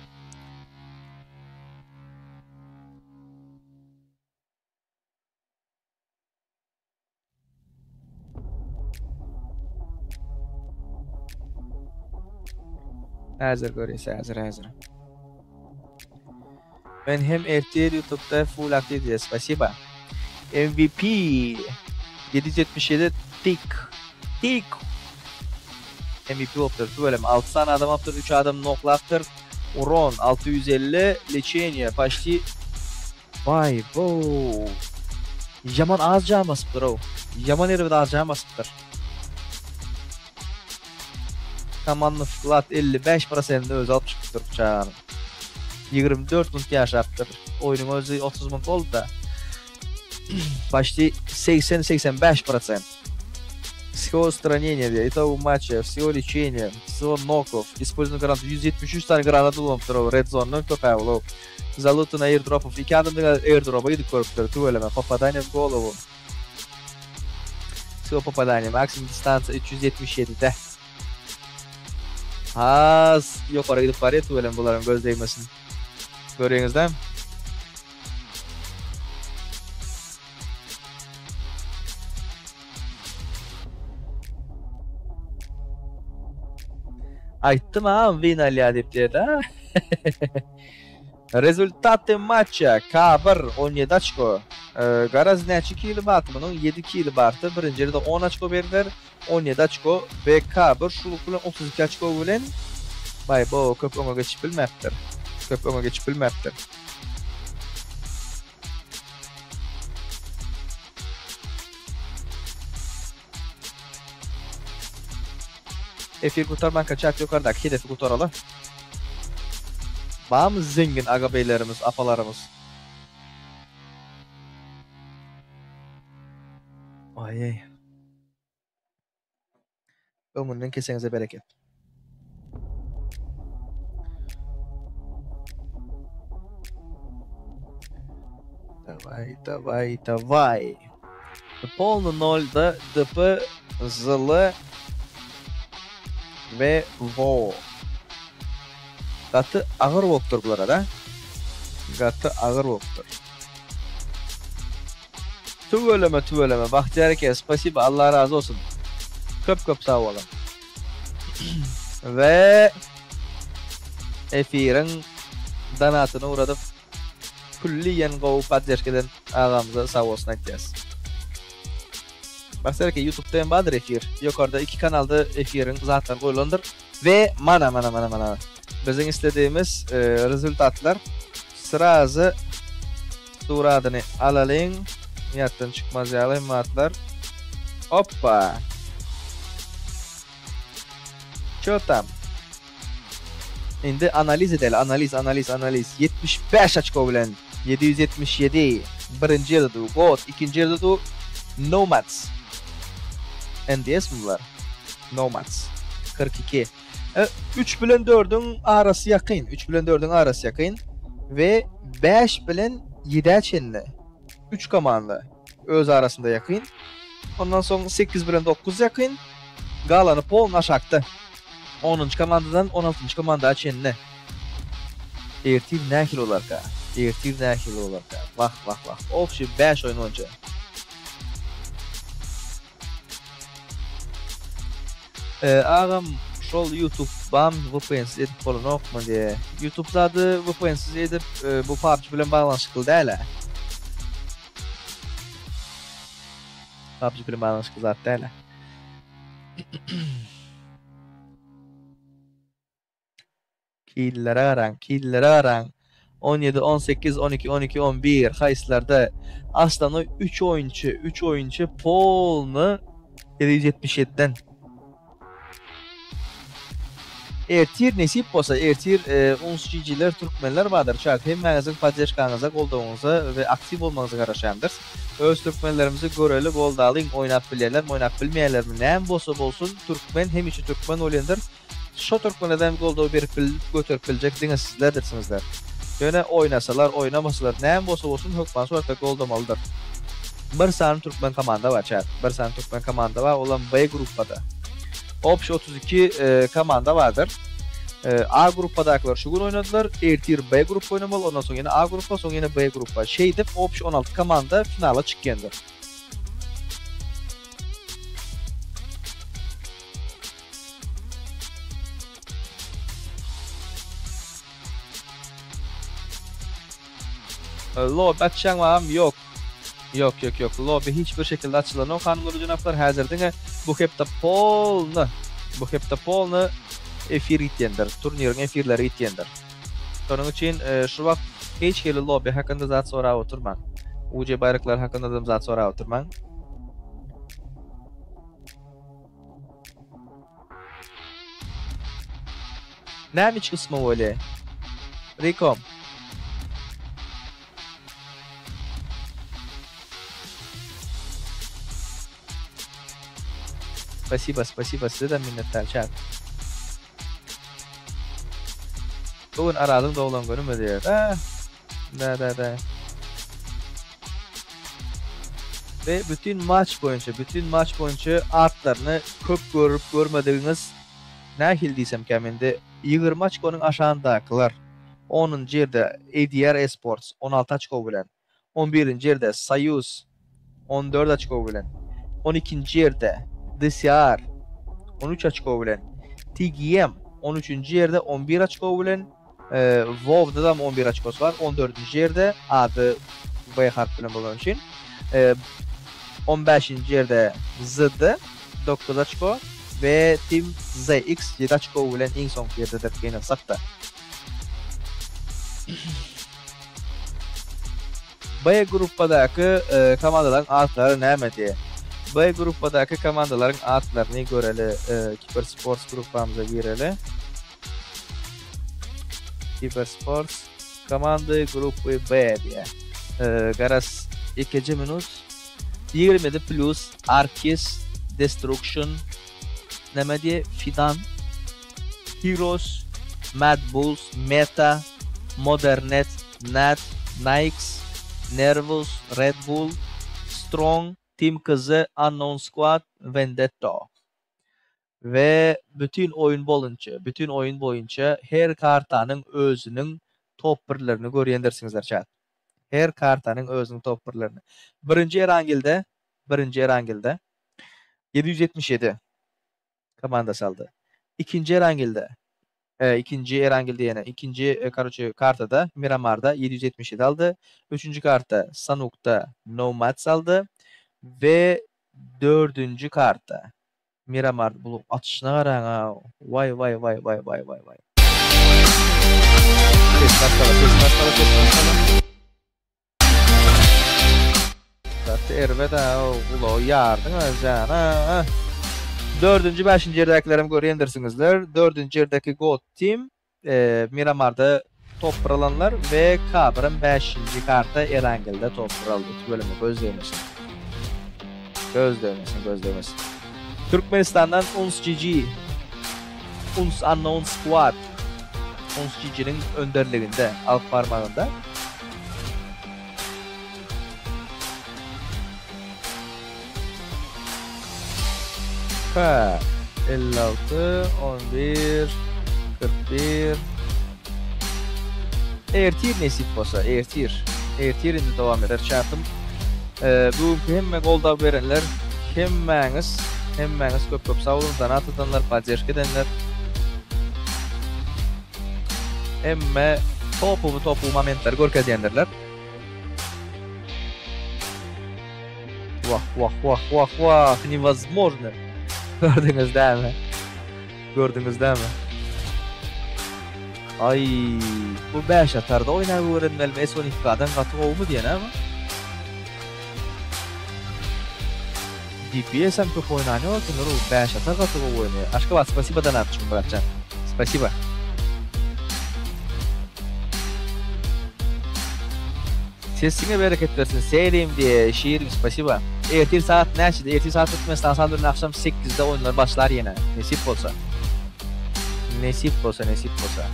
Häzir görýäs, häzir, häzir. Men hem ertir YouTube'da full aktiw diýýär. Spasiba. MVP 777 tik. Tik. MVP bolupdyr. Tüweleme. 6 sany adam alypdyr, 3 adam noklapdyr. Uron 650, lečeniýe почти Waý bo. Ýaman az jan basypdyr-ow. Ýaman erbet az jan basypdyr. Komandny wklad 55 prosentini özi alyp çykypdyr bu çaganyň. 24 minut ýaşapdyr. Oýnuň özi 30 minut boldy-da. Почти 80-85 prosent. Всего устранение diýýär. Итого матча, всего лечения, всего ноков. Использован granat 173 sany granat ulanypdyr-ow. Red zone-dan köp-ä ul-ow. Zalutyn airdropow iki adam diňe airdropa gidip görüpdir tüweleme popadaniýe w golowu Всего popadaniýe maksimum distansiýa 377 de Has ýokary gidip barýar tüweleme bularyň göz degmesin Görýäňizdämi? Aýtdym agam win alýar diýip diýdi. Rezultaty matça, K1 17 oçko. Garaz näçe kili bardy munuň? 7 kili bardy. Birinji ýerde 10 oçko berdiler. 17 oçko we K1 şuluk bilen 32 oçko bilen Baý-bo, köp öňe geçip bilmäpdir. Köp öňe geçip bilmäpdir. Efir gutarmanka çat ýokardaky hedefi gutaraly. Barmy zengin agabeýlerimiz, apalarymyz? Aý-eý. Öňünden keseňize bereket. Daway, daway, daway. Polny nolda DP, ZL we WO. Gaty agyr bolupdyr bulara da. Gaty agyr bolupdyr. Tüweleme tüweleme Bagtyýar eke spasiba Allah razy bolsun. Köp köp sag boluň. We efiriň donatyny ugradyp külliýen gowy poddežka eden agamyza sag bolsun aýtýas. Bagtyýar eke ýutubda hem bardyr efir. Ýokarda iki kanalda efiriň zatlary goýlandyr. We mana mana mana mana biziň isledigimiz rezultatlar srazy Suradyny alalyň. Ýatdan çykmaz ýaly hemme zatlar. Oppa. Ço tam? Indi analiz edeli, analiz, analiz, analiz. 75 oçko bilen 777 birinji ýerde dur. God ikinji ýerde dur. Nomads. NDS mi bular? Nomads. 42. 3 bilen 4-üň arasy ýakyn. 3 bilen 4-üň arasy ýakyn we 5 bilen 7-ä çenli 3 komanda öz arasynda ýakyn. Ondan soň 8 bilen 9 ýakyn. Galany polny aşakda. 10-njy komandadan 16-njy komanda çenli. Ertir nähili bolarka? Ertir nähili bolarka? Wah, wah, wah. Obşi 5 oýun boýunça. Agam şol youtube bam vpnsiz edip bolanokmy diye. Youtube zady vpnsiz edip bu PUBG bilen baglanyşykly dälä. PUBG bilen baglanyşykly zat dälä. Killere garaň, killere garaň. 17, 18, 12, 12, 11 haýsylarda Aslany 3 oýunçy, 3 oýunçy polny 777-den. Ertir nesip bolsa, ertir uns GG-ler, türkmenler bardyr. Çak hemmäňiziň poddežkaňyza, goldawyňyza we aktiw bolmagyňyza garaşýandyrys. Öz türkmenlerimizi göreli, goldalyň, oýnap bilýärlermi, oýnap bilmeýärlermi, näme bolsa bolsun, türkmen hemişe türkmen bolýandyr. Şo türkmenlerden goldaw berip bil göterip biljek diňe sizlerdirsiňizler. Ýöne oýnasalar oýnamasalar näme bolsa bolsun hökman suratda goldamalydyr. Bir sany türkmen komanda bar çat. Bir sany türkmen komanda bar olam B gruppada. Obşi 32 komanda bardyr. A gruppadakylar şu gün oýnadylar. Ertir B gruppa oýnamaly ondan soň ýene A gruppa soň ýene B gruppa. Şeýdip obşi 16 komanda finala çykýandyr. Lobby açýaň bagam ýok. Ýok ýok ýok lobby hiç bir şekilde açylanok hanymlar we jenaplar häzir diňe bu hepde polny bu hepde polny efir gitýändir turniriň efirleri gitýändir. Şonuň üçin şu wagt hiç hili lobby hakynda zat sorap oturmaň. UJ baýraklary hakynda-da zat sorap oturmaň. Näme iç gysma bolýa? Rikom. Spasiba, spasiba size-de minnetdar chat. Bu gün Arazyň doglan günümi diýýär. Da. Da da da. Ve bütün maç boýunça, bütün maç boýunça atlaryny köp görüp görmedigiňiz nähili diýsem kämende 20 oçkonyň aşagyndakylar 10-njy ýerde ADR Esports 16 oçko bilen, 11-nji ýerde Soýuz 14 oçko bilen, 12-nji ýerde DCR 13 oçko bilen, TGM 13-nji ýerde 11 oçko bilen, WoW-da-da 11 oçkosy bar, 14-nji ýerde ady W harp bilen bolany üçin. 15-nji ýerde ZD 9 oçko we Team ZX 7 oçko bilen iň soňky ýerdedir gynansak-da. B gruppadaky komandalaryň atlary nämedi? B gruppadaky komandalaryň atlaryny göreli. Kibersports gruppamyza gireli. Kibersports komandy grupy B diýýär. Garaz 2 minut 27 plus Arkis Destruction näme diýýär? Fidan Heroes, Mad Bulls, Meta, Modernet, Nat, Nikes, Nervous, Red Bull, Strong, Team KZ, Unknown Squad, Vendetto. We bütin oýun bolunça, bütin oýun boýunça her kartanyň özüniň top birlerini görýändirsiňizler chat. Her kartanyň özüniň top birlerini. Birinji Erangelde, birinji Erangelde 777 komandasy aldy. Ikinji Erangelde, ikinji Erangel diýeni, ikinji, karoçe, kartada Miramarda 777 aldy. Üçünji karta Sanukda Nomads aldy we dördünji karta Miramar bu atyşyna garaň-a. Waý waý waý waý waý waý waý. Ses başlala, ses başlala, ses başlala. Gaty erbet ha, gulagy ýardyň jana. Dördünji, bäşinji ýerdäkilerem görýändirsiňizler. Dördünji ýerdäki God Team, e, Miramarda top bir alanlar we Kabyrym bäşinji karta Erangelde top bir aldy. Tüweleme göz degmesin. Göz degmesin, göz degmesin. Türkmenistandan Uns GG, Uns Unknown Squad, Uns GG-niň önderliginde, alyp barmagynda. P, 56, 11, 41. Ertir nesip bolsa, ertir. Ertir indi dowam eder çatym. Bu günkü hemme goldaw berenler, hemmäňiz, hemmäňiz köp köp sag boluň, donat atanlar, podderžka edenler. Hemme topowy topowy momentleri görkezýändirler. Wah wah wah wah wah nevozможно. Gördüňiz dämi? Gördüňiz dämi? Aý, bu 5 atarda oýnap öwrenmelimi S12K-dan gaty gowumy diýen ha bu? DPS hem köp oýnan ýok eken, ru 5 atar gaty gowy oýnaýar. Aşgabat, spasibo donat üçin bratjan. Spasibo. Sesiňe bereket bersin Selim diýe Şirin spasiba. Ertir saat näçede? Ertir saat Türkmenistan saat bilen agşam 8-de oýunlar başlar ýene. Nesip bolsa. Nesip bolsa, nesip bolsa.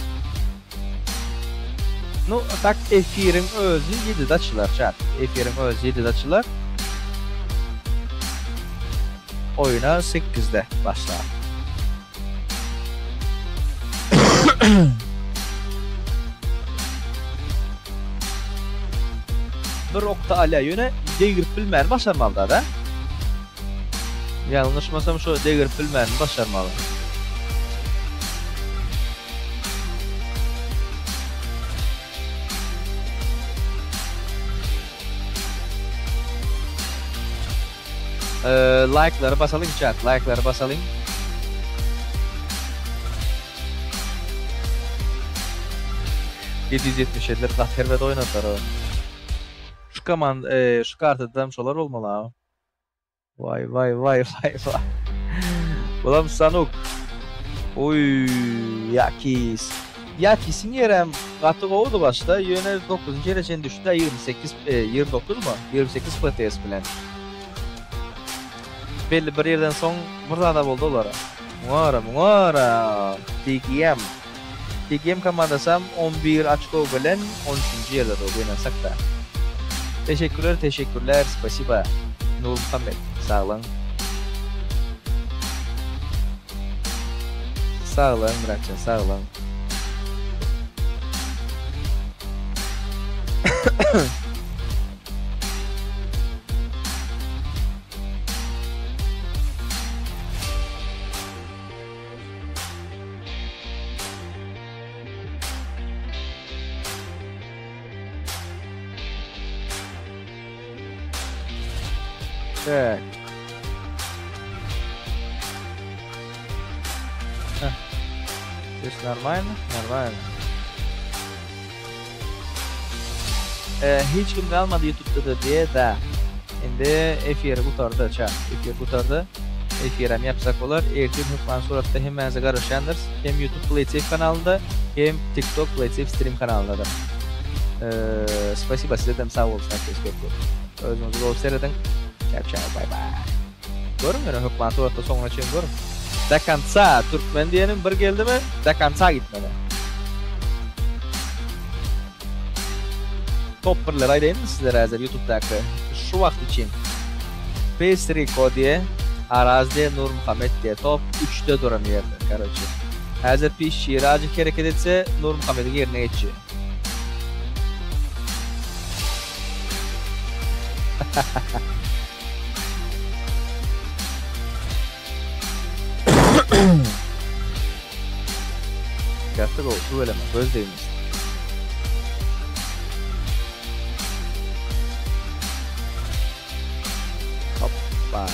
Nu, tak efiriň özi 7-de açylar chat. Efiriň özi 7-de açylar. Oýuna 8-de başlar. Bir okda alýa ýöne degirip bilmäni başarmalyda da. Ýalňyşmasam şo degirip bilmäni başarmaly. Like'lary basalyň chat, like'lary basalyň. 777-ler gaty erbet oýnadylar o. Şu komand, şu kartadam şolar bolmaly a. Vay vay vay vay vay. Bulam Sanuk. Oý, Yakis. Yakis'iň ýerem gaty gowudy başda, ýöne 9-njy ýere çenli düşdi, 28, 29 mu? 28 PTS bilen. Belli bir ýerden soň bir zada boldy olara. Muňa muňa TGM. TGM komandasam 11 oçko bilen 13-nji ýerde dur, gynansak-da. Teşekkürler, teşekkürler, spasiba. Nurmuhammet, saglyň. Saglyň, bratjan, saglyň. Tak. Здесь нормально? Нормально. Hiç kim galmady YouTube'da da diye da. Indi efiri gutardy ça. Efir gutardy. Efirem yapsak bolar. Ertir hökman suratda hemmäňize garaşýandyrys. Hem YouTube PlaySafe kanalynda, hem TikTok PlaySafe Stream kanalynda da. Spasiba size sag bolsun herkes köp köp. Özüňizi gowy serediň. Çao çao bye bye. Görüň ýöne hökman suratda soňuna çenli görüň. Do konca türkmen diýenim bir geldimi do konca gitmeli. Top birleri aýdaýynmy sizlere häzir YouTube'daky şu wagt üçin. Face Rico diýe, Araz diýe, Nurmuhammet diýe top 3-de duran ýerde. Karoçe. Häzir Pişşi azajyk hereket etse Nurmuhammediň ýerine geçýär. Gaty gowy tüweleme göz degmesin. Hoppa.